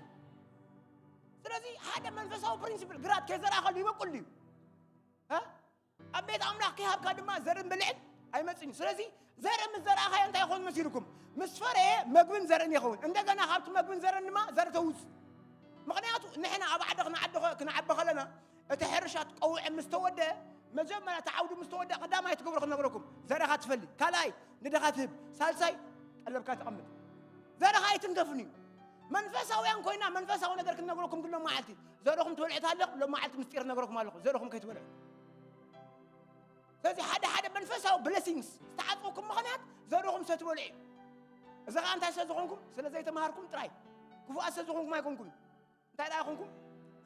ስለዚ ሓደ መንፈሳዊ ፕሪንሲፕል ግራት ከይዘራእኸሉ ይበቁል እዩ። እ? ኣብ ቤት ኣምላኽ ከይሃብካ ድማ ዘርን ብልዕን ኣይመጽን እዩ። ስለዚ ዘርኢ ምስ ዘርኣኻዮ እንታይ ይኸውን መሲልኩም? ምስ ፈረየ መግብን ዘርን ይኸውን። እንደገና ካብቲ መግብን ዘርን ድማ ዘርኢ ተውጽእ። ምኽንያቱ ንሕና ኣብ ዓዲ ክንዓዲ ኸ- ክንዓቢ ከለና እቲ ሕርሻ ቀውዒ ምስ ተወደ መጀመርያ እቲ ዓውዲ ምስ ተወደ ቀዳማይ ትገብሮ ክነግረኩም ዘርኻ ትፈሊ፣ ካልኣይ ንድኻ ትህብ፣ ሳልሳይ ቀለብካ ተቐምጥ። ዘርኻ ኣይትንከፍን እዩ። መንፈሳውያን ኮይና መንፈሳዊ ነገር ክንነግረኩም ግን ሎም መዓልቲ ዘርኹም ትበልዑ ታለኹ ሎም መዓልቲ ምስጢር ነግረኩም ኣለኹ ዘርኹም ከይትበልዑ። ስለዚ ሓደ ሓደ መንፈሳዊ ብለሲንግስ ዝተዓፅወኩም ምኽንያት ዘርኹም ሰትበልዑ እዩ። እዚ ከዓ እንታይ ስለ ዝኾንኩም ስለ ዘይተምሃርኩም ጥራይ ክፉኣት ስለ ዝኾንኩም ኣይኮንኩም። እንታይ ደኣ ይኹንኩም?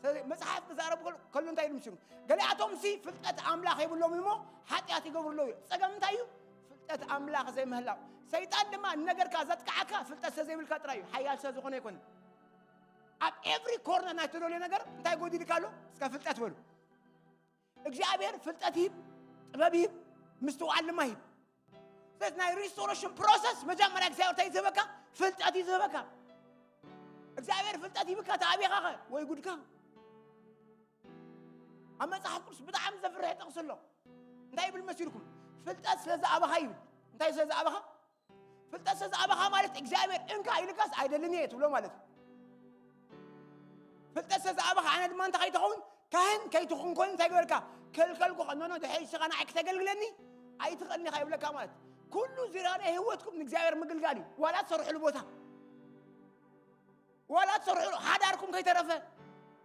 ስለዚ መጽሓፍ ክዛረቡ ከሎ እንታይ ኢሉ ምስሉ? ገሊኣቶም ሲ ፍልጠት ኣምላኽ የብሎም እሞ ሓጢኣት ይገብሩ ኣለዉ። ጸገም እንታይ እዩ? ፍልጠት ኣምላኽ ዘይምህላው። ሰይጣን ድማ ንነገርካ ዘጥቅዓካ ፍልጠት ስለ ዘይብልካ ጥራይ እዩ። ሓያል ስለ ዝኾነ ኣይኮነን። ኣብ ኤቭሪ ኮርነር ናይ ትደልዮ ነገር እንታይ ጎዲልካ ኣሎ? እስከ ፍልጠት በሉ። እግዚኣብሔር ፍልጠት ይህብ፣ ጥበብ ይህብ፣ ምስትውዓል ድማ ይህብ። ስለዚ ናይ ሪስቶሬሽን ፕሮሰስ መጀመርያ እግዚኣብሔር እንታይ እዩ ዝህበካ? ፍልጠት እዩ ዝህበካ። እግዚኣብሔር ፍልጠት ይብካ ተኣብኻ ኸ ወይ ጉድካ። ኣብ መጽሓፍ ቅዱስ ብጣዕሚ ዘፍርሕ ጥቕሲ ኣሎ። እንታይ ይብል መሲልኩም? ፍልጠት ስለ ዝኣበኻ ይብል። እንታይ ስለ ዝኣበኻ? ፍልጠት ስለ ዝኣበኻ ማለት እግዚኣብሔር እንካ ኢልካስ ኣይደልን እየ ትብሎ ማለት እዩ። ፍልጠት ስለ ዝኣበኻ ኣነ ድማ እንታይ ከይትኸውን ካህን ከይትኹን ኮይኑ እንታይ ገበርካ? ከልከልኩ ኖኖ ድሕሪ ስኻ ንዓይ ክተገልግለኒ ኣይትኽእልን ኢኻ ይብለካ ማለት ኩሉ ዙርያ ናይ ህይወትኩም ንእግዚኣብሔር ምግልጋል እዩ። ዋላ ትሰርሕሉ ቦታ ዋላ ትሰርሕሉ ሓዳርኩም ከይተረፈ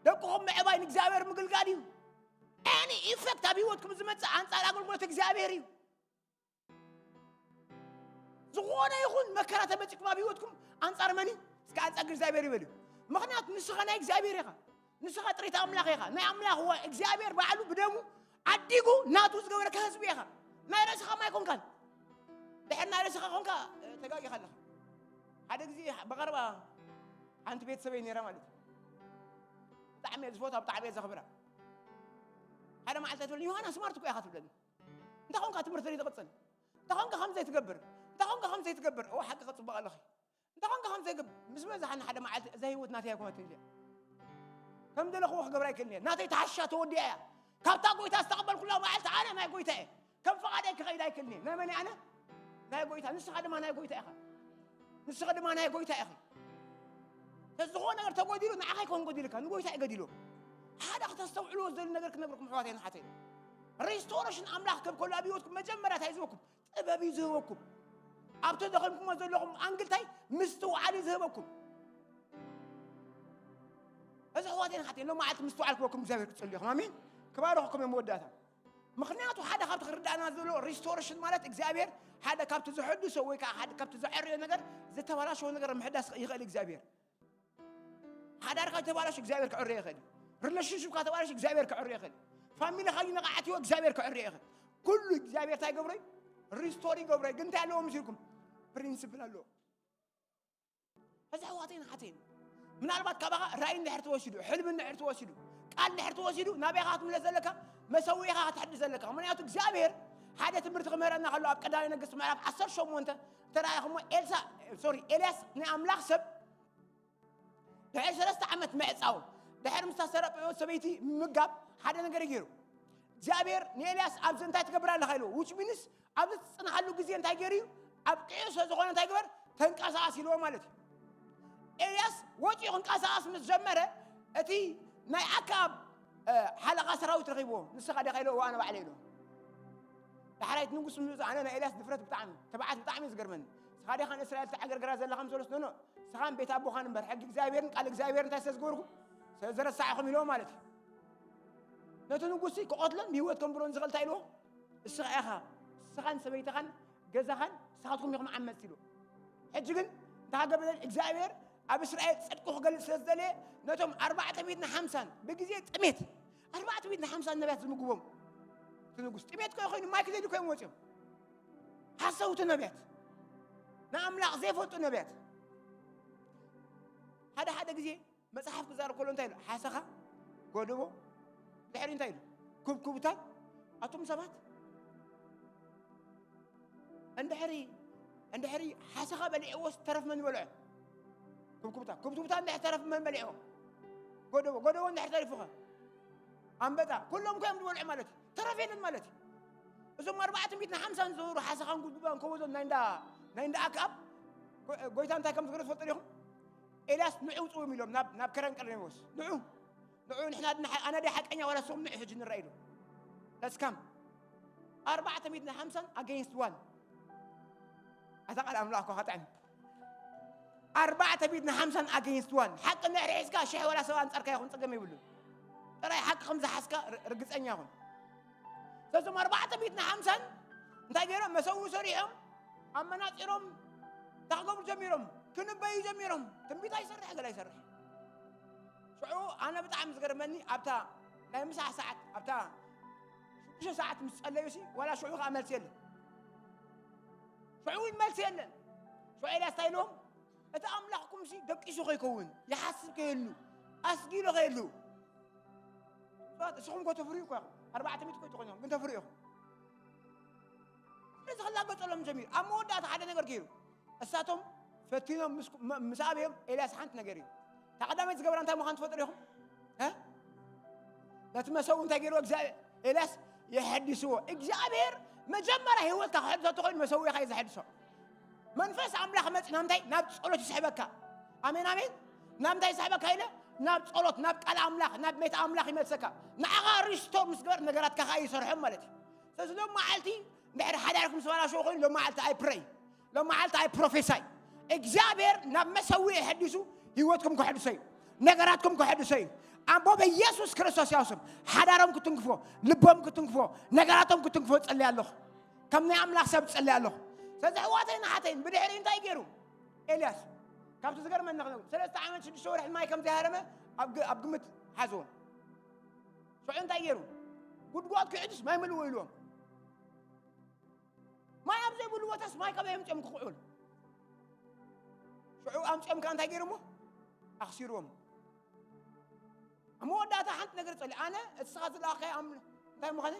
ደቅኹም ምዕባይ ንእግዚኣብሔር ምግልጋል እዩ። ኤኒ ኢፌክት ኣብ ህይወትኩም ዝመፅእ ኣንፃር ኣገልግሎት እግዚኣብሔር እዩ። ዝኾነ ይኹን መከራ ተመፂኩም ኣብ ህይወትኩም ኣንፃር መኒ እስከ ኣንፃር እግዚኣብሔር ይበል እዩ። ምኽንያቱ ንስኻ ናይ እግዚኣብሔር ኢኻ። ንስኻ ጥሪት ኣምላኽ ኢኻ። ናይ ኣምላኽ ዋ እግዚኣብሔር ባዕሉ ብደሙ ዓዲጉ ናቱ ዝገበረካ ህዝቢ ኢኻ። ናይ ርእስኻ ማይ ኮንካን ድሕር ናይ ርእስኻ ኮንካ ተጋጊኻ ኣለኻ። ሓደ ግዜ ብቐረባ ሓንቲ ቤተሰበይ ነይራ ማለት እዩ። ብጣዕሚ እየ ዝፈትዋ ብጣዕሚ እየ ዘኽብራ። ሓደ መዓልቲ ትብል ዮሃና ስማርት እኮ ኢኻ ትብለኒ። እንታይ ኮንካ ትምህርቲ ዘይትቕጽል እንታይ ኮንካ ከም ዘይትገብር እንታይ ኮንካ ከም ዘይትገብር እዋ ሓቂ ክጽበቕ ኣለኺ እንታይ ኮንካ ከም ዘይገብር ምስ በዛሓ ሓደ መዓልቲ እዛ ህይወት ናተይ ኣይኮነትን ኢለ ከም ዘለኽዎ ክገብር ኣይክእልን እየ ናተይ ተሓሻ ተወዲኣ እያ ካብታ ጎይታ ዝተቐበልኩላ መዓልቲ ኣነ ናይ ጎይታ እየ ከም ፍቓደይ ክኸይድ ኣይክእልን እየ ናይ መን ኣነ ናይ ጎይታ ንስኻ ድማ ናይ ጎይታ ኢኻ ንስኻ ድማ ናይ ጎይታ ኢኺ ዝኾነ ነገር ተጎዲሉ ንዓኻ ይኮን ጎዲልካ ንጎይታ ይገዲሎ ሓደ ክተስተውዕልዎ ዝደሊ ነገር ክነግርኩም ሕዋት የንሓተይ ሪስቶሬሽን ኣምላኽ ከብ ከሎ ኣብ ህይወትኩም መጀመርያ እንታይ ዝህበኩም ጥበብ እዩ ዝህበኩም ኣብቲ ደኸምኩሞ ዘለኹም ኣንግልታይ ምስትውዓል እዩ ዝህበኩም እዚ ሕዋት የንሓተይ ሎም መዓልቲ ምስትውዓል ክበኩም እግዚኣብሔር ክጸልዩኹም ኣሚን ክባረኹኩም እዮም መወዳእታ ምኽንያቱ ሓደ ካብቲ ክርዳእና ዘሎ ሪስቶሬሽን ማለት እግዚኣብሔር ሓደ ካብቲ ዝሕድሶ ወይ ከዓ ሓደ ካብቲ ዘዕርዮ ነገር ዝተበላሸወ ነገር ምሕዳስ ይኽእል እግዚኣብሔር። ሓዳርካ ተባላሽ እግዚኣብሔር ክዕርዮ ይኽእል እዩ። ሪሌሽንሽፕካ ተባላሽ እግዚኣብሔር ክዕርዮ ይኽእል እዩ። ፋሚሊኻ ይነቃዕትዮ እግዚኣብሔር ክዕርዮ ይኽእል። ኩሉ እግዚኣብሔር እንታይ ይገብሮ እዩ? ሪስቶር ይገብሮ እዩ። ግን እንታይ ኣለዎ ምስ ኢልኩም? ፕሪንስፕል ኣለዎ። እዚ ኣሕዋተይን ሓተይን ምናልባት ካባኻ ራእይ እንድሕር ተወሲዱ፣ ሕልሚ እንድሕር ተወሲዱ፣ ቃል እንድሕር ተወሲዱ ናበይ ኢኻ ክትምለስ ዘለካ? መሰዊእኻ ክትሕድስ ዘለካ። ምክንያቱ እግዚኣብሔር ሓደ ትምህርቲ ክምህረና ከሎ ኣብ ቀዳማይ ነገስት ምዕራፍ ዓሰርተ ሸሞንተ ተራእኹሞ ኤልሳ ሶሪ ኤልያስ ናይ ኣምላኽ ሰብ ድሕሪ ሰለስተ ዓመት ምዕጻው ድሕሪ ምስታ ሰረጴዎት ሰበይቲ ምምጋብ ሓደ ነገር ገይሩ እግዚኣብሔር ንኤልያስ ኣብዚ እንታይ ትገብር ኣለኻ ኢልዎ። ዊች ሚንስ ኣብዚ ትጽንሓሉ ግዜ እንታይ ገይሩ እዩ? ኣብ ቅዑ ስለ ዝኾነ እንታይ ግበር ተንቀሳቐስ ኢልዎ ማለት እዩ። ኤልያስ ወፂኡ ክንቀሳቐስ ምስ ጀመረ እቲ ናይ ኣክኣብ ሓለቓ ሰራዊት ረኺብዎ። ንስኻ ዲኻ ኢልዎ ኣነ ባዕለ ኢልዎ። ዳሕራይት ንጉስ ምምፅኡ ኣነ ናይ ኤልያስ ድፍረት ብጣዕሚ ተባዓት ብጣዕሚ እዩ ዝገርመኒ። ንስኻ ዲኻ ንእስራኤል ተዓገርገራ ዘለኻ ምሰሎስ ኖኖ ንስኻን ቤት ኣቦኻን እምበር ሕጊ እግዚኣብሔርን ቃል እግዚኣብሔር እንታይ ስለ ዝገበርኩም ስለ ዝረሳዕኹም ኢልዎ ማለት እዩ። ነቲ ንጉስ ክቐትሎን ብህይወት ከንብሮን ዝኽእል እንታይ ኢልዎ? እስኻ ኢኻ እስኻን ሰበይትኻን ገዛኻን ንስኻትኩም ኢኹም ዓመፅቲ ኢልዎ። ሕጂ ግን እንታይ ገበረ እግዚኣብሔር ኣብ እስራኤል ፅድቁ ክገልፅ ስለ ዝደለየ ነቶም ኣርባዕተ ሚእትን ሓምሳን ብግዜ ጥሜት ኣርባዕተ ሚእትን ሓምሳን ነቢያት ዝምግቦም እቲ ንጉስ ጥሜት ከ ኮይኑ ማይ ክደልዩ ኮይም ወፅዮም ሓሰውቲ ነቢያት ንኣምላኽ ዘይፈልጡ ነቢያት ሓደ ሓደ ግዜ መጽሓፍ ክዛረብ ከሎ እንታይ ኢሉ ሓሰኻ ጎደቦ ድሕሪ እንታይ ኢሉ ኩብኩብታን ኣቶም ሰባት እንድሕሪ እንድሕሪ ሓሰኻ በሊዕዎ ዝተረፍ መን በልዖ ኩብኩብታ ኩብኩብታ እንድሕር ተረፍ መን በሊዕዎ ጎደቦ ጎደቦ እንድሕር ተሪፉኸ ኣንበጣ ኩሎም ኮይም ዝበልዑ ማለት እዩ ተረፍ የለን ማለት እዩ እዞም ኣርባዕተ ሚእትን ሓምሳን ዝነበሩ ሓሰኻን ጉብጉባን ከወዞን ናይ እንዳ ናይ እንዳ ኣክኣብ ጎይታ እንታይ ከም ዝገረ ትፈልጡ ዲኹም ኤልያስ ንዑ ውፅዎም ኢሎም ናብ ናብ ከረን ቀርኔዎስ ንዑ ንዑ ንሕና ኣነ ደ ሓቀኛ ዋላ ሶም ንዑ ሕጂ ንረአ ኢሉ ለስካም ኣርባዕተ ሚእትን ሓምሳን ኣገይንስት ዋን ኣታ ቃል ኣምላኽ እኮ ኸጥዕም ኣርባዕተ ሚእትን ሓምሳን ኣገይንስት ዋን ሓቂ ንድሕሪ ሒዝካ ሽሕ ዋላ ሰብ ኣንጻርካ ይኹን ጸገም የብሉን። ጥራይ ሓቂ ከም ዝሓዝካ ር- ርግጸኛ ይኹን። እዞም ኣርባዕተ ሚእትን ሓምሳን እንታይ ገይሮም መሰዊ ሰሪሖም ኣመናጺሮም እንታይ ክገብሩ ጀሚሮም ክንበዩ ጀሚሮም ትንቢት ኣይሰርሕ ገለ ኣይሰርሕ ሽዑ ኣነ ብጣዕሚ ዝገርመኒ ኣብታ ናይ ምሳሕ ሰዓት ኣብታ ሽዱሽተ ሰዓት ምስ ጸለዩ ሲ ዋላ ሽዑ ከዓ መልሲ የለን ሽዑ እውን መልሲ የለን ሽዑ ኤልያስ እንታይ ኢልዎም እቲ ኣምላኽኩም ሲ ደቂሱ ከይከውን ይሓስብ ከየሉ ኣስጊሉ ከየሉ ሰባት እስኹም ኮ ተፍርዩ እኮ ኢኹም ኣርባዕተ ሚእቲ ኮ ትኾኑ ኢኹም ግን ተፍርዩ ኢኹም ስለዚ ክላገጸሎም ጀሚሩ ኣብ መወዳእታ ሓደ ነገር ገይሩ እሳቶም ፈቲኖም ምስ ኣበዮም ኤልያስ ሓንቲ ነገር እዩ ተቐዳማይ ዝገበራ እንታይ ምዃን ትፈጥሩ ኢኹም ነቲ መሰው እንታይ ገይርዎ እግዚኣብሔር ኤልያስ የሐድስዎ እግዚኣብሔር መጀመሪያ ህይወትካ ክሕድሶ ተኮይኑ መሰዊኻ እዩ ዘሐድሶ መንፈስ ኣምላኽ መፅ ናምታይ ናብ ፀሎት ይስሕበካ ኣሜን ኣሜን ናምታይ ይስሕበካ ኢለ ናብ ጸሎት ናብ ቃል ኣምላኽ ናብ ቤት ኣምላኽ ይመልሰካ ንዓኻ ሪስቶር ምስ ገበር ነገራትካ ከዓ ይሰርሖም ማለት እዩ ስለዚ ሎም መዓልቲ እንድሕሪ ሓዳርኩም ዝተበላሸወ ኮይኑ ሎም መዓልቲ ኣይ ፕረይ ሎም መዓልቲ ኣይ ፕሮፌሳይ እግዚኣብሔር ናብ መሰዊዒ ሕዲሱ ህይወትኩም ከሕድሶ እዩ ነገራትኩም ከሕድሶ እዩ ኣቦ በኢየሱስ ክርስቶስ ያውስም ሓዳሮም ክትንክፎ ልቦም ክትንክፎ ነገራቶም ክትንክፎ ጸልያ ኣለኹ ከም ናይ ኣምላኽ ሰብ ጸልያ ኣለኹ ስለዚ ኣሕዋተይን ኣሓተይን ብድሕሪ እንታይ ገይሩ ኤልያስ ካብቲ ዝገርመኒ ክነግር ሰለስተ ዓመት ሽዱሽተ ወርሒ ማይ ከም ዘይሃረመ ኣብ ግ- ኣብ ግምት ሓዝዎ ሽዑ እንታይ ገይሩ ጉድጓድ ክዕድስ ማይ ምልዎ ኢልዎም ማይ ኣብ ዘይብሉ ቦታስ ማይ ካበይ ኣምፅኦም ክኽዕሉ ሽዑ ኣምፅኦም ከዓ እንታይ ገይሮሞ ኣኽሲርዎም ኣብ መወዳእታ ሓንቲ ነገር ፀሊ ኣነ እስኻ ዝለኣኸ እንታይ ምዃነ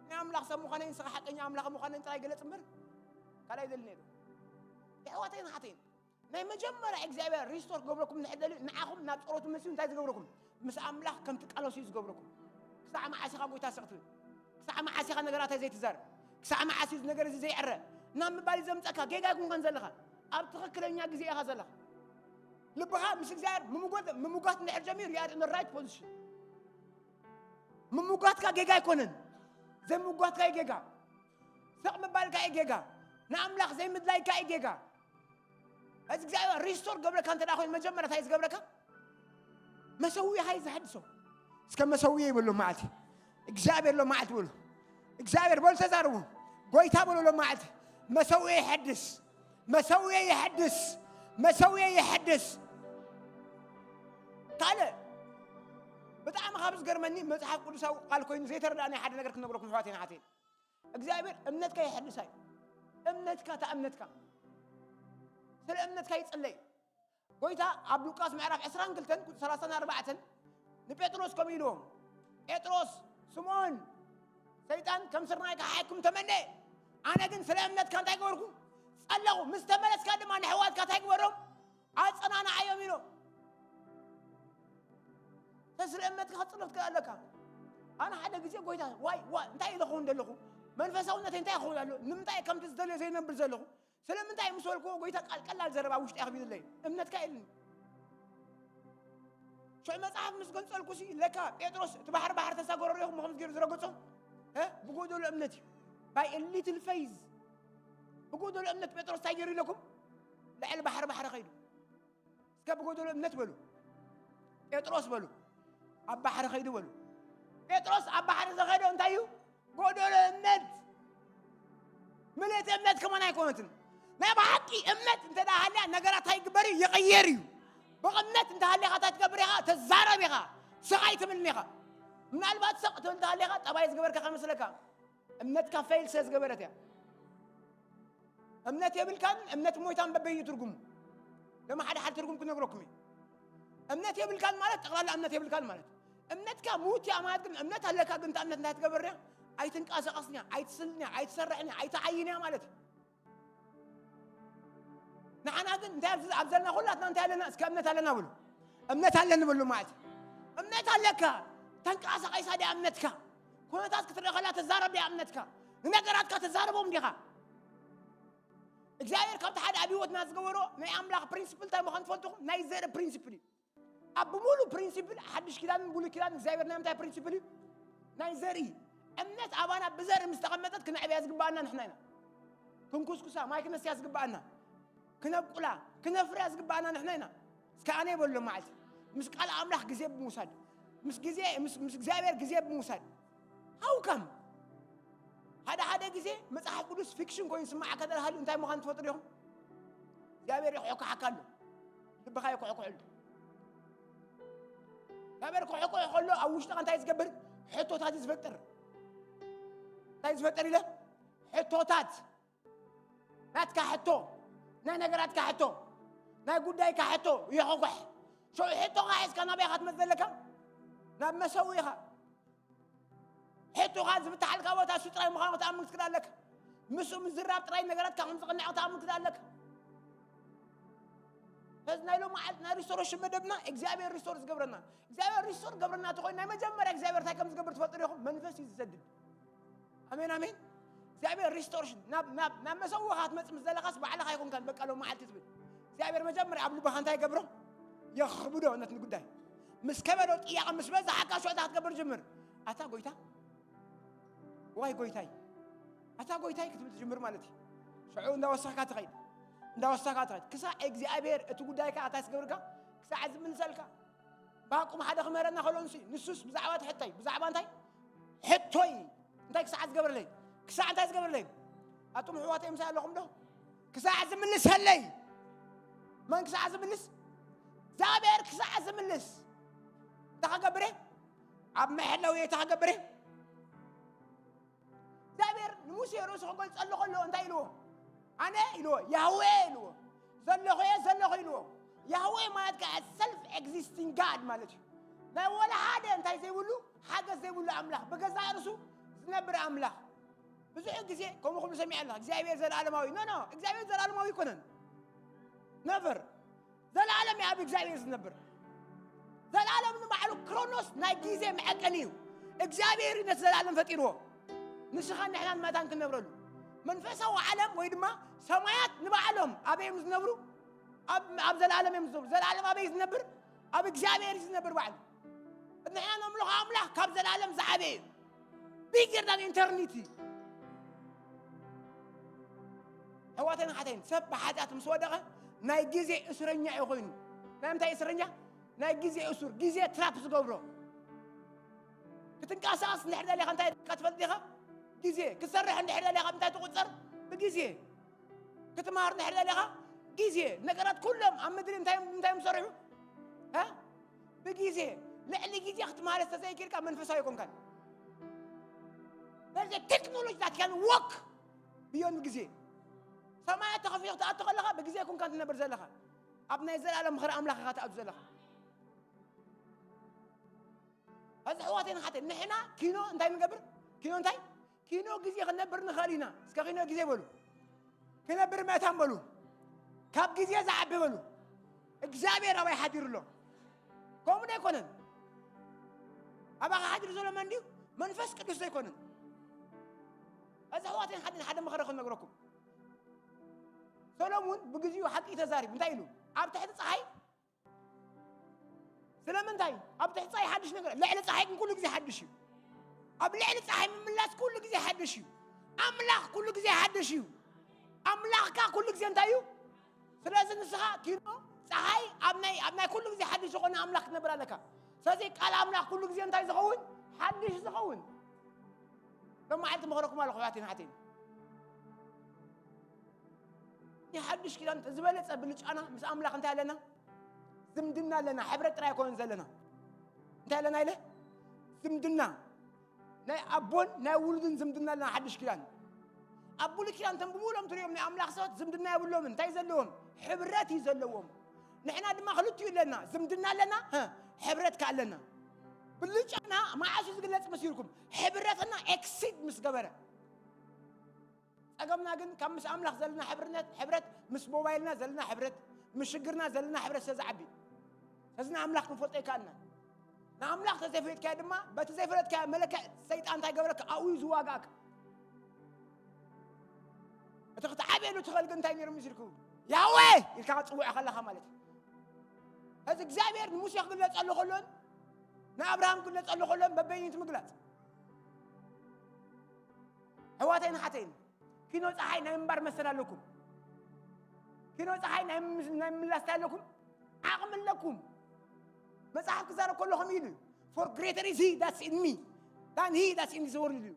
ናይ ኣምላኽ ሰብ ምዃነይ ንስኻ ሓቀኛ ኣምላኽ ምዃነይ ጥራይ ገለፅ እምበር ካልኣይ ዘሊ ነይሩ የሕዋተይን ሓተይን ናይ መጀመርያ እግዚኣብሔር ሪስቶር ክገብረኩም ንሕደልዩ ንዓኹም ናብ ፀሎት መስዩ እንታይ ዝገብረኩም ምስ ኣምላኽ ከም ትቃለሱ እዩ ዝገብረኩም ክሳዕ መዓስ ኢኻ ጎይታ ስቕ ትብል ክሳዕ መዓስ ኢኻ ነገራተይ ዘይትዛረብ ክሳዕ መዓስ እዩ ነገር እዚ ዘይዕረ ናብ ምባል እዩ ዘምፀካ ጌጋ ይኩንከን ዘለኻ ኣብ ትኽክለኛ ግዜ ኢኻ ዘለኻ ልብኻ ምስ እግዚኣብሔር ምምጓት እንድሕር ጀሚሩ you are in the right position ምምጓትካ ጌጋ ኣይኮነን ዘይምጓትካ እዩ ጌጋ ስቕ ምባልካ እዩ ጌጋ ንኣምላኽ ዘይምድላይካ እዩ ጌጋ እዚ እግዚኣብሔር ሪስቶር ገብረካ እንተ ኮይኑ መጀመርያ እንታይ ዝገብረካ መሰዊኻ እዩ ዝሐድሶ እስከ መሰዊየ ይበሎ መዓልቲ እግዚኣብሔር ሎ መዓልቲ በሉ እግዚኣብሔር በሉ ተዛርቡ። ጎይታ በሉ ሎም መዓልቲ መሰውየ ይሐድስ፣ መሰውየ ይሐድስ፣ መሰውየ ይሐድስ። ካልእ ብጣዕሚ ካብ ዝገርመኒ መጽሓፍ ቅዱሳዊ ቃል ኮይኑ ዘይተረዳእናይ ሓደ ነገር ክነግረኩም ኣሕዋተይን ኣሓተይን። እግዚኣብሔር እምነትካ የሐድሳ እዩ። እምነትካ፣ እታ እምነትካ፣ ስለ እምነትካ ይጽለይ። ጎይታ ኣብ ሉቃስ ምዕራፍ ዕስራን ክልተን ቁጽሪ ሰላሳን ኣርባዕተን ንጴጥሮስ ከምኡ ኢልዎ፣ ጴጥሮስ፣ ስምኦን፣ ሰይጣን ከም ስርናይ ክሓሕኩም ተመነ፣ ኣነ ግን ስለ እምነትካ እንታይ ገበርኩ? ጸለኹ። ምስ ተመለስካ ድማ ንሕዋትካ እንታይ ግበሮም? ኣጸናንዓዮም ኢሎ። ስለ እምነትካ ክትጽሎ ትክእል ኣለካ። ኣነ ሓደ ግዜ ጎይታ ዋይ ዋ እንታይ ኢለ ክኸውን ዘለኹ? መንፈሳውነተይ እንታይ ክኸውን ኣሎ? ንምንታይ ከምቲ ዝደልዮ ዘይነብር ዘለኹ? ስለምንታይ ምስ በልክዎ ጎይታ ቃል ቀላል ዘረባ ውሽጢ ኣኽቢድለይ እምነትካ ኢልኒ። ሽዑ መጽሓፍ ምስ ገንጸልኩሲ ለካ ጴጥሮስ እቲ ባሕሪ ባሕሪ ተሳገሮ ሪኹም ከምዚ ገይሩ ዝረገጾ እ ብጎደሎ እምነት እዩ። By a little faith ብጎደሎ እምነት ጴጥሮስ እንታይ ገይሩ ኢለኩም? ልዕሊ ባሕሪ ባሕሪ ኸይዱ እስከ ብጎደሎ እምነት በሉ። ጴጥሮስ በሉ ኣብ ባሕሪ ኸይዱ በሉ። ጴጥሮስ ኣብ ባሕሪ ዝኸደ እንታይ እዩ? ጎደሎ እምነት። ምልእቲ እምነት ከማን ኣይኮነትን። ናይ ብሓቂ እምነት እንተ ደኣ ሃልያ ነገራት ኣይግበር እዩ፣ ይቕየር እዩ። ብእምነት እንተ ሃሊኻ እንታይ ትገብር ኢኻ? ተዛረብ ኢኻ። ስቕ ኣይትብልን ኢኻ። ምናልባት ስቕ ትብል እንተ ሃሊኻ ጠባይ ዝገበርካ ከመስለካ። እምነትካ ፌል ስለ ዝገበረት እያ። እምነት የብልካን እምነት ሞይታን በበይኑ ትርጉሙ። ለማ ሓደ ሓደ ትርጉም ክነግረኩም እዩ። እምነት የብልካን ማለት ጠቕላላ እምነት የብልካን ማለት። እምነትካ ሙት እያ ማለት ግን እምነት ኣለካ ግን እታ እምነት እንታይ ትገብር እያ? ኣይትንቀሳቐስን እያ፣ ኣይትስልን እያ፣ ኣይትሰርሕን እያ፣ ኣይትዓይን እያ ማለት እዩ። ንዓና ግን እንታይ ኣብዚ ኣብ ዘለና ኩላትና እንታይ ኣለና? እስከ እምነት ኣለና ብሉ። እምነት ኣለኒ ብሉ ማለት እዩ። እምነት ኣለካ። ተንቀሳቓይሳ ድያ እምነትካ? ኩነታት ክትርኢ ከላ ተዛረብ ድያ እምነትካ? ንነገራትካ ተዛረቦም ዲኻ? እግዚኣብሔር ካብቲ ሓደ ኣብ ህይወትና ዝገበሮ ናይ ኣምላኽ ፕሪንሲፕል እንታይ ምዃኑ ትፈልጥኹም? ናይ ዘርኢ ፕሪንሲፕል እዩ። ኣብ ብሙሉ ፕሪንሲፕል ሓድሽ ኪዳንን ብሉይ ኪዳን እግዚኣብሔር ናይ ምንታይ ፕሪንሲፕል እዩ? ናይ ዘርኢ። እምነት ኣባና ብዘርኢ ምስ ተቐመጠት ክነዕብያ ዝግባኣና ንሕና ኢና። ክንኩስኩሳ፣ ማይ ክነስያ ዝግባኣና፣ ክነብቁላ፣ ክነፍርያ ዝግባኣና ንሕና ኢና። እስከ ኣነ ይበሎ መዓልቲ ምስ ቃል ኣምላኽ ግዜ ብምውሳድ፣ ምስ ግዜ ምስ ምስ እግዚኣብሔር ግዜ ብምውሳድ ሃውካም ሓደ ሓደ ግዜ መጽሓፍ ቅዱስ ፊክሽን ኮይኑ ስማዓካ ተባሂሉ እንታይ ምዃኑ ትፈልጡ ዲኹም? እግዚኣብሔር ይኩሕኩሓካ ኣሎ። ልብኻ ይኩሕኩሐሉ። እግዚኣብሔር ክሕኩሕ ከሎ ኣብ ውሽጥኻ እንታይ ዝገብር? ሕቶታት እዩ ዝፈጥር። እንታይ ዝፈጥር ኢለ? ሕቶታት። ናትካ ሕቶ፣ ናይ ነገራትካ ሕቶ፣ ናይ ጉዳይካ ሕቶ ይሕኩሕ። ሽዑ ሕቶኻ ሒዝካ ናበይ ኢኻ ትመጽእ ዘለካ? ናብ መሰውኢኻ። ሕቶኻ ዝፍትሓልካ ቦታ እሱ ጥራይ ምዃኑ ክትኣምን ክትክእል ኣለካ። ምስኡ ምዝራብ ጥራይ ነገራትካ ከም ዝቕንዕ ክትኣምን ክትክእል ኣለካ። በዚ ናይ ሎም መዓልቲ ናይ ሪስቶሬሽን መደብና እግዚኣብሔር ሪስቶር ዝገብረና። እግዚኣብሔር ሪስቶር ዝገብረና እንተኾይኑ ናይ መጀመርያ እግዚኣብሔር እንታይ ከም ዝገብር ትፈልጡ ዲኹም? መንፈስ እዩ ዝሰድድ። ኣሜን ኣሜን። እግዚኣብሔር ሪስቶሬሽን ናብ ናብ ናብ መሰውኻ ክትመጽእ ምስ ዘለኻስ ባዕልኻ ኣይኮንካን በቃ ሎም መዓልቲ ትብል። እግዚኣብሔር መጀመርያ ኣብ ልብኻ እንታይ ይገብሮ? የኽብዶ ነቲ ጉዳይ። ምስ ከበዶ ጥያቐ ምስ በዝሓካ ሽዑ እንታይ ክትገብር ጅምር? ኣታ ጎይታ ዋይ ጎይታይ፣ ኣታ ጎይታይ ክትብል ትጅምር ማለት እዩ። ሽዑ እንዳወሰኽካ ትኸይድ፣ እንዳወሰኽካ ትኸይድ። ክሳዕ እግዚኣብሔር እቲ ጉዳይካ ኣታ ዝገብርካ፣ ክሳዕ ዝምልሰልካ። ባቁም ሓደ ክምህረና ከሎ ንሱ እዩ። ንሱስ ብዛዕባ እቲ ሕቶይ፣ ብዛዕባ እንታይ? ሕቶይ እንታይ ክሳዕ ዝገብረለይ? ክሳዕ እንታይ ዝገብረለይ? ኣቱም ኣሕዋተይ ምሳይ ኣለኹም ዶ? ክሳዕ ዝምልሰለይ። መን ክሳዕ ዝምልስ? እግዚኣብሔር ክሳዕ ዝምልስ። እንታይ ክገብር እየ? ኣብ መሐለዊ እንታይ ክገብር እየ? እግዚኣብሔር ንሙሴ ርእሱ ክገልጸሉ ከሎ እንታይ ኢልዎ? ኣነ ኢልዎ፣ ያህዌ ኢልዎ። ዘለኹ እየ፣ ዘለኹ ኢልዎ። ያህዌ ማለት ከዓ ሰልፍ ኤግዚስቲንግ ጋድ ማለት እዩ። ናይ ወላ ሓደ እንታይ ዘይብሉ፣ ሓገዝ ዘይብሉ ኣምላኽ፣ ብገዛእ ርእሱ ዝነብር ኣምላኽ። ብዙሕ ግዜ ከምኡ ክብሉ ሰሚዐ ኣለኹ፣ እግዚኣብሔር ዘለዓለማዊ። ኖ፣ ኖ፣ እግዚኣብሔር ዘለዓለማዊ ኣይኮነን። ነቨር። ዘለዓለም እዩ ኣብ እግዚኣብሔር ዝነብር። ዘለዓለም ንባዕሉ ክሮኖስ ናይ ግዜ መዐቀኒ እዩ። እግዚኣብሔር እዩ ነቲ ዘለዓለም ፈጢርዎ። ንስኻን ንሕናን መታን ክንነብረሉ። መንፈሳዊ ዓለም ወይ ድማ ሰማያት ንባዕሎም ኣበይ እዮም ዝነብሩ? ኣብ ኣብ ዘለዓለም እዮም ዝነብሩ። ዘለዓለም ኣበይ እዩ ዝነብር? ኣብ እግዚኣብሔር እዩ ዝነብር ባዕሉ። ንሕና ነምልኾ ኣምላኽ ካብ ዘለዓለም ዝዓበየ እዩ። Bigger than eternity። ኣሕዋተይን ኣሓተይን፣ ሰብ ብሓጢኣት ምስ ወደቐ ናይ ግዜ እስረኛ እዩ ኮይኑ። ናይ ምንታይ እስረኛ? ናይ ግዜ እሱር፣ ግዜ ትራፕ ዝገብሮ። ክትንቀሳቐስ እንድሕር ደሊኻ እንታይ ኢልካ ትፈልጥ ዲኻ? ግዜ ክትሰርሕ እንድሕር ደሊኻ እንታይ ትቑጸር? ብግዜ ክትመሃር እንድሕር ደሊኻ ግዜ። ነገራት ኩሎም ኣብ ምድሪ እንታይ እንታይ እዮም ዝሰርሑ? እ? ብግዜ። ልዕሊ ግዜ ክትመሃር ተዘይክልካ መንፈሳዊ ኣይኮንካን። There's a technology that can work beyond ግዜ። ሰማያት ተኸፊቱ ክትኣቱ ከለኻ ብግዜ ኣይኮንካን ትነብር ዘለኻ። ኣብ ናይ ዘላለም ምኽሪ ኣምላኽ ኢኻ ትኣቱ ዘለኻ። እዚ ኣሕዋተይን ኣሓተይን ንሕና ኪኖ እንታይ ንገብር? ኪኖ እንታይ? ኪኖ ግዜ ክንነብር ንኽእል ኢና። እስከ ኪኖ ግዜ በሉ። ክነብር መታን በሉ። ካብ ግዜ ዝዓቢ በሉ። እግዚኣብሔር ኣባይ ሓዲሩ ኣሎ። ከምኡ ዶ ኣይኮነን? ኣባኻ ሓዲሩ ዘሎ መን ድዩ? መንፈስ ቅዱስ ዶ ኣይኮነን? እዚ ኣሕዋተይን ኣሓተይን ሓደ ምኽሪ ክነግረኩም። ሰሎሙን ብግዚኡ ሓቂ ተዛሪቡ እንታይ ኢሉ? ኣብ ትሕቲ ፀሓይ ስለምንታይ? ኣብ ትሕቲ ፀሓይ ሓድሽ ነገር፣ ልዕሊ ፀሓይ ግን ኩሉ ግዜ ሓድሽ እዩ። ኣብ ልዕሊ ፀሓይ ምምላስ ኩሉ ግዜ ሓድሽ እዩ። ኣምላኽ ኩሉ ግዜ ሓድሽ እዩ። ኣምላኽካ ኩሉ ግዜ እንታይ እዩ? ስለዚ ንስኻ ኪኖ ፀሓይ ኣብ ናይ ኣብ ናይ ኩሉ ግዜ ሓድሽ ዝኾነ ኣምላኽ ክትነብር ኣለካ። ስለዚ ቃል ኣምላኽ ኩሉ ግዜ እንታይ ዝኸውን? ሓድሽ ዝኸውን። ሎማዓልቲ መኽረኩም ኣለኹ ኣሕዋተይን ኣሓተይን። ናይ ሓድሽ ኪዳን ዝበለጸ ብልጫና ምስ ኣምላኽ እንታይ ኣለና? ዝምድና ኣለና። ሕብረት ጥራይ ኣይኮነን ዘለና። እንታይ ኣለና ኢለ? ዝምድና። ናይ ኣቦን ናይ ውሉድን ዝምድና ኣለና ሓድሽ ኪዳን። ኣብ ብሉይ ኪዳን ተንብቡ ኢሎም ትሪኦም ናይ ኣምላኽ ሰባት ዝምድና የብሎምን። እንታይ ዘለዎም? ሕብረት እዩ ዘለዎም። ንሕና ድማ ክልቲኡ ኣለና። ዝምድና ኣለና፣ ሀ፣ ሕብረት ከ ኣለና። ብልጫና መዓስ እዩ ዝግለጽ መሲልኩም? ሕብረትና ኤክሲድ ምስ ገበረ። ጸገምና ግን ካብ ምስ ኣምላኽ ዘለና ሕብርነት፣ ሕብረት፣ ምስ ሞባይልና ዘለና ሕብረት፣ ምስ ሽግርና ዘለና ሕብረት ስለ ዝዓቢ። ስለዚ ንኣምላኽ ክንፈልጦ ኣይከኣልናን። ንኣምላኽ ተዘይፈለጥካዮ ድማ፣ በቲ ዘይፈለጥካዮ መለክዕ ሰይጣን እንታይ ይገብረካ? ኣብኡ እዩ ዝዋጋእካ። እቲ ክትዓብየሉ ትኽእል ግን እንታይ ነይሩ መሲልኩ? ያዌ ኢልካ ክትጽውዖ ከለኻ ማለት እዩ። ሕዚ እግዚኣብሔር ንሙሴ ክግለጸሉ ከሎን ንኣብርሃም ክግለጸሉ ከሎን በበይኒት ምግላጽ። ኣሕዋተይን ኣሓተይን፣ ኪኖ ፀሓይ ናይ ምንባር መሰል ኣለኩም። ኪኖ ፀሓይ ናይ ምምላስ እንታይ ኣለኩም? ዓቕሚ ኣለኩም። መጽሓፍ ክዛረብ ከሎ ከምኡ ኢሉ እዩ። For greater is he that's in me than he that's in this world ኢሉ እዩ።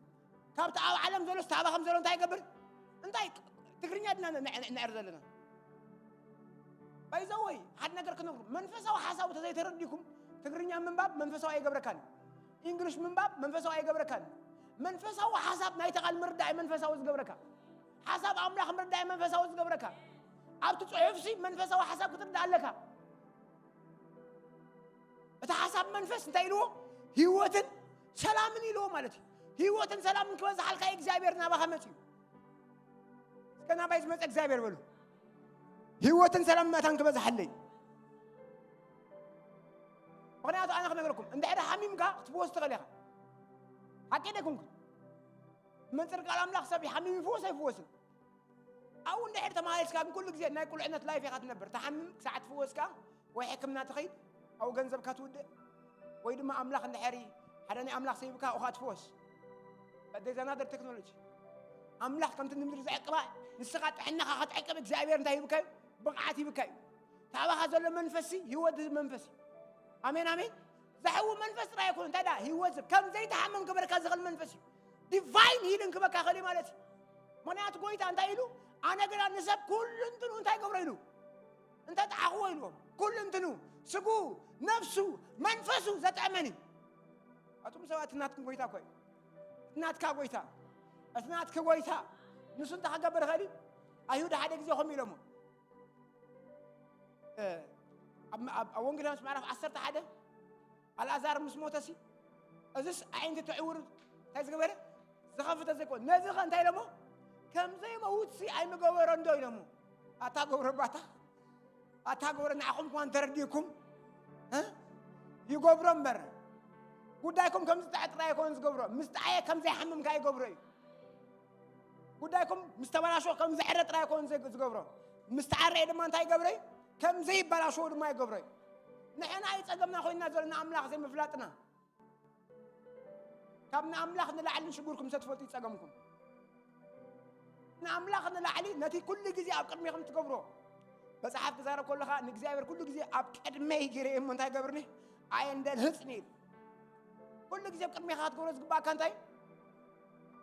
ካብቲ ኣብ ዓለም ዘሎስ እቲ ኣባኹም ዘሎ እንታይ ይገብር? እንታይ ትግርኛ ድና ንዕር ዘለና? ባይዘወይ ሓደ ነገር ክነግሩ፣ መንፈሳዊ ሓሳቡ ተዘይተረዲኩም ትግርኛ ምንባብ መንፈሳዊ ኣይገብረካን። እንግሊሽ ምንባብ መንፈሳዊ ኣይገብረካን። መንፈሳዊ ሓሳብ ናይቲ ቃል ምርዳእ መንፈሳዊ ዝገብረካ። ሓሳብ ኣምላኽ ምርዳእ መንፈሳዊ ዝገብረካ። ኣብቲ ጽሑፍሲ መንፈሳዊ ሓሳብ ክትርዳእ ኣለካ። እቲ ሓሳብ መንፈስ እንታይ ኢልዎ? ህይወትን ሰላምን ኢልዎ ማለት እዩ። ህይወትን ሰላምን ክበዝሓልካ እግዚኣብሔር ናባኻ መጽዩ። እስከ ናባይ ዝመጸ እግዚኣብሔር በሉ። ህይወትን ሰላም መታን ክበዝሓለይ። ምኽንያቱ ኣነ ክነግረኩም፣ እንድሕር ሓሚምካ ክትፍወስ ትኽእል ኢኻ። ሓቂ ደይኮንኩን? መንጽር ቃል ኣምላኽ ሰብ ይሓምም ይፍወስ ኣይፍወስን? ኣብኡ እንድሕር ተመሃሪስካ ግን ኩሉ ግዜ ናይ ቁልዕነት ላይፍ ኢኻ ትነብር። ትሓምም ክሳዕ ትፍወስካ ወይ ሕክምና ትኸይድ፣ ኣብኡ ገንዘብካ ትውድእ፣ ወይ ድማ ኣምላኽ እንድሕር ሓደ ናይ ኣምላኽ ሰይብካ ኣብኡ ትፍወስ። But there's another technology. ኣምላኽ ከምቲ ንምድሪ ዝዕቅባ ንስኻ ጥዕናኻ ክትዕቅብ እግዚኣብሔር እንታይ ይብካ እዩ? ብቕዓት ይብካ እዩ። ታባኻ ዘሎ መንፈስሲ ህይወት ዝህብ መንፈስ እዩ። ኣሜን ኣሜን። ዝሕዊ መንፈስ ጥራይ ኣይኮነ እንታይ ዳ ህይወት ዝህብ ከም ዘይተሓመም ክበርካ ዝኽእል መንፈስ እዩ። ዲቫይን ሂልን ክበካ ኽእል ማለት እዩ። ምኽንያቱ ጎይታ እንታይ ኢሉ? ኣነ ግና ንሰብ ኩሉ እንትኑ እንታይ ገብሮ ኢሉ? እንተ ጠዓኽዎ ኢልዎም። ኩሉ እንትኑ፣ ስጉ፣ ነፍሱ፣ መንፈሱ ዘጥዕመኒ። ኣቱም ሰባት ናትኩም ጎይታ እኮ እዩ። ናትካ ጎይታ። እቲ ናትኪ ጎይታ። ንሱ እንታይ ክገብር ይኽእል እዩ? ኣይሁድ ሓደ ግዜ ከምኡ ኢሎሞ። እ፣ ኣብ፣ ኣብ፣ ኣብ ወንጌል ዮሃንስ ምዕራፍ ዓሰርተ ሓደ ኣልኣዛር ምስ ሞተሲ፣ እዝስ ኣዒንቲ ትዕውር እንታይ ዝገበረ? ዝኸፍተ ዘይኮነ። ነዚ ኸ እንታይ ኢሎሞ? ከም ዘይመውትሲ ኣይምገበሮ እንዶ ኢሎሞ። ኣታ ገብረ ባታ፣ ኣታ ገብረ ንዓኹም እኳ እንተረዲእኩም፣ እ? ይገብሮ እምበር። ጉዳይኩም ከም ዝጥዐ ጥራይ ኣይኮነን ዝገብሮ። ምስ ጠዓየ ከም ዘይሓምም ከኣ ይገብሮ እዩ። ጉዳይኩም ምስ ተበላሾ ከም ዘዕረ ጥራይ ኣይኮነን ዘግ-፣ ዝገብሮ። ምስ ተዓረየ ድማ እንታይ ይገብሮ እዩ? ከም ዘይበላሾ ድማ ይገብሮ እዩ። ንሕና እዩ ጸገምና ኮይንና ዘሎ ንኣምላኽ ዘይምፍላጥና። ካብ ንኣምላኽ ንላዕሊ ንሽግርኩም ሰትፈልጡ ይጸገምኩም። ንኣምላኽ ንላዕሊ ነቲ ኩሉ ግዜ ኣብ ቅድሜኹም ትገብሮ። መጽሓፍ ክዛረብ ከለኻ ንእግዚኣብሔር ኩሉ ግዜ ኣብ ቅድመይ ገይረ እየ እሞ እንታይ ገብርኒ? ኣየንደልህጽኒ ኢሉ። ኩሉ ግዜ ኣብ ቅድሜኻ ክትገብሮ ዝግባእካ እንታይ?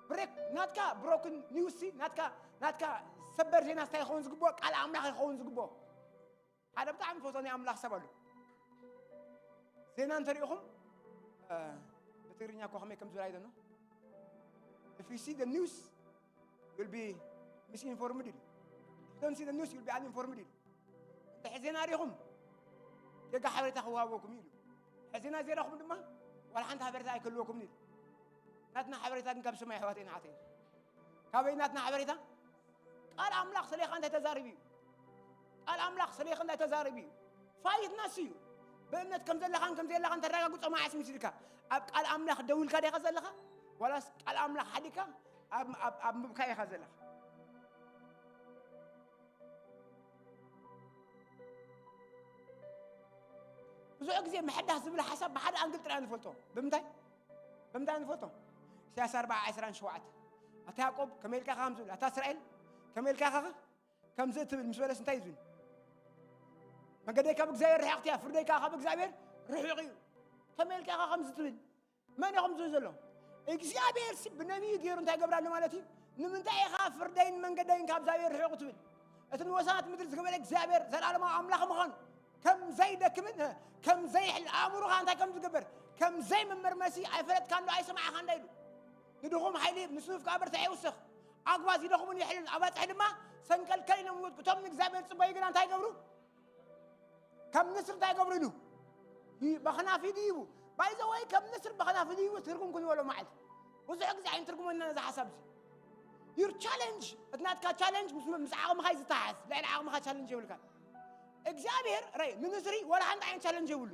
ብሬክ ናትካ ብሮክን ኒውስ ናትካ ናትካ ሰበር ዜና እንታይ ይኸውን ዝግብኦ? ቃል ኣምላኽ ይኸውን ዝግብኦ። ሓደ ብጣዕሚ ፈቶ ናይ ኣምላኽ ሰብ ኣሎ። ዜና እንተሪኢኹም ብትግርኛ እኮ ከመይ ከም ዝብል ኣይደኖ። If you see the news, you'll be misinformed ኢሉ። If you don't see the news, you'll be uninformed ኢሉ። እንተ ሕዜና ሪኹም ጌጋ ሓበሬታ ክወሃበኩም ኢሉ። ሕዜና ዜራኹም ድማ ዋላ ሓንቲ ሓበሬታ ኣይክህልወኩም ኢሉ። ናትና ሓበሬታ ግን ካብ ሰማይ ኣሕዋት ኢና ዓተይ። ካበይ ናትና ሓበሬታ? ቃል ኣምላኽ ስሌኻ እንታይ ተዛሪቡ እዩ? ቃል ኣምላኽ ስሌኻ እንታይ ተዛሪቡ እዩ? ፋይት ናስ እዩ። ብእምነት ከም ዘለኻን ከም ዘየለኻን ተረጋግጾ መዓስ ምስ ኢልካ ኣብ ቃል ኣምላኽ ደው ኢልካ ዲኻ ዘለኻ? ዋላስ ቃል ኣምላኽ ሓዲካ ኣብ ኣብ ኣብ ምብካይ ኢኻ ዘለኻ? ብዙሕ ግዜ ምሕዳስ ዝብል ሓሳብ ብሓደ ኣንግል ጥራይ ንፈልጦ። ብምንታይ? ብምንታይ ንፈልጦ? ኢሳያስ ኣርብዓ ዕስራን ሸውዓተ ኣታ ያዕቆብ ከመይ ኢልካ ኢኻ ከም ዝብል ኣታ እስራኤል ከመይ ኢልካ ኢኻ ከምዚ እትብል ምስ በለስ እንታይ እዩ ዝብል? መንገደይ ካብ እግዚኣብሔር ርሕቕቲ እያ፣ ፍርደይ ከዓ ካብ እግዚኣብሔር ርሑቕ እዩ። ከመይ ኢልካ ኢኻ ከምዚ ትብል? መን እዩ ከምዚ ዘሎ? እግዚኣብሔር ሲ ብነቢይ ገይሩ እንታይ ይገብር ኣሎ ማለት እዩ? ንምንታይ ኢኻ ፍርደይን መንገደይን ካብ እግዚኣብሔር ርሑቕ ትብል? እቲ ንወሰናት ምድሪ ዝገበረ እግዚኣብሔር ዘላለማዊ ኣምላኽ ምዃኑ ከም ዘይደክምን ከም ዘይሕል ኣእምሮኻ እንታይ ከም ዝገብር ከም ዘይምምር መሲ ኣይፈለጥካን ዶ ኣይሰማዕኻን ዶ ኢሉ። ንድኹም ሓይሊ ይህብ፣ ንስኑፍ ከዓ ብርታዕ ይውስኽ። ኣጉባዝ ይደኽሙን ይሕልን፣ ኣባጽሕ ድማ ሰንቀልቀል ኢሎም ይወድቁ። እቶም ንእግዚኣብሔር ዝጽበዩ ግና እንታይ ይገብሩ? ከም ንስር እንታይ ይገብሩ ኢሉ? ይ- በኽናፊ ድይቡ። ባይዘወይ ከም ንስር በኽናፊ ድይቡ ትርጉም ክንበሎ መዓልቲ። ብዙሕ ግዜ ኣይንትርጉመና ነዚ ሓሳብ እዚ። Your challenge፣ እቲ ናትካ ቻለንጅ ምስ ምስ ዓቕምኻ እዩ ዝተሓዝ። ልዕሊ ዓቕምኻ ቻለንጅ የብልካ። እግዚኣብሔር ራይ ንንስሪ ዋላ ሓንቲ ዓይነት ቻለንጅ የብሉ።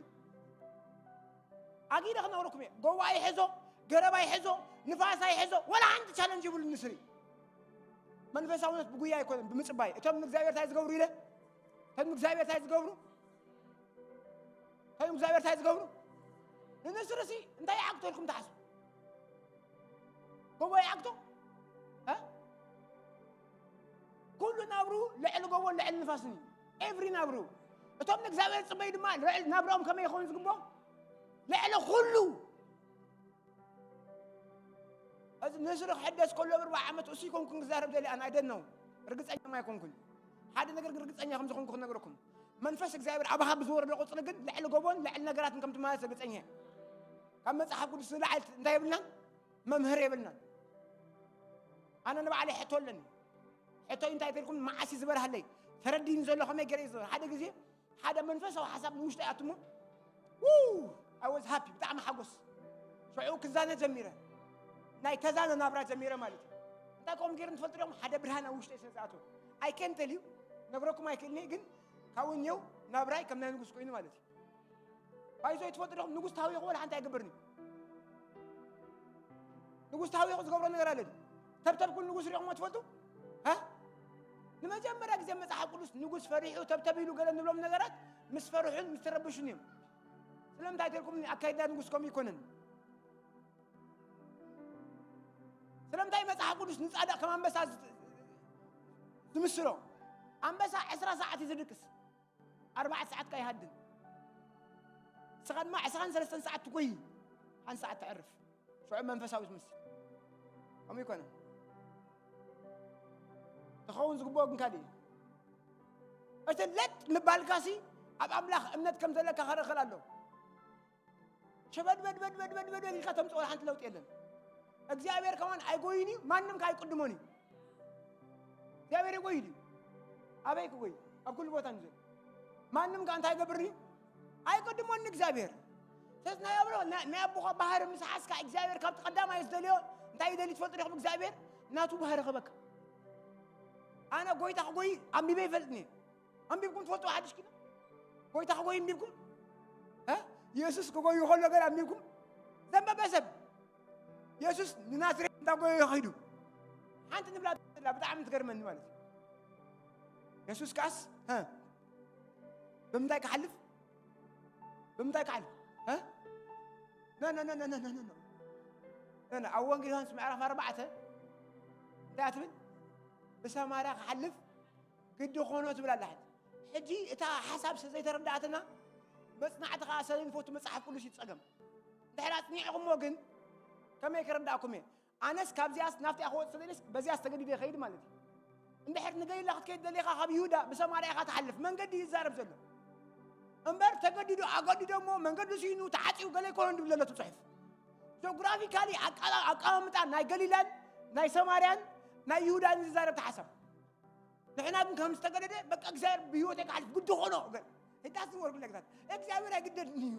ኣጊደ ክነግረኩም እየ። ጎቦ ኣይሕዞ፣ ገረብ ኣይሕዞ፣ ንፋስ ኣይሕዞ፣ ዋላ ሓንቲ ቻለንጅ ይብሉ ንስሪ። መንፈሳውነት ብጉያ ኣይኮነን፣ ብምጽባይ። እቶም ንእግዚኣብሔር እንታይ ዝገብሩ ኢለ? እቶም ንእግዚኣብሔር እንታይ ዝገብሩ? እቶም ንእግዚኣብሔር እንታይ ዝገብሩ? ንንስሪ ሲ እንታይ ይዓግቶ ኢልኩም ትሓስቡ? ጎቦ ይዓግቶ? እ? ኩሉ ናብሩ ልዕሊ ጎቦን ልዕሊ ንፋስን እዩ። ኤቭሪ ናብሩ። እቶም ንእግዚኣብሔር ዝጽበዩ ድማ ልዕሊ ናብርኦም ከመይ ይኸውን ዝግብኦም? ልዕሊ ኩሉ። እዚ ንስሪ ክሕደስ ከሎ ብርባዕ ዓመት እሱ ይኮንኩን ክዛረብ ደሊ ኣነ ኣይደነው። ርግጸኛ ኣይኮንኩን። ሓደ ነገር ግን ርግጸኛ ከም ዝኾንኩ ክነግረኩም። መንፈስ እግዚኣብሔር ኣባኻ ብዝወረደ ቁጽሪ ግን ልዕሊ ጎቦን ልዕሊ ነገራትን ከም ትመላለስ ርግጸኛ እየ። ካብ መጽሓፍ ቅዱስ ንላዕሊ እንታይ የብልናን? መምህር የብልናን። ኣነ ንባዕለይ ሕቶ ኣለኒ። ሕቶይ እንታይ ተልኩም መዓስ እዩ ዝበርሃለይ? ተረዲኒ ዘሎ ከመይ ገይረ እዩ ዝበርህ? ሓደ ግዜ ሓደ መንፈሳዊ ሓሳብ ንውሽጠይ ኣትሞ፣ ው! I was happy፣ ብጣዕሚ ሓጎስ። ሽዑ ክዛነ ጀሚረ። ናይ ተዛነ ናብራ ጀሚረ ማለት እዩ። እንታይ ከምኡ ገይረ ትፈልጡ ዲኹም? ሓደ ብርሃን ኣብ ውሽጠይ ስለ ዝኣተወ። I can't tell you፣ ነግረኩም ኣይክእልን እየ፣ ግን ካብኡ እኒው ናብራይ ከም ናይ ንጉስ ኮይኑ ማለት እዩ። ባይዞ ትፈልጡ ዲኹም? ንጉስ ታዊኹ ወላ ሓንቲ ኣይገብርን እዩ። ንጉስ ታዊኹ ዝገብሮ ነገር ኣለ ድዩ? ተብተብ ኩሉ ንጉስ ሪኹሞ ትፈልጡ? እ? ንመጀመርያ ግዜ መጽሓፍ ቅዱስ ንጉስ ፈሪሑ ተብተብ ኢሉ ገለ ንብሎም ነገራት ምስ ፈርሑን ምስ ተረብሹን እዮም። ስለምንታይ ተልኩም ኣካይዳ ንጉስ ከምኡ ይኮነን። ስለምንታይ መጽሓፍ ቅዱስ ንጻድቕ ከም ኣንበሳ ዝ- ዝምስሎ? ኣንበሳ ዕስራ ሰዓት እዩ ዝድቅስ። ኣርባዕተ ሰዓት ከይሃድን። ንስኻ ድማ ዕስራን ሰለስተን ሰዓት ትጎይ፣ ሓንቲ ሰዓት ተዕርፍ። ሽዑ መንፈሳዊ ትመስል። ከምኡ ይኮነ። ትኸውን ዝግብኦ ግን ካልእ እዩ። እቲ ለጥ ምባልካሲ ኣብ ኣምላኽ እምነት ከም ዘለካ ከረኽል ኣሎ። ሸበድበድበድበድበድበድ ኢልካ ተምጽኦ ሓንቲ ለውጢ የለን። እግዚኣብሔር ከማን ኣይጎይን እዩ፣ ማንም ከ ኣይቅድሞን እዩ። እግዚኣብሔር ይጎይ ድዩ? ኣበይ ክጎይ? ኣብ ኩሉ ቦታ ንዘሎ ማንም ከ እንታይ ይገብር እዩ? ኣይቅድሞን እግዚኣብሔር። ስለዚ ናይ ኣብሮ ናይ ኣቦኻ ባህሪ ምስ ሓዝካ እግዚኣብሔር ካብቲ ቀዳማይ ዝደልዮ እንታይ ይደሊ ትፈልጡ ዲኹም? እግዚኣብሔር ናቱ ባህሪ ክበካ። ኣነ ጎይታ ክጎይ ኣንቢበ ይፈልጥኒ። ኣንቢብኩም ትፈልጡ ሓድሽ ኪዳን? ጎይታ ክጎይ ኣንቢብኩም? እ? የሱስ ክጎይ ከሎ ገለ ኣንቢብኩም? ዘንበበ ሰብ የሱስ ንናዝሬት እንዳጎየ ከይዱ ሓንቲ ንብላ ብጣዕሚ ትገርመኒ ማለት እዩ። የሱስ ከኣስ እ? ብምንታይ ክሓልፍ? ብምንታይ ክሓልፍ? እ? ነ ነ ነ ነ ነ ነ ነ ነ ኣብ ወንጌል ዮሃንስ ምዕራፍ ኣርባዕተ እንታይ ትብል? ብሰማርያ ክሓልፍ ግዲ ኾኖ ትብል ኣላ። ሕጂ እታ ሓሳብ ስለ ዘይተረዳእትና መጽናዕቲ ከኣ ስለ ዘይንፈቱ መጽሓፍ ቅዱስ እዩ ጸገም። እንድሕር ኣጽኒዕኹሞ ግን ከመይ ክረዳእኩም እየ? ኣነስ ካብዚኣስ ናብቲኣ ክወጽእ ተደልየስ በዚኣስ ተገዲደ ይኸይድ ማለት እዩ። እንድሕር ንገሊላ ክትከይድ ደሊኻ ካብ ይሁዳ ብሰማርያ ኢኻ ትሓልፍ። መንገዲ እዩ ዝዛረብ ዘሎ። እምበር ተገዲዱ ኣገዲዶ እሞ መንገዱ ስኢኑ ተዓጽዩ ገለ ኣይኮነን ድብል ዘሎ እቲ ጽሑፍ። ጆግራፊካሊ ኣቃላ-፣ ኣቀማምጣ ናይ ገሊላን ናይ ሰማርያን ናይ ይሁዳን ዝዛረብ ተሓሳብ። ንሕና ግን ከም ዝተገደደ በቃ እግዚኣብሔር ብህይወተይ ክሓልፍ ግዲ ኾኖ። ግን it doesn't work like that። እግዚኣብሔር ኣይግደድን እዩ።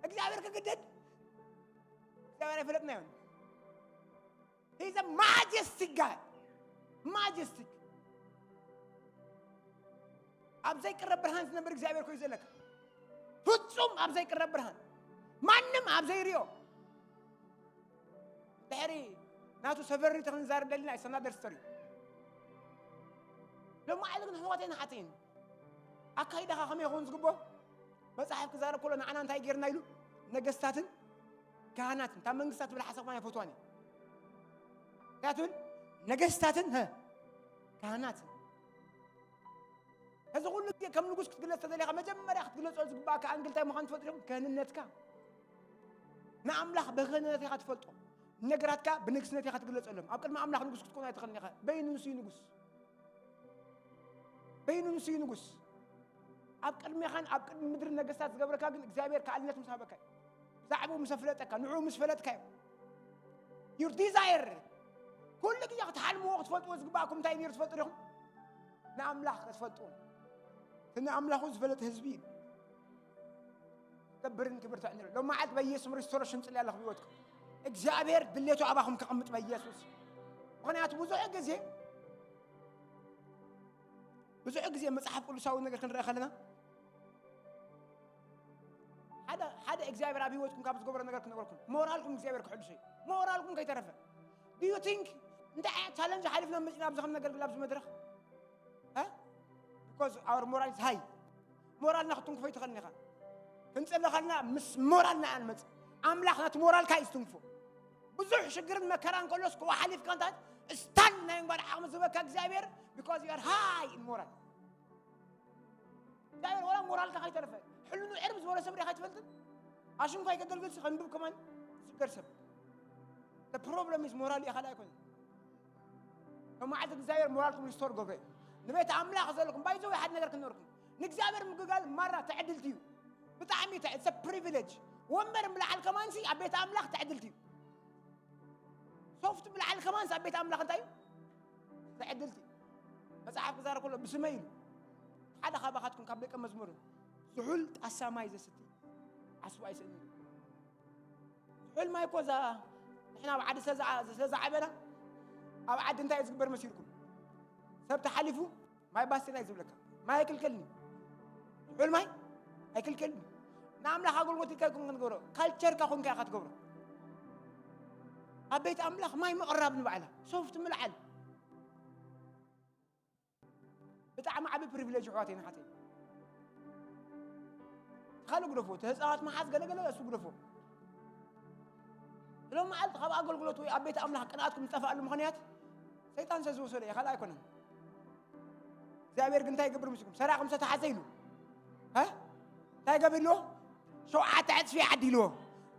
እግዚኣብሔር ክግደድ እግዚኣብሔር ኣይፈለጥናዮን። He's a majestic God. Majestic። ኣብ ዘይቅረብ ብርሃን ዝነብር እግዚኣብሔር ኮይኑ ዘለካ። ፍጹም ኣብ ዘይቅረብ ብርሃን። ማንም ኣብ ዘይሪኦ። ድሕሪ ናቱ ሰቨርኒቲ ክንዛረብ ደሊና፣ it's another story። ሎማዓሊ ግን ኣሕዋተይን ኣሓተይን፣ ኣካይዳኻ ከመይ ክኸውን ዝግብኦ? መጽሓፍ ክዛረብ ከሎ ንዓና እንታይ ጌርና ኢሉ? ነገስታትን ካህናትን፣ እታ መንግስታት ትብል ሓሳብ ኣይፈትዋን እየ። እንታይ ትብል? ነገስታትን፣ ሀ፣ ካህናትን። እዚ ኩሉ ግዜ ከም ንጉስ ክትግለጽ ተደሊኻ፣ መጀመርያ ክትግለጾ ዝግባእካ ኣንግል እንታይ ምዃኑ ትፈልጡ ዲኹም? ክህንነትካ። ንኣምላኽ ብክህንነት ኢኻ ትፈልጦ። ነገራትካ ብንግስነት ኢኻ ትግለጸሎም። ኣብ ቅድሚ ኣምላኽ ንጉስ ክትኮን ኣይትኽእልን ኢኻ። በይኑ ንሱ እዩ ንጉስ። በይኑ ንሱ እዩ ንጉስ። ኣብ ቅድሜኻን ኣብ ቅድሚ ምድሪ ነገስታት ዝገብረካ ግን እግዚኣብሔር ከኣልነት ምስ ሃበካ እዩ። ብዛዕባኡ ምስ ኣፍለጠካ፣ ንዕኡ ምስ ፈለጥካዮ። Your desire። ኩሉ ግዜ ክትሓልምዎ ክትፈልጥዎ ዝግባእኩም እንታይ ነይሩ ትፈልጡ ዲኹም? ንኣምላኽ ክትፈልጥዎ። እቲ ንኣምላኹ ዝፈለጠ ህዝቢ እዩ። ክብርን ክብር ተዕንሉ። ሎም መዓልቲ በኢየሱስ ሪስቶሬሽን ጽልያ ኣለኹ ህይወትኩም። እግዚኣብሔር ድሌቱ ኣባኹም ከቐምጥ በኢየሱስ። ምኽንያቱ ብዙሕ ግዜ፣ ብዙሕ ግዜ መጽሓፍ ቅዱሳዊ ነገር ክንረኢ ከለና፣ ሓደ፣ ሓደ እግዚኣብሔር ኣብ ህይወትኩም ካብ ዝገበሮ ነገር ክነግረኩም። ሞራልኩም እግዚኣብሔር ክሕልሶ እዩ። ሞራልኩም ከይተረፈ። Do you think እንታይ ዓይነት ቻለንጅ ሓሊፍና መጺና ኣብዚ ከም ነገር ኣብዚ መድረኽ? እ? Because our moral is high። ሞራልና ክትንክፎ ይትኽእልን ኢኻ። ክንጽሊ ከለና ምስ ሞራልና ኢና ንመጽእ። ኣምላኽ ነቲ ሞራልካ እዩ ዝትንክፎ። ብዙሕ ሽግርን መከራን ከሎስ ክዋ ሓሊፍካ እንታይ ስታን ናይ ምግባር ዓቕሚ ዝህበካ እግዚኣብሔር፣ because you are high in moral። እግዚኣብሔር ወላ ሞራልካ ከይተረፈ፣ ሕልኑ ዕርብ ዝበሎ ሰብ ሪኢኻ ኣይትፈልጥን? ኣሽንኳይ ከገልግል ከንብብ ከማን ዝስገር ሰብ። The problem is ሞራል ኢኻ ኣይኮነን። ሎማዓልቲ እግዚኣብሔር ሞራልኩም ሪስቶር ገብረ እዩ። ንቤት ኣምላኽ ዘለኩም ባይዘው ሓደ ነገር ክነርኩም። ንእግዚኣብሔር ምግልጋል ማራ ትዕድልቲ እዩ። ብጣዕሚ ትዕ-፣ it's a privilege። ወንበር ምልዓል ከማንሲ ኣብ ቤት ኣምላኽ ትዕድልቲ እዩ። ሶፍት ምልዓል ከማንሲ ኣብ ቤት ኣምላኽ እንታይ እዩ? ትዕድልቲ እዩ። መጽሓፍ ክዛረብ ከሎ ብስመይ ኢሉ። ሓደ ካባኻትኩም ካብ ደቀ መዝሙር ዝሑል ጣሳ ማይ ዘስቲ ዓስቡ ኣይስእንን። ዝሑል ማይ እኮ እዛ ንሕና ኣብ ዓዲ ስለ ዝዓ-፣ ስለ ዝዓበና ኣብ ዓዲ እንታይ እዩ ዝግበር መሲልኩም? ሰብ ተሓሊፉ ማይ ባስቴና እዩ ዝብለካ። ማይ ኣይክልከልኒ። ዝሑል ማይ ኣይክልከልኒ። ንኣምላኽ ኣገልግሎት ኢልካ ኣይኮንካ ትገብሮ። ካልቸርካ ኮንካ ኢኻ ትገብሮ። ኣብ ቤት ኣምላኽ ማይ ምቕራብ ንባዕላ። ሶፍት ምልዓል። ብጣዕሚ ዓቢ ፕሪቪሌጅ ኣሕዋተይን ኣሓተይን። ካልእ ግደፎ፣ እቲ ህፃናት መሓዝ ገለገለ እሱ ግደፎ። ሎም መዓልቲ ካብ ኣገልግሎት ወይ ኣብ ቤት ኣምላኽ ቅንኣትኩም ዝጠፍኣሉ ምኽንያት ሰይጣን ስለ ዝወሰዶ እዩ፣ ካልእ ኣይኮነን። እግዚኣብሔር ግን እንታይ ይገብር ምስልኩም? ሰራቕኩም ዝተተሓዘ ኢሉ። እ? እንታይ ገቢርዎ? ሸውዓተ ዕጽፊ ዓዲልዎ።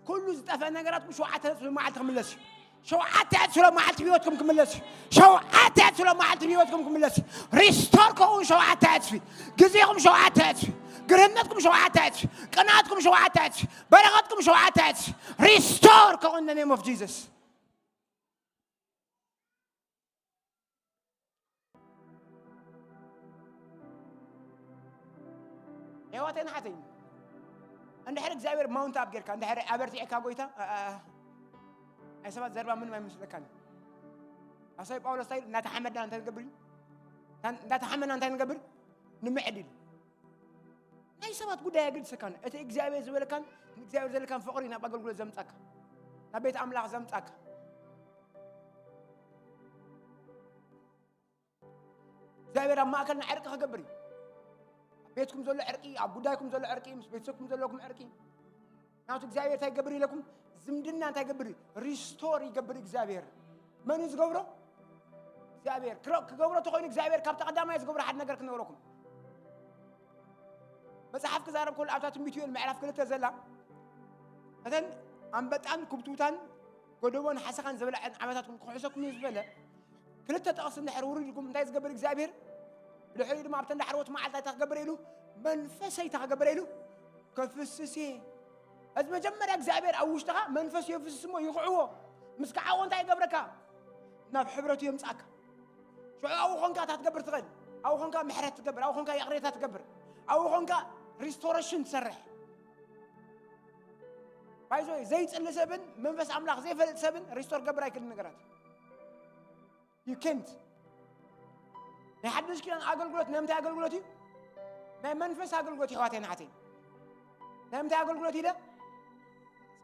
ኩሉ ዝጠፍአ ነገራትኩም ሸውዓተ ዕጽፊ መዓልቲ ክምለስ እዩ። ሸውዓተ ዕጽፊ ሎም መዓልቲ ህይወትኩም ክምለስ እዩ። ሸውዓተ ዕጽፊ ሎም መዓልቲ ህይወትኩም ክምለስ እዩ። ሪስቶር ከውን ሸውዓተ ዕጽፊ። ግዜኹም ሸውዓተ ዕጽፊ። ግርህነትኩም ሸውዓተ ዕጽፊ። ቅንኣትኩም ሸውዓተ ዕጽፊ። በረኸትኩም ሸውዓተ ዕጽፊ። ሪስቶር ከውን in the name of Jesus። ኣሕዋተይን ኣሓተይን፣ እንድሕር እግዚኣብሔር ማውንት ኣፕ ጌርካ፣ እንድሕር ኣበርቲዕካ ጎይታ፣ እ፣ እ፣ ናይ ሰባት ዘረባ ምንም ኣይመስለካን። ኣሳይ ጳውሎስ እንታይ ኢሉ? እንዳተሓመድና እንታይ ንገብር እዩ? እንዳ-፣ እንዳተሓመድና እንታይ ንገብር? ንምዕድ ኢሉ። ናይ ሰባት ጉዳይ ኣየገድሰካን። እቲ እግዚኣብሔር ዝበለካን ንእግዚኣብሔር ዘለካን ፍቕሪ ናብ ኣገልግሎት ዘምጻካ፣ ናብ ቤት ኣምላኽ ዘምጻካ። እግዚኣብሔር ኣብ ማእከልና ዕርቂ ክገብር እዩ። ኣብ ቤትኩም ዘሎ ዕርቂ፣ ኣብ ጉዳይኩም ዘሎ ዕርቂ፣ ምስ ቤተሰብኩም ዘለኩም ዕርቂ። ናቱ እግዚኣብሔር እንታይ ይገብር ኢለኩም? ዝምድና እንታይ ይገብር እዩ? ሪስቶር ይገብር እግዚኣብሔር። መን እዩ ዝገብሮ? እግዚኣብሔር። ክረ-፣ ክገብሮ ተኾይኑ እግዚኣብሔር ካብቲ ቀዳማይ ዝገብሮ ሓደ ነገር ክነግረኩም። መጽሓፍ ክዛረብ ከሎ ኣብታ ትንቢት ዮኤል ምዕራፍ ክልተ ዘላ፣ እተን ኣንበጣን ክብቱታን ጎደቦን ሓሰኻን ዝበልዐን ዓመታትኩም ክሕሰኩም እዩ ዝበለ። ክልተ ጥቕሲ እንድሕር ውሪድኩም እንታይ ዝገብር እግዚኣብሔር? ብድሕሪኡ ድማ ኣብተን ዳሕረዎት መዓልታት እንታይ ክገብር ኢሉ? መንፈሰይ እንታይ ክገብር ኢሉ? ከፍስስ እየ። እዚ መጀመርያ እግዚኣብሔር ኣብ ውሽጥኻ መንፈስ የፍስስ እሞ ይኽዕዎ። ምስ ከዓዎ እንታይ ይገብረካ? ናብ ሕብረቱ የምጽኣካ። ሽዑ ኣብኡ ኾንካ እንታይ ትገብር ትኽእል? ኣብኡ ኾንካ ምሕረት ትገብር፣ ኣብኡ ኾንካ ይቕሬታ ትገብር፣ ኣብኡ ኾንካ ሪስቶሬሽን ትሰርሕ። ባይዞ ዘይጽሊ ሰብን መንፈስ ኣምላኽ ዘይፈልጥ ሰብን ሪስቶር ክገብር ኣይክእልን ነገራት። You can't። ናይ ሓድሽ ኪዳን ኣገልግሎት ናይ ምንታይ ኣገልግሎት እዩ? ናይ መንፈስ ኣገልግሎት፣ የሕዋተይ ንሓተይ። ናይ ምንታይ ኣገልግሎት ኢለ?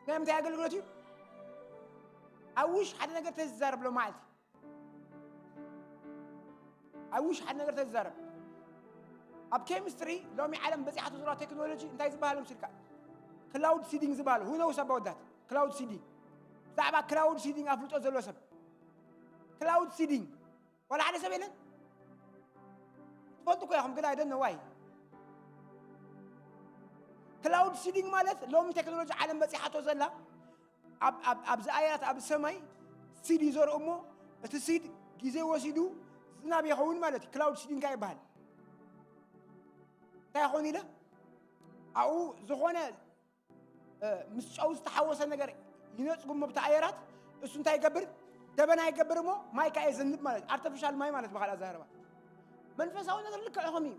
ናይ ምንታይ ኣገልግሎት እዩ? ኣውሽ ሓደ ነገር ተዝዛረብ ሎ መዓልቲ ኣውሽ ሓደ ነገር ተዝዛረብ። ኣብ ኬሚስትሪ ሎሚ ዓለም በፂሓቶ ዘላ ቴክኖሎጂ እንታይ ዝበሃል ምስልካ? ክላውድ ሲዲንግ ዝበሃል። Who knows about that? ክላውድ ሲዲንግ። ብዛዕባ ክላውድ ሲዲንግ ኣፍልጦ ዘሎ ሰብ? ክላውድ ሲዲንግ ዋላ ሓደ ሰብ የለን? ትፈልጡ እኮ ኢኹም፣ ግን I don't know why። ክላውድ ሲዲንግ ማለት ሎሚ ቴክኖሎጂ ዓለም በፂሓቶ ዘላ፣ ኣብ ኣብዛ ኣየራት ኣብ ሰማይ ሲድ ይዘርኡ እሞ እቲ ሲድ ግዜ ወሲዱ ዝናብ ይኸውን ማለት እዩ። ክላውድ ሲዲንግ ይበሃል። እንታይ ይኸውን ኢለ ኣብኡ ዝኾነ ምስ ጨው ዝተሓወሰ ነገር ይነፅጉ እሞ ብቲ ኣየራት እሱ እንታይ ይገብር? ደበና ይገብር እሞ ማይ ከዓ የዘንብ ማለት እዩ። ኣርተፊሻል ማይ ማለት ብኻልእ ኣዘራርባ መንፈሳዊ ነገር ልክዕ ኢኹም እዩ።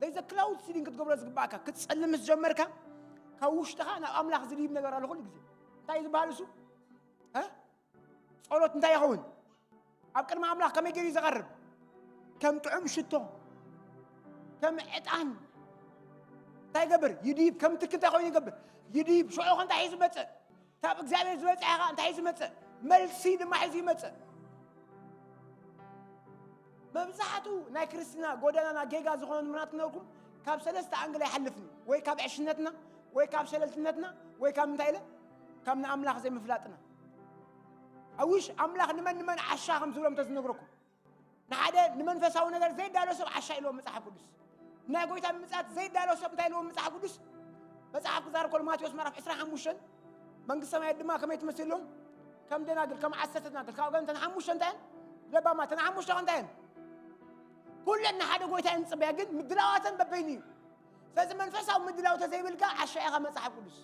There is a cloud seeding ክትገብሮ ዝግባእካ። ክትጸልም ምስ ጀመርካ ካብ ውሽጥኻ ናብ ኣምላኽ ዝድይብ ነገር ኣሎ ኩሉ ግዜ። እንታይ እዩ ዝበሃል እሱ? እ? ጸሎት እንታይ ይኸውን? ኣብ ቅድሚ ኣምላኽ ከመይ ገይሩ እዩ ዝቐርብ? ከም ጥዑም ሽቶ፣ ከም ዕጣን እንታይ ይገብር? ይድይብ። ከም ትኪ እንታይ ኮይኑ ይገብር? ይድይብ። ሽዑ ኸ እንታይ እዩ ዝመጽእ? ካብ እግዚኣብሔር ዝበጽሐ ኸኣ እንታይ እዩ ዝመጽእ? መልሲ ድማ ሒዙ ይመጽእ። መብዛሕትኡ ናይ ክርስትና ጎደናና ጌጋ ዝኾነ ምኽንያት ክነግርኩም፣ ካብ ሰለስተ ኣንግል ኣይሓልፍን እዩ። ወይ ካብ ዕሽነትና፣ ወይ ካብ ሸለልትነትና፣ ወይ ካብ እንታይ ኢለ? ካብ ንኣምላኽ ዘይምፍላጥና። ኣውሽ ኣምላኽ ንመን ንመን ዓሻ ከም ዝብሎም ተዝነግረኩም። ንሓደ ንመንፈሳዊ ነገር ዘይዳሎ ሰብ ዓሻ ኢልዎ መጽሓፍ ቅዱስ። ናይ ጎይታ ምምጻእ ዘይዳሎ ሰብ እንታይ ኢልዎ መጽሓፍ ቅዱስ? መጽሓፍ ክዛረብ ከሎ ማቴዎስ ምዕራፍ ዕስራን ሓሙሽተን መንግስቲ ሰማያት ድማ ከመይ ትመስል ኢሎም? ከም ደናግል፣ ከም ዓሰርተ ደናግል፣ ካብ እተን ሓሙሽተ እንታይ እየን? ለባማት። እተን ሓሙሽተ እንታይ እየን? ኩለን ንሓደ ጎይታ እየን ዝጽበያ፣ ግን ምድላዋተን በበይኑ እዩ። ስለዚ መንፈሳዊ ምድላው ተዘይብልካ ዓሻ ኢኻ መጽሓፍ ቅዱስ።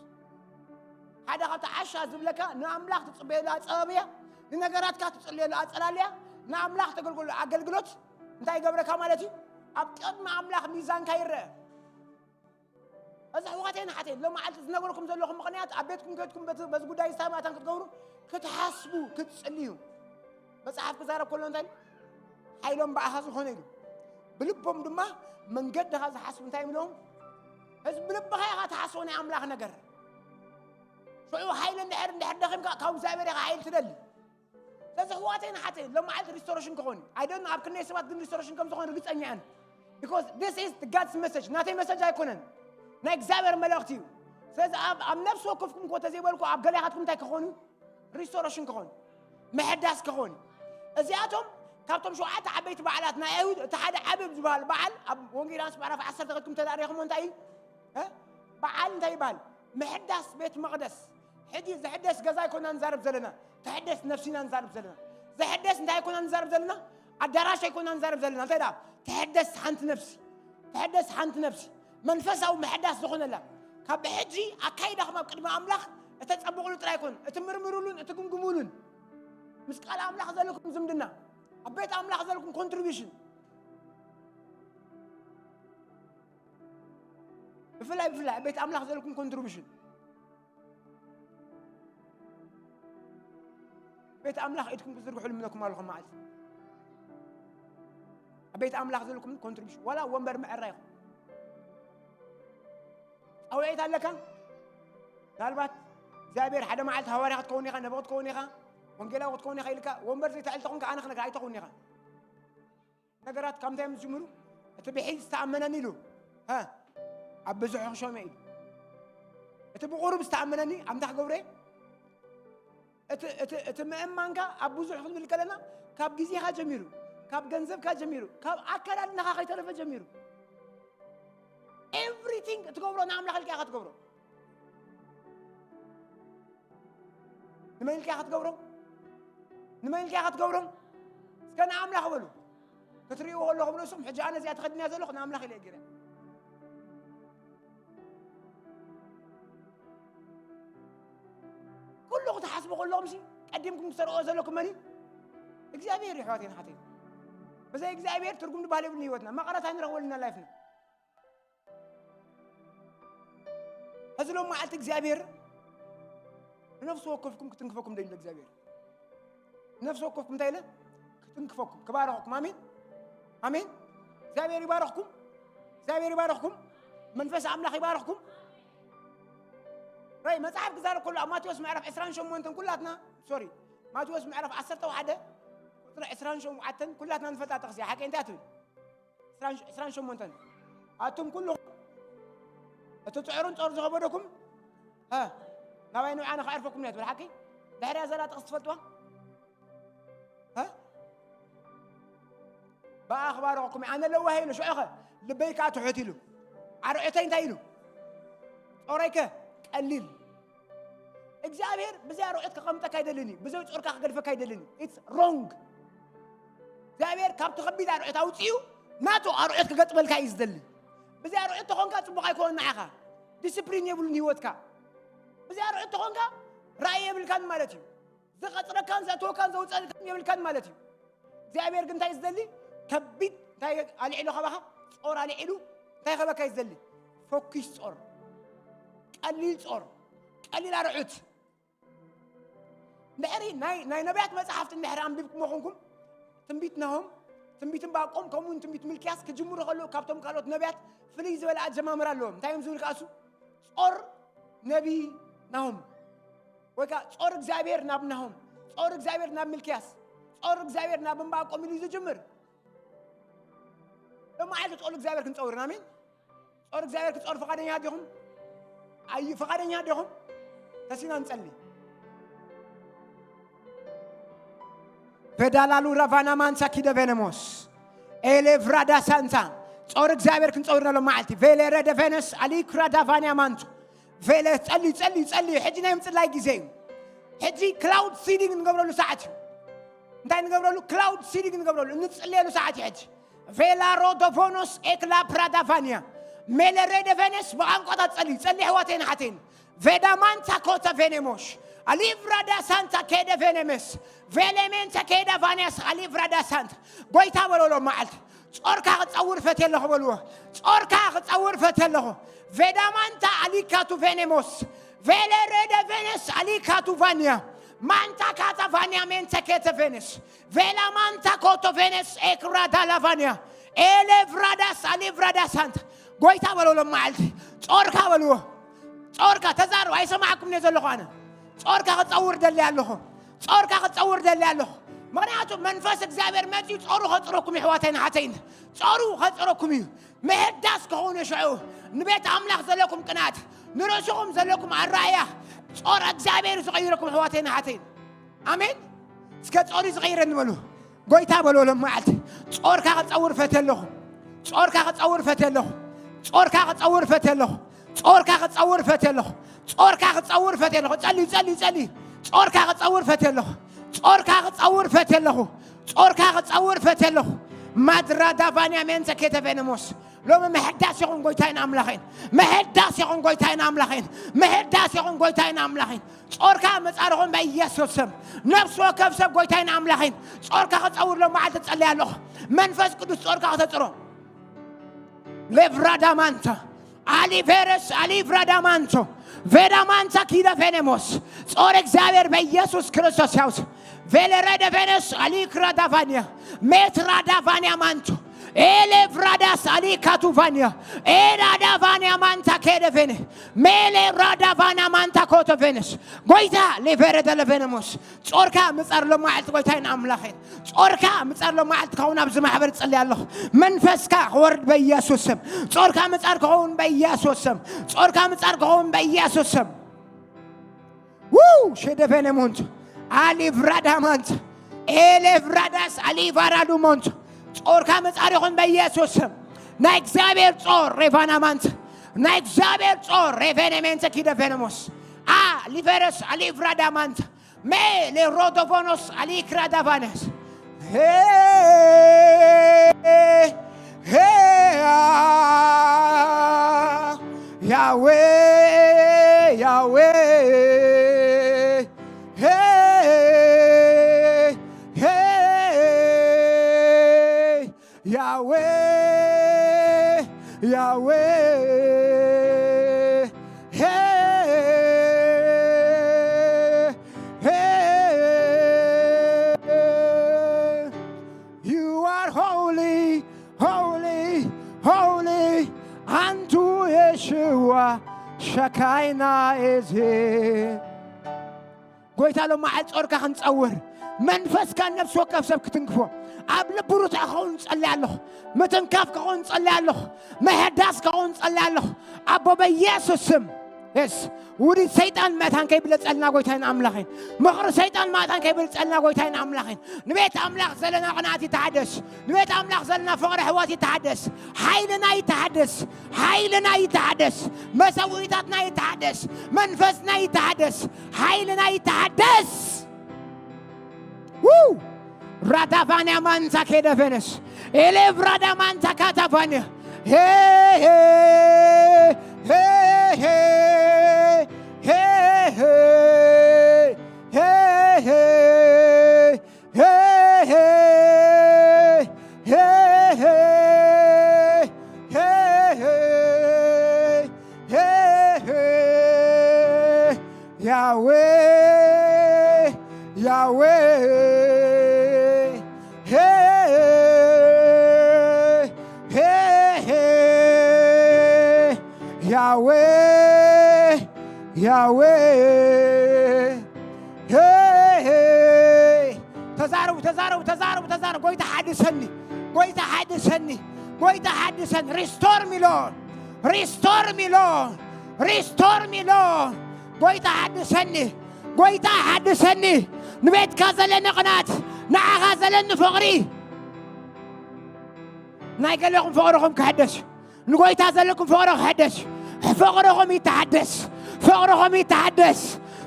ሓደ ካብቲ ዓሻ ዝብለካ ንኣምላኽ ትጽበየሉ ኣጸባብያ፣ ንነገራትካ ትጽልየሉ ኣጸላልያ፣ ንኣምላኽ ተገልግሎ ኣገልግሎት እንታይ ይገብረካ ማለት እዩ? ኣብ ቅድሚ ኣምላኽ ሚዛንካ ይረአ። እዚ ኣሕዋተይን ኣሓተይን ሎሚ መዓልቲ ዝነገርኩም ዘለኹም ምኽንያት ኣብ ቤትኩም ከድኩም በዚ በዚ ጉዳይ ዝታማታን ክትገብሩ ክትሓስቡ ክትጽልዩ። መጽሓፍ ክዛረብ ከሎ እንታይ ኢሉ? ሓይሎም ብኣኻ ዝኾነ ኢሉ። ብልቦም ድማ መንገድኻ ዝሓስቡ እንታይ ኢሎም? እዚ ብልብኻ ኢኻ ትሓስቦ ናይ ኣምላኽ ነገር። ሽዑ ሓይሊ እንድሕር እንድሕር ደኺምካ ካብ እግዚኣብሔር ኢኻ ሓይሊ ትደሊ። ስለዚ ኣሕዋተይን ኣሓተይን ሎም መዓልቲ ሪስቶሬሽን ክኾን እዩ። I don't know ኣብ ክንደይ ሰባት ግን ሪስቶሬሽን ከም ዝኾን ርግጸኛ እየን። Because this is the God's message። ናተይ መሰጅ ኣይኮነን፣ ናይ እግዚኣብሔር መልእኽቲ እዩ። ስለዚ ኣብ ኣብ ነፍሲ ወከፍኩም እኮ ተዘይበልኩ ኣብ ገሊኣኻትኩም እንታይ ክኾኑ? ሪስቶሬሽን ክኾን፣ ምሕዳስ ክኾን። እዚኣቶም ካብቶም ሸውዓተ ዓበይቲ በዓላት ናይ ኣይሁድ እቲ ሓደ ዓቢ ዝበሃል በዓል ኣብ ወንጌል ዮሃንስ ምዕራፍ ዓሰርተ ከድኩም ተዳሪኹሞ እንታይ እዩ? እ? በዓል እንታይ ይበሃል? ምሕዳስ ቤት መቕደስ። ሕጂ ዝሕደስ ገዛ ኣይኮና ንዛረብ ዘለና፣ ትሕደስ ነፍሲና ንዛረብ ዘለና። ዝሕደስ እንታይ ኣይኮና ንዛረብ ዘለና? ኣዳራሽ ኣይኮና ንዛረብ ዘለና። እንታይ ደኣ? ትሕደስ ሓንቲ ነፍሲ፣ ትሕደስ ሓንቲ ነፍሲ። መንፈሳዊ ምሕዳስ ዝኾነላ ካብ ሕጂ ኣካይዳኹም ኣብ ቅድሚ ኣምላኽ እተጸብቑሉ ጥራይ ኣይኮን፣ እትምርምሩሉን እትግምግሙሉን። ምስ ቃል ኣምላኽ ዘለኩም ዝምድና፣ ኣብ ቤት ኣምላኽ ዘለኩም ኮንትሪቢሽን፣ ብፍላይ ብፍላይ ኣብ ቤት ኣምላኽ ዘለኩም ኮንትሪቢሽን። ቤት ኣምላኽ ኢድኩም ክትዝርግሑ ልምነኩም ኣለኹም መዓልቲ። ኣብ ቤት ኣምላኽ ዘለኩም ኮንትሪቢሽን፣ ዋላ ወንበር ምዕራይ ይኹን። ጻውዒት ኣለካ? ምናልባት እግዚኣብሔር ሓደ መዓልቲ ሃዋርያ ክትከውን ኢኻ፣ ነቢ ክትከውን ኢኻ፣ ወንጌላዊ ክትከውን ኢኻ ኢልካ ወንበር ዘይትሕል ተኾንካ ኣነ ክነግር ኣይተኹን ኢኻ። ነገራት ካብ እንታይ እዮም ዝጅምሩ? እቲ ብሒል ዝተኣመነኒ ኢሉ፣ ሀ፣ ኣብ ብዙሕ ክሾመ ኢሉ። እቲ ብቑሩብ ዝተኣመነኒ ኣብ እንታይ ክገብሮ እየ? እቲ፣ እቲ፣ እቲ ምእማንካ ኣብ ብዙሕ ክንብል ከለና ካብ ግዜኻ ጀሚሩ፣ ካብ ገንዘብካ ጀሚሩ፣ ካብ ኣከዳድናኻ ከይተረፈ ጀሚሩ፣ ኤቭሪቲንግ እትገብሮ ንኣምላኽ ኢልካ ኢኻ ትገብሮ። ንመን ኢልካ ክትገብሮም? ንመን ኢልካ ክትገብሮም? እስከ ንኣምላኽ በሉ። ክትርእይዎ ከለኹም ርእሶም፣ ሕጂ ኣነ እዚኣ ተኸዲና ዘለኹ ንኣምላኽ ኢለ ገይረ። ኩሉ ክትሓስቡ ከለኹም ሲ ቀዲምኩም ክትሰርኦ ዘለኩም መን እዩ? እግዚኣብሔር እዩ። ኣሕዋተይን ኣሓተይን፣ ብዘይ እግዚኣብሔር ትርጉም ዝበሃል የብሉን ህይወትና። መቐረት ኣይንረኽበሉና ላይፍና። ሕዚ ሎም መዓልቲ እግዚኣብሔር ንነፍሲ ወከፍኩም ክትንክፈኩም ደይሉ እግዚኣብሔር። ነፍሲ ወከፍኩም እንታይ ኢለ? ክትንክፈኩም፣ ክባረኽኩም። ኣሜን፣ ኣሜን። እግዚኣብሔር ይባረኽኩም፣ እግዚኣብሔር ይባረኽኩም። መንፈስ ኣምላኽ ይባረኽኩም። ራይ መጽሓፍ ክዛረብ ከሎ ኣብ ማቴዎስ ምዕራፍ ዕስራን ሸሞንተን ኩላትና፣ ሶሪ፣ ማቴዎስ ምዕራፍ ዓሰርተ ሓደ ቁጽሪ ዕስራን ሸውዓተን ኩላትና ንፈልጣ ጥቕሲ እያ። ሓቂ እንታይ ትብል? ዕስራን ሸሞንተን ኣቱም ኩሉ እቲ ጽዕሩን ጾር ዝኸበደኩም፣ ሀ፣ ናባይ ንውዓ ንኸዕርፈኩም እያ ትብል። ሓቂ? ድሕሪያ ዘላ ጥቕሲ ትፈልጥዋ? ሀ? ብኣ ክባርኸኩም እየ። ኣነ ለዋህ ኢሉ፣ ሽዑኸ ልበይ ከኣ ትሑት ኢሉ። ኣርዑተይ እንታይ ኢሉ? ጾረይከ ቀሊል። እግዚኣብሔር ብዘይ ኣርዑት ከቐምጠካ ኣይደልን እዩ። ብዘይ ጾርካ ክገድፈካ ኣይደልን እዩ። It's wrong። እግዚኣብሔር ካብቲ ከቢድ ኣርዑት ኣውጺኡ ናቱ ኣርዑት ክገጥመልካ እዩ ዝደሊ። ብዘይ ኣርዑት ተኾንካ ጽቡቕ ኣይኮነን ንዓኻ። ዲስፕሊን የብሉን ህይወትካ። ብዘይ ኣርዑት ተኾንካ ራእይ የብልካን ማለት እዩ። ዝቐጽረካን ዘእትወካን ዘውጸልካን የብልካን ማለት እዩ። እግዚኣብሔር ግን እንታይ ዝደሊ? ከቢድ እንታይ ኣልዒሉ ካባኻ? ጾር ኣልዒሉ እንታይ ከበካ እዩ ዝደሊ? ፈኪስ ጾር፣ ቀሊል ጾር፣ ቀሊል ኣርዑት። ድሕሪ ናይ፣ ናይ ነቢያት መጽሓፍቲ እንድሕሪ ኣንቢብኩሞ ኾንኩም፣ ትንቢት ናሆም፣ ትንቢት ዕንባቆም፣ ከምኡውን ትንቢት ሚልክያስ ክጅምሩ ከለዉ ካብቶም ካልኦት ነቢያት ፍልይ ዝበለ ኣጀማምራ ኣለዎም። እንታይ እዮም ዝብል ከኣሱ? ጾር ነቢ ናሆም፣ ወይ ከኣ ጾር እግዚኣብሔር ናብ ናሆም፣ ጾር እግዚኣብሔር ናብ ሚልክያስ፣ ጾር እግዚኣብሔር ናብ ዕንባቆም ኢሉ እዩ ዝጅምር። ሎማዓልቲ ጾር እግዚኣብሔር ክንጸውር ኢና። ኣሜን። ጾር እግዚኣብሔር ክጸውር ፍቓደኛ ዲኹም? ኣዩ ፍቓደኛ ዲኹም? ተሲና ንጸሊ። ቬዳላሉ ራቫና ማንሳ ኪደ ቬነሞስ ኤሌ ቭራዳ ሳንታ። ጾር እግዚኣብሔር ክንጸውር ኢና ሎም መዓልቲ። ቬሌ ረደ ቬነስ ኣሊክራ ዳቫንያ ማንቱ። ቬለ ጸሊ፣ ጸሊ፣ ጸሊ። ሕጂ ናይ ምጽላይ ግዜ እዩ። ሕጂ ክላውድ ሲዲንግ ንገብረሉ ሰዓት እዩ። እንታይ ንገብረሉ? ክላውድ ሲዲንግ ንገብረሉ፣ እንጽልየሉ ሰዓት እዩ ሕጂ። ቬላ ሮዶቮኖስ ኤክላ ፕራዳቫንያ ሜለ ሬደቨነስ ብቋንቋታት ጸሊ፣ ጸሊ ኣሕዋተይን ኣሓተይን። ቬዳማንታ ኮተ ቬኔሞሽ ኣሊቭራዳ ሳንታ ኬደ ቬኔሜስ ቬሌሜንተ ኬዳ ቫንያስ ኣሊቭራዳ ሳንታ። ጎይታ በሎ ሎም መዓልቲ ጾርካ ክጸውር ፈትየ ኣለኹ በልዎ። ጾርካ ክጸውር ፈትየ ኣለኹ። ቬዳማንታ ኣሊካቱ ቬኔሞስ ቬለ ሬደ ቬነስ ኣሊካቱ ቫንያ ማንታ ካታ ቫንያ ሜንተ ኬተ ቬነስ ቬላ ማንታ ኮቶ ቬነስ ኤክራዳ ላቫንያ ኤሌ ቭራዳስ ኣሊ ቭራዳስ ኣንታ። ጎይታ በሎ ሎም መዓልቲ ጾርካ በልዎ። ጾርካ ተዛረቡ። ኣይሰማዕኩም እየ ዘለኹ ኣነ። ጾርካ ክጸውር ደሊ ኣለኹ። ጾርካ ክጸውር ደሊ ኣለኹ። ምኽንያቱ መንፈስ እግዚኣብሔር መጺኡ ጾሩ ከጽረኩም የሕዋተይን ኣሓተይን። ጾሩ ከጽረኩም እዩ። ምሕዳስ ክኸውን እዩ ሽዑ። ንቤት ኣምላኽ ዘለኩም ቅንኣት፣ ንርእስኹም ዘለኩም ኣረኣእያ ጾር እግዚኣብሔር እዩ ዝቐይረኩም ኣሕዋተይን ኣሓተይን። ኣሜን። እስከ ጾር እዩ ዝቐይረኒ በሉ። ጎይታ በሎ ሎም መዓልቲ ጾርካ ክጸውር ፈትየ ኣለኹ። ጾርካ ክጸውር ፈትየ ኣለኹ። ጾርካ ክጸውር ፈትየ ኣለኹ። ጾርካ ክጸውር ፈትየ ኣለኹ። ጾርካ ክጸውር ፈትየ ኣለኹ። ጸሊ፣ ጸሊ፣ ጸሊ። ጾርካ ክጸውር ፈትየ ኣለኹ። ጾርካ ክጸውር ፈትየ ኣለኹ። ጾርካ ክጸውር ፈትየ ኣለኹ። ማድራ ዳቫንያ ሜንተ ኬተ ቬነሞስ። ሎሚ ምሕዳስ ይኹን ጎይታይን ኣምላኸይን። ምሕዳስ ይኹን ጎይታይን ኣምላኸይን። ምሕዳስ ይኹን ጎይታይን ኣምላኸይን። ጾርካ ምጻርኹም በኢየሱስ ስም። ነፍሲ ወከፍ ሰብ ጎይታይን ኣምላኸይን። ጾርካ ክጸውር ሎም መዓልቲ ጸልያ ኣለኹ። መንፈስ ቅዱስ ጾርካ ክተጽሮ። ሌቭራዳ ማንታ ኣሊቬረስ ኣሊቭራዳ ማንቶ ቬዳ ማንታ ኪደ ቬኔሞስ ጾር እግዚኣብሔር በኢየሱስ ክርስቶስ ያውስ ቬለረደ ቬነስ ኣሊክራዳ ቫንያ ሜትራ ዳቫንያ ማንቶ ኤሌ ቭራዳስ ኣሊካቱ ቫንያ ኤዳ ዳቫንያ ማንታ ኬደ ቬነ ሜሌ ራዳ ቫና ማንታ ኮቶ ቬነስ ጎይታ ሌቬረ ደለ ቬነሞስ ጾርካ ምጻር ሎም መዓልቲ ጎይታይን ኣምላኸይን ጾርካ ምጻር ሎም መዓልቲ ክኸውን ኣብዚ ማሕበር እጽሊ ኣለኹ መንፈስካ ክወርድ በኢየሱስ ስም ጾርካ ምጻር ክኸውን በኢየሱስ ስም ጾርካ ምጻር ክኸውን በኢየሱስ ስም ው ሸደፈነ ሞንት ኣሊቭራዳ ማንት ኤሌቭራዳስ ኣሊቫራዱ ሞንት ጾርካ መጻር ይኹን በኢየሱስ ስም ናይ እግዚኣብሔር ጾር ሬቫና ማንት ናይ እግዚኣብሔር ጾር ሬቬኔሜንተ ኪደፌነሞስ ኣሊቨረስ ኣሊቭራዳ ማንት ሜ ሌሮዶቮኖስ ኣሊክራዳቫነስ። ሄ፣ ሄ፣ አ፣ ያዌ፣ ያዌ፣ ሄ፣ ሄ፣ ያዌ፣ ያዌ፣ ሄ፣ ሄ። You are holy, holy, holy, unto Yeshua Shekinah is here. ጎይታ ሎም መዓል ጾርካ ክንጸውር፣ መንፈስካ ነፍሲ ወከፍ ሰብ ክትንክፎ፣ ኣብ ልቡ ርቱዕ ክኸውን ጸልይ ኣለኹ። ምትንካፍ ክኸውን ጸልይ ኣለኹ። ምሕዳስ ክኸውን ጸልይ ኣለኹ። ኣቦ በኢየሱስ ስም። የስ፣ ውዲት ሰይጣን መታን ከይብለጸልና ጎይታይን ኣምላኽን። ምኽሪ ሰይጣን መታን ከይብለጸልና ጎይታይን ኣምላኽን። ንቤት ኣምላኽ ዘለና ቅንኣት ይተሓደስ። ንቤት ኣምላኽ ዘለና ፍቕሪ ኣሕዋት ይተሓደስ። ሓይልና ይተሓደስ። ሓይልና ይተሓደስ። መሰውኢታትና ይተሓደስ። መንፈስና ይተሓደስ። ሓይልና ይተሓደስ። ው! ራዳቫንያ ማንታ ኬደቨነስ። ኤሌቭ ራዳ ማንታ ካታቫንያ። ሄ፣ ሄ፣ ሄ፣ ሄ፣ ሄ፣ ሄ፣ ሄ፣ ሄ፣ ሄ፣ ሄ፣ ሄ፣ ሄ፣ ሄ፣ ሄ፣ ሄ፣ ያዌ፣ ያዌ፣ ሄ፣ ሄ፣ ሄ፣ ያዌ፣ ያዌ፣ ሄ፣ ሄ። ተዛረቡ፣ ተዛረቡ፣ ተዛረቡ፣ ተዛረቡ። ጎይታ ሓድሰኒ፣ ጎይታ ሓድሰኒ፣ ጎይታ ሓድሰኒ። ሪስቶር ሚሎን፣ ሪስቶር ሚሎን፣ ሪስቶር ሚሎን። ጎይታ ሓድሰኒ፣ ጎይታ ሓድሰኒ። ንቤትካ ዘለኒ ቅናት፣ ንዓኻ ዘለኒ ፍቕሪ። ናይ ገለኹም ፍቕርኹም ክሕደስ፣ ንጎይታ ዘለኩም ፍቕሪ ክሕደስ። ፍቕርኹም ይተሓደስ፣ ፍቕርኹም ይተሓደስ፣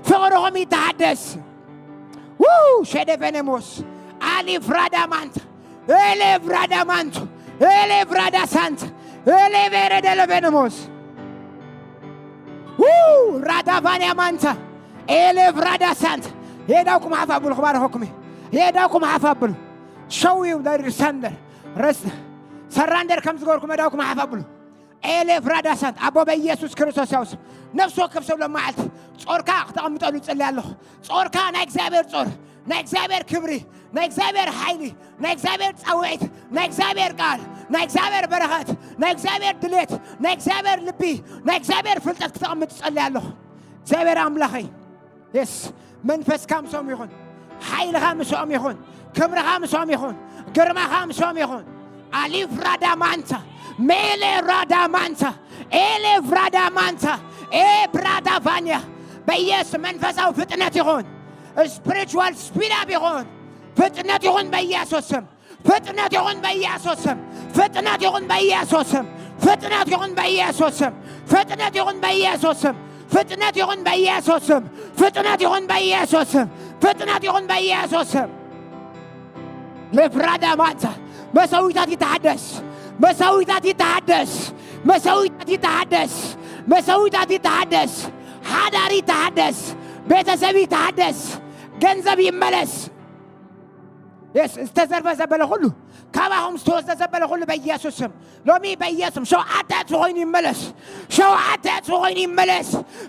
ፍቕርኹም ይተሓደስ። ው! ሸደቨነሞስ፣ ኣሊፍ ራዳማንት፣ ኤሌቭ ራዳማንት፣ ኤሌቭ ራዳሳንት፣ ኤሌቭ ኤረደለቨነሞስ። ው! ራዳቫንያ ማንታ፣ ኤሌቭ ራዳሳንት። የዳውኩም ሓፍ ኣብሉ፣ ክባርኸኩም እየ። የዳውኩም ሓፍ ኣብሉ። ሸው እዩ ዳይር ሳንደር። ረስ-፣ ሰራንደር ከም ዝገበርኩም የዳውኩም ሓፍ ኣብሉ። ኤሌ ፍራዳሳንት ኣቦ በኢየሱስ ክርስቶስ ያውስ ነፍሲ ወከፍ ሰብ ሎም መዓልቲ ጾርካ ክተቐምጠሉ ጽልይ ኣለኹ። ጾርካ ናይ እግዚኣብሔር ጾር፣ ናይ እግዚኣብሔር ክብሪ፣ ናይ እግዚኣብሔር ሓይሊ፣ ናይ እግዚኣብሔር ጻውዒት፣ ናይ እግዚኣብሔር ቃል፣ ናይ እግዚኣብሔር በረኸት፣ ናይ እግዚኣብሔር ድሌት፣ ናይ እግዚኣብሔር ልቢ፣ ናይ እግዚኣብሔር ፍልጠት ክተቐምጥ ጽልይ ኣለኹ። እግዚኣብሔር ኣምላኸይ የስ መንፈስካ ምስኦም ይኹን፣ ሓይልኻ ምስኦም ይኹን፣ ክብርኻ ምስኦም ይኹን፣ ግርማኻ ምስኦም ይኹን። ኣሊፍ ራዳ ማንታ፣ ሜሌ ራዳ ማንታ፣ ኤሌ ፍራዳ ማንታ፣ ኤ ብራዳ ቫንያ። በኢየሱስ መንፈሳዊ ፍጥነት ይኹን፣ ስፒሪቹዋል ስፒድ ኣፕ ይኹን፣ ፍጥነት ይኹን በኢየሱስ ስም። ፍጥነት ይኹን በኢየሱስ ስም። ፍጥነት ይኹን በኢየሱስ ስም። ፍጥነት ይኹን በኢየሱስ ስም። ፍጥነት ይኹን በኢየሱስ ስም። ፍጥነት ይኹን በኢየሱስ ስም። ፍጥነት ይኹን በኢየሱስ ስም። ፍጥነት ይኹን በኢየሱስ ስም። ለፍራዳ ማንታ መሰዊታት ይተሓደስ። መሰዊታት ይተሓደስ። መሰዊታት ይተሓደስ። መሰዊታት ይተሓደስ። ሓዳር ይተሓደስ። ቤተሰብ ይተሓደስ። ገንዘብ ይመለስ። የስ ዝተዘርፈ ዘበለ ኩሉ ካባኹም ዝተወስደ ዘበለ ኩሉ በኢየሱስ ስም ሎሚ በኢየሱስ ስም ሸውዓተ እጥፊ ኮይኑ ይመለስ። ሸውዓተ እጥፊ ኮይኑ ይመለስ።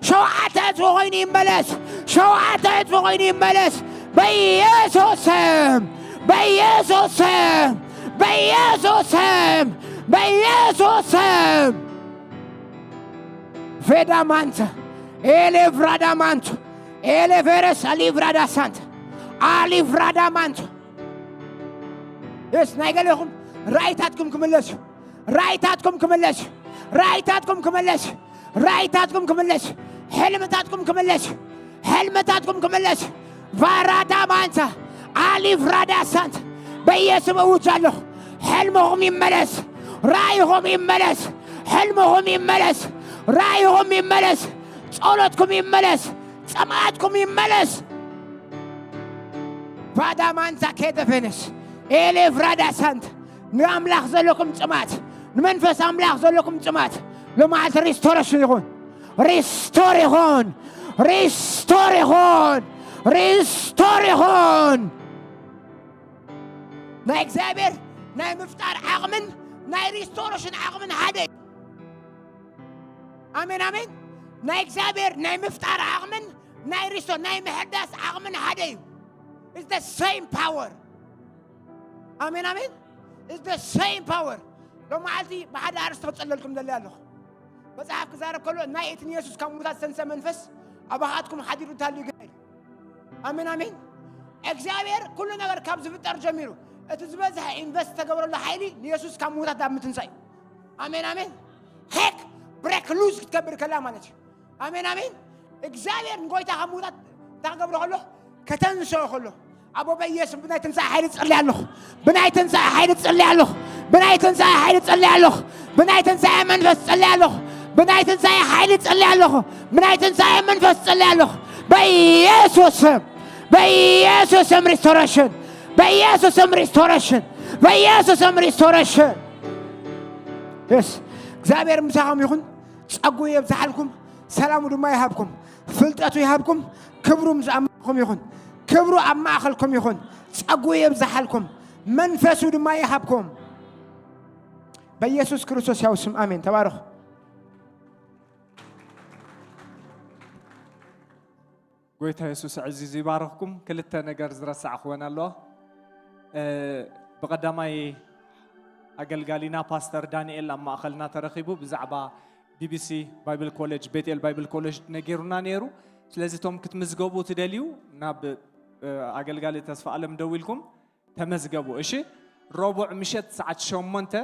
ሸውዓተ እጥፊ ኮይኑ ይመለስ። ሸውዓተ እጥፊ ኮይኑ ይመለስ። በኢየሱስ ስም፣ በኢየሱስ ስም፣ በኢየሱስ ስም፣ በኢየሱስ ስም። ቬዳ ማንተ ኤሌ ቭራዳ ማንቱ ኤሌ ቬረስ ኣሊ ቭራዳ ሳንተ ኣሊ ቭራዳ ማንቱ። የስ ናይ ገለኹም ራእይታትኩም ክምለስ እዩ። ራእይታትኩም ክምለስ እዩ። ራእይታትኩም ክምለስ እዩ። ራእይታትኩም ክምለስ እዩ። ሕልምታትኩም ክምለስ እዩ። ሕልምታትኩም ክምለስ እዩ። ቫራዳ ማንታ ኣሊፍ ራዳ ሳንት በኢየሱስ እውጅ ኣለኹ። ሕልምኹም ይመለስ። ራእይኹም ይመለስ። ሕልምኹም ይመለስ። ራእይኹም ይመለስ። ጸሎትኩም ይመለስ። ጸማትኩም ይመለስ። ፋዳማንሳ ኬተፌነስ ኤሌፍራዳ ሳንት ንኣምላኽ ዘለኩም ጽማት፣ ንመንፈስ ኣምላኽ ዘለኩም ጽማት፣ ሎማዓልቲ ሪስቶሬሽን ይኹን፣ ሪስቶር ይኹን፣ ሪስቶር ይኹን፣ ሪስቶር ይኹን። ናይ እግዚኣብሔር ናይ ምፍጣር ዓቕምን ናይ ሪስቶሬሽን ዓቕምን ሓደ እዩ። ኣሜን ኣሜን። ናይ እግዚኣብሔር ናይ ምፍጣር ዓቕምን ናይ ሪስቶር ናይ ምሕዳስ ዓቕምን ሓደ እዩ። It's the same power. ኣሜን ኣሜን። It's the same power. ሎማዓልቲ ብሓደ ኣርእስቲ ክጸለልኩም ደሊ ኣለኹ። መጽሓፍ ክዛረብ ከሎ ናይ እቲ ንየሱስ ካብ ምዉታት ዝተንሰ መንፈስ ኣባኻትኩም ሓዲሩ እንተሃልዩ ግና ኢሉ። ኣሜን ኣሜን። እግዚኣብሔር ኩሉ ነገር ካብ ዝፍጠር ጀሚሩ እቲ ዝበዝሐ ኢንቨስት ዝተገበረሉ ሓይሊ ንየሱስ ካብ ምዉታት ናብ ምትንሳእ እዩ። ኣሜን ኣሜን። ሄክ ብሬክ ሉዝ ክትገብር ከላ ማለት እዩ። ኣሜን ኣሜን። እግዚኣብሔር ንጎይታ ካብ ምዉታት እንታይ ክገብሮ ከሎ ከተንስኦ ከሎ ኣቦ በኢየሱስ ብናይ ትንሳኤ ሓይሊ ጸልያ ኣለኹ። ብናይ ትንሳኤ ሓይሊ ጸልያ ኣለኹ። ብናይ ትንሳኤ ሓይሊ ጸልያ ኣለኹ። ብናይ ትንሳኤ መንፈስ ጸልያ ኣለኹ። ብናይ ትንሳኤ ሓይሊ ጸልያ ኣለኹ። ብናይ ትንሳኤ መንፈስ ጸልያ ኣለኹ። በኢየሱስ ስም፣ በኢየሱስ ስም ሪስቶሬሽን፣ በኢየሱስ ስም ሪስቶሬሽን፣ በኢየሱስ ስም ሪስቶሬሽን። የስ፣ እግዚኣብሔር ምሳኹም ይኹን። ጸጉ የብዝሓልኩም፣ ሰላሙ ድማ ይሃብኩም፣ ፍልጠቱ ይሃብኩም። ክብሩ ምስ ኣብ ማእኸልኩም ይኹን፣ ክብሩ ኣብ ማእኸልኩም ይኹን። ጸጉ የብዝሓልኩም፣ መንፈሱ ድማ ይሃብኩም። በኢየሱስ ክርስቶስ ያው ስም ኣሜን። ተባረኹ። ጎይታ የሱስ ዕዚዝ ይባርኽኩም። ክልተ ነገር ዝረሳዕኩወን ኣለዋ። እ፣ ብቐዳማይ ኣገልጋሊና ፓስተር ዳንኤል ኣብ ማእኸልና ተረኺቡ ብዛዕባ ቢቢሲ ባይብል ኮሌጅ፣ ቤትኤል ባይብል ኮሌጅ ነጊሩና ነይሩ። ስለዚ እቶም ክትምዝገቡ ትደልዩ ናብ፣ እ፣ ኣገልጋሊ ተስፋ ኣለም ደዊልኩም ተመዝገቡ። እሺ፣ ረቡዕ ምሸት ሰዓት ሸሞንተ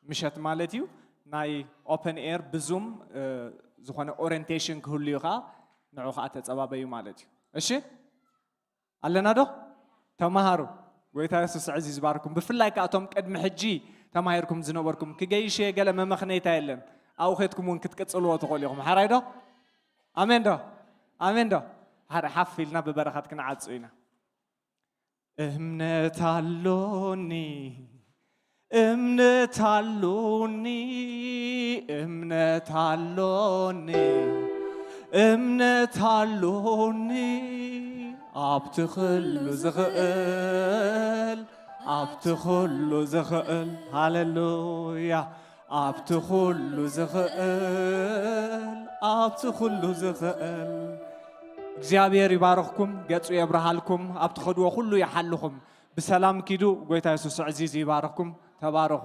ምሸት ማለት እዩ። ናይ ኦፐን ኤር ብዙም፣ እ፣ ዝኾነ ኦሪየንቴሽን ክህሉ እዩ ኸዓ፣ ንዑ ኸዓ ተጸባበዩ ማለት እዩ። እሺ፣ ኣለና ዶ? ተማሃሩ። ጎይታ የሱስ ዕዚ ዝባርኩም። ብፍላይ ከኣ እቶም ቅድሚ ሕጂ ተማሂርኩም ዝነበርኩም፣ ክገይሽ እየ ገለ መመኽነይታ የለን። ኣብኡ ኸድኩም እውን ክትቅጽልዎ ትኽእሉ ኢኹም። ሓራይ ዶ? ኣሜን ዶ? ኣሜን ዶ? ሓደ ሓፍ ኢልና ብበረኸት ክንዓጹ ኢና። እምነት ኣሎኒ፣ እምነት ኣሎኒ፣ እምነት ኣሎኒ፣ እምነት ኣሎኒ፣ ኣብቲ ኹሉ ዝኽእል፣ ኣብቲ ኹሉ ዝኽእል፣ ሃሌሉያ፣ ኣብቲ ኹሉ ዝኽእል፣ ኣብቲ ኹሉ ዝኽእል። እግዚኣብሔር ይባርኽኩም፣ ገጹ የብርሃልኩም፣ ኣብ ትኸድዎ ኩሉ ይሓልኹም። ብሰላም ኪዱ፣ ጎይታ የሱስ ዕዚዝ ይባርኽኩም። ተባረኹ።